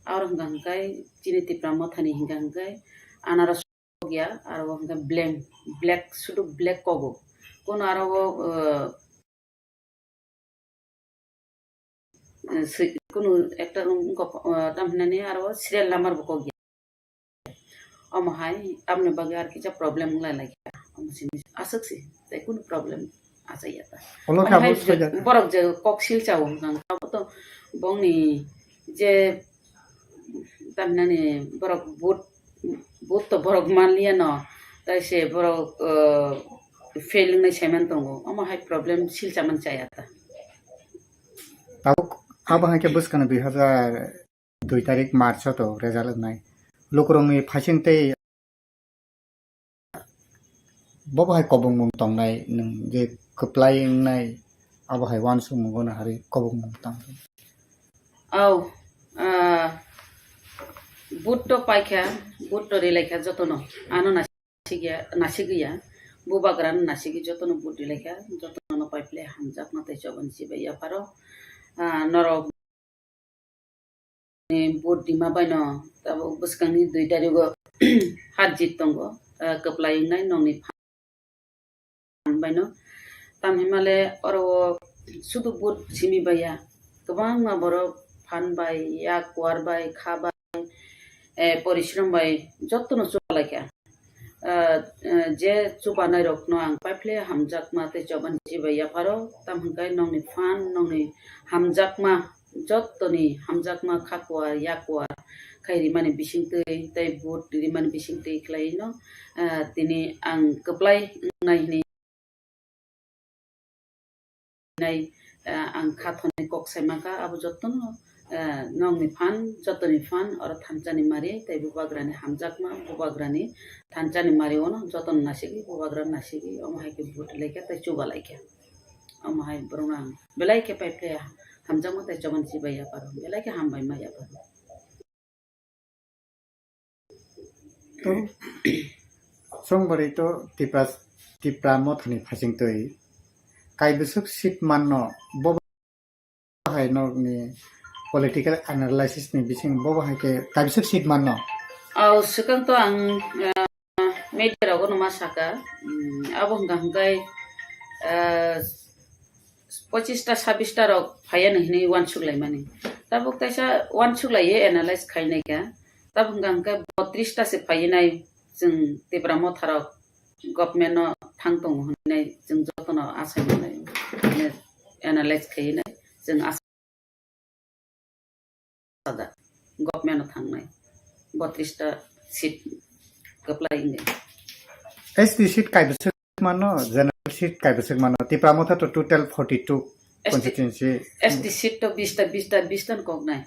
Aro hwnkha hwnkhe chini Tipra Mothani hwnkha hwnkhe anaros ya, aro o hwnkhe blank, black, sudu black kogo. Kono aro o, eh, eh, swi-, kono ekta room kok, eh, tam hinani aro serial number bo kok ya. Omo hai, aboni bagwi ar kisa problem wng lai lai kha. Omo simi aswk se, tei kono problem achai ya ta. Olo khe omo hai abo je, soja. Borok je kok sil chao hwnkha, abo to bongni je tam hinani borok vote, vote to borok manliya no, tai se borok, uh, fail wngnai saiman tongo, omo hai problem silchaman chaya ta. Tabuk abo hai khe bwskang dui hazar dui tarik March o to result wngnai. Lukurokni phaising tei Bo bo hai kobongmung tongnai, nwng je kwplai wngnai, abo hai uansukmung bono harwi kobongmung tong. Au, ah, vote to paikha, vote to rilaikha jotono, ano nasikya, nasigya, bubagrano nasigwi jotono vote rilaikha, jotono paiphle hamjakma tei chobani chibai yapharo, ah, norok ni vote rima baino tabuk bwskangni dui tarigo hat jit tongo, ah, kwplai wngnai nokni phan baino. Tamhinmale oro o sudu vote simi baiya, kwbangma borok phan bai, yak kuar bai, kha bai, eh, porishrom bai jotono chubalaikha. Ah, ah, je chubanai rokno ang paiphle hamjakma tei chobani chibai yapharo, tamhinkai nokni phan, nokni hamjakma, jottoni hamjakma kha kuar, yak kuar khai rimani bisingtwi tei vote rimani bisingtwi khlaino, ah, tini ang kwplai wngnai hinwi nai, ah, ang kha thongnai kok sai mankha, abo jotono, ah, nokni phan, jotoni phan, oro thansa ni mari, tei bubagrani hamjakma, bubagrani thansa ni mari ono jotono nasigwi, bubagrano nasigwi, omo hai khe vote laikha tei chuba laikha. Omo hai borokno ang belai khe paiphle hamjakma tei chobani chibai yapharo, belai khe hambai ma yapharo. To, chongbari to Tipra, Tipra Mothani phaisingtwi kaibwswk seat manno, bo hai nokni political analysis ni bising bo hai khe kaibwswk seat manno. Au, swkang to ang, ah, media rogo no ma saka, mm, abo hwnkha hwnkhe, ah, pochista sabbista rok phaiya no hinwi uansuk laimani. Tabuk kaisa uansuk laiwi analyze khainai kha. Tabuk hwnkha hwnkhe botrista se phaiwi nai chwng Tipra Motha rok government no thang tongo hinwi chwng jotono asai manai, analyze khaiwi nai chwng asai. Sada government o thangnai botrista seat kwplai wngwi. S T seat kaibwswk mano, general seat kaibwswk mano. Tipra Motha to total forty two S T, constituency. S T seat to bista, bista, bista no koknai.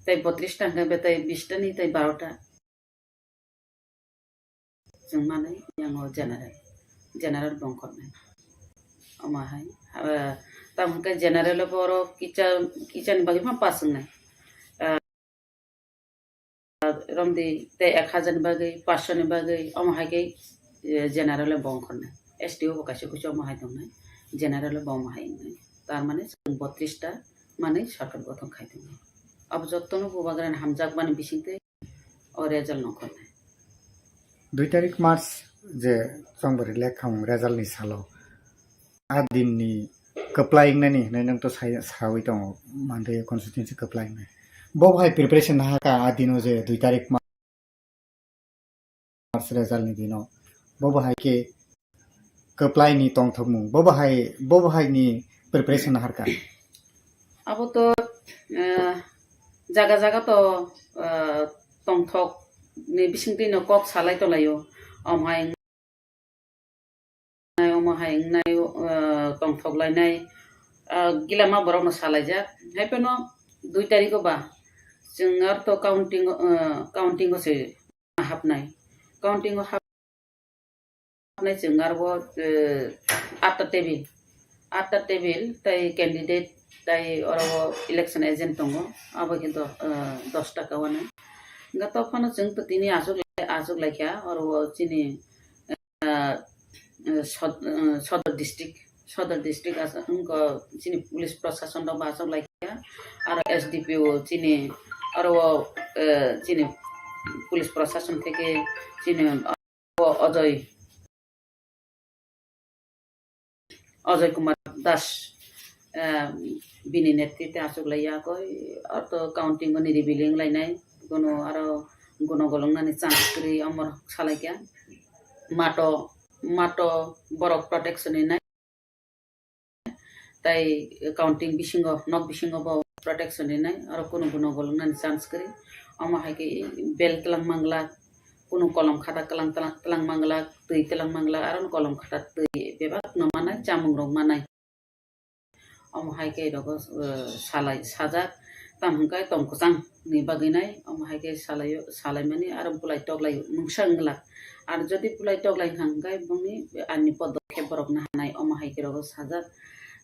Tei botrista hwnkhe betai bista ni tei barota. Chwng manwi yango general, general bongkhornai. Omo hai, ah, tamo hwnkhe general o borok kisa, kisa ni bagwi ma pass wngnai. Ah, romdi tei ek hajar ni bagwi, paanch sho ni bagwi, omo hai khe, eh, general bo ongkhornai. S T o bo kaisa kuchuk omo hai tongnai, general bo omo hai wngnai. Tar mane chwng botris ta manwi sarkar gothon khai tongnai. Abo jotono bubagrani hamjakmani bisingtwi o result nongkhornai. Dui tarik March je chongbari lekha wng result ni salo, a din ni kwplai wngnani hinwi nwng to sai-, sawi tongo, Mandai constituency kwplai wngnai. Bo hai preparation nahakha a dino je dui tarik March result ni dino. Bo bahai khe kwplai ni tongthokmung. Bo bahai, bo bahai ni preparation harkha. Abo to, eh, jaga jaga to, eh, tongthok ni bisingtwi no kok salai tonglaio. Omo hai nai, omo hai wngnai, eh, tongthok lainai, eh, gilama borokno salaijak. Hai phano dui tarikho ba chwng ar to counting, eh, counting o se hapnai. Counting o hapnai chwng aro, eh, atta table, atta table tei candidate tei oro election agent tongo. Abo khe do-, eh, dos taka wano. Hwnkhe tokphano chwng to tini achuk lai, achuk laikha oro chini ah, ah, sod-, ah, Sodor district, Sodor district as-, wngkha chini police prosason rok bo achuk laikha, aro S D P O chini aro, eh, chini police prosason theke chini aro Ajoy, Ajoy Kumar Das, eh, bini netrite achuk lai ya koi, aro to counting o ni revealing lainai, kuno aro guno golong nani chance kwrwi omo rok salai kha. Mato, mato borok protection ni nai, tai counting bisingo, nok bisingo bo protection ni nai, aro kuno guno golong nani chance kwrwi. Omo hai khe bel tlang mangla, kuno kolom khata tlang, tlang, tlang mangla, twi tlang mangla, aro kolom khata twi bebak no manai, chamung rok manai. Omo hai khe rogo, eh, salai sajak, tamo hwnkhe tong kwchang ni bagwi nai, omo hai khe salaio, salaimani aro bulai toklai mungsa wng glak. Ar jodi bulai toklai wngkha hwnkhe bongni ani podokhe borok nahanai, omo hai khe rogo sajak.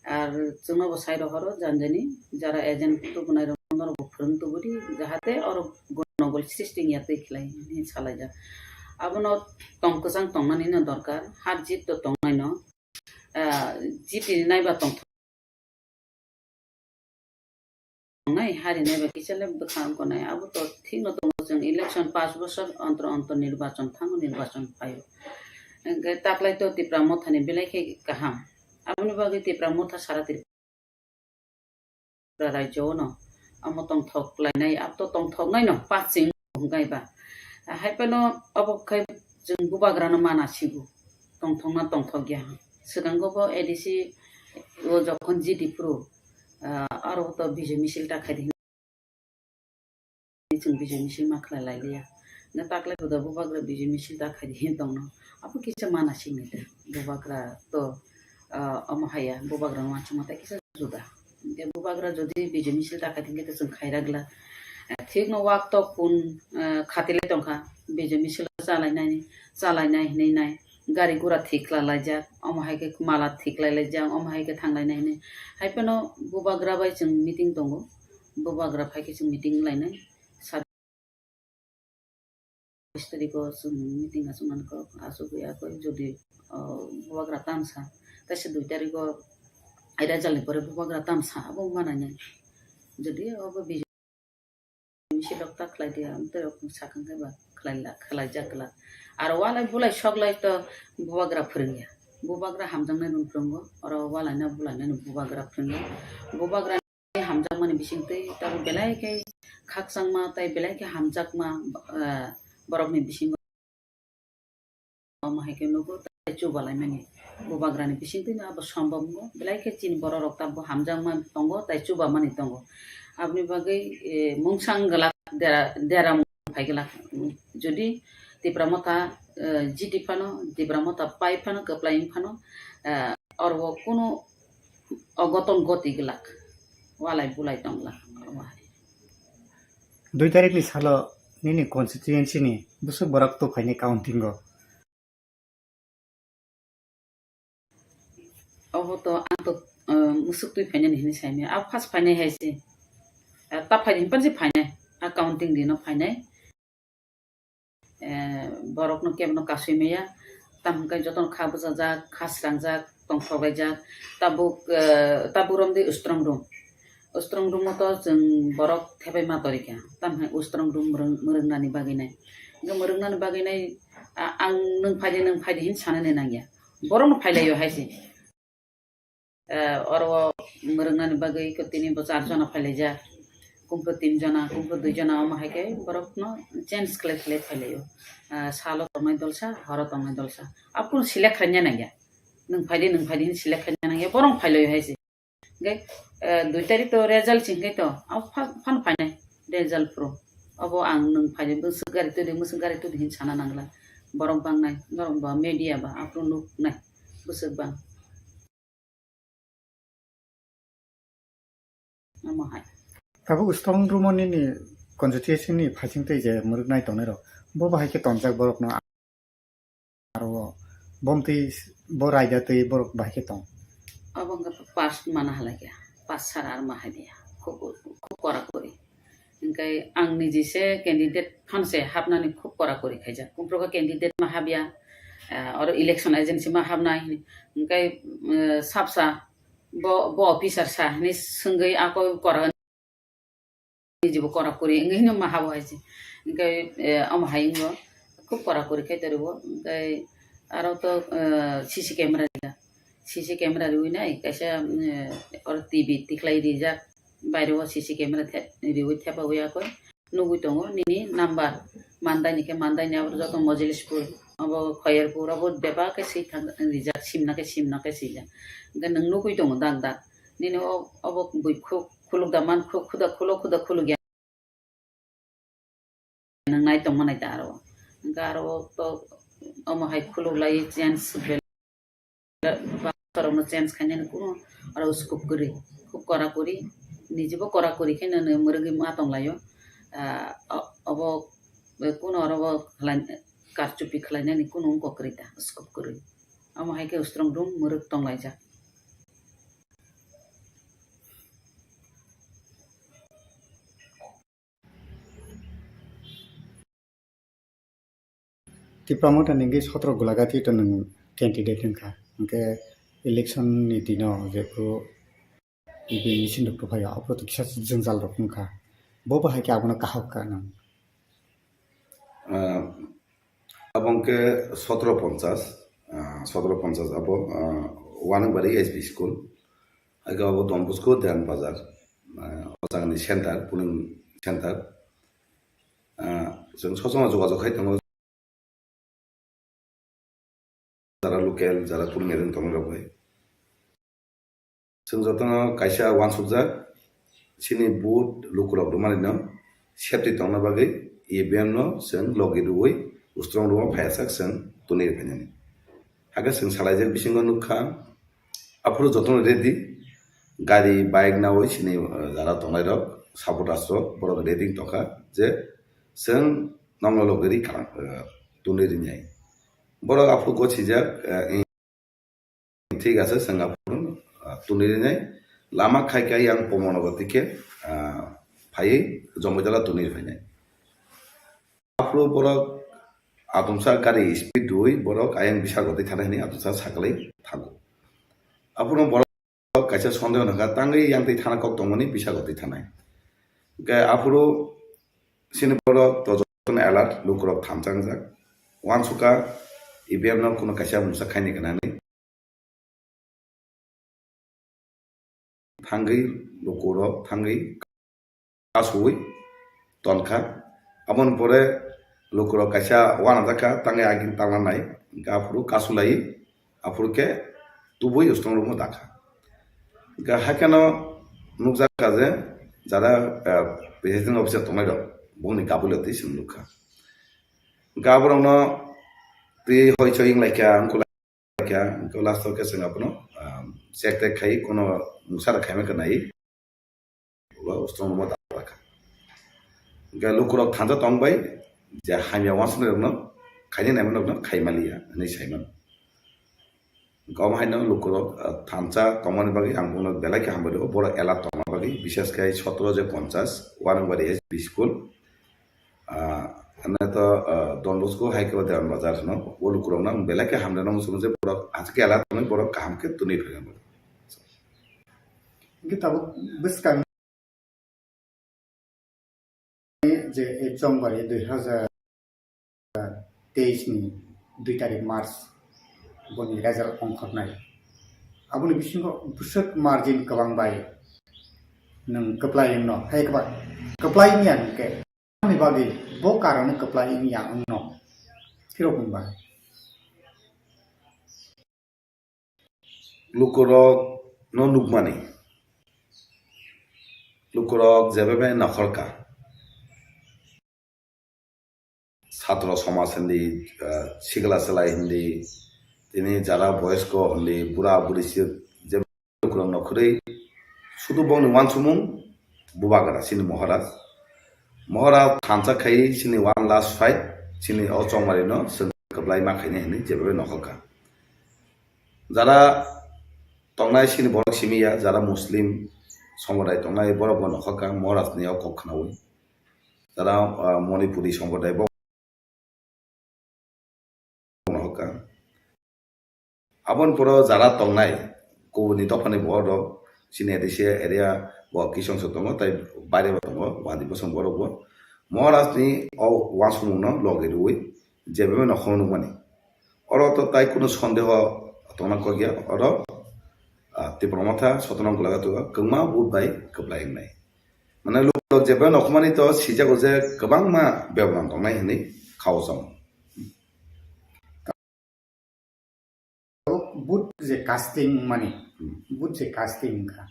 Ar chwngno bo sai rohoro janjani jara agent tubunai rok norok bo phwrwng tubudi jahate oro gonogol srishti wngya twi khlai hinwi salaijak. Abono tong kwchang tongnani no dorkar, har jit to tongnai no. Ah, jiti naiba tongthok nai, hari naiba kisa le bwkha wngkha nai. Abo to thik no tongo, chwng election paanch bosor ontor ontor nirbachon thango, nirbachon phaio. Hwnkhe taklai to Tipra Motha ni belai khe kaham. Aboni bagwi Tipra Motha sara Tripura rajyo no amo tongthok lainai, abo to tongthok nai no paching hwnkhe ba. Hai phano obo khai chwng bubagra no mana sigo, tongthok na tongthok ya. Swkango bo A D C o jokhon G D phuru, ah, aro to Bijoy misil ta khai di. Chwng Bijoy misil ma khlai lai liya. Na taklai boda bubagra Bijoy misil ta khai di hin tongno. Abo kisa mana singni de. Bubagra to, ah, omo haya, bubagra no wansukma tai kisa juda. Hwnkhe bubagra jodi Bijoy misil ta khai di hwnkhe chwng khaira glak. Eh, thik no wak tok kun, eh, khatilai tongkha. Bijoy misil chalai nai, chalai nai hinwi nai. Gari gura thik khlai laijak. Omo hai khe mala thik lai laijak. Omo hai khe thang lai nai hinwi. Hai phano bubagra bai chwng meeting tongo. Bubagra phai khe chwng meeting lainai. Sat-, bais tarikh o chwng meeting achuk nani kok, achuk ya koi jodi, o, bubagra tamsa, taisa dui tarikh o result ni pore bubagra tamsa abo manai nai. Jodi obo B J P misil rok ta khlai di, ang tei rok sakang khe ba khlai la, khlai jak glak. Aro walai bulai sok lai to bubagra phwrwng ya. Bubagra hamjaknai rok phwrwngo, oro walai na bulai nani bubagra phwrwng ya. Bubagra hamjakmani bisingtwi tabuk belai khe khakchangma tei belai khe hamjakma, eh, borokni bisingo omo hai khe nugo tei chubalaimani. Bubagrani bisingtwino abo sombobno belai khe chini bororok tabuk hamjakma tongo tei chubamani tongo. Aboni bagwi, eh, mungsa wng glak dera, dera phai glak. Jodi Tipra Motha, eh, jiti phano, Tipra Motha pai phano, kwplai wng phano, eh, oro kunu ogoton goti glak, walai bulai tong glak. Dui tarikni salo nini constituency ni bwswk borok tuphaini counting o? Obo to ang to, eh, musuk twi phainani hinwi saimaya. A first phainai hai se. A ta phai din panse phainai. A counting dino phainai. eh, borokno kebono kasui maya, tamo hwnkhe jotono kha bwchajak, kha srangjak, tongthok laijak, tabuk, eh, tabuk romdi strong room. Strong room o to chwng borok thepai ma torikha, tamo hwnkhe strong room mwrwng-, mwrwngnani bagwi nai. Hwnkhe mwrwngnani bagwi nai, a-, ang nwng phaidi, nwng phaidi hin sanani nangya. Borokno phailaio hai se. Eh, oro o mwrwngnani bagwi ko tini bo char jona phailaijak. Kumpro tin jona, kumpro dui jona, omo hai khe borokno change khlai khlai phailaio. Ah, salo tongnai dolsa, horo tongnai dolsa. Aboni select khaina nangya. Nwng phaidi, nwng phaidi hin select khaina nangya. Borok phailaio hai se. Hingke, eh, dui tarik to result singke to, abo pha-, phano phainai result phuru. Obo ang nwng phaidi, bwswk gari twi di, bwswk gari twi di hin sana nangla. Borok bangnai, norok ba media ba, aphuru nuknai, bwswk bang. Omo hai. Tabuk strong room o nini constituency ni phasing twi je mwrwknai tongnai rok, bo bahai khe tonjak borok no aro bomtwi bo raida twi borok bahai khe tong. Obo wngkha pass mana halai khe, pass sara ar ma hai dia. Khub, khub kora kori. Hingke ang niji se candidate phan se hapnani khub kora kori khaijak. Kumprokha candidate ma habya, ah, oro election agency ma habnai. Hingke, eh, sapsa bo, bo officer sa hinui swngwi ako kora nijibo kora kori wngwi hino ma habo hai se. Hingke, eh, omo hai wngbo khub kora kori khai toribo. Hingke aro to, eh, C C camera rida. C C camera riwi nai kaisa, eh, oro T V tikhlai rijak. Baire o C C camera the-, riwi thepawi akoi nugwi tongo nini number. Mandai ni khe Mandai ni, abo joto Mojilis pur, abo Khoyerpur, abo bebak khe swi thang rijak, simna khe, simna khe swijak. Hingke nwng nugwi tongo dak dak. Nini o, obo bui khu-, khuluk da man khu-, khuda khulo, khuda khuluk ya. Nwng nai tongma nai ta aro. Hingke aro to omo hai khuluk lai change bel-, ba-, borokno change khainani kunu aro scope kwrwi. Khub kora kori, nijibo kora kori khe nini mwrwgwi ma tonglaio. Ah, o-, obo, eh, kunu oro bo khlai-, karchupi khlainani kunu wngkha kwrwi ta, scope kwrwi. Omo hai khe strong room mwrwk tonglaijak. Tipra Motha ni hingke sotro Golagati to nwng candidate wngkha. Hingke election ni dino jephru E V M machine rok tuphaio, aphuru to kisa jwngjal rok wngkha. Bo bahai khe abono kaham kha nwng. Ah, abo hingke sotro ponchas, ah, sotro ponchas abo, ah, Wanangbari S B school. Haikhe abo Don Bosco Deyan Bazar, ah, o jagani center, polling center. Ah, chwng sosoma jogajog khai tongo, jara local, jara polling agent tongmani rok bai. Chwng jotono kaisa uansukjak, chini vote lukurok rwmani no safety tongna bagwi E V M no chwng logi rwui strong room o phaiyasak chwng tuni rwphainani. Hakhe chwng salaijak bisingo nukha, aphuru jotono ready, gari, bike nawi chini, uh, jara tongnairok, supporters rok, borok ready tongkha je chwng nongno logwi rwi kalang, uh, tuni rwnai. Borok aphuru gosijak, uh, thik ase, chwng aphuru, uh, tuni rwnai. Lama khai khai yang Pomornagar tike, uh, phaiwi Jomaitala tuni rwphainai. Aphuru borok atomsa gari speed rwui borok ayang bisa gotwi thanai hwnwi atomsa sakalai thango. Aphuru borok kaisa sondeho nangkha tangwi yang twi thana kok tongmani bisa gotwi thanai. Hwnkhe aphuru chini borok to jotono alert, lukurok thamsa wngjak. Uansukha E V M no kuno kaisa mungsa khaini gwnangni. Thangwi lukurok thangwi kasui tonkha. Aboni pore lukurok kaisa uanajak kha, tangwi agini tangna nai, hwnkhe aphuru kasulai, aphuru khe tubui strong room o dakha. Hwnkhe haikhe no nukjak kha je jara, eh, presiding officer tongnairok bongni gabulio twi chwng nukha. Hwnkhe aborokno twi hoi choi wnglaikha, wngkha kha, hwnkhe last o khe chwng abono, um, check tek khai, kono mungsa rok khaima khe nai, ulo strong room o da kha. Hwnkhe lukurok thansa tong bai, je hamya uansuknai rokno khaini naima rokno khai maliya hinwi sai mano. Hwnkhe omo haino lukurok, uh, thansa tongmani bagwi ang bono belai khe hambai rwo, borok alert tongna bagwi, bishes khai sotro je ponchas, Wanangbari S B school, ah, Ano to, ah, Don Bosco hai khe Dewan Bazar hino, o lukurokno ang belai khe hamreno muchungo je borok aswk khe ala tongwi borok kaham khe twnwi phaikha borok. Hwnkhe tabuk bwskang je, eh, Chongbari dui hazar teis ni dui tarik March boni result ongkhornai. Aboni bisingo bwswk margin kwbang bai nwng kwplai wngno, hai kwbang kwplai wngya hwnkhe, ani bagwi bo karon kwplai wngya wngno, phirok wngba. Lukurok no nukmani. Lukurok jebe bai nokhorka. Satro somaj hindi, ah, sikla selai hindi, tini jara boyosko hindi, bura buri si, jebe lukurok nokhorwi sudu bongni wansumung bubagra sini Maharaj. Maharaj thansa khai sini one last fight sini o Chongmari no swng kwplai ma khaini hindi jebe bai nokhorka. Jara tongnai sini borok simi ya, jara Muslim somprodai tongnai borok bo nokhorka Maharaj ni o kok khnaui. Jara, ah, Manipuri somprodai bo nokhorka. Aboni poro jara tongnai kubuni dophani borok rok, sini A D C area bo kisongso tongo, tai baire bo tongo, wadi bosong borok bo. Maharaj ni o wansukmung no logi rwi jebe nokhorno nukmani. Oro to tai kunu sondeho tongna kok ya, oro, ah, Tipra Motha Sotonam Gulagato kwbangma vote bai kwplai wngnai. Mane lukurok jebe nokhormani to sijago je kwbangma bebodon tongnai hinwi khao chong. Vote je casting mani, Hmm. Vote je casting wngkha.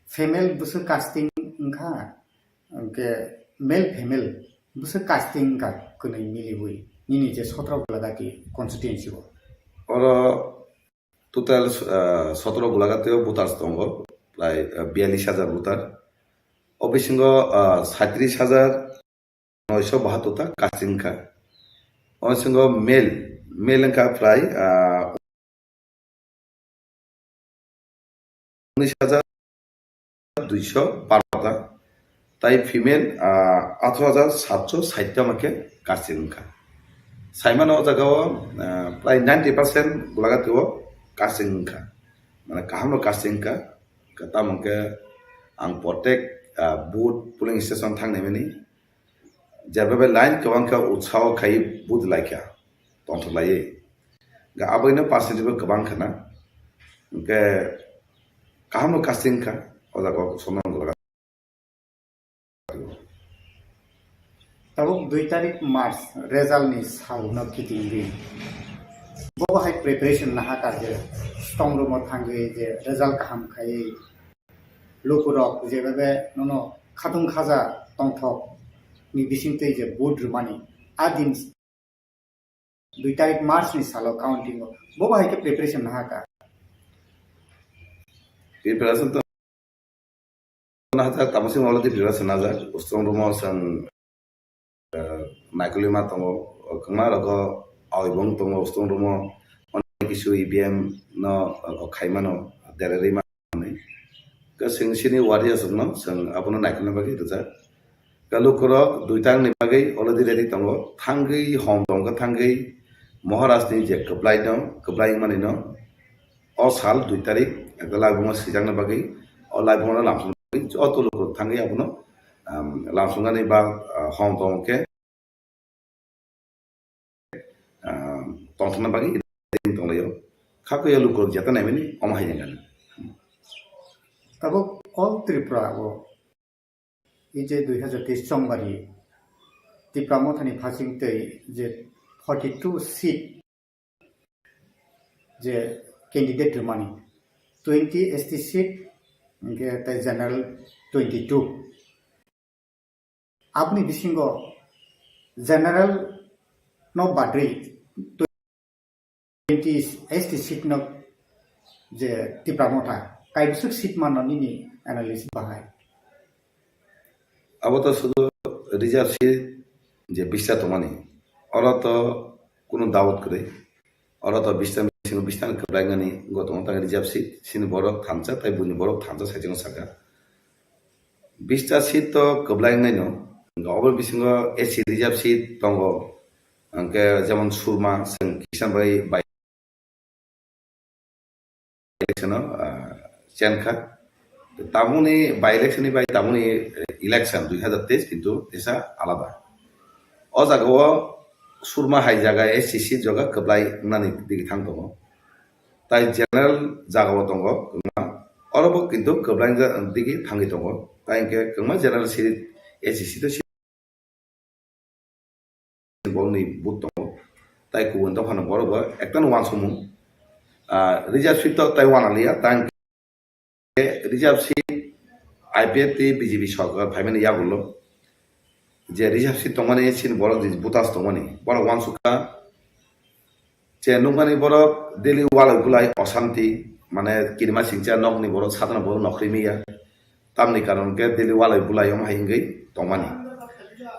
Female bwswk casting wngkha, hwnkhe male female bwswk casting wngkha kwnwi miliwi nini je Sotro Gulagati constituency o. Oro total, ah, Sotro Gulagati o voters tongo, prai, ah, biyallis hajar voter. O bisingo, ah, saitris hajar noisho bahattor ta casting wngkha. O bisingo male, male wngkha prai, ah, unis hajar duisho baro ta. Tai female, ah, atharo hajar satso sait ta hwnkhe casting wngkha. Saimano o jaga o, ah, prai ninety percent Gulagati o casting wngkha. Mane kaham no casting wngkha. Tamo hwnkhe ang protek, ah, booth polling station thang nai mani. Jeba bai line kwbang khe utsaho khai budlai kha, tongthok laiwi. Ga aboino percentage bo kwbang khana. Hwnkhe kaham no casting kha, o jaga o sono nangkukha. Tabuk dui tarik March result ni sal no kitingwi. Bo hai preparation naha kar je strong room o thangwi je result kaham khai lukurok jebebe nono khatung khaja tongthok ni bisingtwi je vote rwmani, a din dui tarik March ni salo counting o bo bahai khe preparation naha ka. Preparation to najak, tamo simi already preparation najak, strong room o chwng naikolwi ma tongo, kwma rogo awi bong tongo, strong room o onek kisu E V M no khaimano dererwi ma tongo. Chwng sini warriors rokno chwng abono naikolna bagwi rijak. Lukurok dui tangni bagwi already ready tongo, thangwi hom tongkha, thangwi Maharaj ni je kwplai no, kwplai mani no, o sal dui tarik ekta laibuma swijakna bagwi, o laibuma no lamsokna bagwi joto lukurok thangwi abono, um, lamsoknani ba, uh, hom tongkhe, um, tongthokna bagwi tonglaio. Khakuya lukurok jeta naimani omo hai jengani. Tabuk all Tripura o, e je dui hazar teis Chongbari Tipra Mothani phasing tei je forty two seat je candidate rwmani, twenty S T seat, hwnkhe tei general twenty two. Aboni bisingo general no badri twenty S T seat no je Tipra Motha kaibwswk seat mano nini analysis bahai? Abo to sudu reserve seat je bista tongmani, oro to kunu doubt kwrwi. Oro to bista bisingo bista kwblainani gotong tang reserve seat, sini borok thansa tai buini borok thansa saichung saka. Bista seat to kwblainai no, Hwnkhe obo bisingo S C reserve seat tongo. Hwnkhe jemon Surma, chwng Kishan bai, bai election-o, ah, chenkha. Tabukni by election ni bai tabukni, eh, election dui hazar teis kintu tesa alada. O jagao Surma hai jaga S C seat jaga kwplai wngnani digi thang tongo. Tai general jagao tongo kwbangma. Oro bo kintu kwplai wngja-, digi thangwi tongo. Tai hwnkhe kwbangma general seat S C seat o borokni vote tongo. Tai kubun dophano borok bo ektano uansukmung. Ah, reserve seat to tai uanaliya, tai hwnkhe reserve seat I P F T B J P sorkar phaimani yagulo je reserve seat tongmani chini borok je voters tongmani borok uansukha. Je nukmani borok daily walai bulai osanti, mane kirima singcha nokni borok sadhana borok nokhri miya. Tamni karon khe daily walai bulai omo hai wngwi tongmani.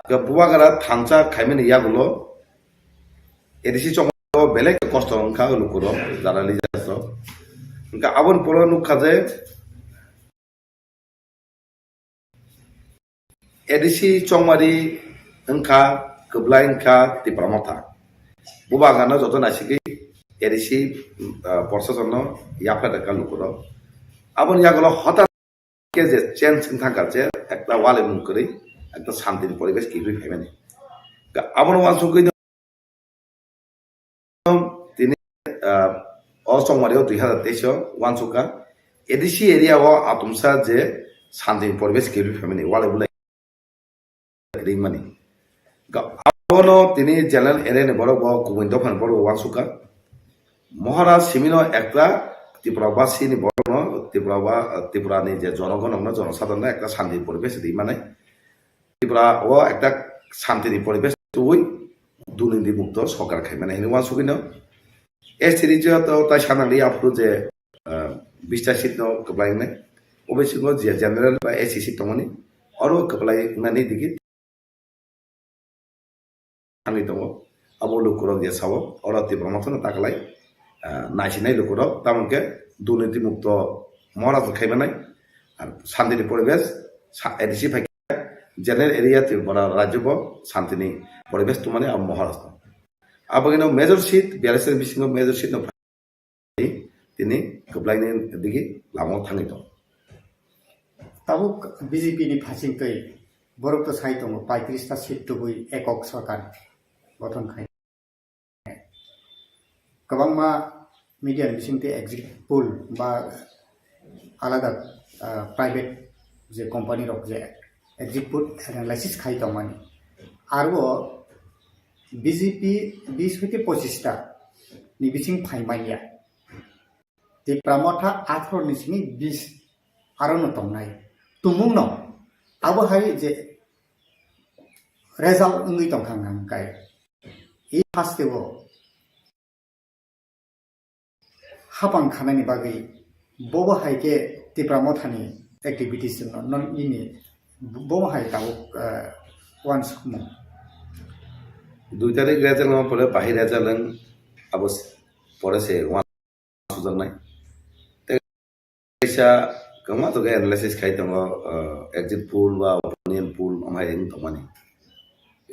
Khe bubagra thansa khaimani yagulo A D C chongmani belai khe kosto wngkha lukurok, jara leaders rok. Hwnkhe aboni poro nukha je A D C chongmari wngkha, kwplai wngkha Tipra Motha. Bubagano joto naisigwi A D C, ah, proshasonno yapha rwkha lukurok. Aboni yagulo hotat khe je change wng thangkha je ekta walimung kwrwi, ekta shanti ni poribesh kiphilwi phaimani. Abono uansukgwi tini, ah, o chongmari o dui hazar teis o uansukha A D C area o atomsa je shanti ni poribesh kiphilwi phaimani, walai bulai ringmani. Abono tini general area ni borok bo kubun dophani borok bo uansukha. Maharaj simino ekta Tripura basi ni borok no Tripura ba, Tripura ni je jonogon no jonosadhon no ekta shanti poribesh rimani. Tripura o ekta shanti ni poribesh tubui durniti mukto sorkar khaimani hinwi uansukgwi no. S T region to tai sanali aphuru je, ah, bista seat no kwplai wngnai. O bisingo je general ba S C seat tongmani oro kwplai wngnani digi thangwi tongo. Abo lukurok je sao, oro Tipra Mothano taklai, ah, naisinai lukurok, tamo khe durniti mukto Maharaj khai manai, ar shanti ni poribesh, sa-, A D C phai khe general area Tripura rajyo bo shanti ni poribesh tongmani abo Maharaj no. Abo khe no major seat, biyalish ni bisingo major seat no tini kwplaini digi lamao thangwi tongo. Tabuk B J P ni phasing twi borok to sai tongo, paitris ta seat tubui ekok sorkar gothon khai. Kwbangma media ni bisingtwi exit poll ba alada, ah, private je company rok je exit poll analysis khai tongmani. Aro B J P bis hoite pochista ni bising phai manya. Tipra Motha atharo ni simi bis aro no tongnai. Tumung no abo hai je result wngwi tongkha hwnkha hwnkhe. I haste o hapang khanani bagwi bobo hai khe Tipra Mothani activities no, no nini bobo hai tabuk, eh, uansukmung. Dui tarik result no pore bahai result wng abo s-, pore se uan sujaknai. Tei kaisa kwma to khe analysis khai tongo, ah, exit poll ba opinion poll amhai wng tongmani.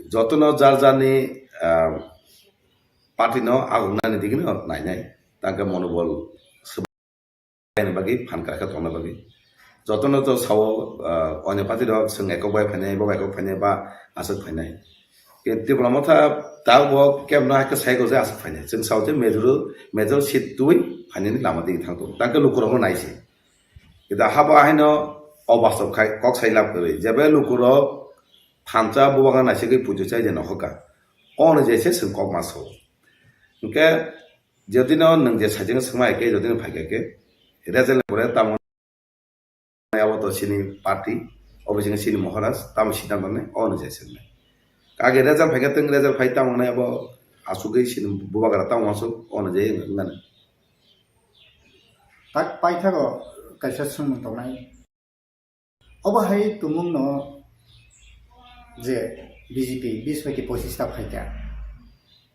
Jotono jar jarni, ah, party no agungnani digino nainai. Tangkhe monobol swbaini bagwi phan kwrwkha tongna bagwi. Jotono to sao, ah, onyo party rok chwng ekok bai phainai, bo bai ekok phainai ba aswk phainai. Ke Tipra Motha ta bo kebno hai khe sai ko je aswk phainai. Chwng sao je major, major seat twi phainani lama digi thang tongo. Tangkhe lukurokno nai se. Kida habo ahaino obastob khai kok sai lab kwrwi. Jebe lukurok thansa bubagra naisigwi pujo chai je nokhoka. Ono je se chwng kok ma sao. Hwnkhe jodino nwng je sajeng swngma hai khe jodino phai kha khe result pore tamo abo to chini party, obo chini, chini Maharaj, tamo siddhanto nai, o no jai sirnai. Kage result phai khe teng result phai tamo nai abo asugwi chini bubagra tamo asuk, o no jai wngna nai. Tak paithago kaisa swngmung tongnai. Obo hai tumung no je B J P bis hoite pochista phaikha,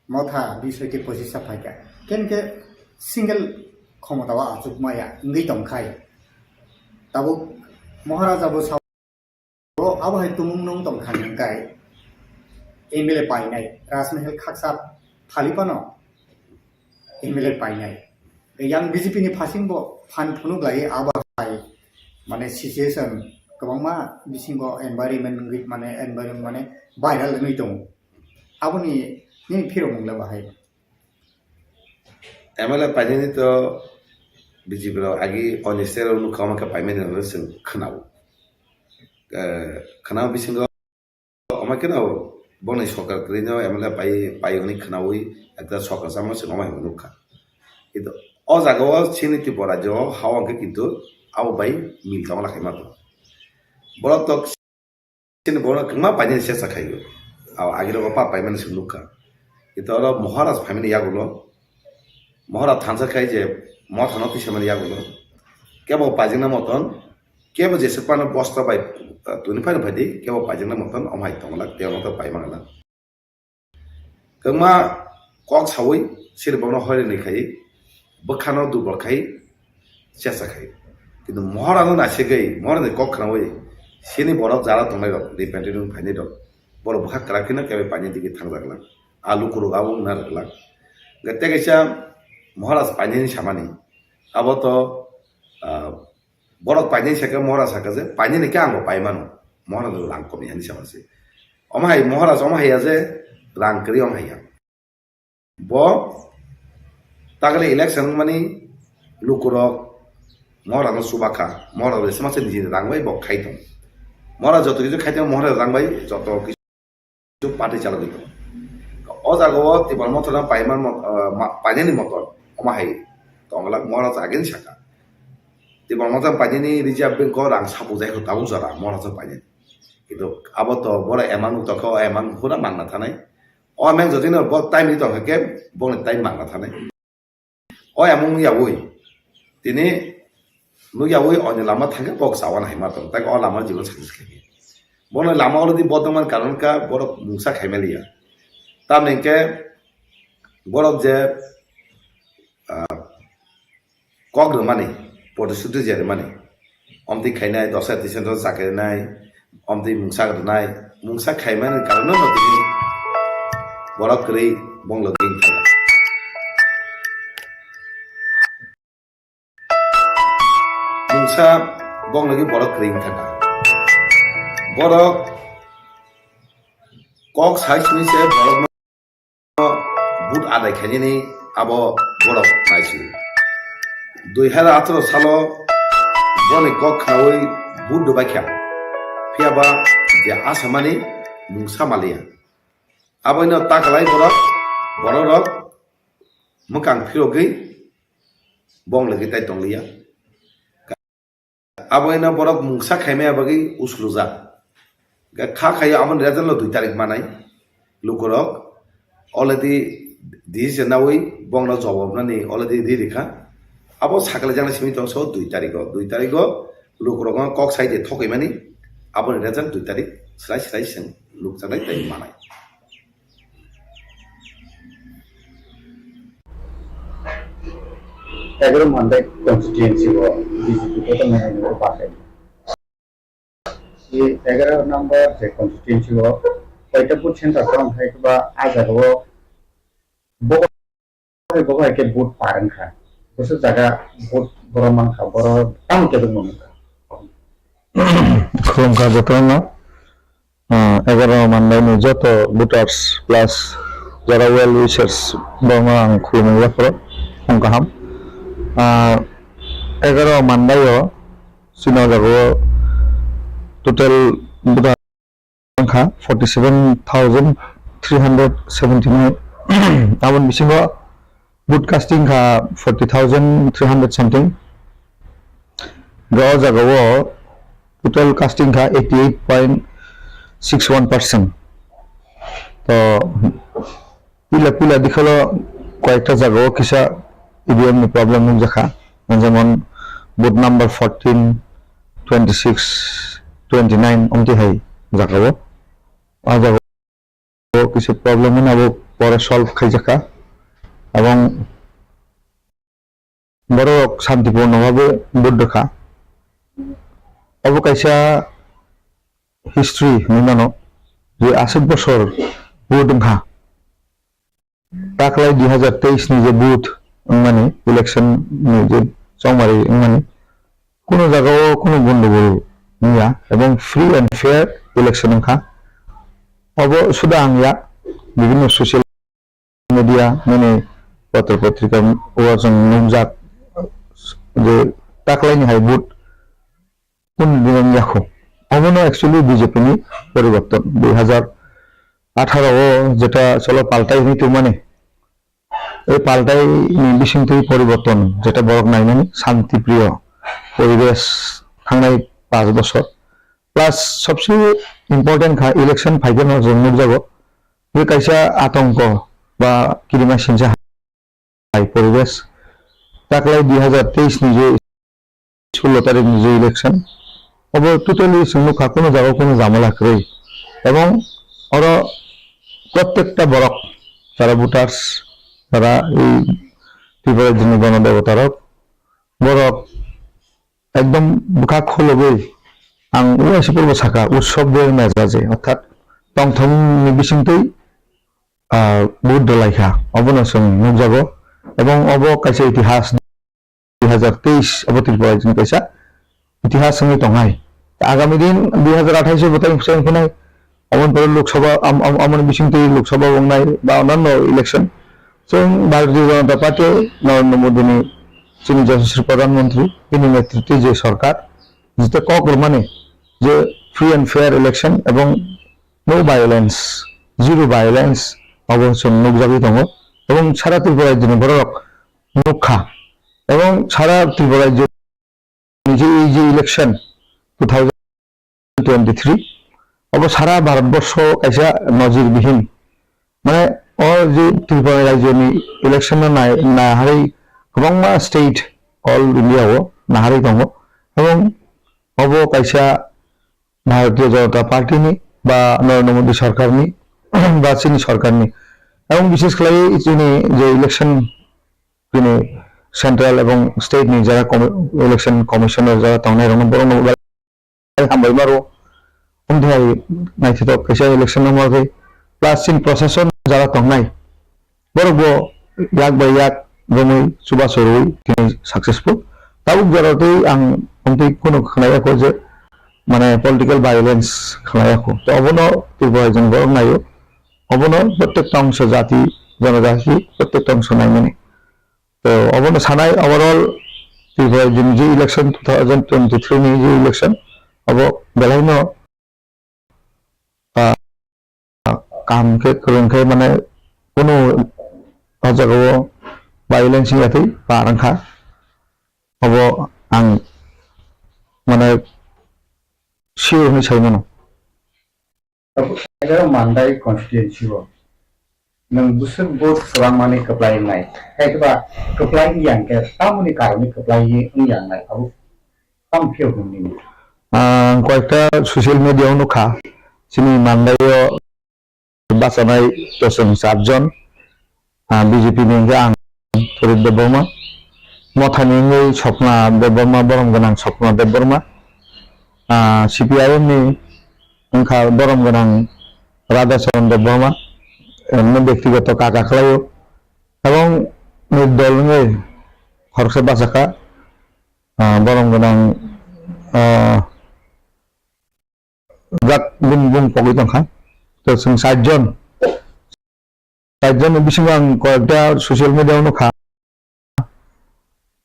Motha bis hoite pochista phaikha, ken khe single khomota o achuk maya wngwi tongkhai. Tabuk Maharaja bo sao, Abo hai tumung nung tong kha hwnkhai M L A painai Rajmahal khaksa phali phano M L A painai. Yang B J P ni phasing bo phan phunuk lai abo hai mane situation kwbangma bisingo environment wngwi mane environment mane viral wngwi tongo. Aboni nini phirok mung le bahai. M L A painani to B J P rok agi oni sero nukha omo khe paimani hwnwi chwng khwnao. Eh, khwnao bisingo omo kheno boni sorkar kwrwino M L A pai, pai hwnwi khwnawi ekta sorkar chamani chwng omo hai nukha. Kintu o jaga o chini Tripura rajyo o ha o hwnkhe kintu abo bai mil tongla khaima to. Borok to Chini borok kwbangma painani chesta khaio. Abo agirok pa paimani se nukha. Ito oro Maharaj phaimani yagulo. Maharaj thansa khai je mothano tisamani yagulo. Kebo paijingna moton, kebo jesa pano bosta bai, uh, tuni phaino phaidi, kebo paijingna moton, omhai tongla, tei ono to paimangla. Kwbangma kok sawi siri bono hoirini khai bwkhano dubor khai chesta khai. Kintu Maharano naisegwi Maharani kok khnawi sini borok jara tongnai rok repentant wng phainai rok borok bwkha kwrak kheno kebo paini digi thangjak lang. A lukurok abo wngna rwk lang. Hwnkhe tei kaisa Maharaj painani samani abo to, ah, Borok painani sakhe Mohora sakha je, "Painani khe ang bo pai mano." Mohora rang kom yani sama se. Omo hai Mohora omo hai ya je rang kwrwi omo hai ya. Bo takle election wngmani lukurok Mohora no chuba kha. Mohora rw sima se niji rang bai bo khai tong. Mohora joto kichu khai tong Mohora rang bai joto kichu party chalogwi tongo. O jaga o Tipra Motha no paiman mot-, ah, ma-, painani motor omo hai tongla Maharaj agini saka. Tipra Motha painani reserve bank o rang sapujai kho tabuk jora Maharaj painani. Kintu abo to boro amount tokha, o amount hura mangna thanai. O amount jodi no bo time ni tongkha khe boni time mangna thanai. O amung yawi tini nuk yawi oni lama thangkhe bok chawan hai ma tong, tak o lama jibon success khaikhe. Bono lama already bodongman karon ka borok mungsa khaimaliya. Tamni hwnkhe borok je, ah, kok rwmani, protisthuti je rwmani, omtwi khainai, dosa tisento chakrinai, omtwi mungsa rwnai, mungsa khaimani karon no tini borok kwrwi bong logi wngkha. Mungsa bong logi borok kwrwi wngkha. Borok kok sai sini se borok vote adai khainani abo borok naisio. Dui hazar atharo salo boni kok khnaui vote rwbaikha, phiyaba je asamani mungsa maliya. Aboino takalai borok, bororok mwkang phirogwi bong logwi tai tongliya. Aboino borok mungsa khaimaya bagwi uslujak. Kha khaio aboni result no dui tarik manai. Lukurok already decision naui bongno jawab nani already ri rikha. Abo sakalaijak simi tongso dui tarigo. Dui tarigo lukurok kok sai de thokgwi mani. Aboni result dui tarik slai slai seng nukjaknai tei manai. Egaroh Mandai constituency o B J P kotor nai nai pakai. Si egaroh number je constituency o koita booth center tong hai ba a jaga o bo bo hai ke booth parang kha. Boso jaga booth borok mang kha, borok tamo kebeng mang kha. Khulumkha jotono. Ah, egaroh Mandai ni joto voters plus jara well wishers borokno ang khulumwi yapharo phung kaham. Ah, egaroh Mandai o chini o jaga o total voter wngkha forty seven thousand three hundred seventy nine. Aboni bisingo vote casting kha forty thousand three hundred something. Ga o jaga o total casting kha eighty eight point six one percent. To puila puila dikhalo koyekta jaga o kisa E V M ni problem nukjakha. Jemon booth number fourteen, twenty six, twenty nine omtwi hai jaga o. O jaga o kisa problem wngna abo pore solve khaijakha. Abong borok santipurno bhabe vote rwkha. Obo kaisa history hinwi mano, je aswk bosor vote wngkha, taklai dui hazar teis ni je vote wngmani, election ni je chongmari wngmani, kuno jagao kuno gondogol wngya ebong free and fair election wngkha. Obo suda ang ya, bibhinno social media, nini potro potrika o chwng nukjak je taklaini hai vote kuno din wngya kho. Obono actually B J P ni poriborton, dui hazar atharo o jeta cholo paltai hinwi tongmani, ei paltai ni bisingtwi poriborton jeta borok naimani shanti priyo poribesh thangnai panch bosor. Plus sobse important kha election phaikhe no chwng nukjago, je kaisa atongko ba kirima sinsa hai poribesh. Taklai dui hazar teis ni je sullo tarik ni je election, obo totally chwng nukha kuno jagao kuno jamala kwrwi. Ebong oro prottekta borok, jara voters, jara ei Tripura rajyoni gono debota rok, borok ekdom bwkha khulugwi ang uaisa purbo saka, utsob de mejaje, orthat tongthokni bisingtwi, ah, vote rwlaikha, obono chwng nukjago. Ebong obo kaisa itihas, dui hazar teis obo Tripura rajyoni kaisa itihas wngwi tongnai. Agami din dui hazar athais o bo tei phai phinai, oboni pore Lok Sabha, am-, am-, amoni bisingtwi Lok Sabha wngnai ba onanno election. Chwng Bharatiya Janata Party Narendra Modi ni, chini Yashaswi Pradhan Mantri, bini netritwi je sorkar, jete kok rwmani je free and fair election ebong no violence, zero violence, obo chwng nukjagwi tongo. Ebong sara Tripura rajyoni borok nukha. Ebong sara Tripura rajyo ni je, ei je election two thousand twenty-three, obo sara Bharat borsho kaisa nojir bihin. Mane o je Tripura rajyoni election no nai, naharwi kwbangma state all India o naharwi tongo. Ebong obo kaisa Bharatiya Janata Party ni ba Narendra Modi sarkar ni ba chini sarkar ni. Ebong bishesh khlai chini je election, chini central ebong state ni jara commi-, election commissioner jara tongnai rok no borok no belai hambai maro. Amtwi hai naithothok kaisa election no ma khe plus chini procession jara tongnai. Borok bo yak bai yak romwi chubachu rwwi tini successful. Tabuk jora tei ang amtwi kunu khwnaya kho je mane political violence khwnaya kho. To obono Tripura rajyoni borok naio. Obono prottek tongso jati, jonojati, prottek tongso naimani. To obono sanai overall Tripura rajyoni je election two thousand twenty-three ni je election obo belai no ah, kaham khe kwrwng khe mane kunu o jagao violence wngya tei par wngkha, obo ang mane sure hwnwi sai mano. Tabuk Mandai constituency o nwng bwswk vote swrangmani kwplai wngnai, hai khe ba kwplai wngya hwnkhe tamoni karoni kwplai wngya wngnai abo? Tamo phiya hwnwi. Ang koyekta social media o nukha, chini Mandai o bachanai to chwng char jon, ah, B J P ni hwnkhe ang Phorit Debbarma, Mothani wngwi Swapna Debbarma, borom gwnang Swapna Debbarma, ah, C P I M ni wngkha borom gwnang Radhacharan Debbarma, emni bektigoto kaka khlaio, ebong nirdol wngwi khoroksa bachakha, ah, borom gwnang, ah, jak bini bung pogwi tongkha. To chwng sait jon, sait jon ni bisingo ang koyekta social media o nukha.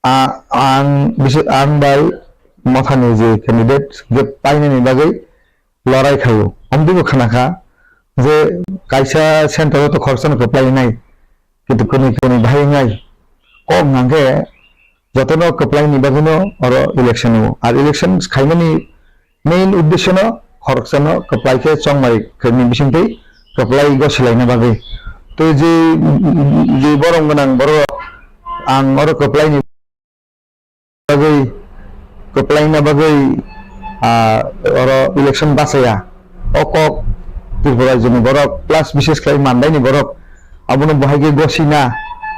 A-, ang bisi-, ang bai Mothani je candidate je painani bagwi lorai khaio. Amtwi bo khna kha je kaisa center o to khoroksa no kwplai nai, kintu kwnwi kwnwi bahai wngnai. Kok hwnkhe jotono kwplai ni bagwino oro election o. Ar election khaimani main uddesho no khoroksa no kwplai khe chongmari khe ni bisingtwi kwplai gosilaina bagwi. Tei je, je borom gwnang borok ang oro kwplai ni bagwi, kwplaina bagwi, ah, oro election bachaya. O kok Tripura rajyoni borok, plus bishesh khlai Mandaini borok, abono bahai khe gosina,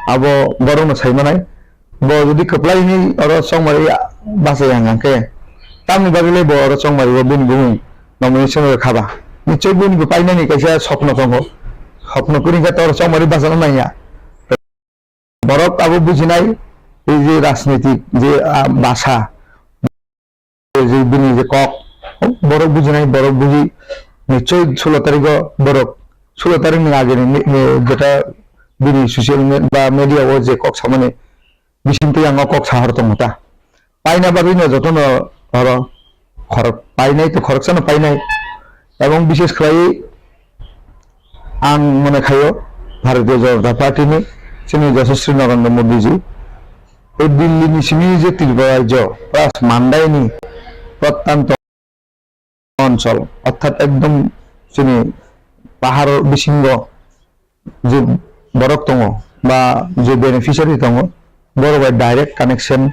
abo borokno sai manai. Bo jodi kwplai hinwi oro chongmari bachaya hwnkha khe, tamni bagwi le bo oro chongmari o bini bumung nomination rwkha ba. Nichoi bini bo painani kaisa sopno tongo. Sopno kwrwi khe tor chongmani bachana nangya. Borok abo bujinai, ei je rajnitik je, ah, basa, je bini je kok, borok bujinai, borok buji, nichoi sulo tarigo borok, sulo tarikni ageni ni, ni jeta bini social me-, ba media o je kok samani, bisingtwi ang o kok sahor tongo ta. Paina bagwino jotono oro khorok painai to khoroksano painai. Ebong bishesh khlaiwi ang mone khaio Bharatiya Janata Party ni chini Yashaswi Narendra Modi ji. Ei Delhi ni simi je Tripura rajyo, plus Mandai ni prottanto onchol, orthat ekdom chini pahar bisingo je borok tongo ba je beneficiary tongo, borok bai direct connection,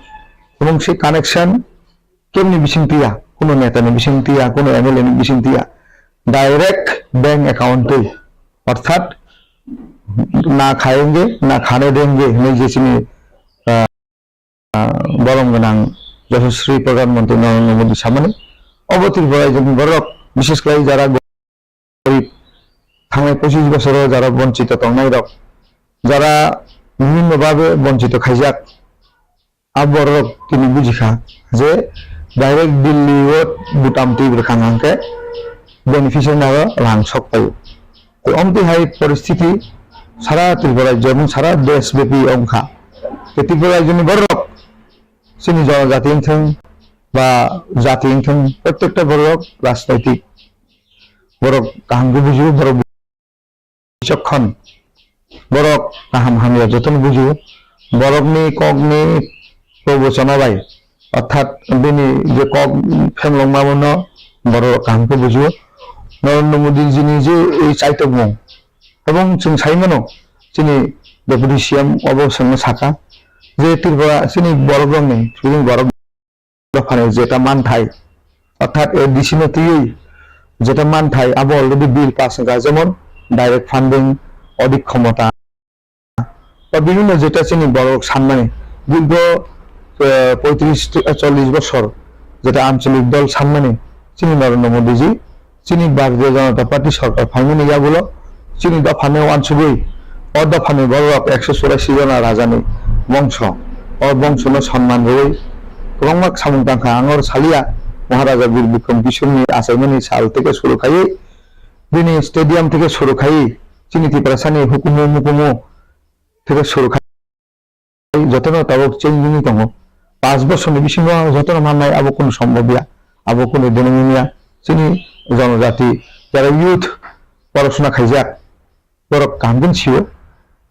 ebong se connection kebni bisingtwi ya, kuno neta ni bisingtwi ya, kuno M L A ni bisingtwi ya, direct bank account twi, orthat na khayenge, na khane denge hinwi je chini, ah, ah, borom gwnang Yashaswi Pradhan Mantri Narendra Modi samani, obo Tripura rajyoni borok, bishesh khlai jara gorib, thangnai pochish bosoro jara bonchito tongnai rok, jara bibhinno bhabe bonchito khaijak, a borok tini bujikha je direct Delhi o butam twi bwrwkha hwnkhe beneficiary no rang sok paio. Tei omtwi hai poristhiti sara Tripura rajyo ebong sara desh byapi wngkha. Tei Tripura rajyoni borok chini jonojati wngthung ba jati wngthung, prottekta borok rajnaitik borok kaham khe bujio, borok bichokkon borok kaham hamya jotono bujio, borokni kokni probochona bai, orthat bini je kok phenlongma bono borok kaham khe bujio. Narendra Modi jini je ei chaitokmung, ebong chwng sai mano, chini Deputy C M obo chwngno saka je Tripura chini borok rokni, chini borok dophani jeta manthai, orthat A D C no twiwi jeta manthai abo already bill pass wngkha, jemon direct funding, odik khomota, ba bibhinno jeta chini borok sanmani, dirgho, eh, poitris, chollish bosor jeta anchalik dol sanmani, chini Narendra Modi ji, chini Bharatiya Janata Party sorkar phaimani yagulo chini dophani uansugwi o dophani bororok ekso churasi jona rajani bongso, o bongsono sonman rwui kwbangma samung tangkha. Ang oro saliya, Maharaja Bir Bikram Kishorni achaimani sal theke suru khaiwi, bini stadium theke suru khaiwi, chini Tiprasani hukumu mukumu theke suru khai jotono tabuk chengwi tongo. Panch bosorni bisingo jotono mannai abo kunu sombobya, abo kunu diniminiya. Chini jonojati jara youth porosona khaijak, borok kaham khe sio.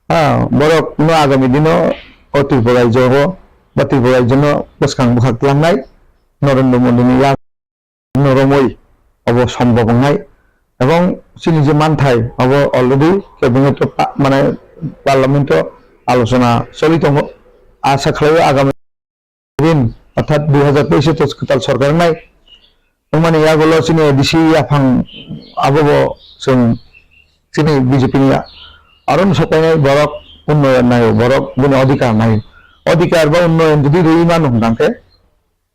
Ah, borok no agami dino o Tripura rajyo o ba Tripura rajyo no bwskang bwkhak tlangnai Narendra Modi ni yak no romwi obo sombok wngnai, ebong chini je manthai obo already cabinet o pa-, mane parliament o alochona choli tongo. Asa khlaio agami din orthat dui hazar teis o kwtal sorkar wngnai wngmani yagulo chini A D C yaphang abobo chwng chini B J P ni aron sopainai borok unnoyon naio, borok bini odhikar naio. Odhikar ba unnoyon jodi rwi mano hwnkhe,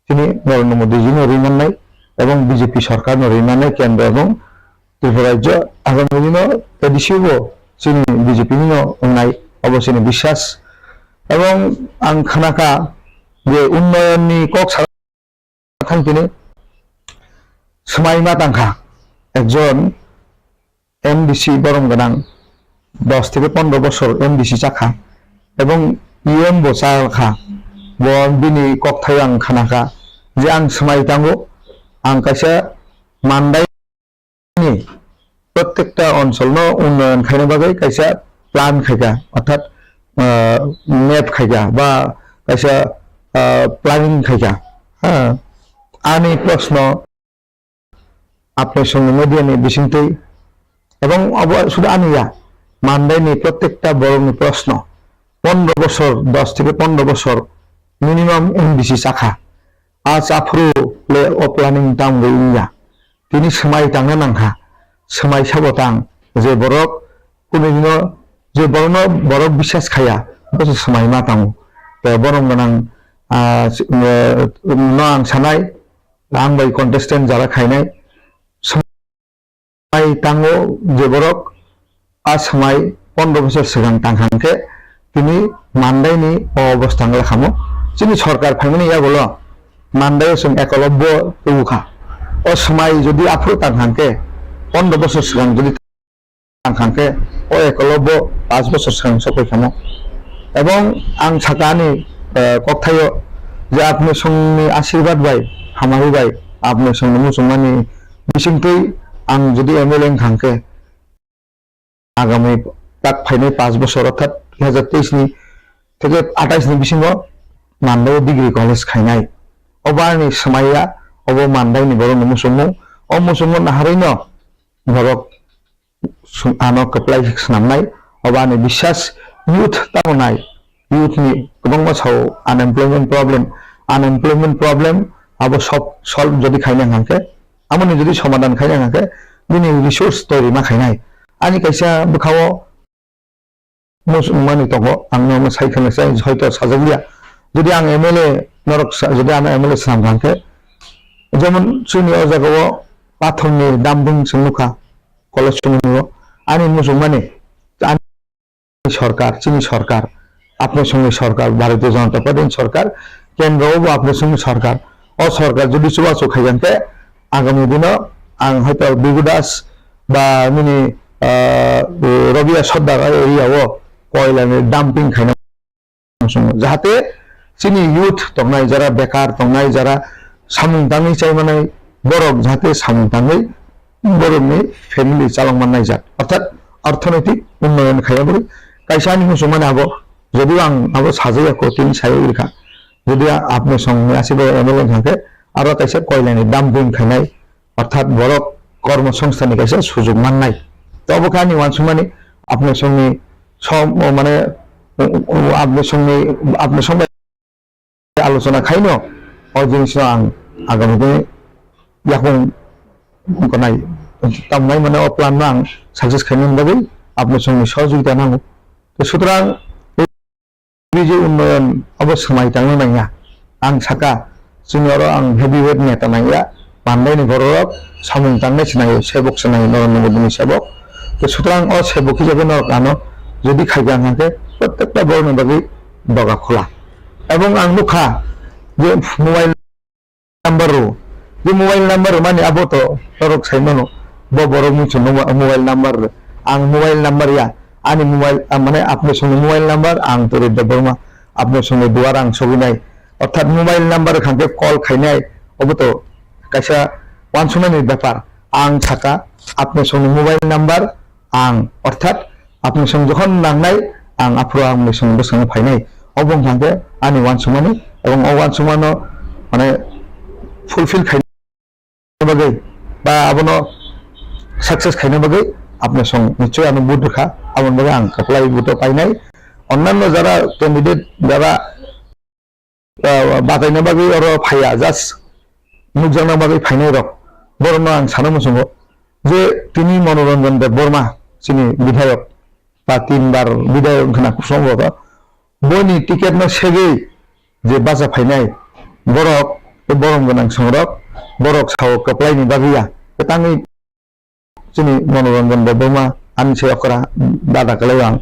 chini Narendra Modi ji no rwi mannai ebong B J P sorkar no rwi mannai kendro ebong Tripura rajyo agami dino A D C bo chini B J P ni no wngnai, obo chini biswas. Ebong ang khnakha je unnoyon ni kok sa thang tini swmai ma tangkha ekjon M D C borom gwnang dos theke pondro bosor M D C chakha ebong E M bo chakha, bo bini kokthai ang khanakha je ang swmai tango, ang kaisa Mandai ni prottekta onchol no unnoyon khaina bagwi kaisa plan khaika, orthat, ah, map khaika ba kaisa, ah, planning khaika. Ha, ani proshno apni songni media ni bisingtwi, ebong obo sudu ani ya, Mandai ni prottekta borok ni proshno, pondro bosor, dos theke pondro bosor minimum M D C chakha, a chaphuru le o planning tamo wngya. Tini swmai tangna nangkha, swmai sabo tang, je borok kunu dino je borokno borok biswas khaya, bo se swmai ma tango. Tei borom gwnang, ah, no ang sanai, ang bai contestant jara khainai, tango je borok a swmai pondro bosor swkang tang kha hwnkhe tini mandaini o obostha wngla khamo. Chini sorkar phaimani yagulo mandaio chwng ekolobbo tubu kha. O swmai jodi aphuru tang kha hwnkhe pondro bosor swkang jodi tang kha hwnkhe o ekolobbo pash bosor swkang sokoi khamo. Ebong ang saka ani, eh, kokthaio je apni songni asirwad bai, hamari bai, apni songni muchungmani bisingtwi ang jodi M L A wng kha hwnkhe, agami tak phainai pash bosor, orthat dui hazar teis ni theke atais ni bisingo Mandao degree college khainai. Obo ani swmaiya, obo Mandai ni borok ni muchungmung. O muchungmung naharwi no borok sum-, ano kwplai swnamnai. Obo ani biswas youth tamo nai. Youth ni kwbangma sao unemployment problem, unemployment problem abo sob solve jodi khaina hwnkhe, amoni jodi somadan khaina hwnkhe, bini resource toiri ma khainai. Ani kaisa bwkhao muchungmani tongo, ang no sai khwna sai hoito sajak ya. Jodi ang M L A norok sa-, jodi ano M L A swnam hwnkhe, jemon chini o jagao pathorni dumping chwng nukha, college chwng nukha, ani muchungmani, ani sorkar, chini sorkar, apni songni sorkar, Bharatiya Janata Party ni sorkar, kendro bo apni songni sorkar. O sorkar jodi chubachu khaikha hwnkhe, agami dino ang hoito Bhikkhu Das ba nini, ah, Rabia Sardar area o koilani dumping khaina muchungo. Jahate chini youth tongnai, jara bekar tongnai, jara samung tangwi chaimanai borok jahate samung tangwi borokni family chalokman naijak. Orthat orthonoitik unnoyon khaina bagwi kaisa ani muchungmani abo, jodio ang abo sajaya kotini sayo rikha. Jodi a-, apni songni asibo M L A thangkhe aro kaisa koilani dumping khainai, orthat borok kormo songstani kaisa sujok mannai. To obo khe ani uansukmani apni songni som-, o mane, o, o, apni songni, apni song bai alochona khaino o jinisno ang agami dini yakung wngnai, tamnai mane o plan no ang success khaina bagwi apni songni sohojogita nango. To sutrang B J unnoyon abo swmai tangna nangya. Ang saka, chini oro ang heavyweight neta nangya. Mandaini bororok samung tangnai se nangyo, sebok se nangyo, Narendra Modini sebok. To sutrang o sebok hisabe norok ano jodi khaikha hwnkhe, prottekta borokni bagwi doga khola. Ebong ang nukha je mobile number rw. Je mobile number rwmani abo to norok sai mano. Bo borok muchung no mobile number rw. Ang mobile number ya. Ani mobile, ah, mane apni songni mobile number ang Turit Debbarma. Apni songni duar ang sogwi nai. Orthat mobile number rwkha hwnkhe call khainai. Obo to kaisa uansuknani bepar. Ang saka apni songni mobile number ang, orthat apni song jokhon nangnai, ang aphuru ang ni song bwskango phainai. Obo wngkha hwnkhe ani uansukmani, ebong o uansukmano mane fulfill khaina bagwi ba abono success khaina bagwi apni song nichoi ano vote rwkha, aboni bagwi ang kwplai vote o painai. Onnanno jara candidate jara ah, bataina bagwi oro phaiya, just nukjakna bagwi phainai rok. Borokno ang sana muchungo je tini Manoranjan Debbarma chini bidhayok ba tin bar bidhayok wngkhana Kusum Rogo, boni ticket no segwi je bacha phainai borok, tei borom gwnang songrok, borok sao kwplai ni bagwi ya, kwtangwi Chini Manoranjan Debbarma ani se okra dada kwlai ang.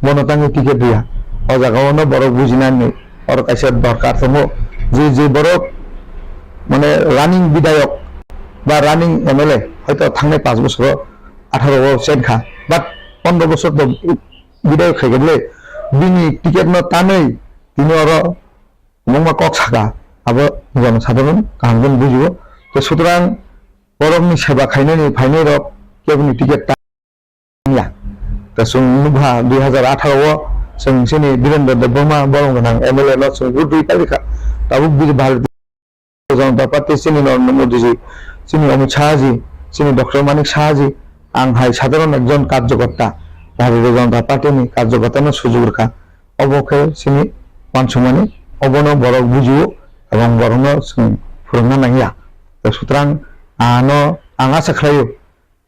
Bono tangwi ticket riya. O jaga o no borok bujinani oro kaisa dorkar tongo. Je, je borok mane running bidhayok ba running M L A hoito thangnai panch bosoro atharo o chenkha. But pondro bosor to bidhayok khaikha bwle bini ticket no tanwi tini oro kwbangma kok saka. Abo jono sadharon kaham khe bujio. To sutrang borokni seba khainani phainairok keboni ticket tangya. Tei chwng nukha dui hazar atharo o chwng chini Birendra Debbarma borom gwnang M L A no chwng vote rwi pairikha. Tabuk bini Bharatiya Janata Party chini Narendra Modi ji, chini Amit Shah ji, chini Doctor Manik Saha ji, ang hai sadharon ekjon karjokorta, Bharatiya Janata Party ni karjokorta no sujuk rwkha. Obo khe chini uansukmani, obono borok bujio, ebong borokno chwng phwrwngna nangya. Tei sutrang ano ang asa khlaio,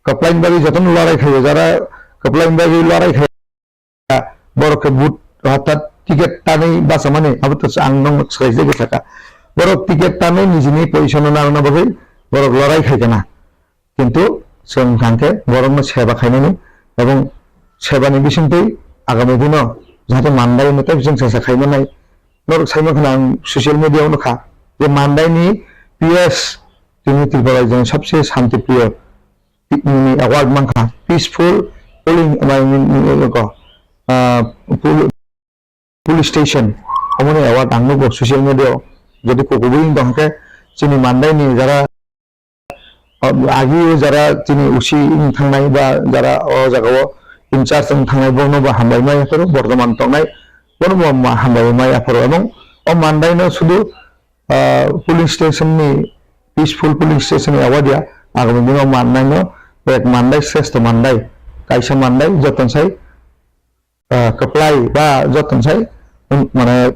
kwplaini bagwi jotono lorai khaio, jara kwplaini bagwi lorai khaio, borok khe vote, orthat ticket tanwi bachamani, abo to ang nokno swkang se sakha. Borok ticket tanwi nijini position no narwkna bagwi borok lorai khai kana. Kintu chwng thangkhe borokno seba khainani, ebong sebani bisingtwi agami dino jahate mandai hwnwi tei chwng chasa khaimanai. Norok saima khna ang social media-o nukha je mandaini P S tini Tripura rajyoni sabse shanti priyo ni award mankha, peaceful polling, ah, pol-, police station, omoni award ang nugo social media-o. Jodi kukubui wng tongkhe chini mandaini jara, ah, agi o jara chini usi wng thangnai ba jara o jagao in charge wng thangnai bono bo hambai mai aphuru, bortoman tongnai bono bo ma-, hambai mai aphuru. Ebong o mandaino sudu, ah, polling station ni, peaceful polling station ni award ya, agami dino mandaino ek mandai shrestho mandai, kaisa mandai joton sai ah, kwplai ba joton sai, um, mane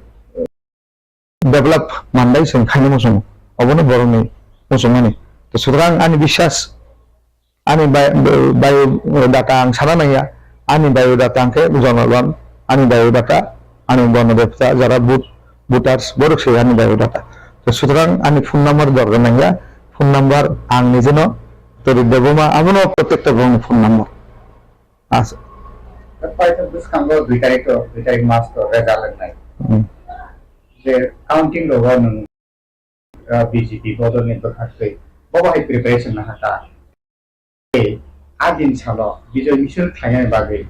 develop mandai chwng khaina muchungo. Obono borokni muchungmani. To sutrang ani biswas, ani bai-, bai-, biodata ang sana nangya, ani biodata ang khe jonogon, ani biodata, ani bono bebsa jara vote, voters, borok se ani biodata. To sutrang ani phone number dorkar nangya, phone number ang nijeno Torik Debbarma, abono protekta borokni phone number. Asa. Paithak bwskango dui tarikh to, dui tarikh mas to result wngnai. Hmm. Je counting rogo nwng, ah, B J P bodolni bwkhaktwi bobo hai preparation naha ta. Tei a din salo Bijoy Misil khlainani bagwi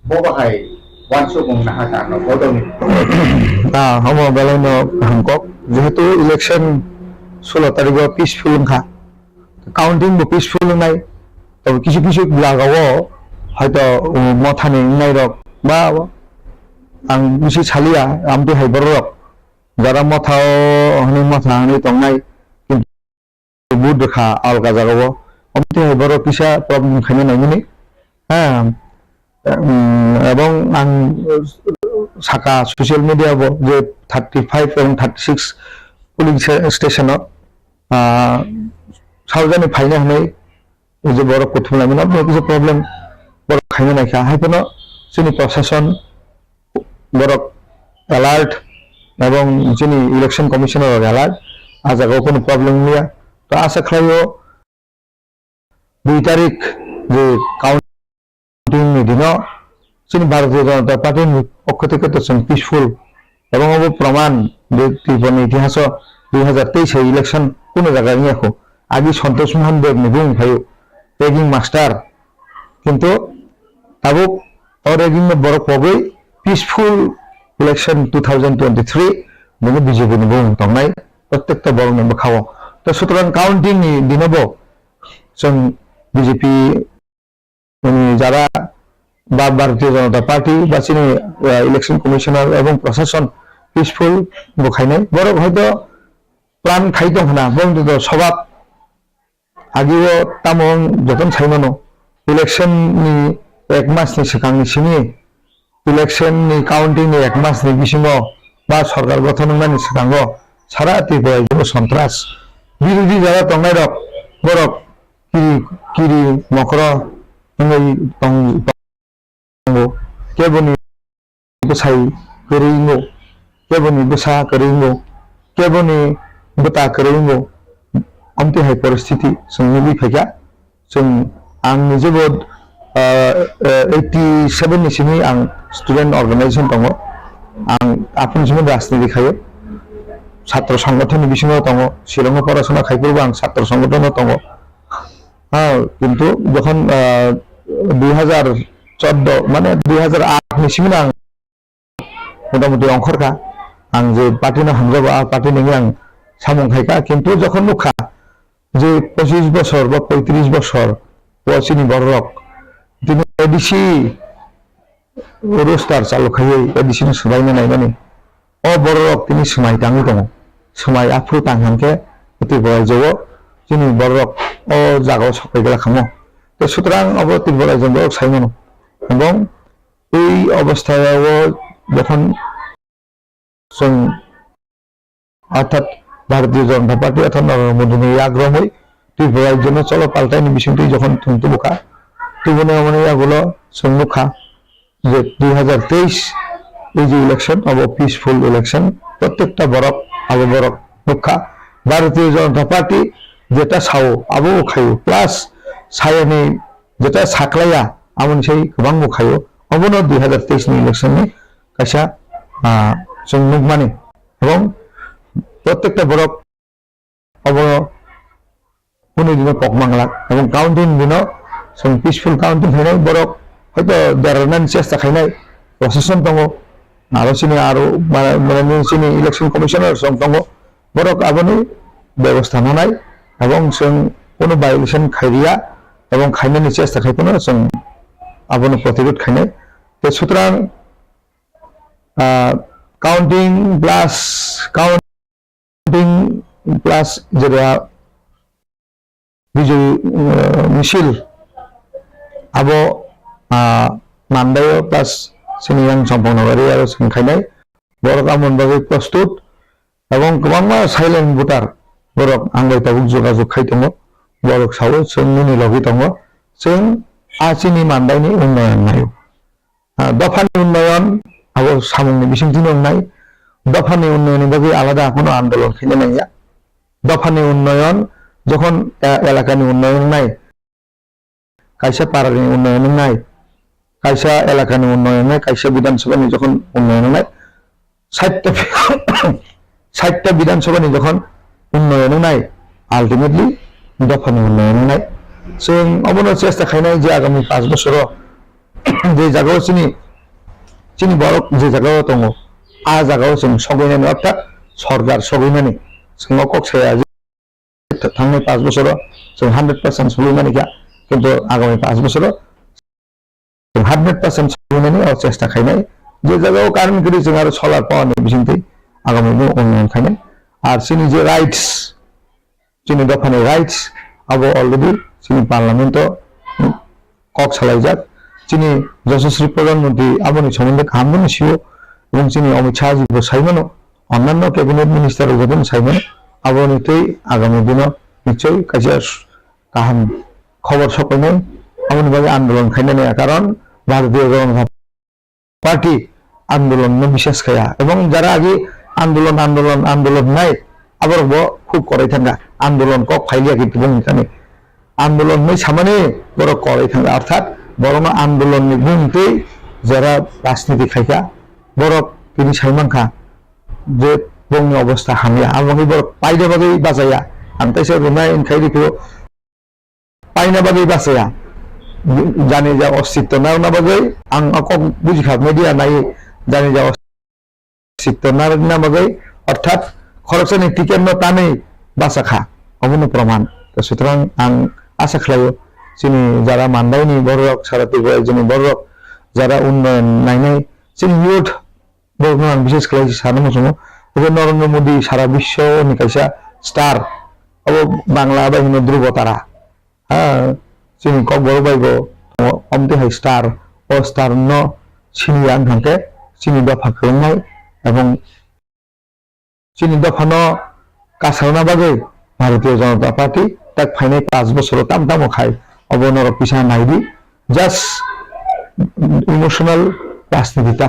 bobo hai uansukmung naha ta no bodolni. Ah, omo belai no kaham kok. Jehetu election sulo tarikh o peaceful wngkha. Counting bo peaceful wngnai, tei kisu kisu jagao hoito, um, mothani wngnairok ba ang bisi saliya, amtwi hai bororok jara mothao hwnwi motha hwnwi tongnai, kintu vote rwkha alga jagao, amtwi hai borok kisa problem khaina naimani. Ha, um, ebong ang saka social media bo je thirty five ebong thirty six polling se-, station o ah, saujani phaina hwnwi je borok kuthum laimano, bo kisa problem borok khaina naikha. Hai phano chini prosason borok alert ebong chini election commissioner rok alert, ah jagao kunu problem wngya. To asa khlaio dui tarik je count Din ni dino chini Bharatiya Janata Party ni pokho theke to chwng peaceful, ebong obo proman je Tripura ni itihaso dui hazar teis hai election kuno jaga wngya kho. Agi Santosh Mohan Deb ni bumung phaio, ragging master, kintu tabuk o ragging no borok pogwi peaceful election two thousand twenty-three bini B J P ni bumung tongnai, prottekta borok ni bwkhao. To sutrang counting ni dino bo chwng B J P ni jara ba Bharatiya Janata Party ba chini, eh, election commissioner ebong prosason peaceful bo khainai. Borok hoito plan khai tong khna, borok to sobab agio tamo wng jotono sai mano. Election ni ek mas ni swkang ni simi election ni counting ni ek mas ni bisingo ba sorkar gothon wngnani swkango sara Tripura rajyo sontras birodhi jora tongnai rok borok kiri, kiri mokro wngwi tong-, tongo. Keboni bwsai kwrwi wngo, keboni bwsa kwrwi wngo, keboni bwta kwrwi wngo. Amtwi hai poristiti chwng nugwi phaikha. Chwng, ang nijebo, ah, ah, eighty seven ni simi ang student organization tongo. Ang aphuru simi rajniti khaio. Chhatro songgothon ni bisingo tongo. Shillong o porasona khai phuru bo ang chhatro songgothon o tongo. Ha, kintu jokhon, ah, dui hazar chordo, mane dui hazar aat ni simi ang motamoti ongkhorkha. Ang je party no hamjago, a party ni ang samung khaikha, kintu jokhon nukha je pochis bosor ba poitris bosor o chini bororok tini A D C roster chalu khaiwi A D C no swbaina naimani, o bororok tini swmai tangwi tongo. Swmai aphuru tang hwnkhe Tripura rajyo o chini bororok o jagao sokphai glak kha mo. Tei sutrang obo Tripura rajyoni borok sai mano. Ebong tei obostha o jokhon chwng, orthat Bharatiya Janata Party, orthat Narendra Modi ni yak romwi Tripura rajyo no cholo paltai ni bisingtwi jokhon thwng tubu kha, tubuni omoni yagulo chwng nukha je dui hazar teis ei je election abo peaceful election, prottekta borok abo borok nukha. Bharatiya Janata Party jeta sao abo bo khaio, plus sayani jeta saklaiya, aboni sai kwbang bo khaio. Obono dui hazar teis ni election ni kaisa, ah, chwng nukmani. Ebong protekta borok obo hwnwi dino kok manglak. Ebong counting dino chwng peaceful counting khainai borok hoito derarnani chesta khainai, procession tongo. Aro chini aro ma-, mane chini election commissioner song tongo. Borok aboni bebosta nanai ebong chwng kono violation khairiya ebong khainani chesta khai phano chwng abono protirod khainai. Te sutrang, ah, counting plus counting plus jera Bijoy, eh, Misil abo, ah, Mandai o plus chini yang Champang Nagari aro chwng khainai. Borok amoni bagwi prostut ebong kwbangma silent voter borok ang bai tabuk jogajog khai tongo. Borok sao chwng nini logi tongo, chwng a chini Mandai ni unnayon naio. Ah, dophani unnayon abo samungni bisingtwi wngnai. Dophani unnayonni bagwi alada aphano andolon khaina nangya. Dophani unnayon jokhon, eh, elakani unnayon wngnai, kaisa parani unnayon wngnai, kaisa elakani unnayon wngnai, kaisa Bidhan Sabhani jokhon unnayon wngnai, saitta, saitta Bidhan Sabhani jokhon unnayon wngnai, ultimately dophani unnayon wngnai. Chwng obono chesta khainai je agami panch bosoro je jagao chini, chini borok je jagao tongo, a jagao chwng sogwinani, orthat sorkar sogwinani. Chwng o kok saya je thangnai panch bosoro chwng hundred percent sogwimani kha, kintu agami panch bosoro chwng hundred percent sogwinani o chesta khainai. Je jagao current kwrwi chwng aro solar power ni bisingtwi agami bo unnayon khainai. Ar chini je rights, chini dophani rights abo already chini parliament o kok salaijak. Chini Yashaswi Pradhan Mantri aboni somondo kaham bono sio, ebong chini Amit Shah ji bo saimano, onnanno cabinet minister rok jotono saimano. Aboni twi agami dino nichoi kaisa kaham khobor sokoinai, aboni bagwi andolon khainani, karon Bharatiya Janata Party andolon no biswas khaya, ebong jara agi andolon, andolon, andolon hnai, aborok bo khub korai thangkha, andolon kok phailiya khe tubung hinkhani. Andolon hnai samani borok korai thangkha, orthat borokno andolon ni bumtwi jara rajniti khaikha, borok tini sai mankha je bongni obostha hamya, abo wngwi borok paida bagwi bachaya. Ang teisa rwnai wngkhai rikho, paina bagwi bachaya. Jani ja ostitto narwkna bagwi ang o kok bujikha, media nai, jani ja ostitto narwkna bagwi, orthat khoroksani ticket no tanwi bachakha, obono proman. To sutrang ang asa khlaio, chini jara Mandai ni borok, sara Tripura ni borok, jara unnayon nainai, chini youth, borokno ang bises khlai sana muchungo. Obo Narendra Modi sara biswoni kaisa star. Obo Bangla bai hino Dhrubo Tara. Ha, chini Kokborok bai bo tongo, omtwi hai star. O star no siniya wng thangkhe chini dopha kwrwngnai, ebong chini dophano kasarna bagwi Bharatiya Janata Party tak phainai panch bosoro tam tamo khai, obo norok kisa naidi, just emotional rajniti ta